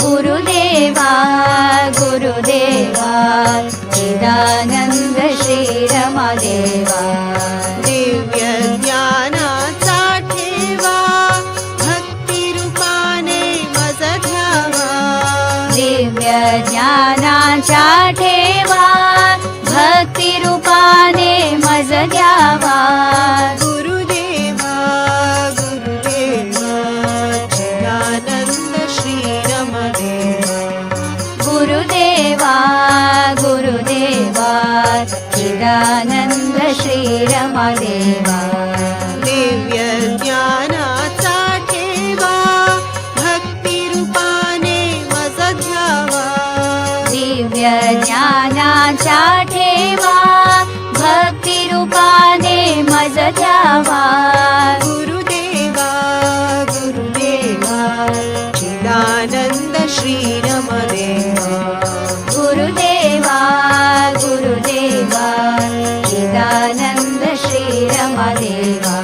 S2: गुरुदेवा गुरुदेवा चिदानंद श्री रमदेवा।
S7: दिव्य ज्ञानाचा ठेवा भक्तिरूपाने मज घ्यावा।
S2: दिव्य ज्ञानाचा ठेवा भक्तिरूपाने मज द्यावा।
S7: गुरुदेवा गुरुदेवा चिदानंद श्री रमदेवा।
S2: गुरुदेवा गुरुदेवा चिदानंद श्री रमदेवा।
S7: दिव्य ज्ञानाचा ठेवा भक्तिरूपाने मज घ्यावा।
S2: दिव्य ज्ञानाचा ठेवा भक्तिरूपाने मज द्यावा।
S7: गुरुदेवा गुरुदेवा चिदानंद श्री रमदेवा।
S2: गुरुदेवा गुरुदेवा चिदानंद श्री रमदेवा।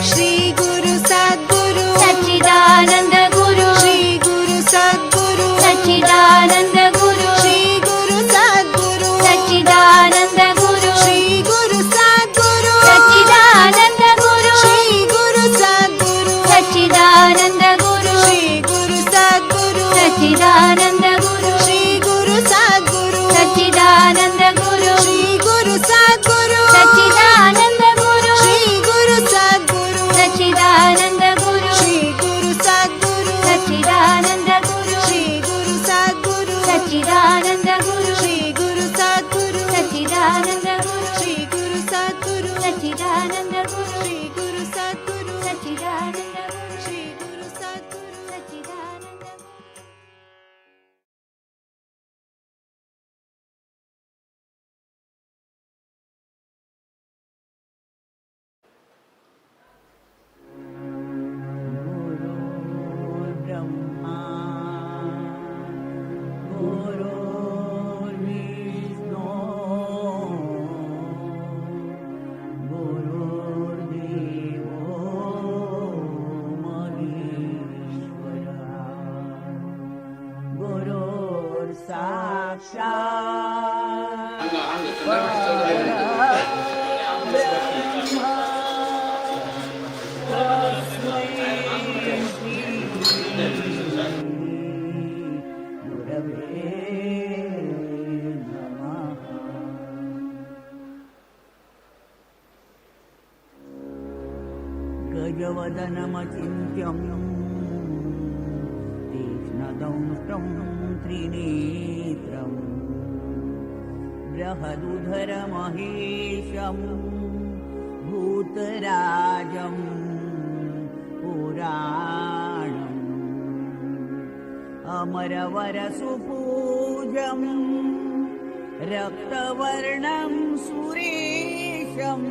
S7: श्री गुरु सद्गुरु
S2: सच्चिदानंद गुरु।
S7: श्री गुरु सद्गुरु
S2: सच्चिदानंद गुरु।
S7: श्री गुरु सद्गुरु
S2: सच्चिदानंद गुरु।
S7: श्री गुरु सद्गुरु
S2: सच्चिदानंद गुरु।
S7: श्री गुरु सद्गुरु
S2: सच्चिदानंद गुरु।
S7: श्री गुरु सद्गुरु
S2: सच्चिदानंद गुरु।
S7: श्री गुरु सद्गुरु
S2: सच्चिदानंद गुरु।
S7: श्री गुरु सद्गुरु
S2: सच्चिदानंद गुरु।
S7: श्री गुरु सद्गुरु
S2: सच्चिदानंद गुरु।
S7: श्री गुरु सद्गुरु
S2: सच्चिदानंद गुरु।
S7: श्री गुरु सद्गुरु
S2: सच्चिदानंद गुरु।
S7: श्री गुरु सद्गुरु
S2: सच्चिदानंद गुरु।
S7: श्री गुरु सद्गुरु
S2: सच्चिदानंद गुरु।
S7: श्री गुरु सद्गुरु
S2: सच्चिदानंद गुरु।
S7: श्री गुरु सद्गुरु
S2: सच्चिदानंद गुरु।
S5: गुरुर्ब्रह्मा गुरुर्विष्णु गुरुर्देवो महेश्वरः गुरुर्साक्षात् परब्रह्म तस्मै श्री गुरवे नमः। गजवदनमचिन्त्यं तीक्ष्णदंष्टं त्रिनेत्रम् बृहदुधरमहेशं भूतराजं पुराणम् अमरवरसुपूजम् रक्तवर्णं सुरेशम्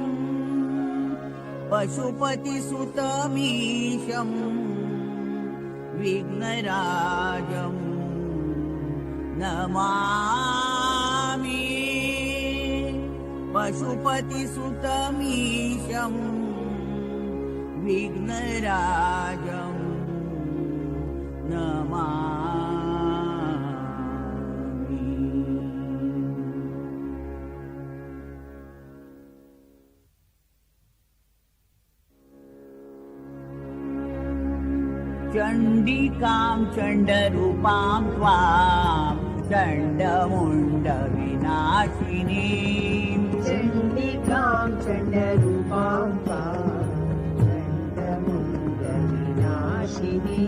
S5: पशुपतिसुतमीशम् विघ्नराजं नमामि। पशुपतिसुतमीशम् विघ्नराजं नमामि। चण्डिकां चण्डरूपां त्वां चण्डमुण्डविनाशिनीम्।
S6: चण्डिकां चण्डरूपां त्वां चण्डमुण्डविनाशिनी।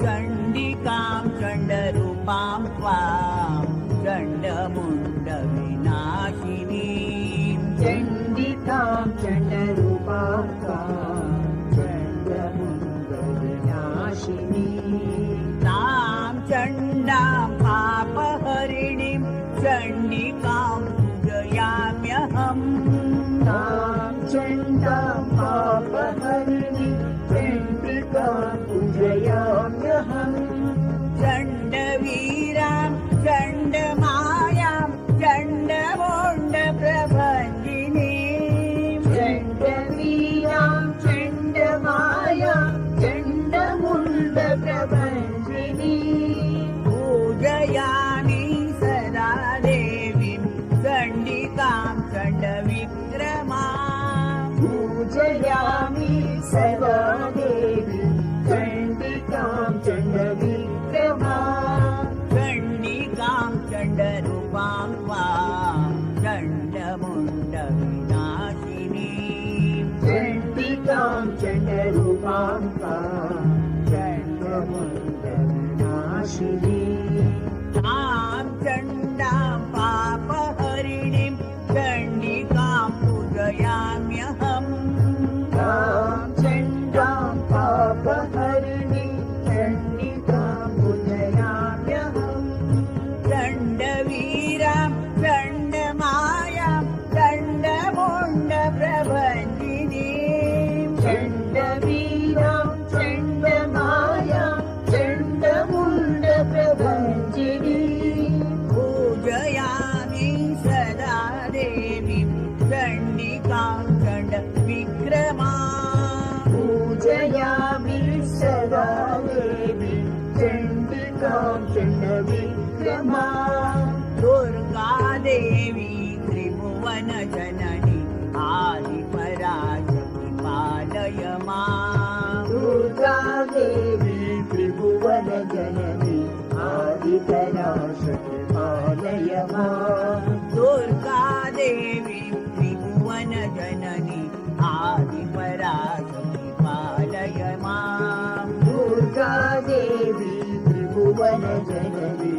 S5: चण्डिकां चण्डरूपां त्वां चण्डमुण्डविनाशिनीम्।
S6: चण्डिकां चण्डरूपां त्वां चण्डमुण्डविनाशिनी।
S5: तां चण्डां पापहरिणीं चण्डिकां पूजयाम्यहम्।
S6: तां चण्डां पापहरिणीं चण्डिकां पूजयाम्यहम्।
S5: चण्डवीरां चण्डमायां चण्डमुण्डप्रभञ्जिनीम्।
S6: चण्डवीरां चण्डमायां चण्डमुण्डप्रभञ्जिनी।
S5: पूजयामि सदा देवीं चण्डिकां चण्डविक्रमा।
S6: पूजयामि सदा देवी चण्डिकां चण्डविक्रमा।
S5: चण्डिकां चण्डरूपां त्वां चण्डमुण्डविनाशिनीम्।
S6: चण्डिकां चण्डरूपां त्वां चण्डमुण्डविनाशिनी।
S5: तां चण्डां पापहरिणीं चण्डिकां पूजयाम्यहम्।
S6: तां चण्डां पापहरिणीं चण्डिकां पूजयाम्यहम्।
S5: चण्डवीरां चण्डमायां चण्डमुण्डप्रभञ्जिनीम्।
S6: चण्डवीरां चण्डमायां चण्डमुण्डप्रभञ्जिनी।
S5: पूजयामि सदा देवीं चण्डिकां चण्डविक्रमा।
S6: पूजयामि सदा देवी चण्डिकां चण्डविक्रमा।
S5: दुर्गा देवी त्रिभुवन जननी आदिपराशक्ति पालय माम्।
S6: दुर्गा देवी त्रिभुवन जननी आदिपराशक्ति पालय माम्।
S5: दुर्गा देवी त्रिभुवन जननी आदिपराशक्ति पालय माम्।
S6: दुर्गा देवी त्रिभुवन जननी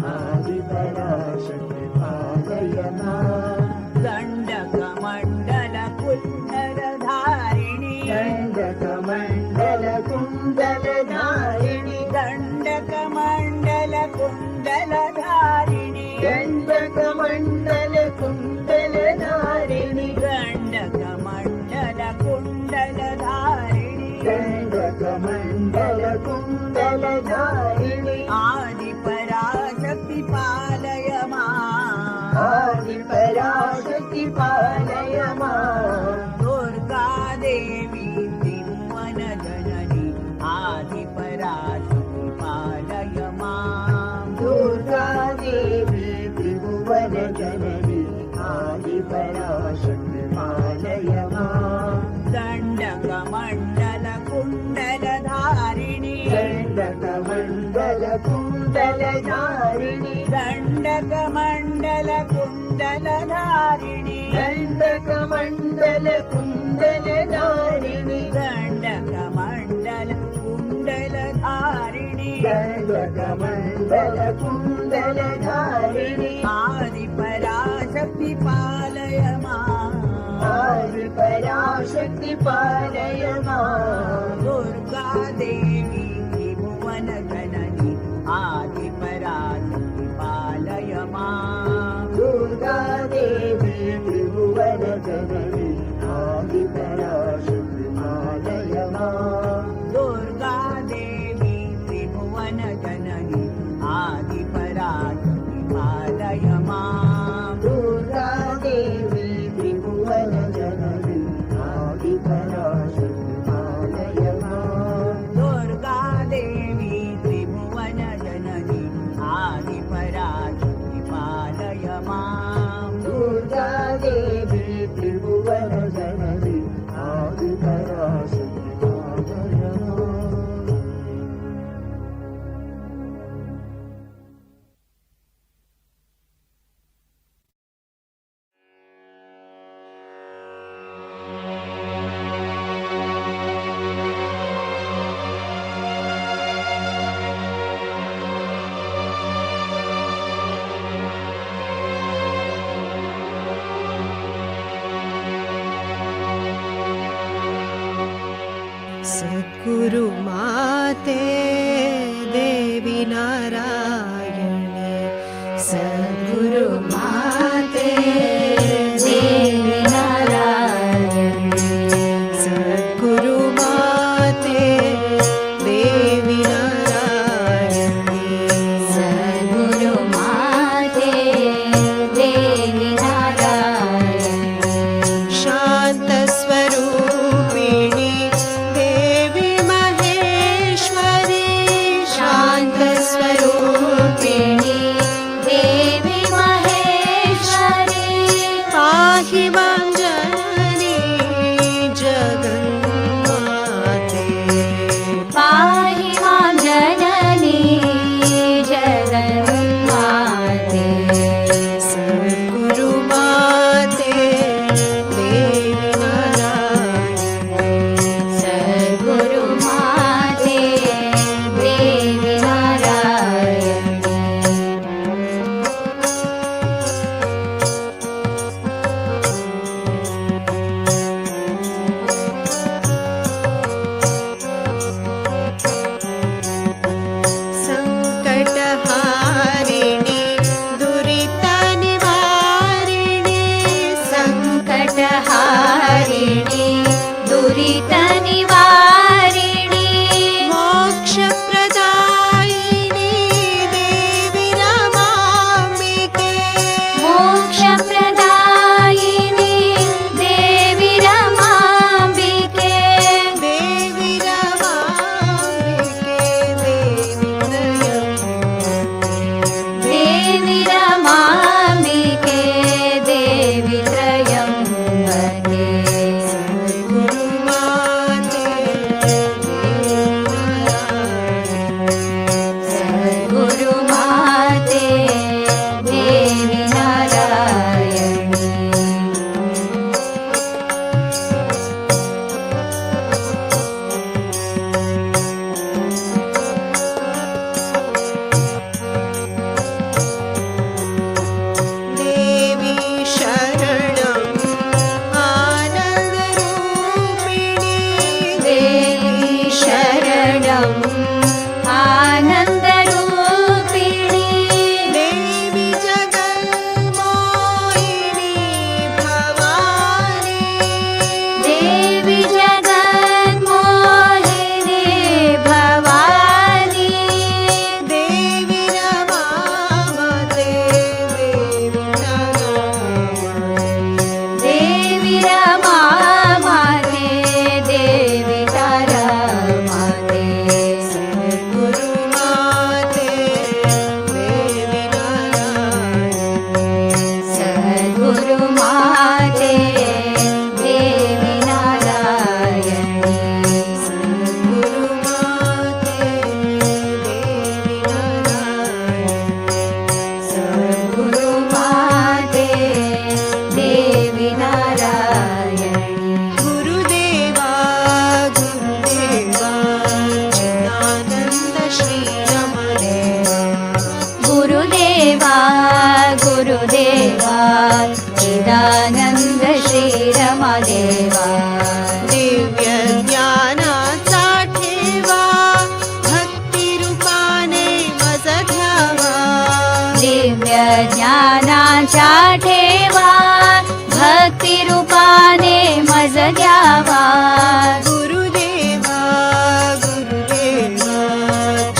S6: आदिपराशक्ति पालय माम्।
S5: दण्डकमण्डल कुण्डलधारिणि।
S6: दण्डकमण्डल कुण्डलधारिणि।
S5: दण्डकमण्डल कुण्डलधारिणि।
S6: दण्डकमण्डल कुण्डलधारिणि।
S5: दण्डकमण्डल कुण्डलधारिणि।
S6: दण्डकमण्डल कुण्डलधारिणि।
S5: आदिपराशक्ति पालय माम्।
S6: आदिपराशक्ति पालय माम्।
S5: दुर्गा देवी त्रिभुवन जननी आदिपराशक्ति पालय माम्।
S6: दुर्गा देवी त्रिभुवन जननी आदिपराशक्ति पालय माम्।
S5: दण्डकमण्डल कुण्डलधारिणि।
S6: दण्डकमण्डल कुण्डलधारिणि।
S5: दण्डकमण्डल कुण्डलधारिणि।
S6: दण्डकमण्डल कुण्डलधारिणि।
S5: दण्डकमण्डल कुण्डलधारिणि।
S6: दण्डकमण्डल कुण्डलधारिणि।
S5: आदिपराशक्ति पालय माम्।
S6: आदिपराशक्ति पालय माम्।
S5: दुर्गा देवी त्रिभुवन जननी आदिपराशक्ति पालय माम्।
S6: दुर्गा देवी त्रिभुवन जननी आदिपराशक्ति पालय माम्।
S5: दुर्गा देवी त्रिभुवन जननी आदिपराशक्ति पालय माम्।
S6: दुर्गा देवी त्रिभुवन जननी आदिपराशक्ति पालय माम्।
S5: दुर्गा
S7: सद्गुरु माते देवी नारायणी। सद्गुरु माते देवी नारायणी। सद्गुरु माते देवी नारायणी।
S2: सद्गुरु माते देवी नारायणी।
S7: शान्तस्वरूपिणी देवी महेश्वरी।
S2: शान्तस्वरूपिणी देवी महेश्वरी।
S7: पाहि मां जननी जगन्माते।
S2: पाहि मां जननी जगन्माते।
S7: सद्गुरु माते देवी नारायणी।
S2: सद्गुरु माते देवी नारायणी।
S7: सङ्कटहारिणि दुरितनिवारिणि।
S2: सङ्कटहारिणि दुरितनिवारिणि।
S7: मोक्षप्रदायिनि देवी रमाम्बिके।
S2: मोक्षप्रदायिनि देवी रमाम्बिके।
S7: देवी रमाम्बिके देवी त्रयम्बके।
S2: देवी रमाम्बिके देवी त्रयम्बके।
S7: सद्गुरु माते देवी नारायणी।
S2: सद्गुरु माते देवी नारायणी।
S7: देवी शरणम् आनन्दरूपिणी।
S2: देवी शरणम् आनन्दरूपिणी।
S7: देवी जगन्मोहिनी भवानी।
S2: देवी जगन्मोहिनी भवानी।
S7: देवी रमामते देवी तारामाते।
S2: देवी रमामाते देवी तारामाते।
S7: सद्गुरु माते देवी नारायणी।
S2: सद्गुरु माते देवी नारायणी।
S7: सद्गुरु माते देवी नारायणी।
S2: सद्गुरु माते देवी नारायणी।
S7: गुरुदेवा गुरुदेवा चिदानन्द श्रीरमदेवा।
S2: गुरुदेवा गुरुदेवा चिदानन्द श्रीरमदेवा।
S7: दिव्य ज्ञानाचा ठेवा भक्तिरूपाने मज घ्यावा।
S2: दिव्य ज्ञानाचा ठेवा भक्तिरूपाने मज घ्यावा।
S7: गुरुदेवा गुरुदेवा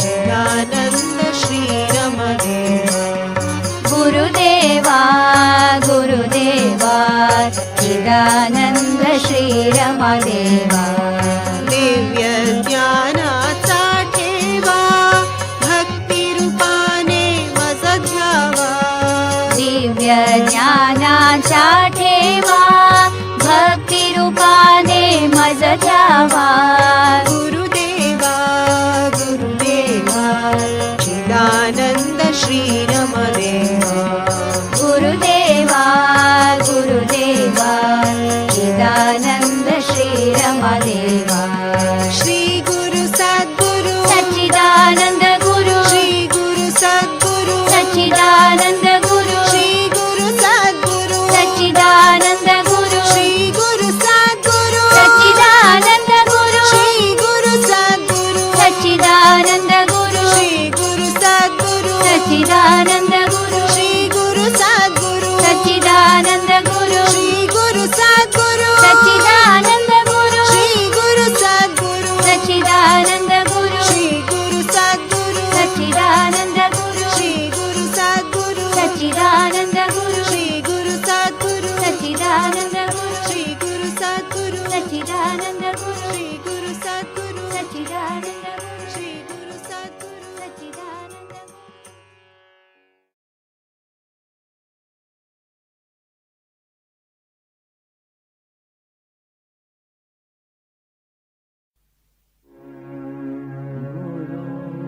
S7: चिदानन्द श्रीरमदेवा।
S2: गुरुदेवा गुरुदेवा चिदानन्द श्रीरमदेवा।
S7: दिव्य ज्ञानाचा ठेवा भक्तिरूपाने मज घ्यावा।
S2: दिव्य ज्ञानाचा ठेवा भक्तिरूपाने मज घ्यावा।
S7: गुरुदेवा गुरुदेवा चिदानन्द श्रीरमदेवा।
S2: गुरुदेवा गुरुदेवा चिदानन्द श्रीरमदेवा।
S7: श्री गुरु सद्गुरु
S2: सच्चिदानन्द गुरु।
S7: श्री गुरु सद्गुरु
S2: सच्चिदानन्द गुरु।
S7: श्री गुरु सद्गुरु
S2: सच्चिदानन्द गुरु।
S7: श्री गुरु सद्गुरु
S2: सच्चिदानन्द गुरु।
S7: श्री
S2: ಗುರು ಶ್ರೀ ಗುರು ಸದ್ಗುರು ಸಚ್ಚಿದಾನಂದ ಗುರು ಶ್ರೀ ಗುರು ಸದ್ಗುರು ಸಚ್ಚಿದಾನಂದ ಗುರು.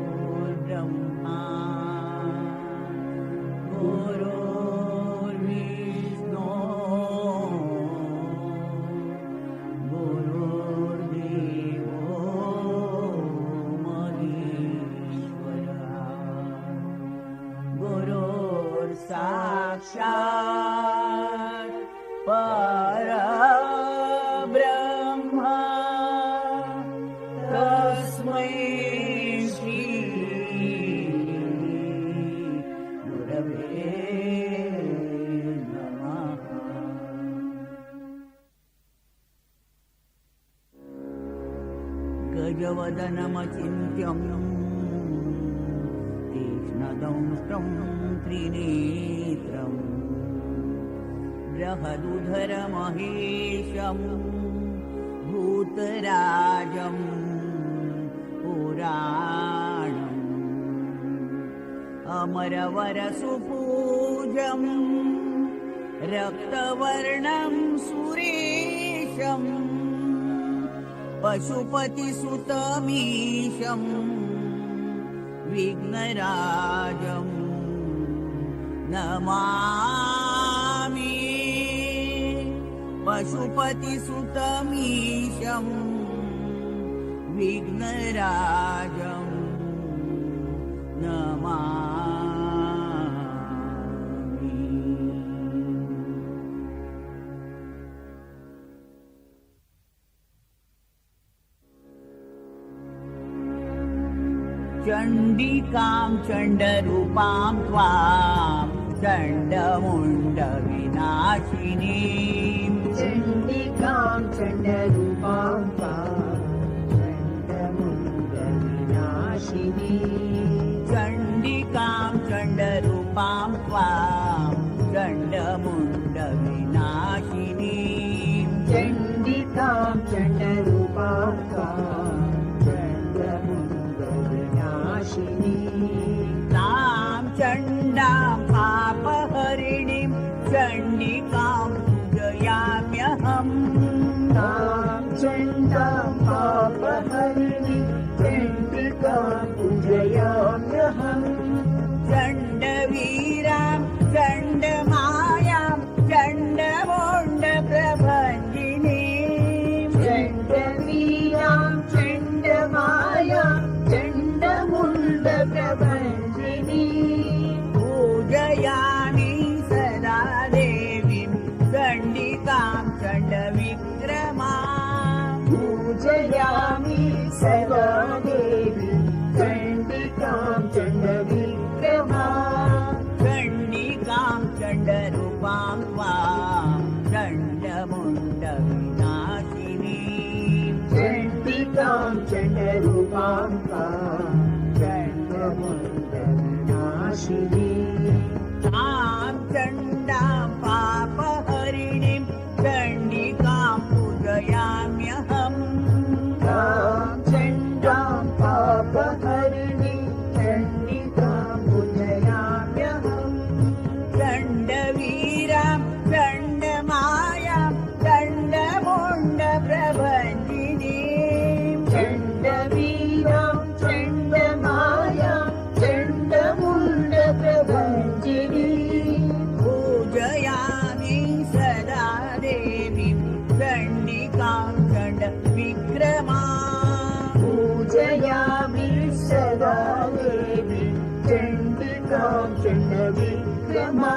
S5: गुरुर्ब्रह्मा गुरुर्विष्णु गुरुर्देवो महेश्वरः गुरुर्साक्षात् परब्रह्म तस्मै श्री गुरवे नमः। गजवदनमचिन्त्यम् तीक्ष्णदंष्ट्रं त्रिनेत्रम् बृहदुधरमहेशम् भूतराजं पुराणम् अमरवरसुपूजम् रक्तवर्णं सुरेशम् पशुपतिसुतमीशम् विघ्नराजम् नमामि। पशुपतिसुतमीशम् विघ्नराजम् नमामि। चण्डिकां चण्डरूपां त्वां चण्डमुण्डविनाशिनीम्
S6: चण्डिकां चण्डरूपां त्वां चण्डमुण्डविनाशिनी।
S5: चण्डिकां चण्डरूपां त्वां चण्डमुण्डविनाशिनीम्
S6: चण्डिकां चण्डरूपां त्वां चण्डमुण्डविनाशिनी।
S5: तां चण्डां पापहरिणीं चण्डिकां पूजयाम्यहम्।
S6: तां चण्डां पापहरिणि चण्डिकां पूजयाम्यहम्।
S5: चण्डवीरां चण्डमायां चण्डमुण्डप्रभञ्जिनीम्
S6: चण्डवीरां चण्डमायां चण्डमुण्डप्रभञ्जिनी।
S5: पूजयामि सदा देवीं चण्डिकां चण्डविक्रमा।
S6: पूजयामि सदा देवी चण्डिकां चण्डविक्रमा।
S5: चण्डिकां चण्डरूपां त्वां चण्डमुण्डविनाशिनीम्
S6: चण्डिकां चण्डरूपां त्वां चण्डमुण्डविनाशिनी।
S5: तां चण्डां पापहरिणीं चण्डिकां पूजयाम्यहम्।
S6: तां चण्डां पापहरिणि चण्डिकां पूजयाम्यहम्।
S5: चण्डवीरां चण्डमायां चण्डमुण्डप्रभञ्जिनीम्
S6: चण्डवीरां चण्डमायां चण्डमुण्डप्रभञ्जिनी।
S5: पूजयामि सदा देवीं चण्डिकां चण्डविक्रमा।
S6: पूजयामि सदा देवी चण्डिकां चण्डविक्रमा।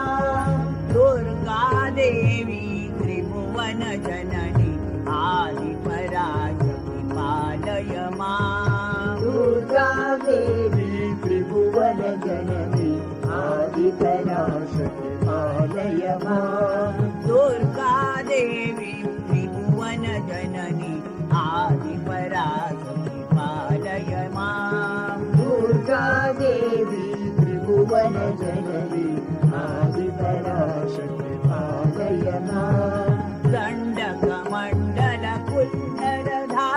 S5: दुर्गा देवी त्रिभुवनजननी आदिपराशक्ति पालय माम्।
S6: दुर्गा देवी त्रिभुवनजननी आदिपराशक्ति पालय माम्।
S5: दुर्गा देवी त्रिभुवनजननी आदिपराशक्ति पालय माम्।
S6: दुर्गा देवी त्रिभुवनजननी आदिपराशक्ति पालय माम्।
S5: दण्डकमण्डलकुण्डलधारी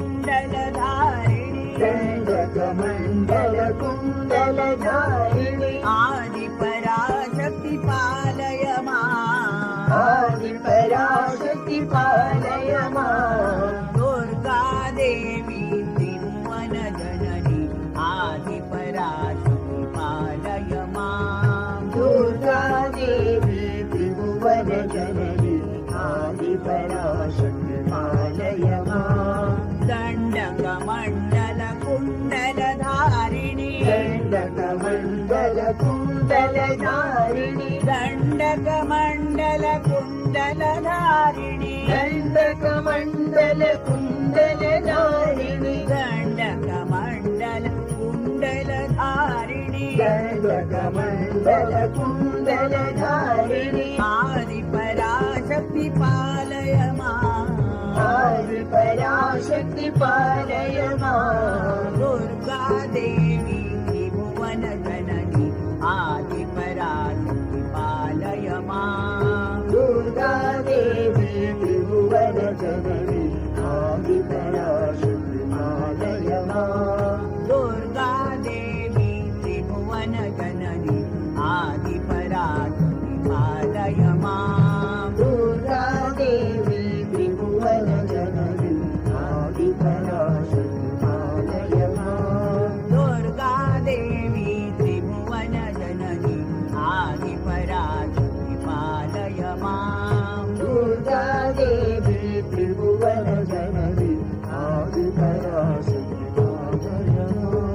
S5: कुण्डलधारिणि
S6: दण्डकमण्डल कुण्डलधारिणि
S5: आदिपराशक्ति पालय माम्
S6: आदिपराशक्ति पालय माम्
S5: दुर्गा देवी त्रिभुवन जननी आदिपराशक्ति पालय माम्
S6: दुर्गा देवी त्रिभुवन जननी आदिपराशक्ति पालय माम्
S5: दण्डकमण्डल कुण्डलधारिणि
S6: दण्डकमण्डल कुण्डलधारिणि
S5: दण्डकमण्डल कुण्डलधारिणि
S6: दण्डकमण्डल कुण्डलधारिणि
S5: दण्डकमण्डल कुण्डलधारिणि
S6: दण्डकमण्डल कुण्डलधारिणि
S5: आदिपराशक्ति पालय माम्
S6: आदिपराशक्ति पालय माम्
S5: दुर्गा देवी त्रिभुवन जननी आदिपराशक्ति पालय माम्
S6: दुर्गा देवी त्रिभुवन जननी आदिपराशक्ति पालय माम्
S5: दुर्गा देवी त्रिभुवन जननी आदिपराशक्ति पालय माम्
S6: दुर्गा देवी त्रिभुवन जननी आदिपराशक्ति पालय माम्
S5: दुर्गा देवी त्रिभुवन जननी आदिपराशक्ति पालय माम्
S6: दुर्गा देवी त्रिभुवन जननी आदिपराशक्ति पालय माम्.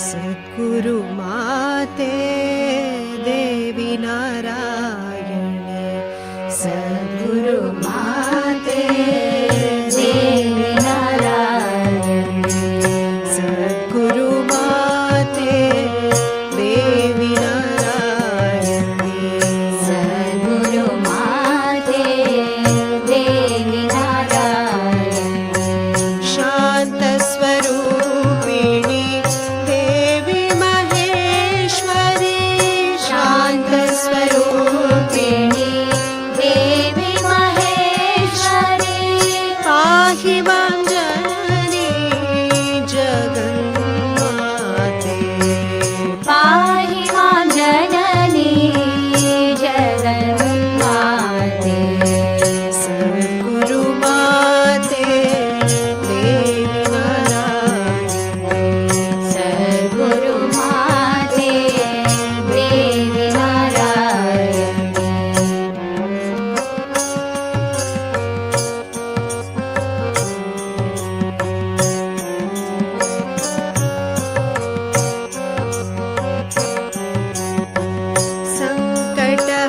S7: सद्गुरु माते देवी नारायणी सद्गुरु माते देवी नारायणी सद्गुरु माते देवी नारायणी
S2: सद्गुरु माते देवी नारायणी
S7: शान्तस्वरूपिणी देवी महेश्वरी शान्तस्वरूपिणी
S2: देवी महेश्वरी
S7: पाहि मां जननी जगन्माते
S2: पाहि मां जननी जगन्माते
S7: सद्गुरु माते देवी नारायणी
S2: सद्गुरु माते देवी नारायणी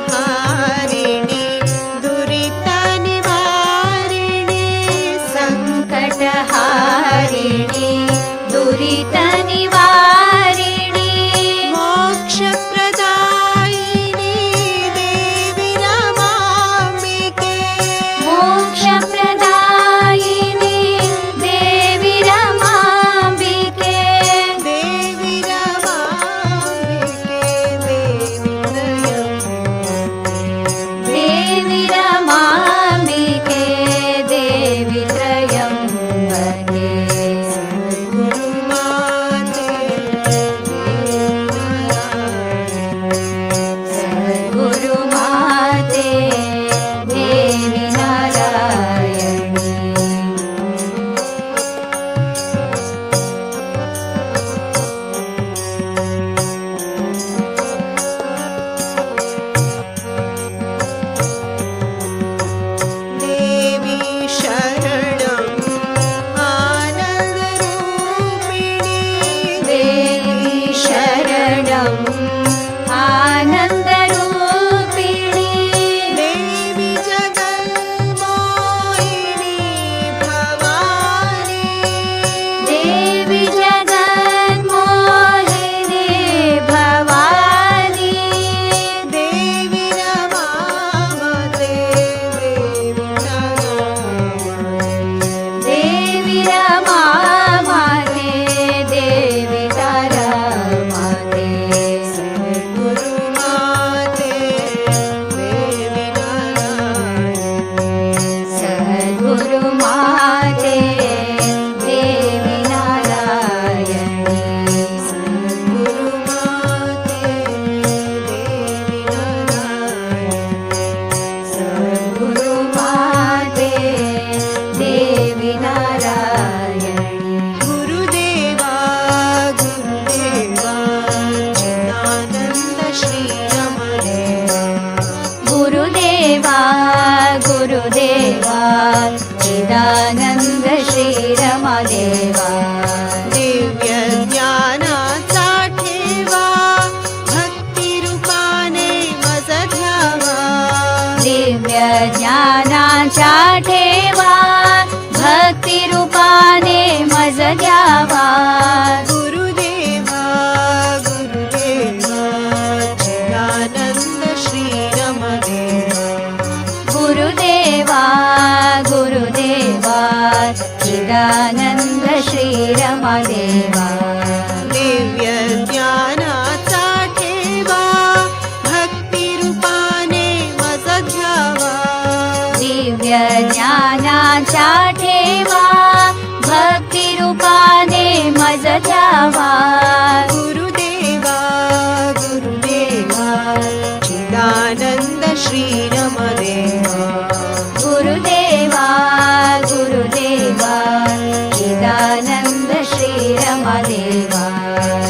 S7: सङ्कटहारिणि दुरितनिवारिणि
S2: सङ्कटहारिणि दुरितनिवारिणि
S7: मोक्षप्रदायिनि देवि रमाम्बिके
S2: मोक्षप्रदायिनि देवि रमाम्बिके
S7: देवि रमाम्बिके देवि त्रयम्बके
S2: देवि रमाम्बिके देवि त्र्यम्बके
S7: सद्गुरुमाते
S2: रमदेवा.
S7: दिव्य ज्ञानाचा ठेवा, भक्तिरूपाने मज घ्यावा.
S2: दिव्य ज्ञानाचा ठेवा, भक्तिरूपाने मज घ्यावा.
S7: गुरुदेवा, गुरुदेवा, चिदानंद श्री रमदेवा.
S2: गुरुदेवा, गुरुदेवा, चिदानंद श्री रमदेवा.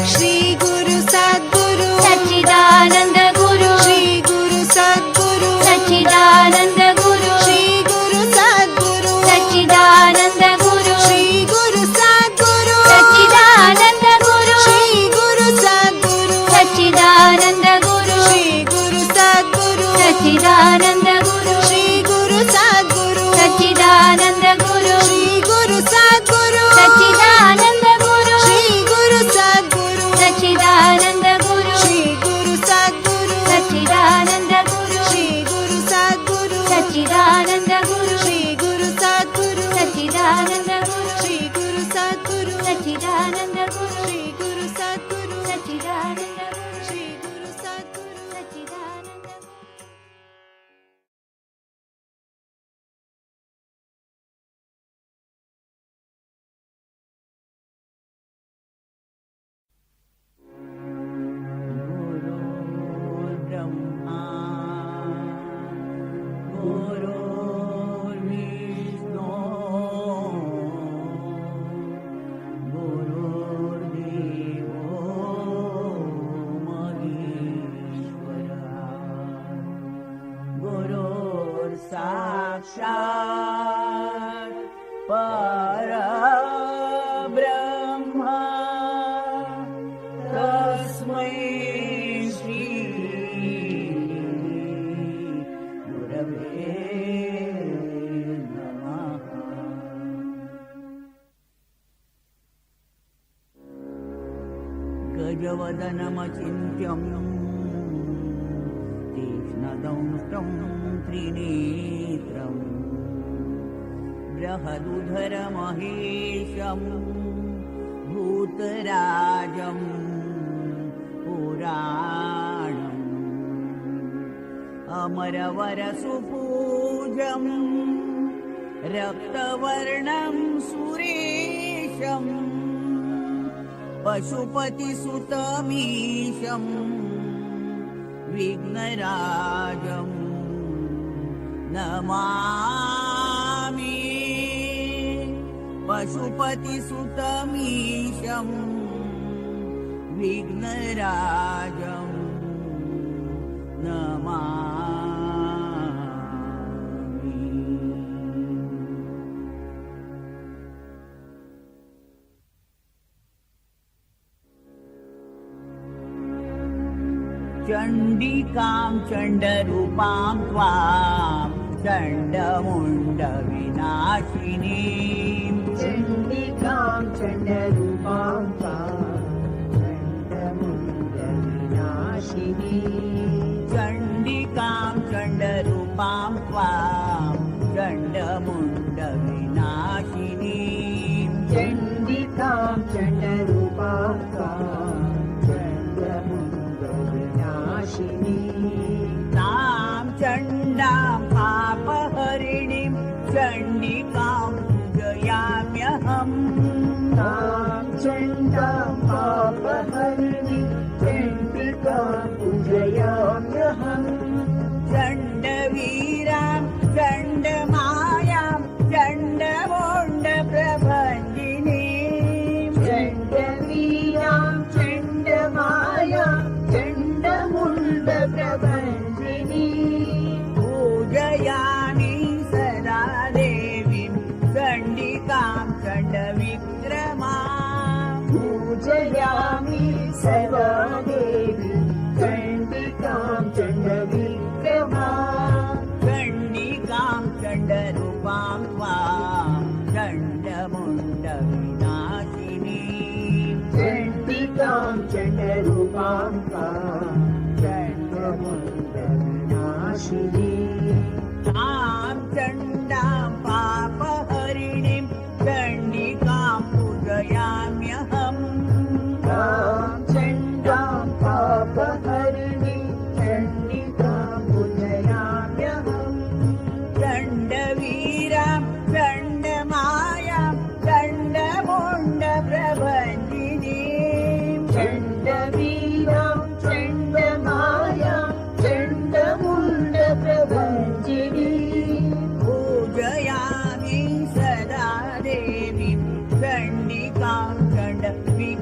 S7: श्री गुरु सद्गुरु,
S2: सच्चिदानंद गुरु,
S7: श्री गुरु सद्गुरु,
S2: सच्चिदानंद गुरु,
S7: श्री गुरु सद्गुरु,
S2: सच्चिदानंद गुरु,
S7: श्री गुरु सद्गुरु,
S2: सच्चिदानंद गुरु,
S7: श्री गुरु सद्गुरु,
S2: सच्चिदानंद गुरु,
S7: श्री गुरु सद्गुरु,
S2: सच्चिदानंद गुरु,
S7: श्री गुरु सद्गुरु,
S2: सच्चिदानंद गुरु,
S7: श्री गुरु सद्गुरु,
S2: सच्चिदानंद गुरु,
S7: श्री गुरु सद्गुरु,
S2: सच्चिदानंद गुरु,
S7: श्री गुरु सद्गुरु,
S2: सच्चिदानंद गुरु,
S7: श्री गुरु सद्गुरु,
S2: सच्चिदानंद गुरु,
S7: श्री गुरु सद्गुरु,
S2: सच्चिदानंद गुरु,
S7: श्री गुरु सद्गुरु,
S2: सच्चिदानंद गुरु,
S7: श्री गुरु सद्गुरु,
S2: सच्चिदानंद गुरु,
S7: श्री गुरु सद्गुरु,
S2: सच्चिदानंद गुरु.
S5: गुरुर्ब्रह्मा, गुरुर्विष्णु, गुरुर्देवो महेश्वरः, गुरुर्साक्षात् परब्रह्म, तस्मै श्री गुरवे नमः. गजवदनमचिन्त्यम् तीक्ष्णदंष्टं त्रिनेत्रम्, बृहदुधरमहेशं भूतराजं पुराणम्, अमरवरसुपूजं रक्तवर्णं सुरेशम्, पशुपतिसुतमीशं विघ्नराजं नमामि. पशुपतिसुतमीशं विघ्नराजं नमामि. चण्डिकां चण्डरूपां त्वां चण्डमुण्डविनाशिनीम्,
S6: चण्डिकां चण्डरूपां तां चण्डमुण्डविनाशिनी.
S5: चण्डिकां चण्डरूपां त्वां चण्डमुण्डविनाशिनीम्,
S6: चण्डिकां चण्डरूपां तां चण्डमुण्डविनाशिनी.
S5: तां चण्डां पापहरिणीं चण्डिकां पूजयाम्यहम्.
S6: तां चण्डां पापहरिणि चण्डिकां पूजयाम्यहम्.
S5: चण्डवीरां चण्डमायां चण्डमुण्डप्रभञ्जिनीम्,
S6: चण्डवीरां चण्डमाया चण्डमुण्डप्रभञ्जिनी.
S5: पूजयामि सदा देवीं चण्डिकां चण्डविक्रमा.
S6: पूजयामि सदा देवी चण्डिकां चण्डविक्रमा.
S5: चण्डिकां चण्डरूपां त्वां चण्डमुण्डविनाशिनीम्,
S6: चण्डिकां चण्डरूपां तां चण्डमुण्डविनाशिनी.
S5: तां चण्डां पापहरिणीं चण्डिकां पूजयाम्यहम्.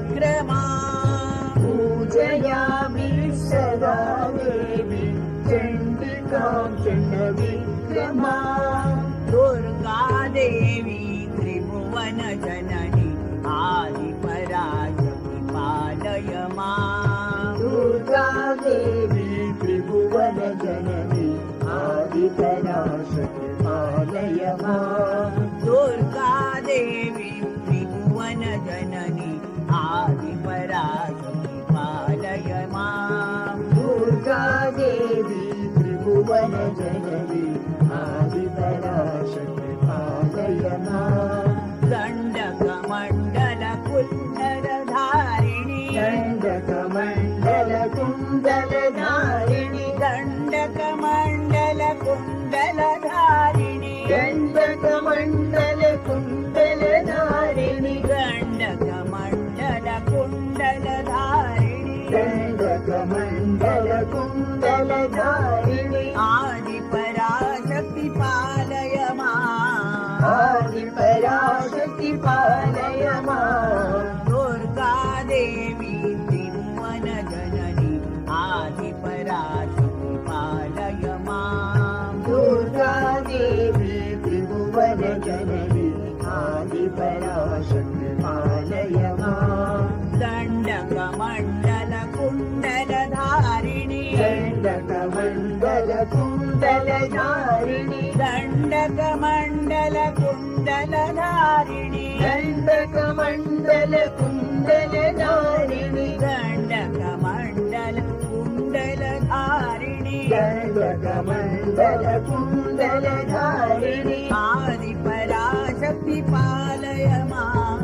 S5: चण्डविक्रमा।
S6: पूजयामि सदा देवी चण्डिकां चण्डविक्रमा।
S5: दुर्गा देवी त्रिभुवन जननी आदिपराशक्ति पालय मां।
S6: दुर्गा देवी त्रिभुवन जननी आदिपराशक्ति पालय मां।
S5: दुर्गा देवी त्रिभुवन जननी आदिपराशक्ति पालय मां।
S6: दुर्गा देवी त्रिभुवन जननी आदिपराशक्ति पालय मां।
S5: दण्डकमण्डल कुण्डलधारिणि
S6: दण्डकमण्डल कुण्डलधारिणि
S5: दण्डकमण्डल कुण्डलधारिणि
S6: दण्डकमण्डल कुण्डलधारिणि
S5: दण्डकमण्डल कुण्डलधारिणि
S6: दण्डकमण्डल कुण्डलधारिणि
S5: आदिपराशक्ति पालय मां।
S6: आदिपराशक्ति पालय मां।
S5: दुर्गा देवी त्रिभुवन जननी आदिपराशक्ति पालय मां।
S6: दुर्गा देवी त्रिभुवन जननी आदिपराशक्ति पालय मां।
S5: दण्डकमण्डल कुण्डलधारिणि
S6: दण्डकमण्डल कुण्डलधारिणि
S5: दण्डकमण्डल कुण्डलधारिणि
S6: दण्डकमण्डल कुण्डलधारिणि
S5: दण्डकमण्डल कुण्डलधारिणि
S6: दण्डकमण्डल कुण्डलधारिणि
S5: आदिपराशक्ति पालय मां।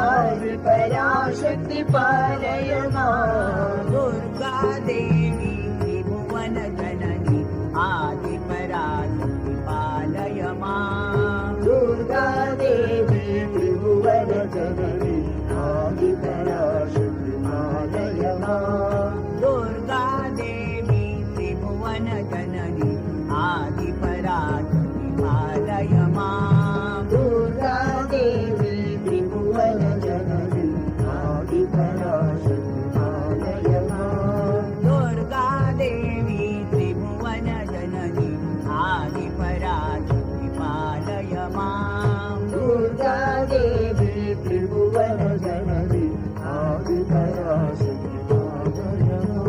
S6: आदिपराशक्ति पालय मां।
S5: दुर्गा देवी त्रिभुवन जननी आदिपराशक्ति पालय मां।
S6: दुर्गा देवी त्रिभुवन जननी आदिपराशक्ति पालय मां।
S5: दुर्गा देवी त्रिभुवन जननी आदिपराशक्ति पालय मां।
S6: दुर्गा देवी त्रिभुवन जननी आदिपराशक्ति पालय मां।
S5: दुर्गा देवी त्रिभुवन जननी आदिपराशक्ति पालय मां।
S6: दुर्गा देवी त्रिभुवन जननी आदिपराशक्ति पालय मां।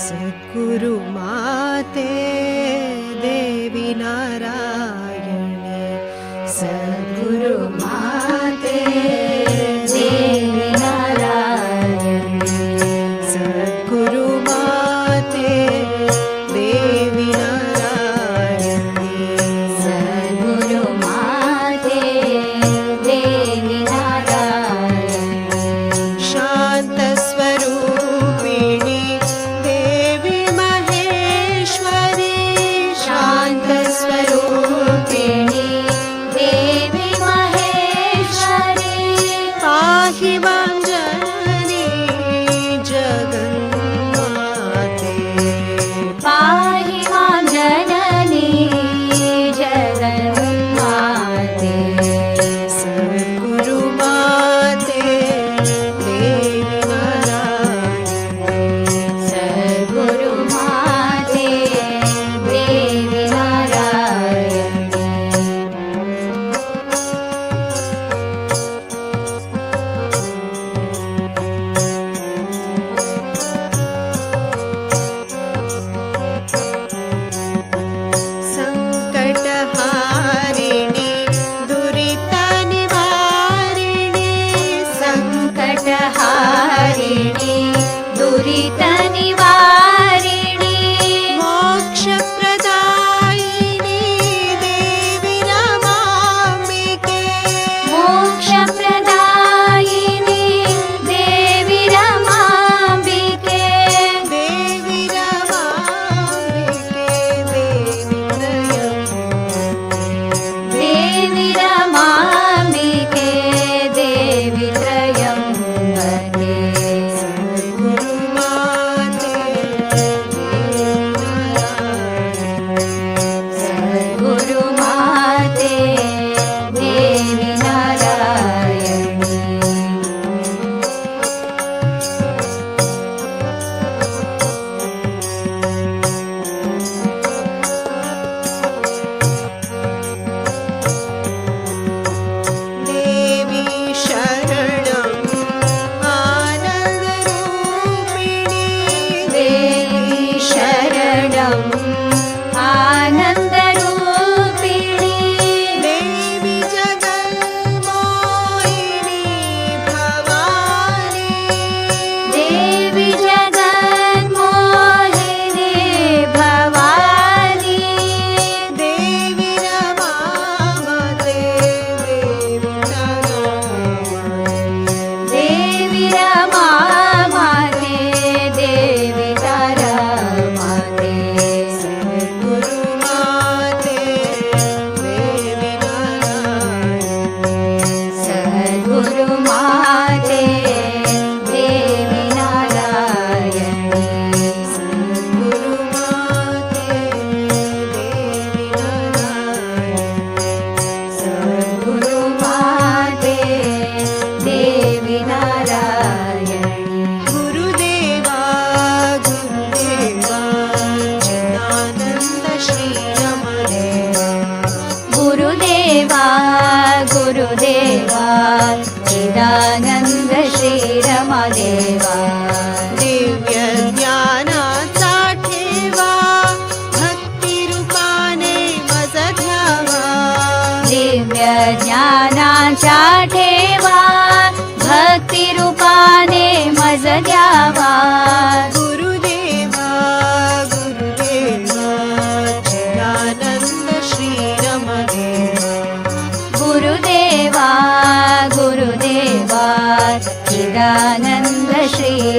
S7: सद्गुरु माते देवी नारायणी सद्गुरु माते देवी नारायणी सद्गुरु माते देवी नारायणी
S2: सद्गुरु माते देवी नारायणी
S7: शान्तस्वरूपिणी देवी महेश्वरी
S2: शान्तस्वरूपिणी देवी महेश्वरी
S7: पाहि मां जननी जगन्माते
S2: पाहि मां जननी जगन्माते
S7: सद्गुरु माते देवी नारायणी
S2: सद्गुरु माते देवी नारायणी।
S7: सङ्कटहारिणि दुरितनिवारिणि
S2: सङ्कटहारिणि दुरितनिवारिणि
S7: मोक्षप्रदायिनि देवि रमाम्बिके
S2: मोक्षप्रदायिनि देवि रमाम्बिके।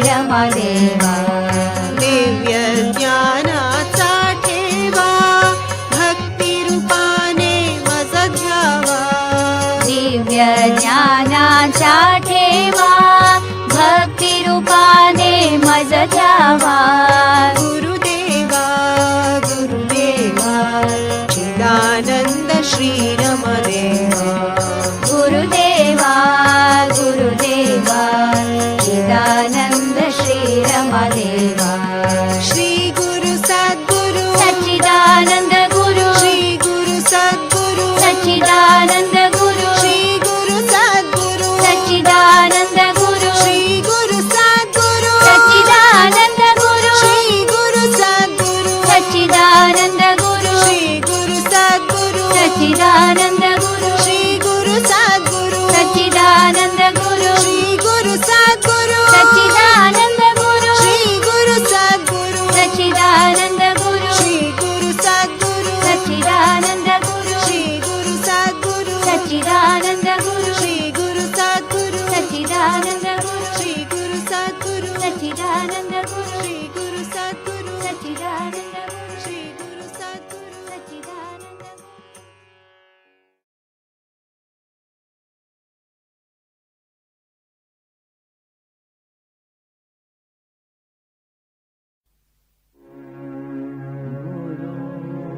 S2: रमादेवा.
S7: दिव्य ज्ञानाचा ठेवा, भक्तिरूपाने मज घ्यावा.
S2: दिव्य ज्ञानाचा ठेवा, भक्तिरूपाने मज घ्यावा.
S7: गुरुदेवा, गुरुदेवा, चिदानंद श्री रमदेवा.
S2: गुरुदेवा, गुरुदेवा, चिदानंद श्री रमादेवा.
S7: श्री गुरु सद्गुरु,
S2: सच्चिदानंद गुरु,
S7: श्री गुरु सद्गुरु,
S2: सच्चिदानंद गुरु,
S7: श्री गुरु सद्गुरु,
S2: सच्चिदानंद गुरु,
S7: श्री गुरु सद्गुरु,
S2: सच्चिदानंद गुरु,
S7: श्री गुरु सद्गुरु,
S2: सच्चिदानंद गुरु,
S7: श्री गुरु सद्गुरु,
S2: सच्चिदानंद गुरु,
S7: श्री गुरु सद्गुरु,
S2: सच्चिदानंद गुरु,
S7: श्री गुरु सद्गुरु,
S2: सच्चिदानंद गुरु,
S7: श्री गुरु सद्गुरु,
S2: सच्चिदानंद गुरु,
S7: श्री गुरु सद्गुरु,
S2: सच्चिदानंद गुरु,
S7: श्री गुरु सद्गुरु,
S2: सच्चिदानंद गुरु,
S7: श्री गुरु सद्गुरु,
S2: सच्चिदानंद गुरु,
S7: श्री गुरु सद्गुरु,
S2: सच्चिदानंद गुरु,
S7: श्री गुरु सद्गुरु,
S2: सच्चिदानंद गुरु,
S7: श्री गुरु सद्गुरु,
S2: सच्चिदानंद गुरु.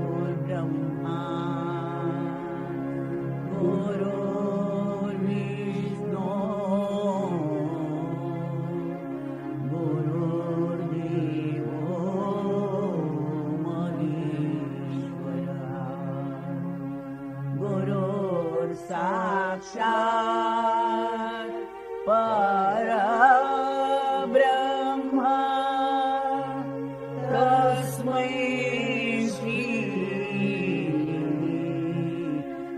S5: गुरुर्ब्रह्मा, गुरुर्विष्णु, गुरुर्देवो महेश्वरः. गुरुर्साक्षात् परब्रह्म, तस्मै श्री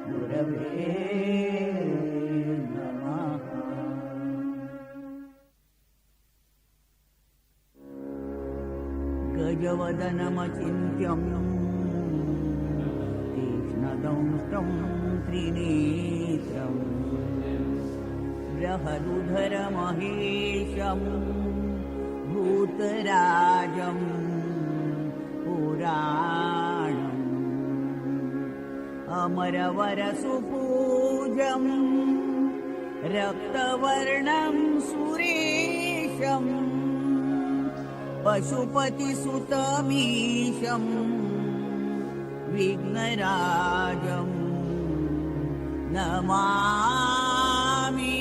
S5: गुरवे नमः. गजवदनमचिन्त्यम् तीक्ष्णदंष्ट्रं त्रिनेत्रम्, बृहदुधरमहेशं भूतराजं पुराणम्, अमरवरसुपूजं रक्तवर्णं सुरेशम्, पशुपतिसुतमीशं विघ्नराजं नमामि.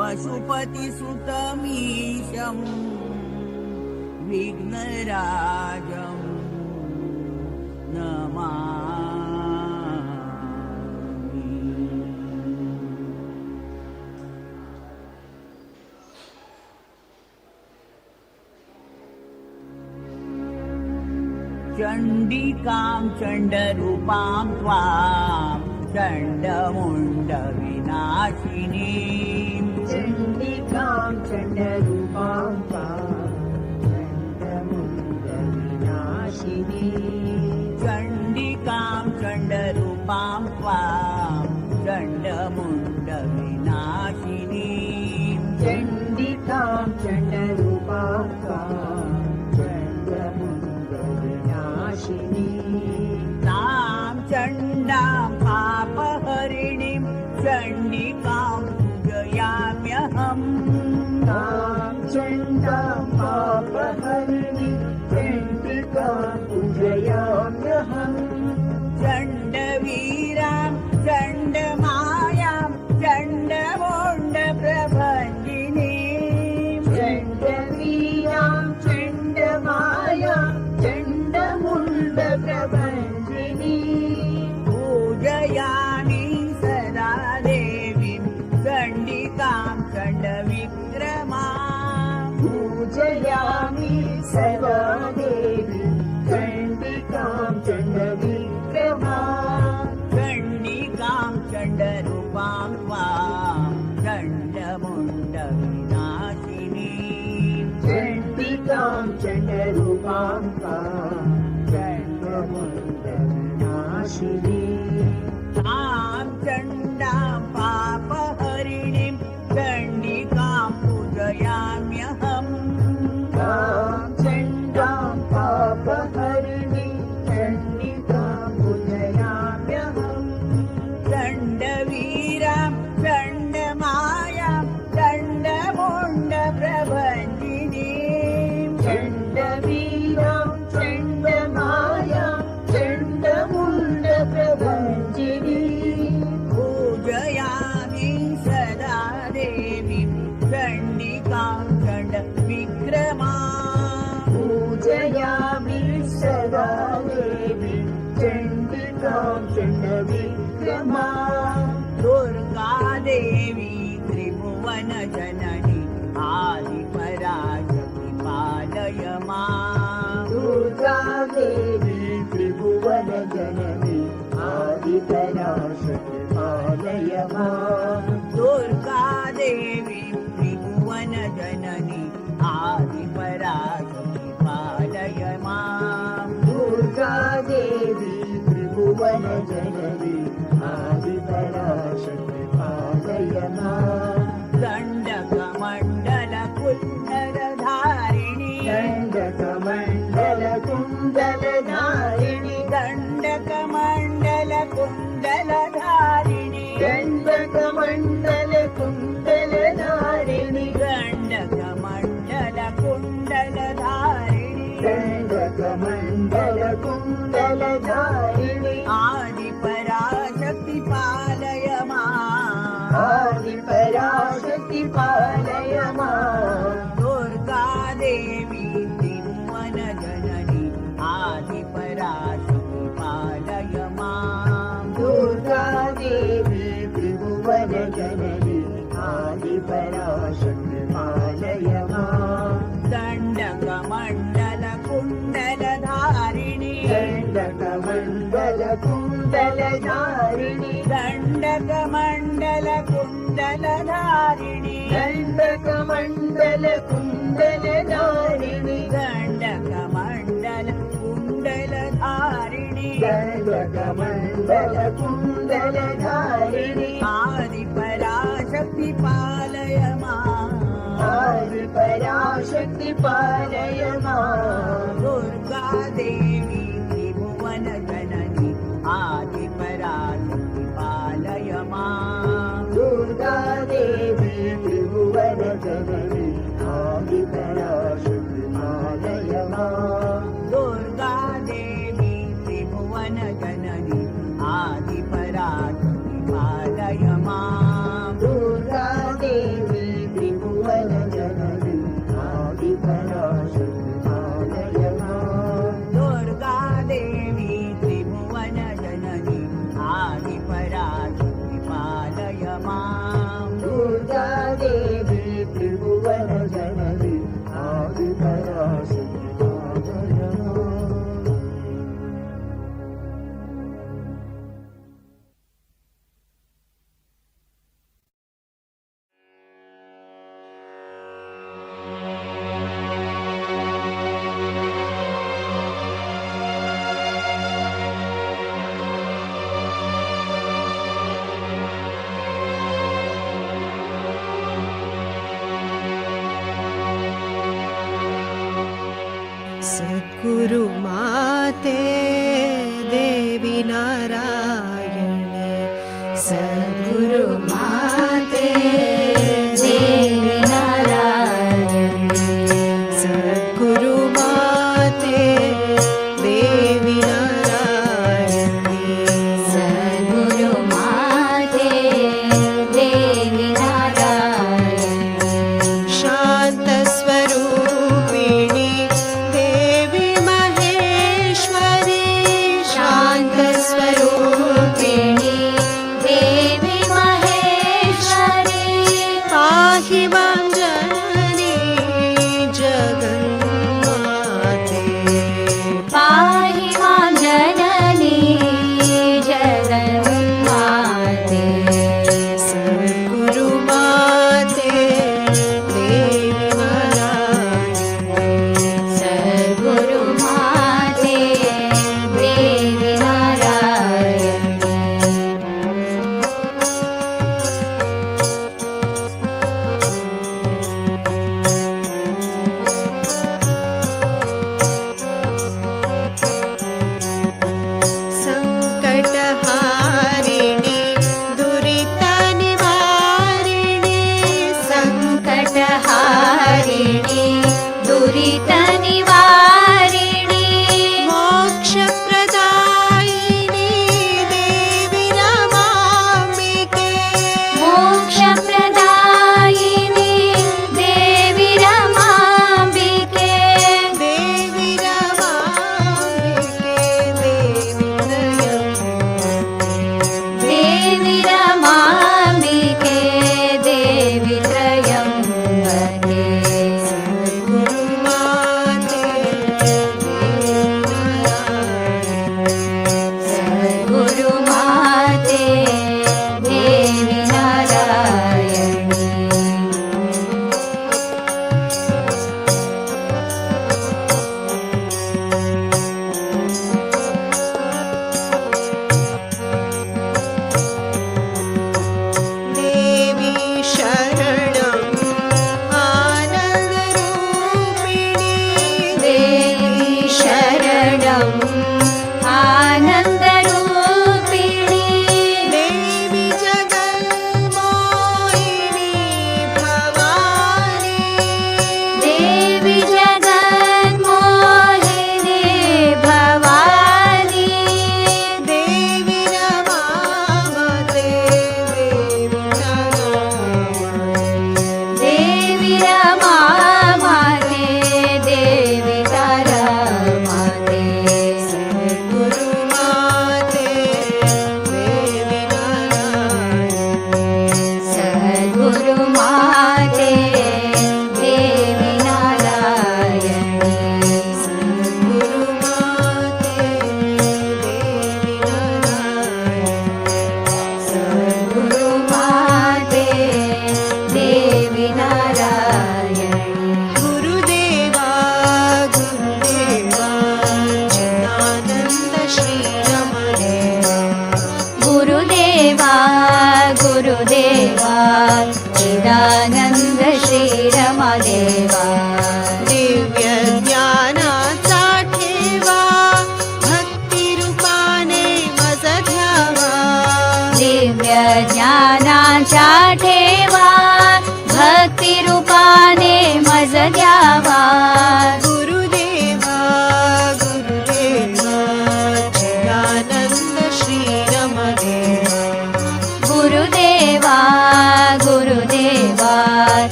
S5: पशुपतिसुतमीशं विघ्नराजं नमामि. चण्डिकां चण्डरूपां त्वां चण्डमुण्डविनाशिनीम्.
S6: चण्डिकां चण्डरूपां त्वां चण्डमुण्डविनाशिनी.
S5: चण्डिकां चण्डरूपां त्वां चण्डमुण्डविनाशिनीम्.
S6: चण्डिकां चण्डरूपां त्वां चण्डमुण्डविनाशिनी.
S5: तां चण्डां पापहरिणीं चण्डिकां पूजयाम्यहम्.
S6: तां चण्डां पापहरिणि चण्डिकां पूजयाम्यहम्.
S5: चण्डवीरां चण्डमायां चण्डमुण्डप्रभञ्जिनीम्.
S6: चण्डवीरां चण्डमायां चण्डमुण्डप्रभञ्जिनी.
S5: पूजयामि सदा देवीं चण्डिकां चण्डविक्रमाम्.
S6: पूजयामि सदा देवी चण्डिकां चण्डविक्रमा.
S5: चण्डिकां चण्डरूपां त्वां चण्डमुण्डविनाशिनीम्.
S6: चण्डिकां चण्डरूपां तां चण्डमुण्डविनाशिनी.
S5: तां चण्डां पापहरिणीं चण्डिकां पूजयाम्यहम्.
S6: चण्डवीरां चण्डमाया चण्डमुण्डप्रभञ्जिनी।
S5: पूजयामि सदा देवीं चण्डिकां चण्डविक्रमा।
S6: पूजयामि सदा देवी चण्डिकां चण्डविक्रमा।
S5: दुर्गा देवी त्रिभुवन जननी आदिपराशक्ति पालय मां।
S6: दुर्गा देवी त्रिभुवन जननी आदिपराशक्ति पालय मां।
S5: दुर्गा देवी त्रिभुवन जननी आदिपराशक्ति पालय मां।
S6: दुर्गा देवी त्रिभुवन जननी आदिपराशक्ति पालय मां।
S5: दण्डकमण्डल कुण्डलधारिणि
S6: दण्डकमण्डल कुण्डलधारिणि
S5: दण्डकमण्डल कुण्डलधारिणि
S6: दण्डकमण्डल कुण्डलधारिणि
S5: दण्डकमण्डल कुण्डलधारिणि
S6: दण्डकमण्डल कुण्डलधारिणि
S5: आदिपराशक्ति पालय मां।
S6: आदिपराशक्ति पालय मां।
S5: दुर्गा देवी त्रिभुवन जननी आदिपराशक्ति पालय मां।
S6: दुर्गा देवी त्रिभुवन जननी आदिपराशक्ति पालय मां।
S5: दण्डकमण्डल कुण्डलधारिणि
S6: दण्डकमण्डल कुण्डलधारिणि
S5: दण्डकमण्डल कुण्डलधारिणि
S6: दण्डकमण्डल कुण्डलधारिणि
S5: दण्डकमण्डल कुण्डलधारिणि
S6: दण्डकमण्डल कुण्डलधारिणि
S5: आदिपराशक्ति पालय मां।
S6: आदिपराशक्ति पालय मां।
S5: दुर्गा देवी त्रिभुवन जननी आदिपराशक्ति पालय मां।
S6: दुर्गा देवी त्रिभुवन जननी आदिपराशक्ति पालय मां।
S5: दुर्गा देवी त्रिभुवन जननी आदिपराशक्ति पालय मां।
S6: दुर्गा देवी त्रिभुवन जननी आदिपराशक्ति पालय मां।
S5: दुर्गा देवी त्रिभुवन जननी आदिपराशक्ति पालय मां।
S6: दुर्गा देवी त्रिभुवन जननी आदिपराशक्ति पालय मां।
S7: सद्गुरु माते देवी नारायणी सद्गुरु माते देवी नारायणी सद्गुरु माते देवी नारायणी
S2: सद्गुरु माते देवी नारायणी
S7: शान्तस्वरूपिणी देवी महेश्वरी शान्तस्वरूपिणी।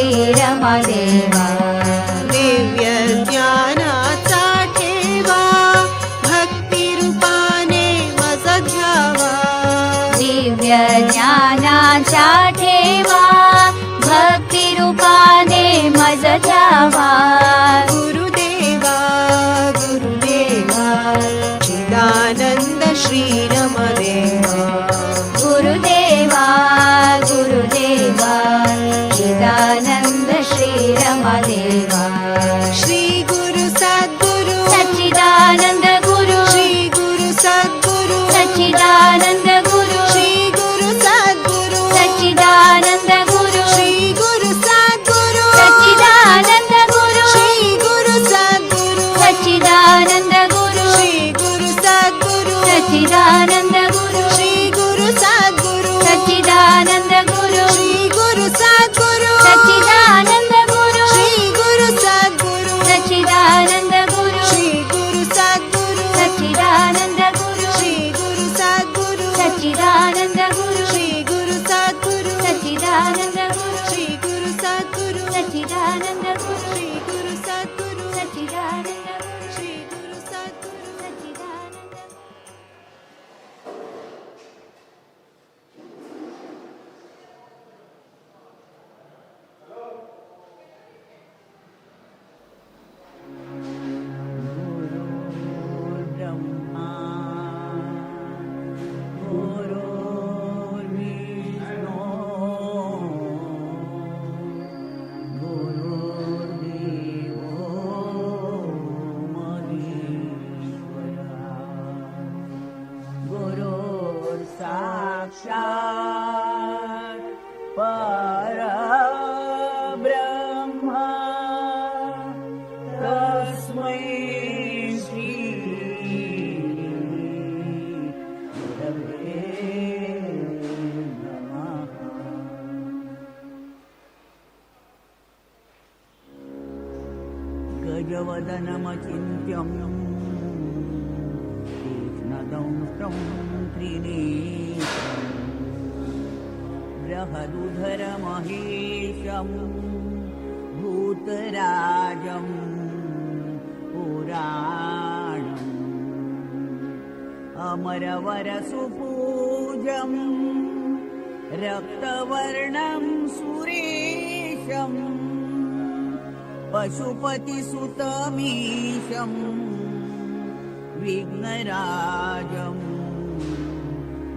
S2: श्रीरमदेवा।
S7: दिव्य ज्ञानाचा ठेवा, भक्तिरूपाने मज घ्यावा।
S2: दिव्य ज्ञानाचा ठेवा, भक्तिरूपाने मज घ्यावा।
S7: गुरुदेवा गुरुदेवा, चिदानंद श्रीरमदेवा।
S2: गुरुदेवा गुरुदेवा, चिदानंद श्रीरमदेवा।
S7: श्री गुरु सद्गुरु
S2: सच्चिदानंद गुरु।
S7: श्री गुरु सद्गुरु
S2: सच्चिदानंद गुरु।
S7: श्री गुरु सद्गुरु
S2: सच्चिदानंद गुरु।
S7: श्री गुरु सद्गुरु
S2: सच्चिदानंद गुरु।
S7: श्री गुरु सद्गुरु
S2: सच्चिदानंद गुरु।
S7: श्री गुरु सद्गुरु
S2: सच्चिदानंद गुरु।
S7: श्री गुरु सद्गुरु
S2: सच्चिदानंद गुरु।
S7: श्री गुरु सद्गुरु
S2: सच्चिदानंद गुरु।
S7: श्री गुरु सद्गुरु
S2: सच्चिदानंद गुरु।
S7: श्री गुरु सद्गुरु
S2: सच्चिदानंद गुरु।
S7: श्री गुरु सद्गुरु
S2: सच्चिदानंद गुरु।
S7: श्री गुरु सद्गुरु
S2: सच्चिदानंद गुरु।
S7: श्री गुरु सद्गुरु
S2: सच्चिदानंद गुरु।
S7: श्री गुरु सद्गुरु
S2: सच्चिदानंद गुरु।
S7: श्री गुरु सद्गुरु
S2: सच्चिदानंद।
S5: गुरुर्ब्रह्मा गुरुर्विष्णु गुरुर्देवो महेश्वरः। गुरुर्साक्षात् परब्रह्म, तस्मै श्री गुरवे नमः। गजवदनमचिन्त्यं तीक्ष्णदंष्ट्रं त्रिनेत्रम्, बृहदुधरमहेशं भूतराजं पुराणम्, अमरवरसुपूजं रक्तवर्णं सुरेशम्, पशुपतिसुतमीशं विघ्नराजं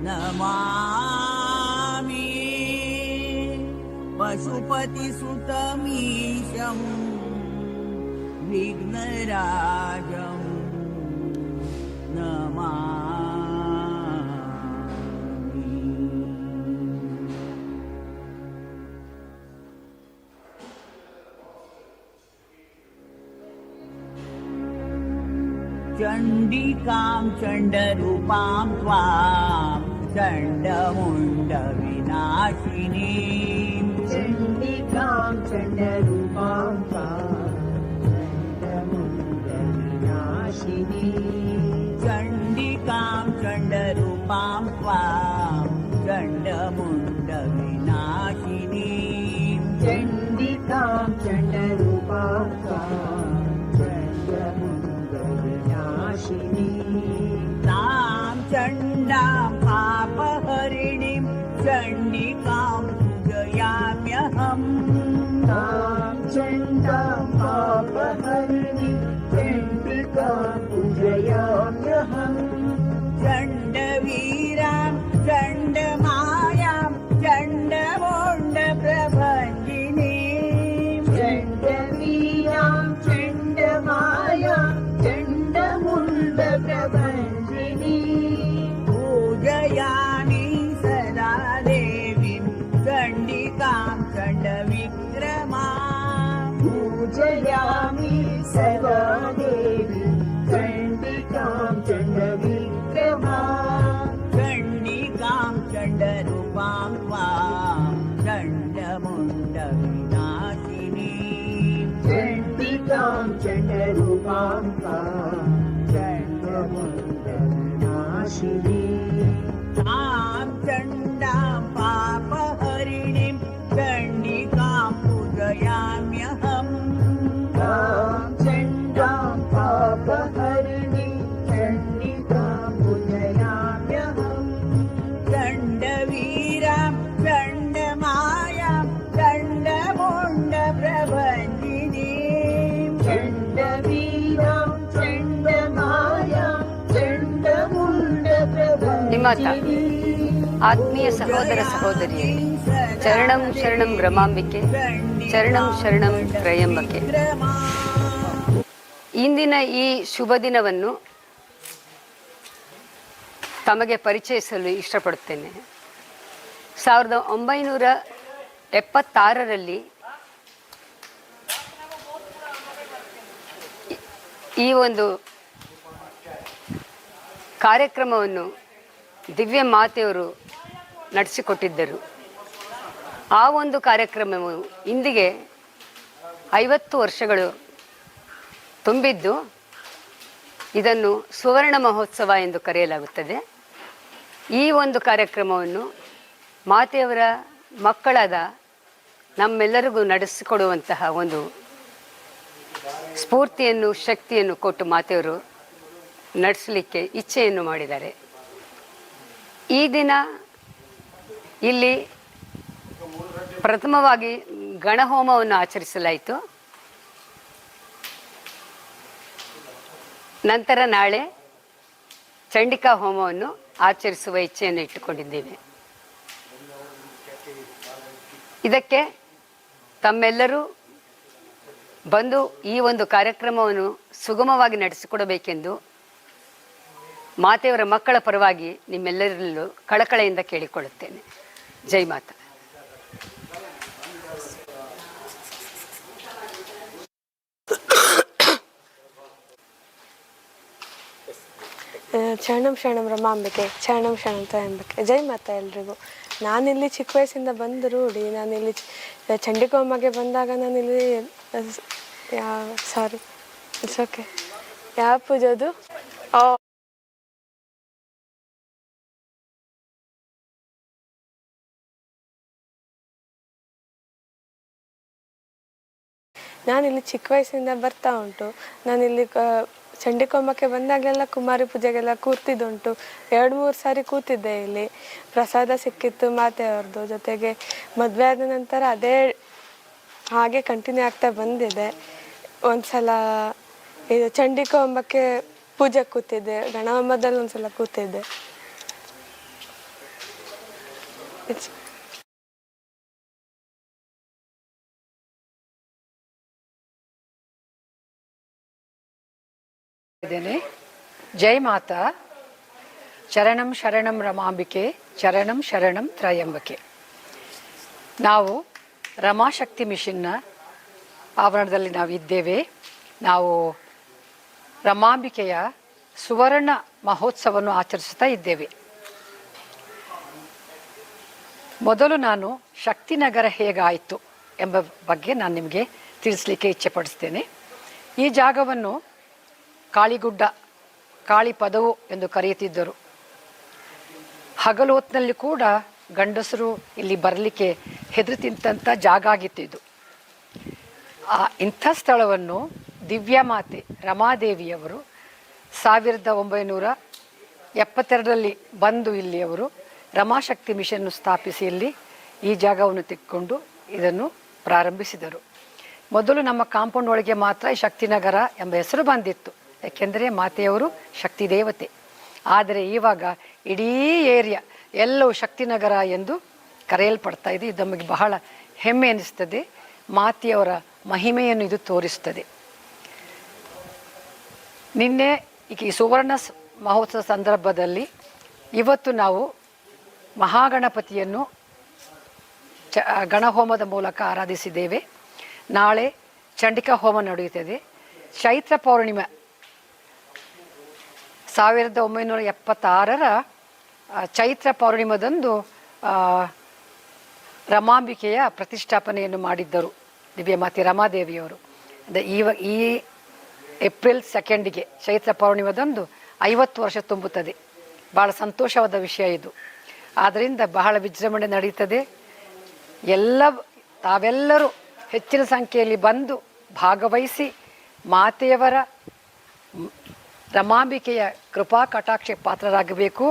S5: नमामि। पशुपतिसुतमीशं विघ्नराजं नमामि। चण्डिकां चण्डरूपां त्वां चण्डमुण्डविनाशिनीम्।
S6: चण्डिकां चण्डरूपां त्वां चण्डमुण्डविनाशिनी।
S5: चण्डिकां चण्डरूपां त्वां चण्डमुण्डविनाशिनीम्।
S6: चण्डिकां चण्डरूपां त्वां चण्डमुण्डविनाशिनी।
S5: तां चण्डां पापहरिणीं चण्डिकां पूजयाम्यहम्।
S6: तां चण्डां पापहरिणीं चण्डिकां पूजयाम्यहम्।
S5: चण्डवीरां चण्डमायां चण्डमुण्डप्रभञ्जिनीम्।
S6: चण्डवीरां चण्डमायां चण्डमुण्डप्रभञ्जिनी।
S5: पूजयामि सदा देवीं चण्डिकां चण्डविक्रमा।
S6: पूजयामि सदा देवी चण्डिकां चण्डविक्रमा।
S5: चण्डिकां चण्डरूपां त्वां चण्डमुण्डविनाशिनीम्।
S6: चण्डिकां चण्डरूपां त्वां चण्डमुण्डविनाशिनी।
S5: तां चण्डां पापहरिणीं चण्डिकां पूजयाम्यहम्।
S1: ಜೈ ಮಾತಾ. ಆತ್ಮೀಯ ಸಹೋದರ ಸಹೋದರಿಯರೇ, ಚರಣಂ ಶರಣಂ ರಮಾಂಬಿಕೆ, ಚರಣಂ ಶರಣಂ ತ್ರಯಂಬಕೆ. ಇಂದಿನ ಈ ಶುಭ ದಿನವನ್ನು ತಮಗೆ ಪರಿಚಯಿಸಲು ಇಷ್ಟಪಡುತ್ತೇನೆ. 1976ರಲ್ಲಿ ಈ ಒಂದು ಕಾರ್ಯಕ್ರಮವನ್ನು ದಿವ್ಯ ಮಾತೆಯವರು ನಡೆಸಿಕೊಟ್ಟಿದ್ದರು. ಆ ಒಂದು ಕಾರ್ಯಕ್ರಮವು ಇಂದಿಗೆ 50 ವರ್ಷಗಳು ತುಂಬಿದ್ದು, ಇದನ್ನು ಸುವರ್ಣ ಮಹೋತ್ಸವ ಎಂದು ಕರೆಯಲಾಗುತ್ತದೆ. ಈ ಒಂದು ಕಾರ್ಯಕ್ರಮವನ್ನು ಮಾತೆಯವರ ಮಕ್ಕಳಾದ ನಮ್ಮೆಲ್ಲರಿಗೂ ನಡೆಸಿಕೊಡುವಂತಹ ಒಂದು ಸ್ಫೂರ್ತಿಯನ್ನು, ಶಕ್ತಿಯನ್ನು ಕೊಟ್ಟು ಮಾತೆಯವರು ನಡೆಸಲಿಕ್ಕೆ ಇಚ್ಛೆಯನ್ನು ಮಾಡಿದ್ದಾರೆ. ಈ ದಿನ ಇಲ್ಲಿ ಪ್ರಥಮವಾಗಿ ಗಣಹೋಮವನ್ನು ಆಚರಿಸಲಾಯಿತು. ನಂತರ ನಾಳೆ ಚಂಡಿಕಾ ಹೋಮವನ್ನು ಆಚರಿಸುವ ಇಚ್ಛೆಯನ್ನು ಇಟ್ಟುಕೊಂಡಿದ್ದೇವೆ. ಇದಕ್ಕೆ ತಮ್ಮೆಲ್ಲರೂ ಬಂದು ಈ ಒಂದು ಕಾರ್ಯಕ್ರಮವನ್ನು ಸುಗಮವಾಗಿ ನಡೆಸಿಕೊಡಬೇಕೆಂದು ಮಾತೆಯವರ ಮಕ್ಕಳ ಪರವಾಗಿ ನಿಮ್ಮೆಲ್ಲರಲ್ಲೂ ಕಳಕಳೆಯಿಂದ ಕೇಳಿಕೊಳ್ಳುತ್ತೇನೆ. ಜೈ ಮಾತಾ.
S11: ಶರಣಂ ಶರಣಂ ರಮಾಂಬಿಕೆ, ಶರಣಂ ಶರಣಂ ತ್ರಯಂಬಿಕೆ. ಜೈ ಮಾತಾ ಎಲ್ರಿಗೂ. ನಾನಿಲ್ಲಿ ಚಿಕ್ಕ ವಯಸ್ಸಿಂದ ಬಂದು ರೂಢಿ. ನಾನಿಲ್ಲಿ ಚಂಡಿಕೋಮಗೆ ಬಂದಾಗ ನಾನಿಲ್ಲಿ ಯಾವ, ಸಾರಿ, it's okay. ಯಾವ ಪೂಜೆ ಅದು? ನಾನಿಲ್ಲಿ ಚಿಕ್ಕ ವಯಸ್ಸಿಂದ ಬರ್ತಾ ಉಂಟು. ನಾನಿಲ್ಲಿ ಚಂಡಿಕೋಮಕ್ಕೆ ಬಂದಾಗಲೆಲ್ಲ ಕುಮಾರಿ ಪೂಜೆಗೆಲ್ಲ ಕೂರ್ತಿದ್ದುಂಟು. 2-3 ಸಾರಿ ಕೂತಿದ್ದೆ ಇಲ್ಲಿ. ಪ್ರಸಾದ ಸಿಕ್ಕಿತ್ತು ಮಾತೆಯವ್ರದ್ದು. ಜೊತೆಗೆ ಮದುವೆ ಆದ ನಂತರ ಅದೇ ಹಾಗೆ ಕಂಟಿನ್ಯೂ ಆಗ್ತಾ ಬಂದಿದೆ. ಒಂದು ಸಲ ಇದು ಚಂಡಿಕೋಮಕ್ಕೆ ಪೂಜೆ ಕೂತಿದ್ದೆ, ಗಣಹೋಮದಲ್ಲಿ ಒಂದು ಸಲ ಕೂತಿದ್ದೆ. It's
S10: ಇದ್ದೇನೆ. ಜೈ ಮಾತಾ. ಚರಣಂ ಶರಣಂ ರಮಾಂಬಿಕೆ, ಚರಣಂ ಶರಣಂ ತ್ರಯಂಬಕೆ. ನಾವು ರಮಾಶಕ್ತಿ ಮಿಷನ್ನ ಆವರಣದಲ್ಲಿ ನಾವಿದ್ದೇವೆ. ನಾವು ರಮಾಂಬಿಕೆಯ ಸುವರ್ಣ ಮಹೋತ್ಸವವನ್ನು ಆಚರಿಸುತ್ತಾ ಇದ್ದೇವೆ. ಮೊದಲು ನಾನು ಶಕ್ತಿನಗರ ಹೇಗಾಯಿತು ಎಂಬ ಬಗ್ಗೆ ನಾನು ನಿಮಗೆ ತಿಳಿಸ್ಲಿಕ್ಕೆ ಇಚ್ಛೆ ಪಡಿಸ್ತೇನೆ. ಈ ಜಾಗವನ್ನು ಕಾಳಿಗುಡ್ಡ, ಕಾಳಿ ಪದವು ಎಂದು ಕರೆಯುತ್ತಿದ್ದರು. ಹಗಲು ಹೊತ್ತಿನಲ್ಲಿ ಕೂಡ ಗಂಡಸರು ಇಲ್ಲಿ ಬರಲಿಕ್ಕೆ ಹೆದರು ತಿಂತಂಥ ಜಾಗ ಆಗಿತ್ತು ಇದು. ಇಂಥ ಸ್ಥಳವನ್ನು ದಿವ್ಯಮಾತೆ ರಮಾದೇವಿಯವರು 1972ರಲ್ಲಿ ಬಂದು ಇಲ್ಲಿ ಅವರು ರಮಾಶಕ್ತಿ ಮಿಷನ್ನು ಸ್ಥಾಪಿಸಿ ಇಲ್ಲಿ ಈ ಜಾಗವನ್ನು ತೆಗೆದುಕೊಂಡು ಇದನ್ನು ಪ್ರಾರಂಭಿಸಿದರು. ಮೊದಲು ನಮ್ಮ ಕಾಂಪೌಂಡ್ ಒಳಗೆ ಮಾತ್ರ ಈ ಶಕ್ತಿನಗರ ಎಂಬ ಹೆಸರು ಬಂದಿತ್ತು, ಯಾಕೆಂದರೆ ಮಾತೆಯವರು ಶಕ್ತಿ ದೇವತೆ. ಆದರೆ ಇವಾಗ ಇಡೀ ಏರಿಯಾ ಎಲ್ಲವೂ ಶಕ್ತಿನಗರ ಎಂದು ಕರೆಯಲ್ಪಡ್ತಾ ಇದೆ. ಇದು ನಮಗೆ ಬಹಳ ಹೆಮ್ಮೆ ಅನಿಸ್ತದೆ. ಮಾತೆಯವರ ಮಹಿಮೆಯನ್ನು ಇದು ತೋರಿಸ್ತದೆ. ನಿನ್ನೆ ಈ ಸುವರ್ಣ ಮಹೋತ್ಸವ ಸಂದರ್ಭದಲ್ಲಿ ಇವತ್ತು ನಾವು ಮಹಾಗಣಪತಿಯನ್ನು ಗಣಹೋಮದ ಮೂಲಕ ಆರಾಧಿಸಿದ್ದೇವೆ. ನಾಳೆ ಚಂಡಿಕಾ ಹೋಮ ನಡೆಯುತ್ತದೆ. ಚೈತ್ರ ಪೌರ್ಣಿಮೆ 1976ರ ಚೈತ್ರ ಪೌರ್ಣಿಮದಂದು ರಮಾಂಬಿಕೆಯ ಪ್ರತಿಷ್ಠಾಪನೆಯನ್ನು ಮಾಡಿದ್ದರು ದಿವ್ಯಮಾತೆ ರಮಾದೇವಿಯವರು. ಅಂದರೆ ಈ ಏಪ್ರಿಲ್ 2ಗೆ ಚೈತ್ರ ಪೌರ್ಣಿಮದಂದು 50 ವರ್ಷ ತುಂಬುತ್ತದೆ. ಭಾಳ ಸಂತೋಷವಾದ ವಿಷಯ ಇದು. ಆದ್ದರಿಂದ ಬಹಳ ವಿಜೃಂಭಣೆ ನಡೆಯುತ್ತದೆ. ತಾವೆಲ್ಲರೂ ಹೆಚ್ಚಿನ ಸಂಖ್ಯೆಯಲ್ಲಿ ಬಂದು ಭಾಗವಹಿಸಿ ಮಾತೆಯವರ ರಮಾಂಬಿಕೆಯ ಕೃಪಾ ಕಟಾಕ್ಷ ಪಾತ್ರರಾಗಬೇಕು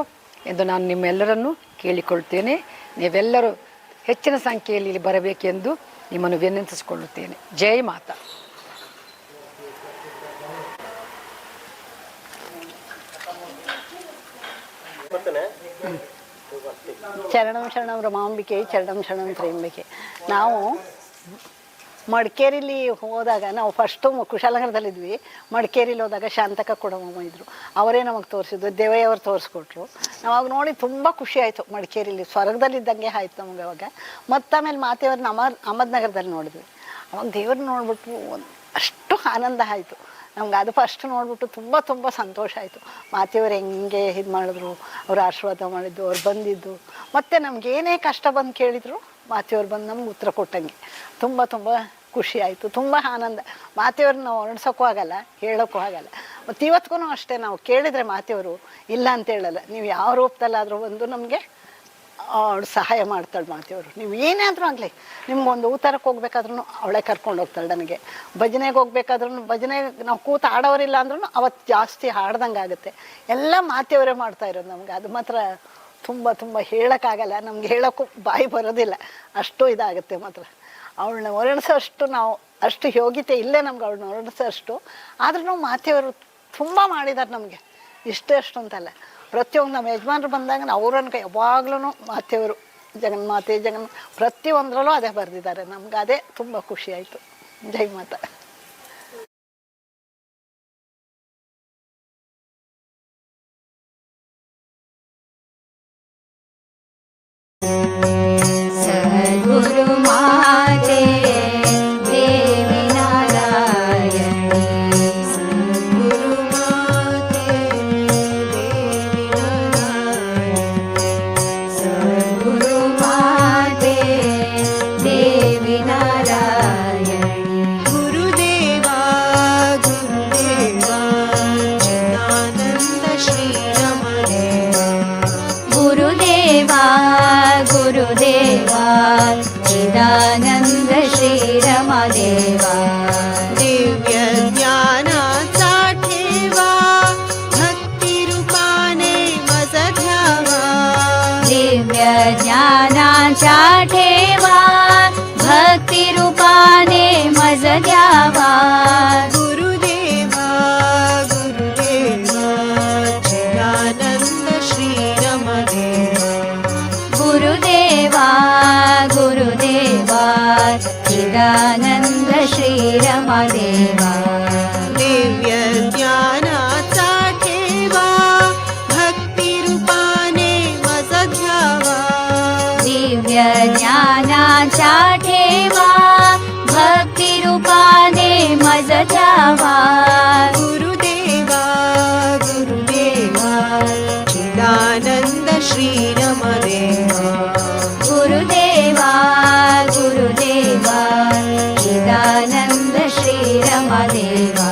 S10: ಎಂದು ನಾನು ನಿಮ್ಮೆಲ್ಲರನ್ನೂ ಕೇಳಿಕೊಳ್ತೇನೆ. ನೀವೆಲ್ಲರೂ ಹೆಚ್ಚಿನ ಸಂಖ್ಯೆಯಲ್ಲಿ ಇಲ್ಲಿ ಬರಬೇಕೆಂದು ನಿಮ್ಮನ್ನು ವಿನಂತಿಸಿಕೊಳ್ಳುತ್ತೇನೆ. ಜೈ ಮಾತಾ.
S12: ಚರಣಂ ಶರಣಂ ರಮಾಂಬಿಕೆ, ಚರಣಂ ಶರಣಂ ತ್ರ್ಯಂಬಿಕೆ. ನಾವು ಮಡಿಕೇರಿಲಿ ಹೋದಾಗ, ನಾವು ಫಸ್ಟು ಕುಶಾಲನಗರದಲ್ಲಿದ್ವಿ. ಮಡಿಕೇರಿಲಿ ಹೋದಾಗ ಶಾಂತಕ ಕೊಡಮ್ಮ ಇದ್ದರು. ಅವರೇ ನಮಗೆ ತೋರಿಸಿದ್ದು, ದೇವಯ್ಯವರು ತೋರಿಸ್ಕೊಟ್ರು. ನಾವು ಅವಾಗ ನೋಡಿ ತುಂಬ ಖುಷಿ ಆಯಿತು. ಮಡಿಕೇರಿಲಿ ಸ್ವರ್ಗದಲ್ಲಿದ್ದಂಗೆ ಆಯ್ತು ನಮ್ಗೆ ಅವಾಗ. ಮತ್ತು ಆಮೇಲೆ ಮಾತೆಯವ್ರನ್ನ ಅಹಮದ್ನಗರದಲ್ಲಿ ನೋಡಿದ್ವಿ. ಅವಾಗ ದೇವ್ರನ್ನ ನೋಡ್ಬಿಟ್ಟು ಅಷ್ಟು ಆನಂದ ಆಯಿತು ನಮ್ಗೆ. ಅದು ಫಸ್ಟ್ ನೋಡಿಬಿಟ್ಟು ತುಂಬ ತುಂಬ ಸಂತೋಷ ಆಯಿತು. ಮಾತೆಯವ್ರು ಹೆಂಗೆ ಇದು ಮಾಡಿದ್ರು, ಅವ್ರು ಆಶೀರ್ವಾದ ಮಾಡಿದ್ದು, ಅವ್ರು ಬಂದಿದ್ದು. ಮತ್ತು ನಮ್ಗೆ ಏನೇ ಕಷ್ಟ ಬಂದು ಕೇಳಿದ್ರು ಮಾತೆಯವ್ರು ಬಂದು ನಮ್ಗೆ ಉತ್ತರ ಕೊಟ್ಟಂಗೆ ತುಂಬ ತುಂಬ ಖುಷಿ ಆಯಿತು, ತುಂಬ ಆನಂದ. ಮಾತೆಯವ್ರನ್ನ ನಾವು ವರ್ಣಿಸೋಕ್ಕೂ ಆಗಲ್ಲ, ಹೇಳೋಕ್ಕೂ ಆಗಲ್ಲ. ಮತ್ತು ಇವತ್ತಿಗೂ ಅಷ್ಟೇ, ನಾವು ಕೇಳಿದರೆ ಮಾತೆಯವರು ಇಲ್ಲ ಅಂತ ಹೇಳಲ್ಲ. ನೀವು ಯಾವ ರೂಪದಲ್ಲಾದರೂ ಬಂದು ನಮಗೆ ಅವಳು ಸಹಾಯ ಮಾಡ್ತಾಳೆ ಮಾತೆಯವರು. ನೀವು ಏನಾದರೂ ಆಗಲಿ, ನಿಮ್ಗೊಂದು ಊತರಕ್ಕೆ ಹೋಗ್ಬೇಕಾದ್ರೂ ಅವಳೇ ಕರ್ಕೊಂಡು ಹೋಗ್ತಾಳೆ ನನಗೆ. ಭಜನೆಗೆ ಹೋಗ್ಬೇಕಾದ್ರೂ, ಭಜನೆ ನಾವು ಕೂತು ಹಾಡೋರಿಲ್ಲ ಅಂದ್ರೂ ಅವತ್ತು ಜಾಸ್ತಿ ಹಾಡ್ದಂಗೆ ಆಗುತ್ತೆ. ಎಲ್ಲ ಮಾತೆಯವರೇ ಮಾಡ್ತಾ ಇರೋದು ನಮ್ಗೆ. ಅದು ಮಾತ್ರ ತುಂಬ ತುಂಬ ಹೇಳೋಕ್ಕಾಗಲ್ಲ, ನಮ್ಗೆ ಹೇಳೋಕ್ಕೂ ಬಾಯಿ ಬರೋದಿಲ್ಲ, ಅಷ್ಟು ಇದಾಗುತ್ತೆ ಮಾತ್ರ. ಅವಳನ್ನ ವರ್ಣಿಸೋಷ್ಟು ನಾವು ಅಷ್ಟು ಯೋಗ್ಯತೆ ಇಲ್ಲೇ ನಮ್ಗೆ ಅವಳನ್ನ ವರ್ಣಿಸೋಷ್ಟು. ಆದ್ರೂ ಮಾತೆಯವರು ತುಂಬ ಮಾಡಿದ್ದಾರೆ ನಮಗೆ, ಇಷ್ಟೇ ಅಷ್ಟು ಅಂತಲ್ಲ. ಪ್ರತಿಯೊಂದು ನಮ್ಮ ಯಜಮಾನ್ರು ಬಂದಾಗ ನಾವು ಅವ್ರನ್ನ ಯಾವಾಗ್ಲೂ ಮಾತೆಯವರು ಜಗನ್ಮಾತೆ ಜಗನ್ ಪ್ರತಿಯೊಂದರಲ್ಲೂ ಅದೇ ಬರೆದಿದ್ದಾರೆ. ನಮ್ಗೆ ಅದೇ ತುಂಬ ಖುಷಿ ಆಯಿತು. ಜೈ ಮಾತಾ.
S2: ಸದ್ಗುರು ಮಾತೆ ದೇವಿ ನಾರಾಯಣಿ, ಸದ್ಗುರು ಮಾತೆ ದೇವಿ ನಾರಾಯಣಿ, ಸದ್ಗುರು ಮಾತೆ ದೇವಿ ನಾರಾಯಣಿ.
S7: ಗುರುದೇವಾ ಗುರುದೇವಾ ಚಿದಾನಂದ ಶ್ರೀರಮದೇವಾ.
S2: ಗುರುದೇವಾ ಗುರುದೇವಾ ಚಿದಾನಂದ ಶ್ರೀರಮದೇವಾ.
S7: ದಿವ್ಯ ಜ್ಞಾನಾचा ठेवा, भक्तिरूपाने मज ध्यावा.
S2: दिव्य ज्ञानाचा ठेवा, भक्तिरूपाने मज द्यावा.
S7: गुरुदेवा गुरुदेवा चिदानंद श्रीरमदेवा.
S2: गुरुदेवा गुरुदेवा चिदानंद श्रीरमदेवा.
S7: दिव्य ज्ञानाचा ठेवा, भक्तिरूपाने मज ध्यावा.
S2: दिव्य ज्ञानाचा ठेवा, भक्तिरूपाने मज द्यावा.
S7: गुरुदेवा गुरुदेवा चिदानंद श्रीरमदेवा.
S2: गुरुदेवा गुरुदेवा चिदानंद श्रीरमदेवा.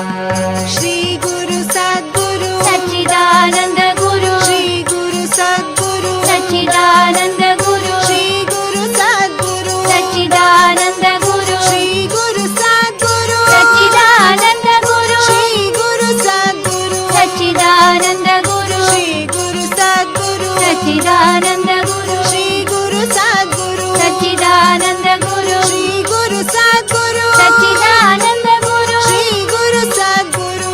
S7: श्री गुरु सद्गुरु
S2: सच्चिदानंद गुरु,
S7: श्री गुरु सद्गुरु
S2: सच्चिदानंद गुरु,
S7: श्री गुरु सद्गुरु
S2: सच्चिदानंद गुरु,
S7: श्री गुरु सद्गुरु
S2: सच्चिदानंद गुरु,
S7: श्री गुरु सद्गुरु
S2: सच्चिदानंद गुरु,
S7: श्री गुरु सद्गुरु
S2: सच्चिदानंद गुरु,
S7: श्री गुरु सद्गुरु
S2: सच्चिदानंद गुरु,
S7: श्री गुरु सद्गुरु
S2: सच्चिदानंद गुरु,
S7: श्री गुरु सद्गुरु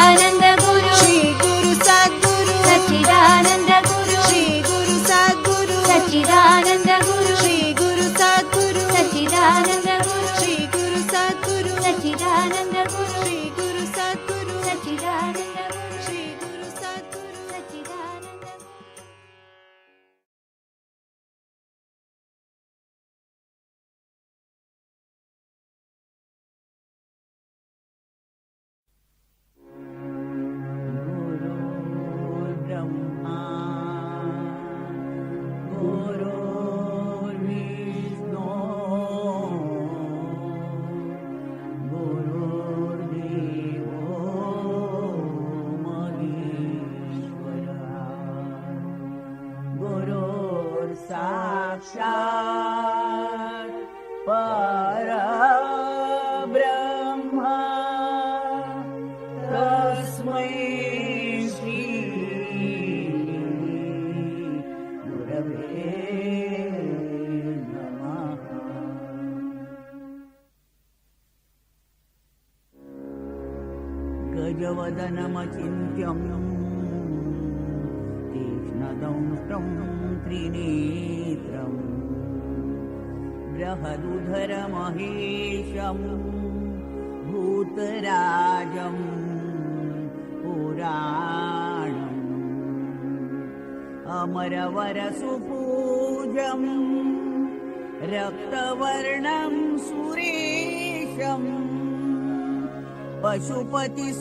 S2: सच्चिदानंद गुरु,
S7: श्री गुरु सद्गुरु
S2: सच्चिदानंद गुरु,
S7: श्री गुरु सद्गुरु
S2: सच्चिदानंद गुरु,
S7: श्री गुरु सद्गुरु
S2: सच्चिदानंद गुरु,
S7: श्री गुरु सद्गुरु
S2: सच्चिदानंद गुरु,
S7: श्री गुरु सद्गुरु
S2: सच्चिदानंद गुरु,
S7: श्री गुरु सद्गुरु
S2: सच्चिदानंद गुरु.
S5: गुरुर्ब्रह्मा गुरुर्विष्णु गुरुर्देवो महेश्वरः गुरुर्साक्षात् परब्रह्म तस्मै श्री गुरवे नमः. गजवदनमचिन्त्यम्. कृष्णदंष्टं त्रिनेत्रम् बृहदुधरमहेशं भूतराजं पुराणम् अमरवरसुपूजम् रक्तवर्णं सुरेशम् पशुपतिसुतमीशं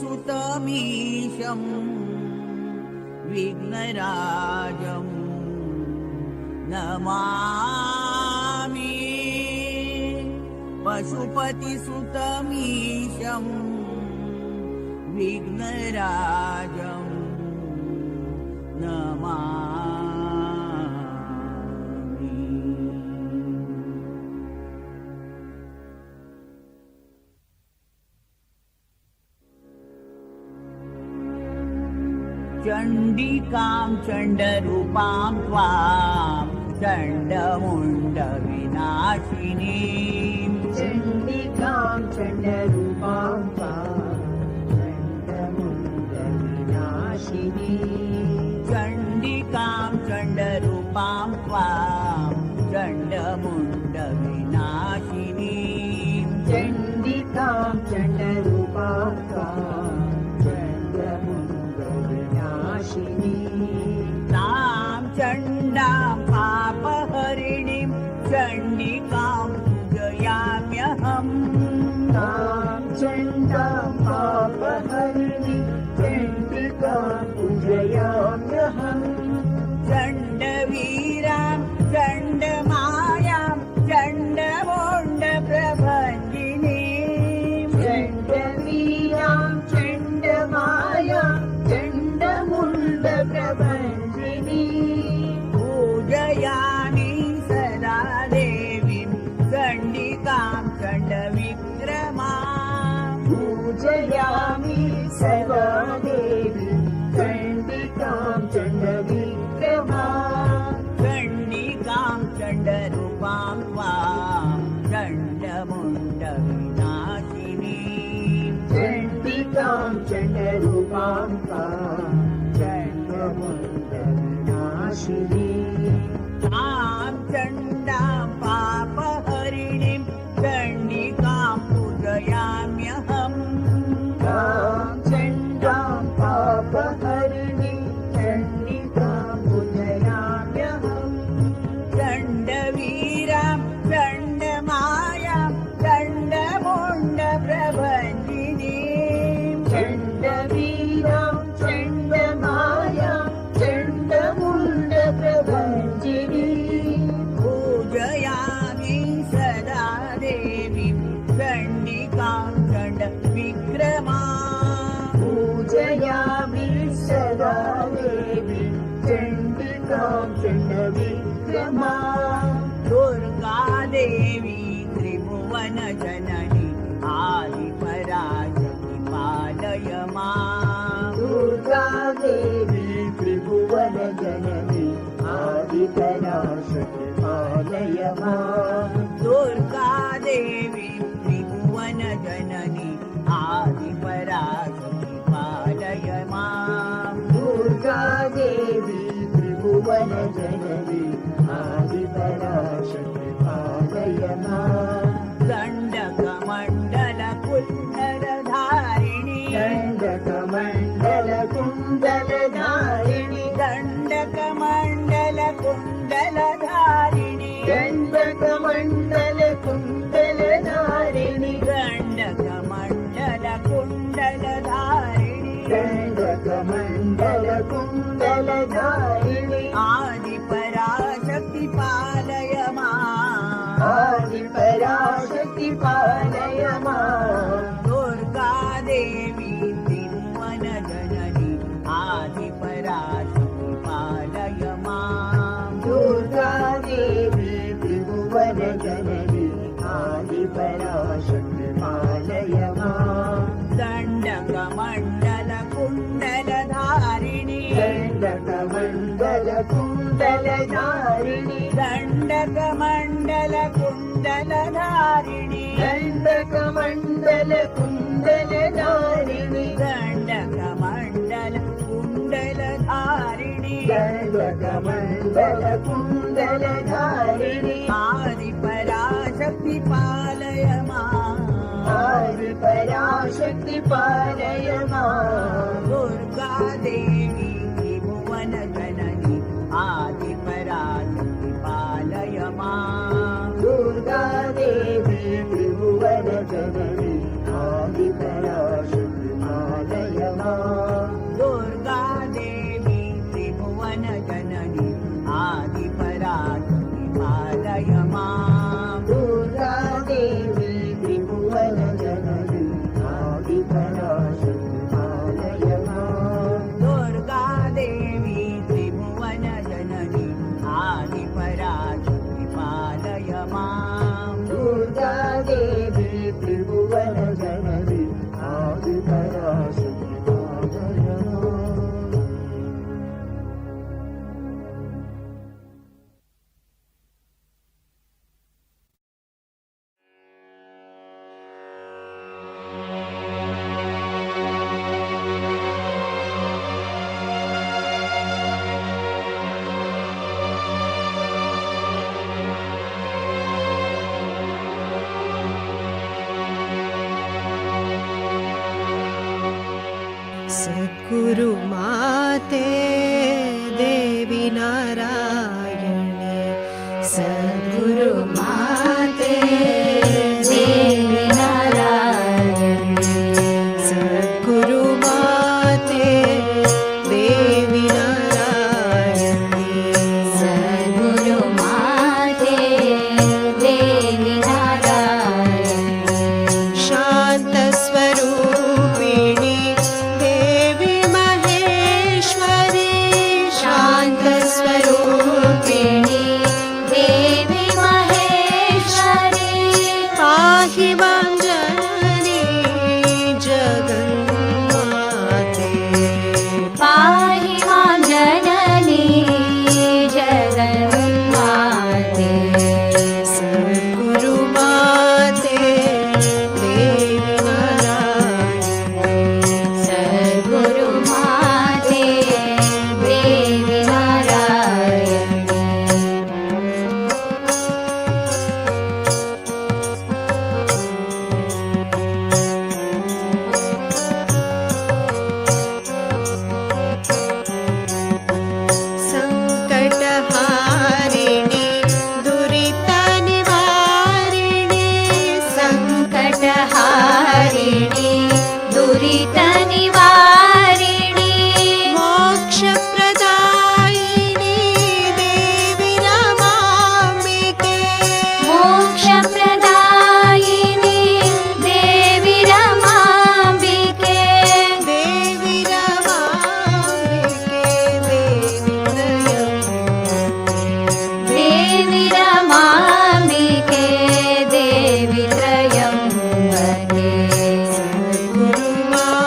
S5: विघ्नराजं नमामि। पशुपतिसुतमीशं विघ्नराजं नमामि। चण्डिकां चण्डरूपां त्वां चण्डमुण्डविनाशिनीम्।
S6: चण्डिकां चण्डरूपां त्वां चण्डमुण्डविनाशिनी।
S5: चण्डिकां चण्डरूपां त्वां चण्डमुण्डविनाशिनीम्।
S6: चण्डिकां चण्डरूपां त्वां चण्डमुण्डविनाशिनी।
S5: तां चण्डां पापहरिणीं चण्डिकां पूजयाम्यहम्।
S6: तां चण्डां पापहरिणीं चण्डिकां पूजयाम्यहम्।
S5: चण्डवीरां चण्डमायां चण्डमुण्डप्रभञ्जिनीम्।
S6: चण्डवीरां चण्डमायां चण्डमुण्डप्रभञ्जिनी।
S5: पूजयामि सदा देवीं चण्डिकां चण्डविक्रमा।
S6: पूजयामि सदा देवी चण्डिकां चण्डविक्रमा।
S5: चण्डिकां चण्डरूपां त्वां चण्डमुण्डविनाशिनीम्।
S6: चण्डिकां चण्डरूपां त्वां चण्डमुण्डविनाशिनी।
S5: तां चण्डां पापहरिणीं चण्डिकां पूजयाम्यहम्।
S6: तां चण्डां पापहरिणीं चण्डिकां पूजयाम्यहम्।
S5: चण्डवीरां चण्डमायां चण्डमुण्डप्रभञ्जिनीम्।
S6: चण्डवीरां चण्डमायां चण्डमुण्डप्रभञ्जिनी।
S5: पूजयामि सदा देवीं चण्डिकां चण्डविक्रमा।
S6: पूजयामि सदा देवी चण्डिकां चण्डविक्रमा।
S5: दुर्गा देवी त्रिभुवन जननी आदिपराशक्ति पालय माम्।
S6: दुर्गा देवी त्रिभुवन जननी आदिपराशक्ति पालय माम्।
S5: दुर्गा देवी त्रिभुवन जननी आदिपराशक्ति पालय माम्।
S6: दुर्गा देवी त्रिभुवन जननी आदिपराशक्ति पालय माम्।
S5: दण्डकमण्डल कुण्डलधारिणि।
S6: दण्डकमण्डल कुण्डलधारिणि।
S5: दण्डकमण्डल कुण्डलधारिणि।
S6: दण्डकमण्डल कुण्डलधारिणि।
S5: दण्डकमण्डल कुण्डलधारिणि।
S6: दण्डकमण्डल कुण्डलधारिणि।
S5: आदिपराशक्ति पालय माम्।
S6: आदिपराशक्ति पालय माम्।
S5: दुर्गा देवी त्रिभुवन जननी आदिपराशक्ति पालय माम्।
S6: दुर्गा देवी त्रिभुवन जननी आदिपराशक्ति पालय माम्।
S5: दण्डकमण्डल कुण्डलधारिणि।
S6: दण्डकमण्डल कुण्डलधारिणि।
S5: दण्डकमण्डल कुण्डलधारिणि।
S6: दण्डकमण्डल कुण्डलधारिणि।
S5: दण्डकमण्डल कुण्डलधारिणि।
S6: दण्डकमण्डल पराशक्ति पालय मां।
S5: दुर्गा देवी त्रिभुवन जननी आदि पराशक्ति पालय मां।
S6: दुर्गा देवी त्रिभुवन जननी आदि पराशक्ति पालय मां।
S5: दुर्गा देवी त्रिभुवन जननी आदि पराशक्ति पालय मां।
S6: दुर्गा देवी त्रिभुवन जननी आदि पराशक्ति पालय मां।
S5: दुर्गा देवी त्रिभुवन जननी आदि पराशक्ति पालय मां।
S6: दुर्गा देवी त्रिभुवन जननी आदि पराशक्ति पालय मां।
S7: सद्गुरु माते देवी नारायणी, सद्गुरु माते देवी नारायणी, सद्गुरु माते देवी नारायणी,
S2: सद्गुरु माते देवी नारायणी।
S7: शान्तस्वरूपिणी देवी महेश्वरी,
S2: शान्तस्वरूपिणी देवी महेश्वरी।
S7: पाहि मां जननी जगन्माते,
S2: पाहि मां जननी जगन्माते।
S7: सद्गुरु माते देवी नारायणी,
S2: सद्गुरु माते देवी नारायणी।
S7: सङ्कटहारिणि दुरितनिवारिणि,
S2: सङ्कटहारिणि दुरितनिवारिणि,
S7: मोक्षप्रदायिनि देवी रमाम्बिके,
S2: मोक्षप्रदायिनि देवी रमाम्बिके,
S7: देवी रमाम्बिके देवी त्रयम्बके,
S2: देवी रमाम्बिके देवी त्रयम्बके।
S7: सद्गुरुमाते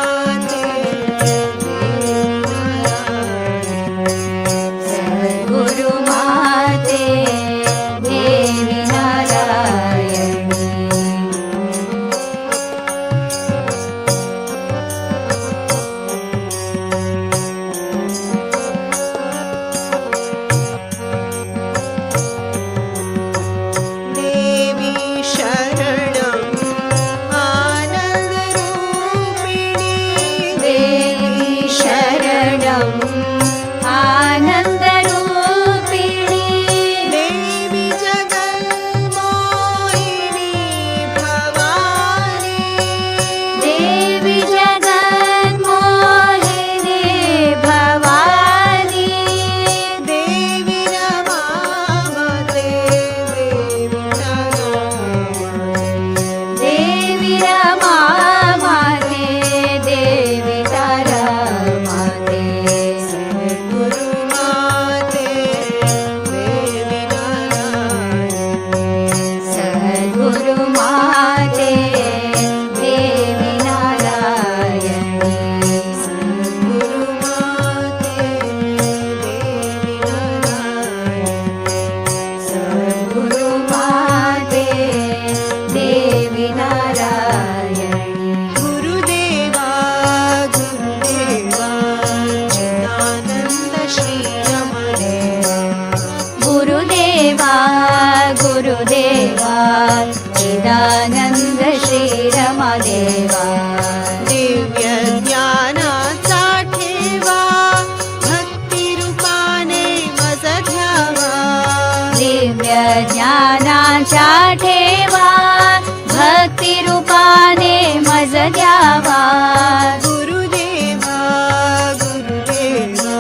S2: देवा.
S7: दिव्य ज्ञानाचा ठेवा, भक्तिरूपाने मज घ्यावा.
S2: दिव्य ज्ञानाचा ठेवा, भक्तिरूपाने मज द्यावा.
S7: गुरुदेवा गुरुदेवा,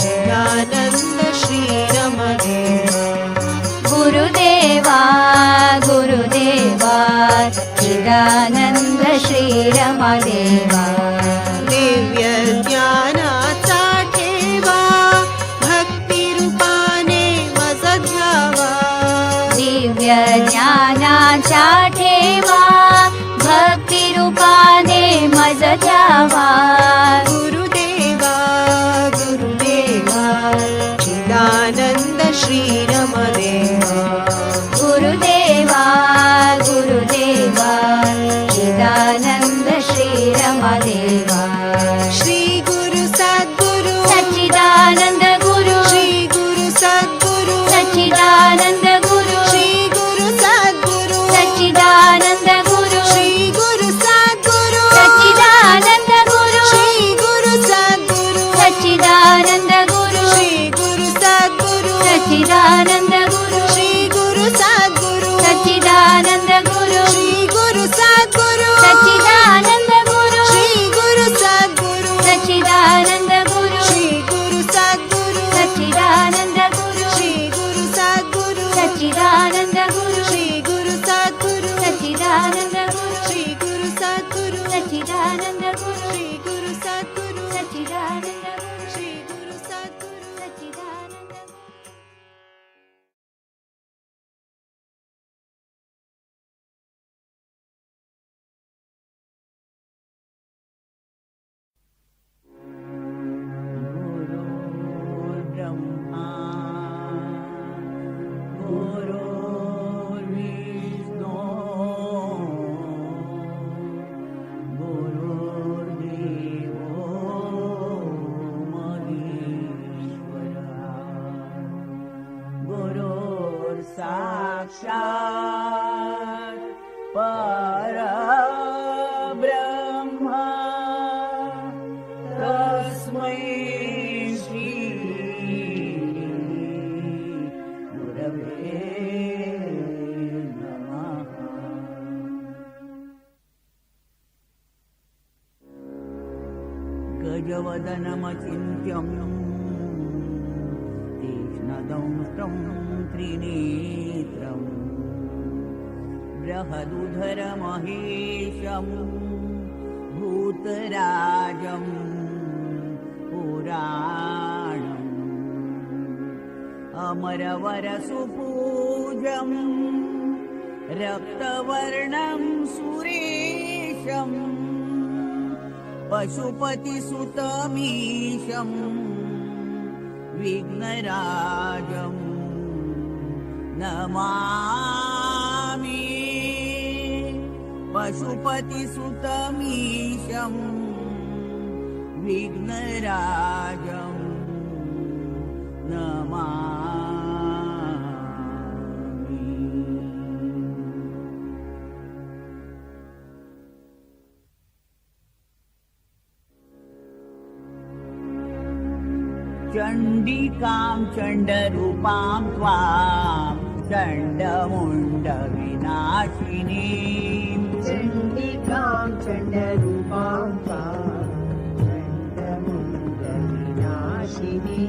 S7: चिदानंद श्री रमदेवा.
S2: गुरुदेवा गुरुदेवा, चिदानंद श्री रमदेवा.
S7: दिव्य ज्ञानाचा ठेवा, भक्तिरूपाने मज घ्यावा.
S2: दिव्य ज्ञानाचा ठेवा, भक्तिरूपाने मज द्यावा.
S7: गुरुदेवा गुरुदेवा, चिदानंद श्री रमदेवा.
S2: गुरुदेवा गुरुदेवा, चिदानंद श्री रमदेवा.
S7: श्री गुरु सद्गुरु
S2: सच्चिदानंद गुरु.
S7: श्री गुरु सद्गुरु
S2: सच्चिदानंद गुरु.
S7: श्री गुरु सद्गुरु
S2: सच्चिदानंद गुरु.
S7: श्री गुरु सद्गुरु
S2: सच्चिदानंद गुरु.
S7: श्री गुरु सद्गुरु
S2: सच्चिदानंद गुरु.
S7: श्री गुरु सद्गुरु
S2: सच्चिदानंद गुरु.
S7: श्री गुरु सद्गुरु
S2: सच्चिदानंद गुरु.
S7: श्री गुरु सद्गुरु
S2: सच्चिदानंद गुरु.
S7: श्री गुरु सद्गुरु
S2: सच्चिदानंद गुरु.
S7: श्री गुरु सद्गुरु
S2: सच्चिदानंद गुरु.
S7: श्री गुरु सद्गुरु
S2: सच्चिदानंद गुरु.
S7: श्री गुरु सद्गुरु
S2: सच्चिदानंद गुरु.
S7: श्री गुरु सद्गुरु
S2: सच्चिदानंद गुरु.
S7: श्री गुरु सद्गुरु
S2: सच्चिदानंद गुरु.
S7: श्री गुरु सद्गुरु
S2: सच्चिदानंद गुरु.
S5: गुरुर्ब्रह्मा गुरुर्विष्णु गुरुर्देवो महेश्वरः. गुरुर्साक्षात् परब्रह्म, तस्मै श्री गुरवे नमः. गजवदनमचिन्त्यं तीक्ष्णदंष्ट्रं त्रिनेत्रम्, बृहदुधरमहेशं भूतराजं पुराणम्, अमरवरसुपूजं रक्तवर्णं सुरेशम्, पशुपतिसुतमीशं विघ्नराजं नमामि. पशुपतिसुतमीशं विघ्नराजं नमामि. चण्डिकां चण्डरूपां त्वां चण्डमुण्डविनाशिनीम्.
S6: चण्डिकां चण्डरूपां त्वां चण्डमुण्डविनाशिनी.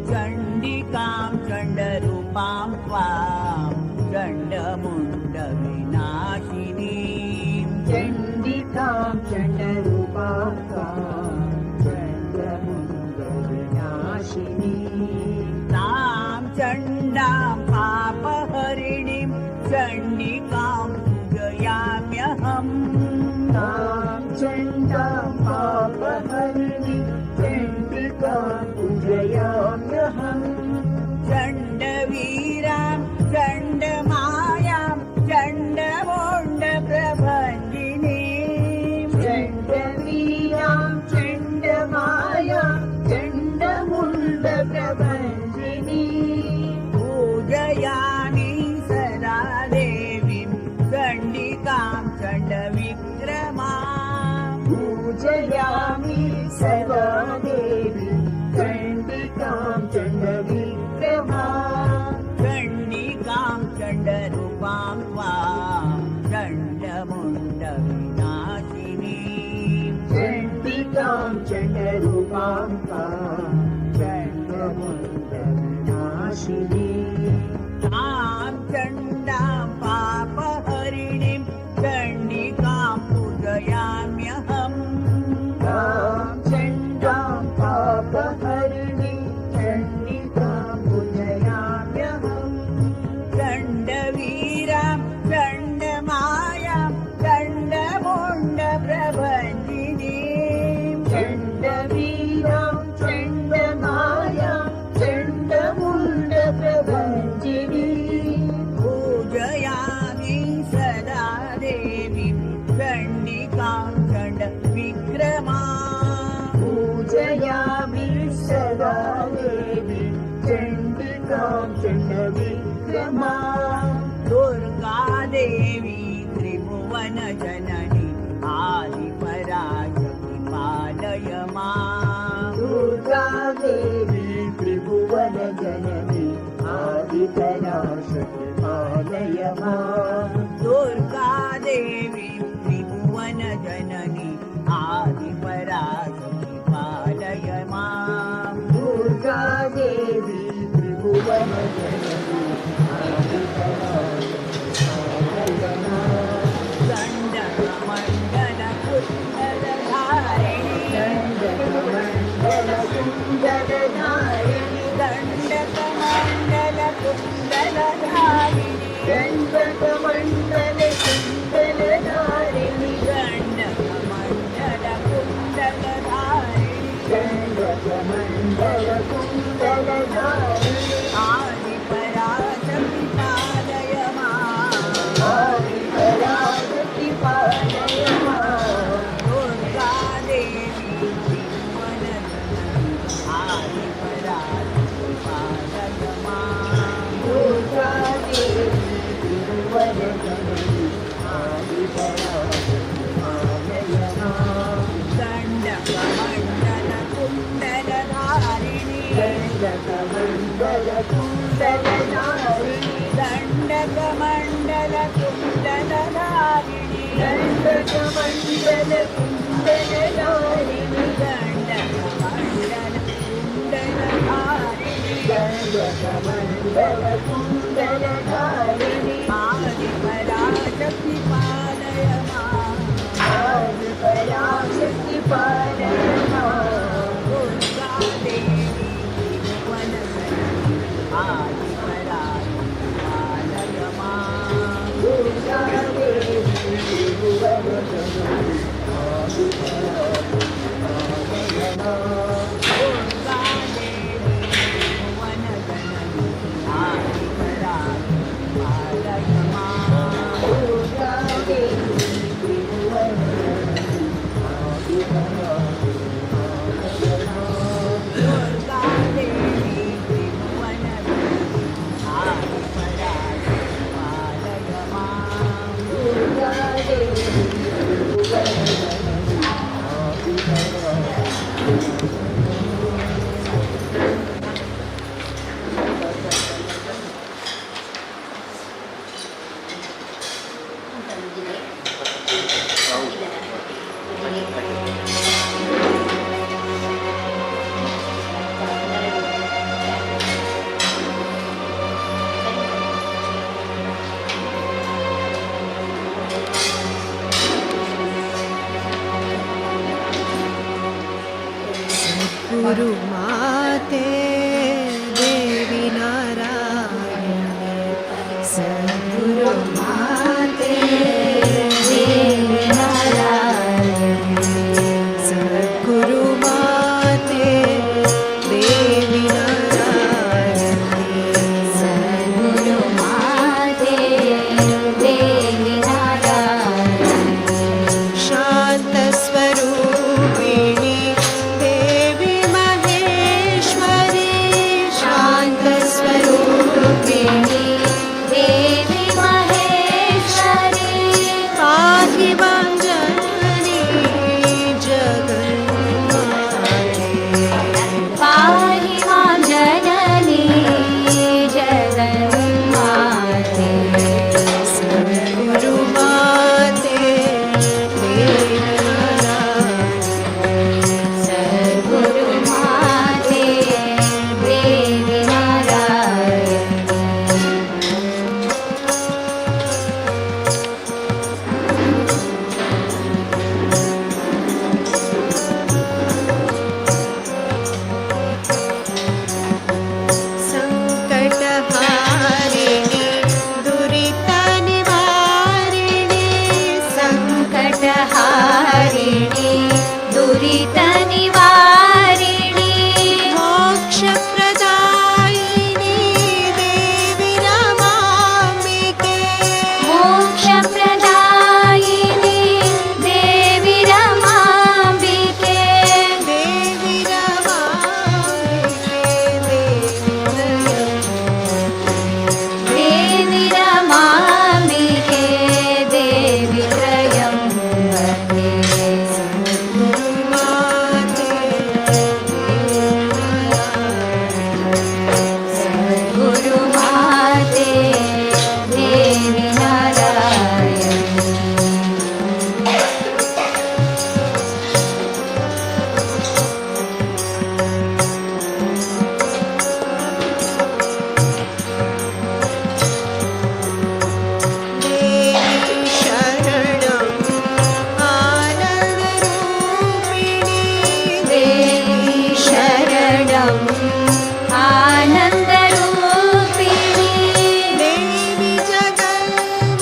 S5: चण्डिकां चण्डरूपां त्वां चण्डमुण्डविनाशिनीम्.
S6: चण्डिकां चण्डरूपां त्वां चण्डमुण्डविनाशिनी.
S5: तां चण्डां पापहरिणीं चण्डिकां पूजयाम्यहम्.
S6: तां चण्डां पापहरिणीं चण्डिकां पूजयाम्यहम्.
S5: चण्डवीरां चण्डमायां चण्डमुण्डप्रभञ्जिनीम्.
S6: चण्डवीरां चण्डमायां चण्डमुण्डप्रभञ्जिनी.
S5: पूजयामि सदा देवीं चण्डिकां चण्डविक्रमाम्.
S6: चण्डमुण्डप्रभञ्जिनी चण्डमुण्डविनाशिनी।
S5: तां चण्डां पापहरिणीं चण्डिकां पूजयाम्यहम्।
S6: तां चण्डां पापहरिणीं चण्डिकां पूजयाम्यहम्।
S5: चण्डवीरां चण्डमायां चण्डमुण्डप्रभञ्जिनीं
S6: चण्डवीरां चण्डमायां चण्डमुण्डप्रभञ्जिनी।
S5: पूजयामि सदा देवीं चण्डिकां चण्डविक्रमा।
S6: पूजयामि सदा देवी चण्डिकां चण्डविक्रमा।
S5: दुर्गा देवी त्रिभुवन जननी आदिपराशक्ति पालय माम्।
S6: दुर्गा देवी त्रिभुवन जननी आदिपराशक्ति पालय माम्।
S5: दुर्गा देवी त्रिभुवन जननी आदिपराशक्ति पालय माम्।
S6: दुर्गा देवी त्रिभुवन जननी आदिपराशक्ति पालय माम्।
S5: दण्डकमण्डल कुण्डलधारिणि
S6: दण्डकमण्डल कुण्डलधारिणि
S5: दण्डकमण्डल कुण्डलधारिणि
S6: दण्डकमण्डल कुण्डलधारिणि
S5: दण्डकमण्डल कुण्डलधारिणि
S6: दण्डकमण्डल कुण्डलधारिणि
S5: आदिपराशक्ति पालय माम्।
S6: आदिपराशक्ति पालय माम्।
S5: दुर्गा देवी त्रिभुवन जननी आदिपराशक्ति पालय माम्।
S6: दुर्गा देवी त्रिभुवन जननी आदिपराशक्ति पालय माम्।
S5: दण्डकमण्डल कुण्डलधारिणि
S6: दण्डकमण्डल कुण्डलधारिणि
S5: दण्डकमण्डल कुण्डलधारिणि
S6: दण्डकमण्डल कुण्डलधारिणि
S5: दण्डकमण्डल कुण्डलधारिणि
S6: दण्डकमण्डल कुण्डलधारिणि
S5: आदिपराशक्ति पालय माम्।
S6: आदिपराशक्ति पालय माम्।
S5: दुर्गा देवी त्रिभुवन जननी आदिपराशक्ति पालय माम्।
S6: दुर्गा देवी त्रिभुवन जननी आदिपराशक्ति पालय माम्।
S5: दुर्गा देवी त्रिभुवन जननी आदिपराशक्ति पालय माम्।
S6: दुर्गा देवी त्रिभुवन जननी आदिपराशक्ति पालय माम्।
S5: दुर्गा देवी त्रिभुवन जननी आदिपराशक्ति पालय माम्।
S6: दुर्गा देवी त्रिभुवन जननी आदिपराशक्ति।
S7: सद्गुरु माते देवी नारायणी, सद्गुरु माते देवी नारायणी, सद्गुरु माते देवी नारायणी,
S2: सद्गुरु माते देवी नारायणी।
S7: शान्तस्वरूपिणी देवी महेश्वरी।
S2: दुरित निवारिणी।
S7: मोक्षप्रदायिनी देवी रमाम्बिके।
S2: मोक्षप्रदायिनी देवी रमाम्बिके।
S7: देवी रमाम्बिके देवी
S2: देवी रमाम्बिके देवी त्र्यम्बके।
S7: माते
S2: सद्गुरुमाते देवी नारायणी।
S7: देवी शरणम् आनन्दरूपिणी।
S2: देवी शरणम् आनन्दरूपिणी।
S7: देवी जगन्मोहिनी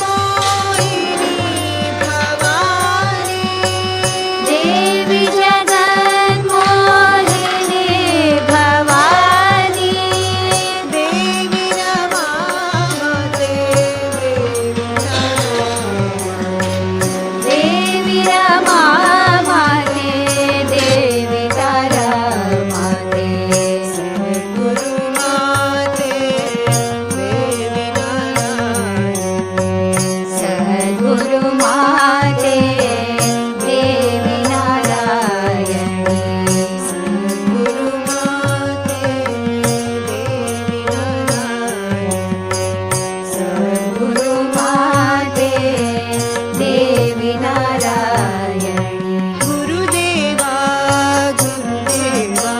S7: भवानी।
S2: देवी जगन्मोहिनी भवानी।
S7: देवी रमामते
S2: देवी रमा माते देवी तारा माते।
S7: गुरुमाते देवी नारायणी।
S2: सद्गुरु माते देवी नारायणी।
S7: गुरुमाते देवी नारायणी।
S2: सद्गुरु माते देवी नारायणी।
S7: गुरुदेवा गुरुदेवा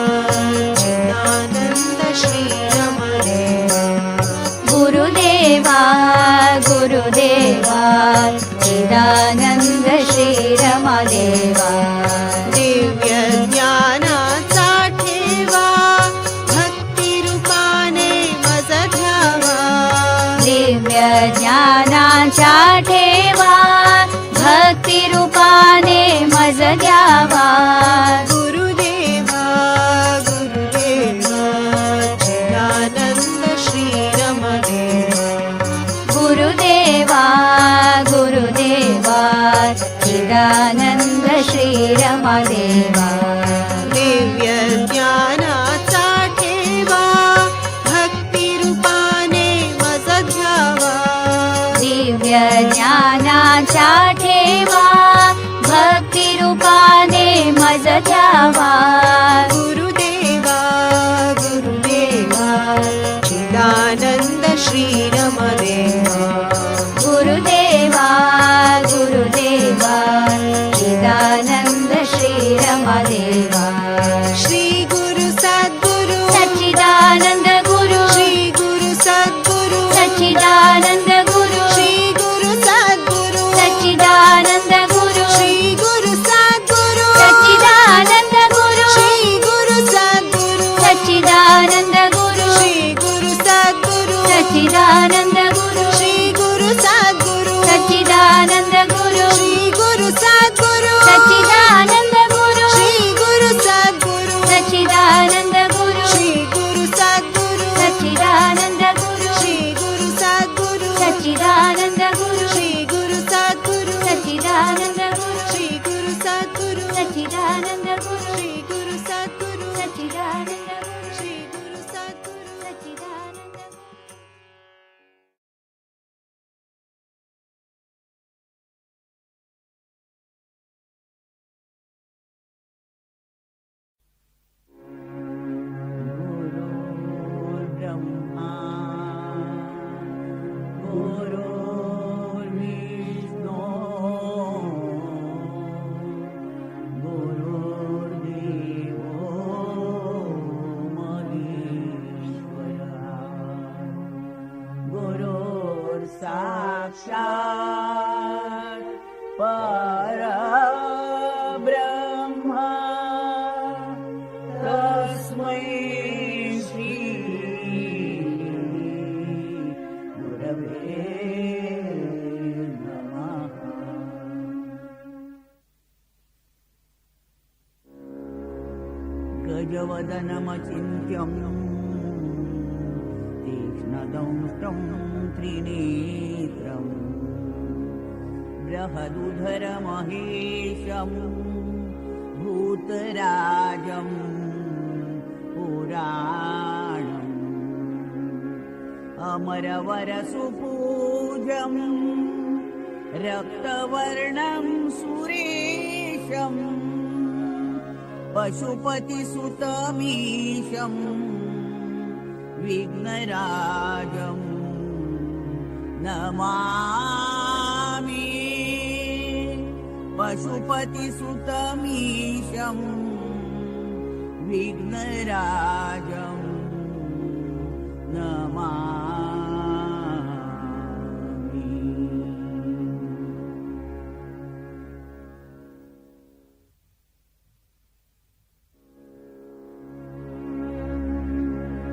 S7: चिदानन्द श्रीरमदेवा।
S2: गुरुदेवा गुरुदेवा चिदानन्द श्रीरमदेवा।
S7: दिव्य ज्ञानाचा ठेवा भक्तिरूपाने मज घ्यावा।
S2: दिव्य ज्ञानाचा ठेवा भक्तिरूपाने मज द्यावा।
S7: गुरुदेवा गुरुदेवा चिदानन्द श्रीरमदेवा।
S2: गुरुदेवा गुरुदेवा चिदानन्द श्रीरमदेवा।
S7: दिव्य ज्ञानाचा ठेवा भक्तिरूपाने मज घ्यावा।
S2: दिव्य ज्ञानाचा ठेवा भक्तिरूपाने मज द्यावा।
S7: गुरुदेवा गुरुदेवा चिदानन्द श्रीरमदेवा।
S2: गुरुदेवा गुरुदेवा चिदानन्द श्रीरमदेवा।
S7: श्री गुरु सद्गुरु
S2: सच्चिदानन्द गुरु।
S7: श्री गुरु सद्गुरु
S2: सच्चिदानन्द गुरु।
S7: श्री गुरु सद्गुरु
S2: सच्चिदानन्द गुरु।
S7: श्री गुरु सद्गुरु
S2: सच्चिदानन्द गुरु।
S7: श्री गुरु सद्गुरु
S2: सच्चिदानन्द गुरु।
S7: श्री गुरु सद्गुरु
S2: सच्चिदानन्द गुरु।
S7: श्री गुरु सद्गुरु
S2: सच्चिदानन्द गुरु।
S7: श्री गुरु सद्गुरु
S2: सच्चिदानन्द गुरु।
S7: श्री गुरु सद्गुरु
S2: सच्चिदानन्द गुरु।
S7: श्री गुरु सद्गुरु
S2: सच्चिदानन्द गुरु।
S7: श्री गुरु सद्गुरु
S2: सच्चिदानन्द गुरु।
S7: श्री गुरु सद्गुरु
S2: सच्चिदानन्द गुरु।
S7: श्री गुरु सद्गुरु
S2: सच्चिदानन्द गुरु।
S7: श्री गुरु सद्गुरु
S2: सच्चिदानन्द गुरु।
S7: श्री गुरु सद्गुरु
S2: सच्चिदानन्द गुरु।
S5: गुरुर्ब्रह्मा गुरुर्विष्णु गुरुर्देवो गजवदनमचिन्त्यं तीक्ष्णदंष्टं त्रिनेत्रम् बृहदुधरमहेशं भूतराजं पुराणम् अमरवरसुपूजम् रक्तवर्णं सुरेशम् पशुपतिसुतमीशं विघ्नराजं नमामि। पशुपतिसुतमीशं विघ्नराजं नमामि।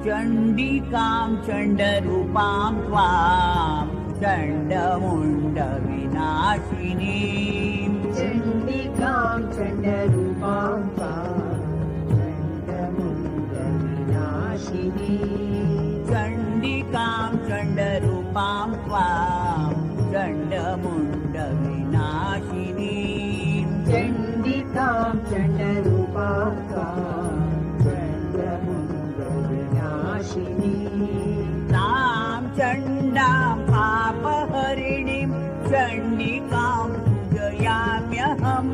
S5: चण्डिकां चण्डरूपां त्वां चण्डमुण्डविनाशिनीम्।
S6: चण्डिकां चण्डरूपां त्वां चण्डमुण्डविनाशिनीम्।
S5: चण्डिकां चण्डरूपां त्वां चण्डमुण्डविनाशिनीम्।
S6: चण्डिकां चण्डरूपां त्वां चण्डमुण्डविनाशिनीम्।
S5: तां चण्डां पापहरिणीं चण्डिकां पूजयाम्यहम्।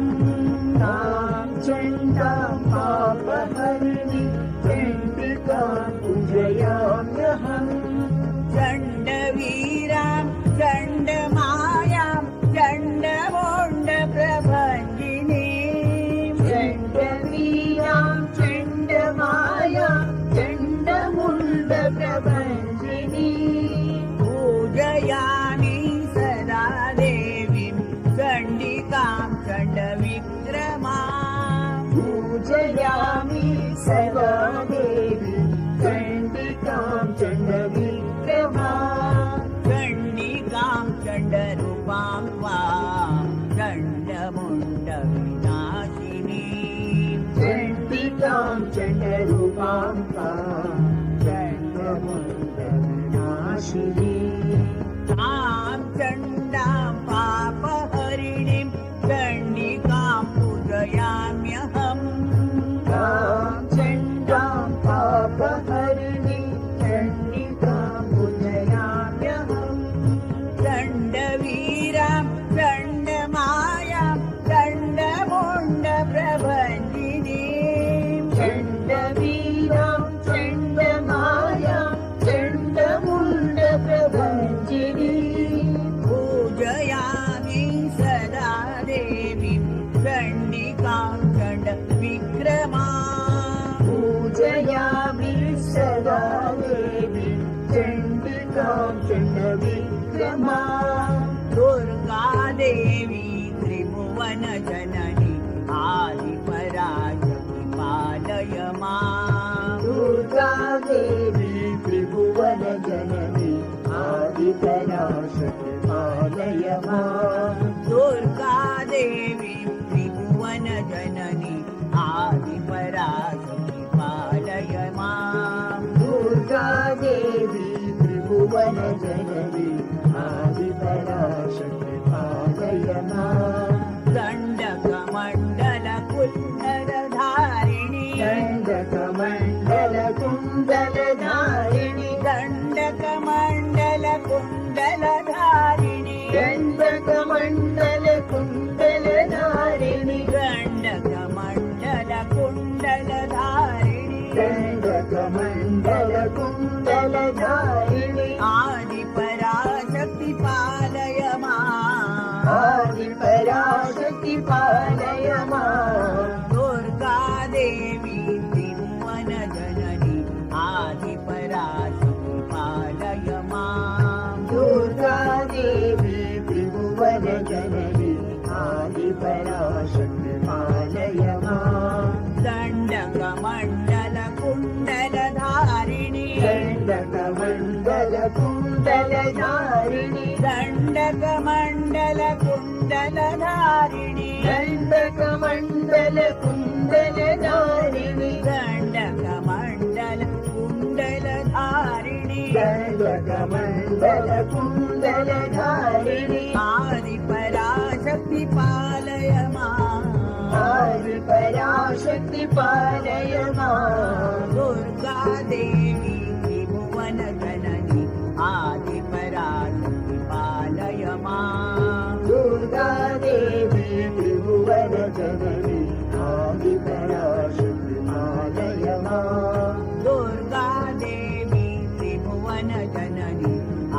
S6: तां चण्डां पापहरिणीं चण्डिकां पूजयाम्यहम्।
S5: चण्डवीरां चण्डमायां चण्डमुण्डप्रभञ्जिनीम्।
S6: चण्डवीरां चण्डमायां चण्डमुण्डप्रभञ्जिनीम्।
S5: पूजयामि सदा देवीं चण्डिकां चण्डविक्रमाम्।
S6: पूजयामि सदा देवीं चण्डिकां चण्डविक्रमाम्।
S5: चण्डिकां चण्डरूपां त्वां चण्डमुण्डविनाशिनीम्।
S6: चण्डिकां चण्डरूपां त्वां चण्डमुण्डविनाशिनीम्।
S5: तां चण्डां पापहरिणीं चण्डिकां पूजयाम्यहम्।
S6: तां चण्डां पापहरिणीं चण्डिकां पूजयाम्यहम्।
S5: चण्डवीरां चण्डमायां चण्डमुण्डप्रभञ्जिनीम्।
S6: चण्डवीरां चण्डमायां चण्डमुण्डप्रभञ्जिनीम्।
S5: पूजयामि सदा देवीं चण्डिकां चण्डविक्रमाम्।
S6: पूजयामि सदा देवीं चण्डिकां चण्डविक्रमाम्।
S5: दुर्गा देवी त्रिभुवन जननी आदिपराशक्ति पालय माम्।
S6: दुर्गा देवी त्रिभुवन जननी आदिपराशक्ति पालय माम्।
S5: दुर्गा देवी त्रिभुवन जननी आदिपराशक्ति पालय माम्।
S6: दुर्गा देवी त्रिभुवन जननी आदिपराशक्ति पालय माम्।
S5: दण्डकमण्डल कुण्डलधारिणि।
S6: दण्डकमण्डल कुण्डलधारिणि।
S5: दण्डकमण्डल कुण्डलधारिणि।
S6: दण्डकमण्डल कुण्डलधारिणि।
S5: दण्डकमण्डल कुण्डलधारिणि।
S6: दण्डकमण्डल कुण्डलधारिणि।
S5: आदिपराशक्ति पालय माम्।
S6: आदिपराशक्ति पालय माम्।
S5: दुर्गा देवी त्रिभुवन जननी आदिपराशक्ति पालय माम्।
S6: दुर्गा देवी त्रिभुवन जननी आदिपराशक्ति पालय माम्।
S5: दण्डकमण्डल कुण्डलधारिणि।
S6: दण्डकमण्डल कुण्डलधारिणि।
S5: दण्डकमण्डल कुण्डलधारिणि।
S6: दण्डकमण्डल कुण्डलधारिणि।
S5: दण्ड
S6: दण्डकमण्डल कुण्डलधारिणि
S5: आदिपराशक्ति पालय माम्
S6: आदिपराशक्ति पालय माम्
S5: दुर्गा देवी त्रिभुवन जननी आदिपराशक्ति पालय माम्
S6: दुर्गा देवी त्रिभुवन जननी आदिपराशक्ति पालय माम्
S5: दुर्गा देवी त्रिभुवन जननी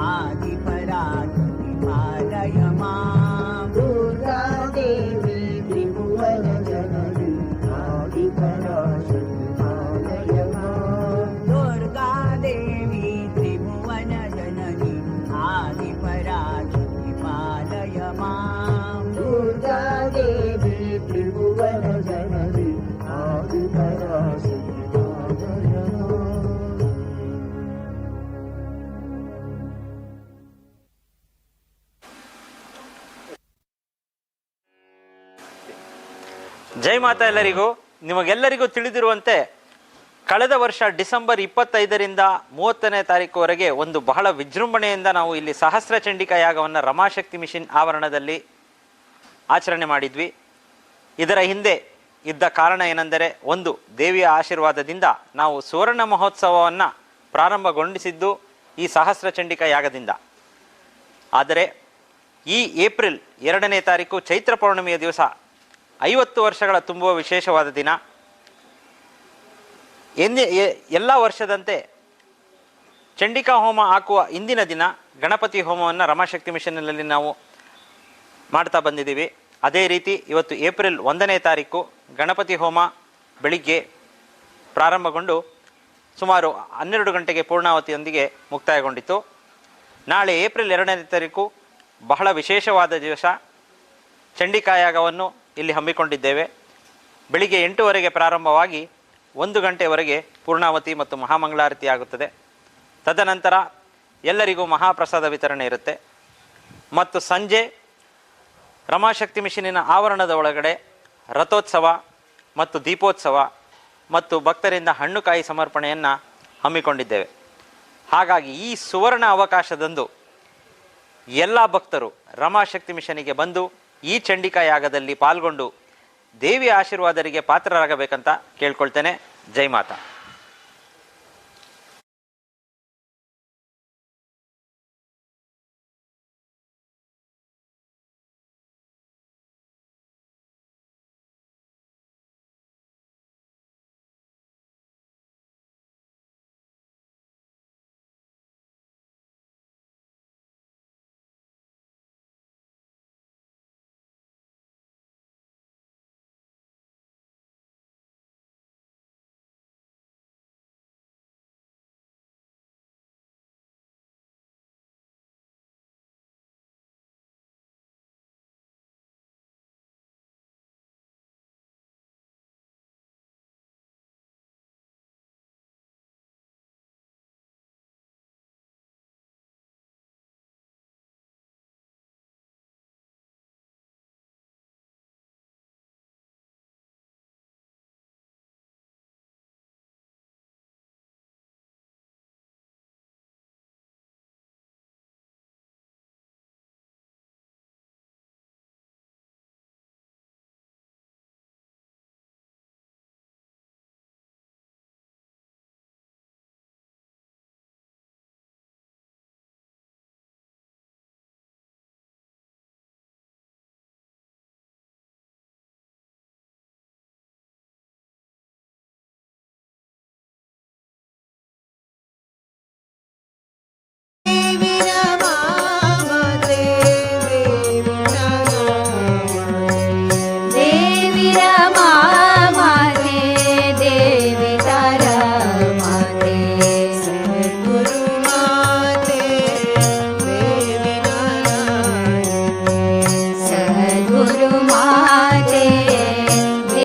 S5: आदिपराशक्ति पालय माम्
S6: दुर्गा देवी त्रिभुवन जननी आदिपराशक्ति पालय माम्
S5: दुर्गा देवी त्रिभुवन जननी आदिपराशक्ति पालय माम्
S6: दुर्गा देवी त्रिभुवन जननी आदिपराशक्ति पालय माम्.
S9: ಜೈ ಮಾತಾ ಎಲ್ಲರಿಗೂ. ನಿಮಗೆಲ್ಲರಿಗೂ ತಿಳಿದಿರುವಂತೆ ಕಳೆದ ವರ್ಷ ಡಿಸೆಂಬರ್ 25ರಿಂದ 30ನೇ ತಾರೀಕುವರೆಗೆ ಒಂದು ಬಹಳ ವಿಜೃಂಭಣೆಯಿಂದ ನಾವು ಇಲ್ಲಿ ಸಹಸ್ರ ಚಂಡಿಕಾ ಯಾಗವನ್ನು ರಮಾಶಕ್ತಿ ಮಿಷನ್ ಆವರಣದಲ್ಲಿ ಆಚರಣೆ ಮಾಡಿದ್ವಿ. ಇದರ ಹಿಂದೆ ಇದ್ದ ಕಾರಣ ಏನೆಂದರೆ, ಒಂದು, ದೇವಿಯ ಆಶೀರ್ವಾದದಿಂದ ನಾವು ಸುವರ್ಣ ಮಹೋತ್ಸವವನ್ನು ಪ್ರಾರಂಭಗೊಂಡಿಸಿದ್ದು ಈ ಸಹಸ್ರ ಚಂಡಿಕಾ ಯಾಗದಿಂದ. ಆದರೆ ಈ ಏಪ್ರಿಲ್ 2ನೇ ತಾರೀಕು ಚೈತ್ರ ಪೌರ್ಣಮಿಯ ದಿವಸ 50 ವರ್ಷಗಳ ತುಂಬುವ ವಿಶೇಷವಾದ ದಿನ. ಎಲ್ಲ ವರ್ಷದಂತೆ ಚಂಡಿಕಾ ಹೋಮ ಹಾಕುವ ಇಂದಿನ ದಿನ ಗಣಪತಿ ಹೋಮವನ್ನು ರಮಾಶಕ್ತಿ ಮಿಷನ್ನಲ್ಲಿ ನಾವು ಮಾಡ್ತಾ ಬಂದಿದ್ದೀವಿ. ಅದೇ ರೀತಿ ಇವತ್ತು ಏಪ್ರಿಲ್ 1ನೇ ತಾರೀಕು ಗಣಪತಿ ಹೋಮ ಬೆಳಿಗ್ಗೆ ಪ್ರಾರಂಭಗೊಂಡು ಸುಮಾರು 12 ಗಂಟೆಗೆ ಪೂರ್ಣಾವತಿಯೊಂದಿಗೆ ಮುಕ್ತಾಯಗೊಂಡಿತು. ನಾಳೆ ಏಪ್ರಿಲ್ 2ನೇ ತಾರೀಕು ಬಹಳ ವಿಶೇಷವಾದ ದಿವಸ. ಚಂಡಿಕಾಯಾಗವನ್ನು ಇಲ್ಲಿ ಹಮ್ಮಿಕೊಂಡಿದ್ದೇವೆ. ಬೆಳಿಗ್ಗೆ 8ವರೆಗೆ ಪ್ರಾರಂಭವಾಗಿ 1 ಗಂಟೆಯವರೆಗೆ ಪೂರ್ಣಾವತಿ ಮತ್ತು ಮಹಾಮಂಗಳಾರತಿ ಆಗುತ್ತದೆ. ತದನಂತರ ಎಲ್ಲರಿಗೂ ಮಹಾಪ್ರಸಾದ ವಿತರಣೆ ಇರುತ್ತೆ. ಮತ್ತು ಸಂಜೆ ರಮಾಶಕ್ತಿ ಮಿಷನಿನ ಆವರಣದ ಒಳಗಡೆ ರಥೋತ್ಸವ ಮತ್ತು ದೀಪೋತ್ಸವ ಮತ್ತು ಭಕ್ತರಿಂದ ಹಣ್ಣುಕಾಯಿ ಸಮರ್ಪಣೆಯನ್ನು ಹಮ್ಮಿಕೊಂಡಿದ್ದೇವೆ. ಹಾಗಾಗಿ ಈ ಸುವರ್ಣ ಅವಕಾಶದಂದು ಎಲ್ಲ ಭಕ್ತರು ರಮಾಶಕ್ತಿ ಮಿಷನಿಗೆ ಬಂದು ಈ ಚಂಡಿಕಾ ಯಾಗದಲ್ಲಿ ಪಾಲ್ಗೊಂಡು ದೇವಿಯ ಆಶೀರ್ವಾದರಿಗೆ ಪಾತ್ರರಾಗಬೇಕಂತ ಕೇಳ್ಕೊಳ್ತೇನೆ. ಜೈ ಮಾತಾ.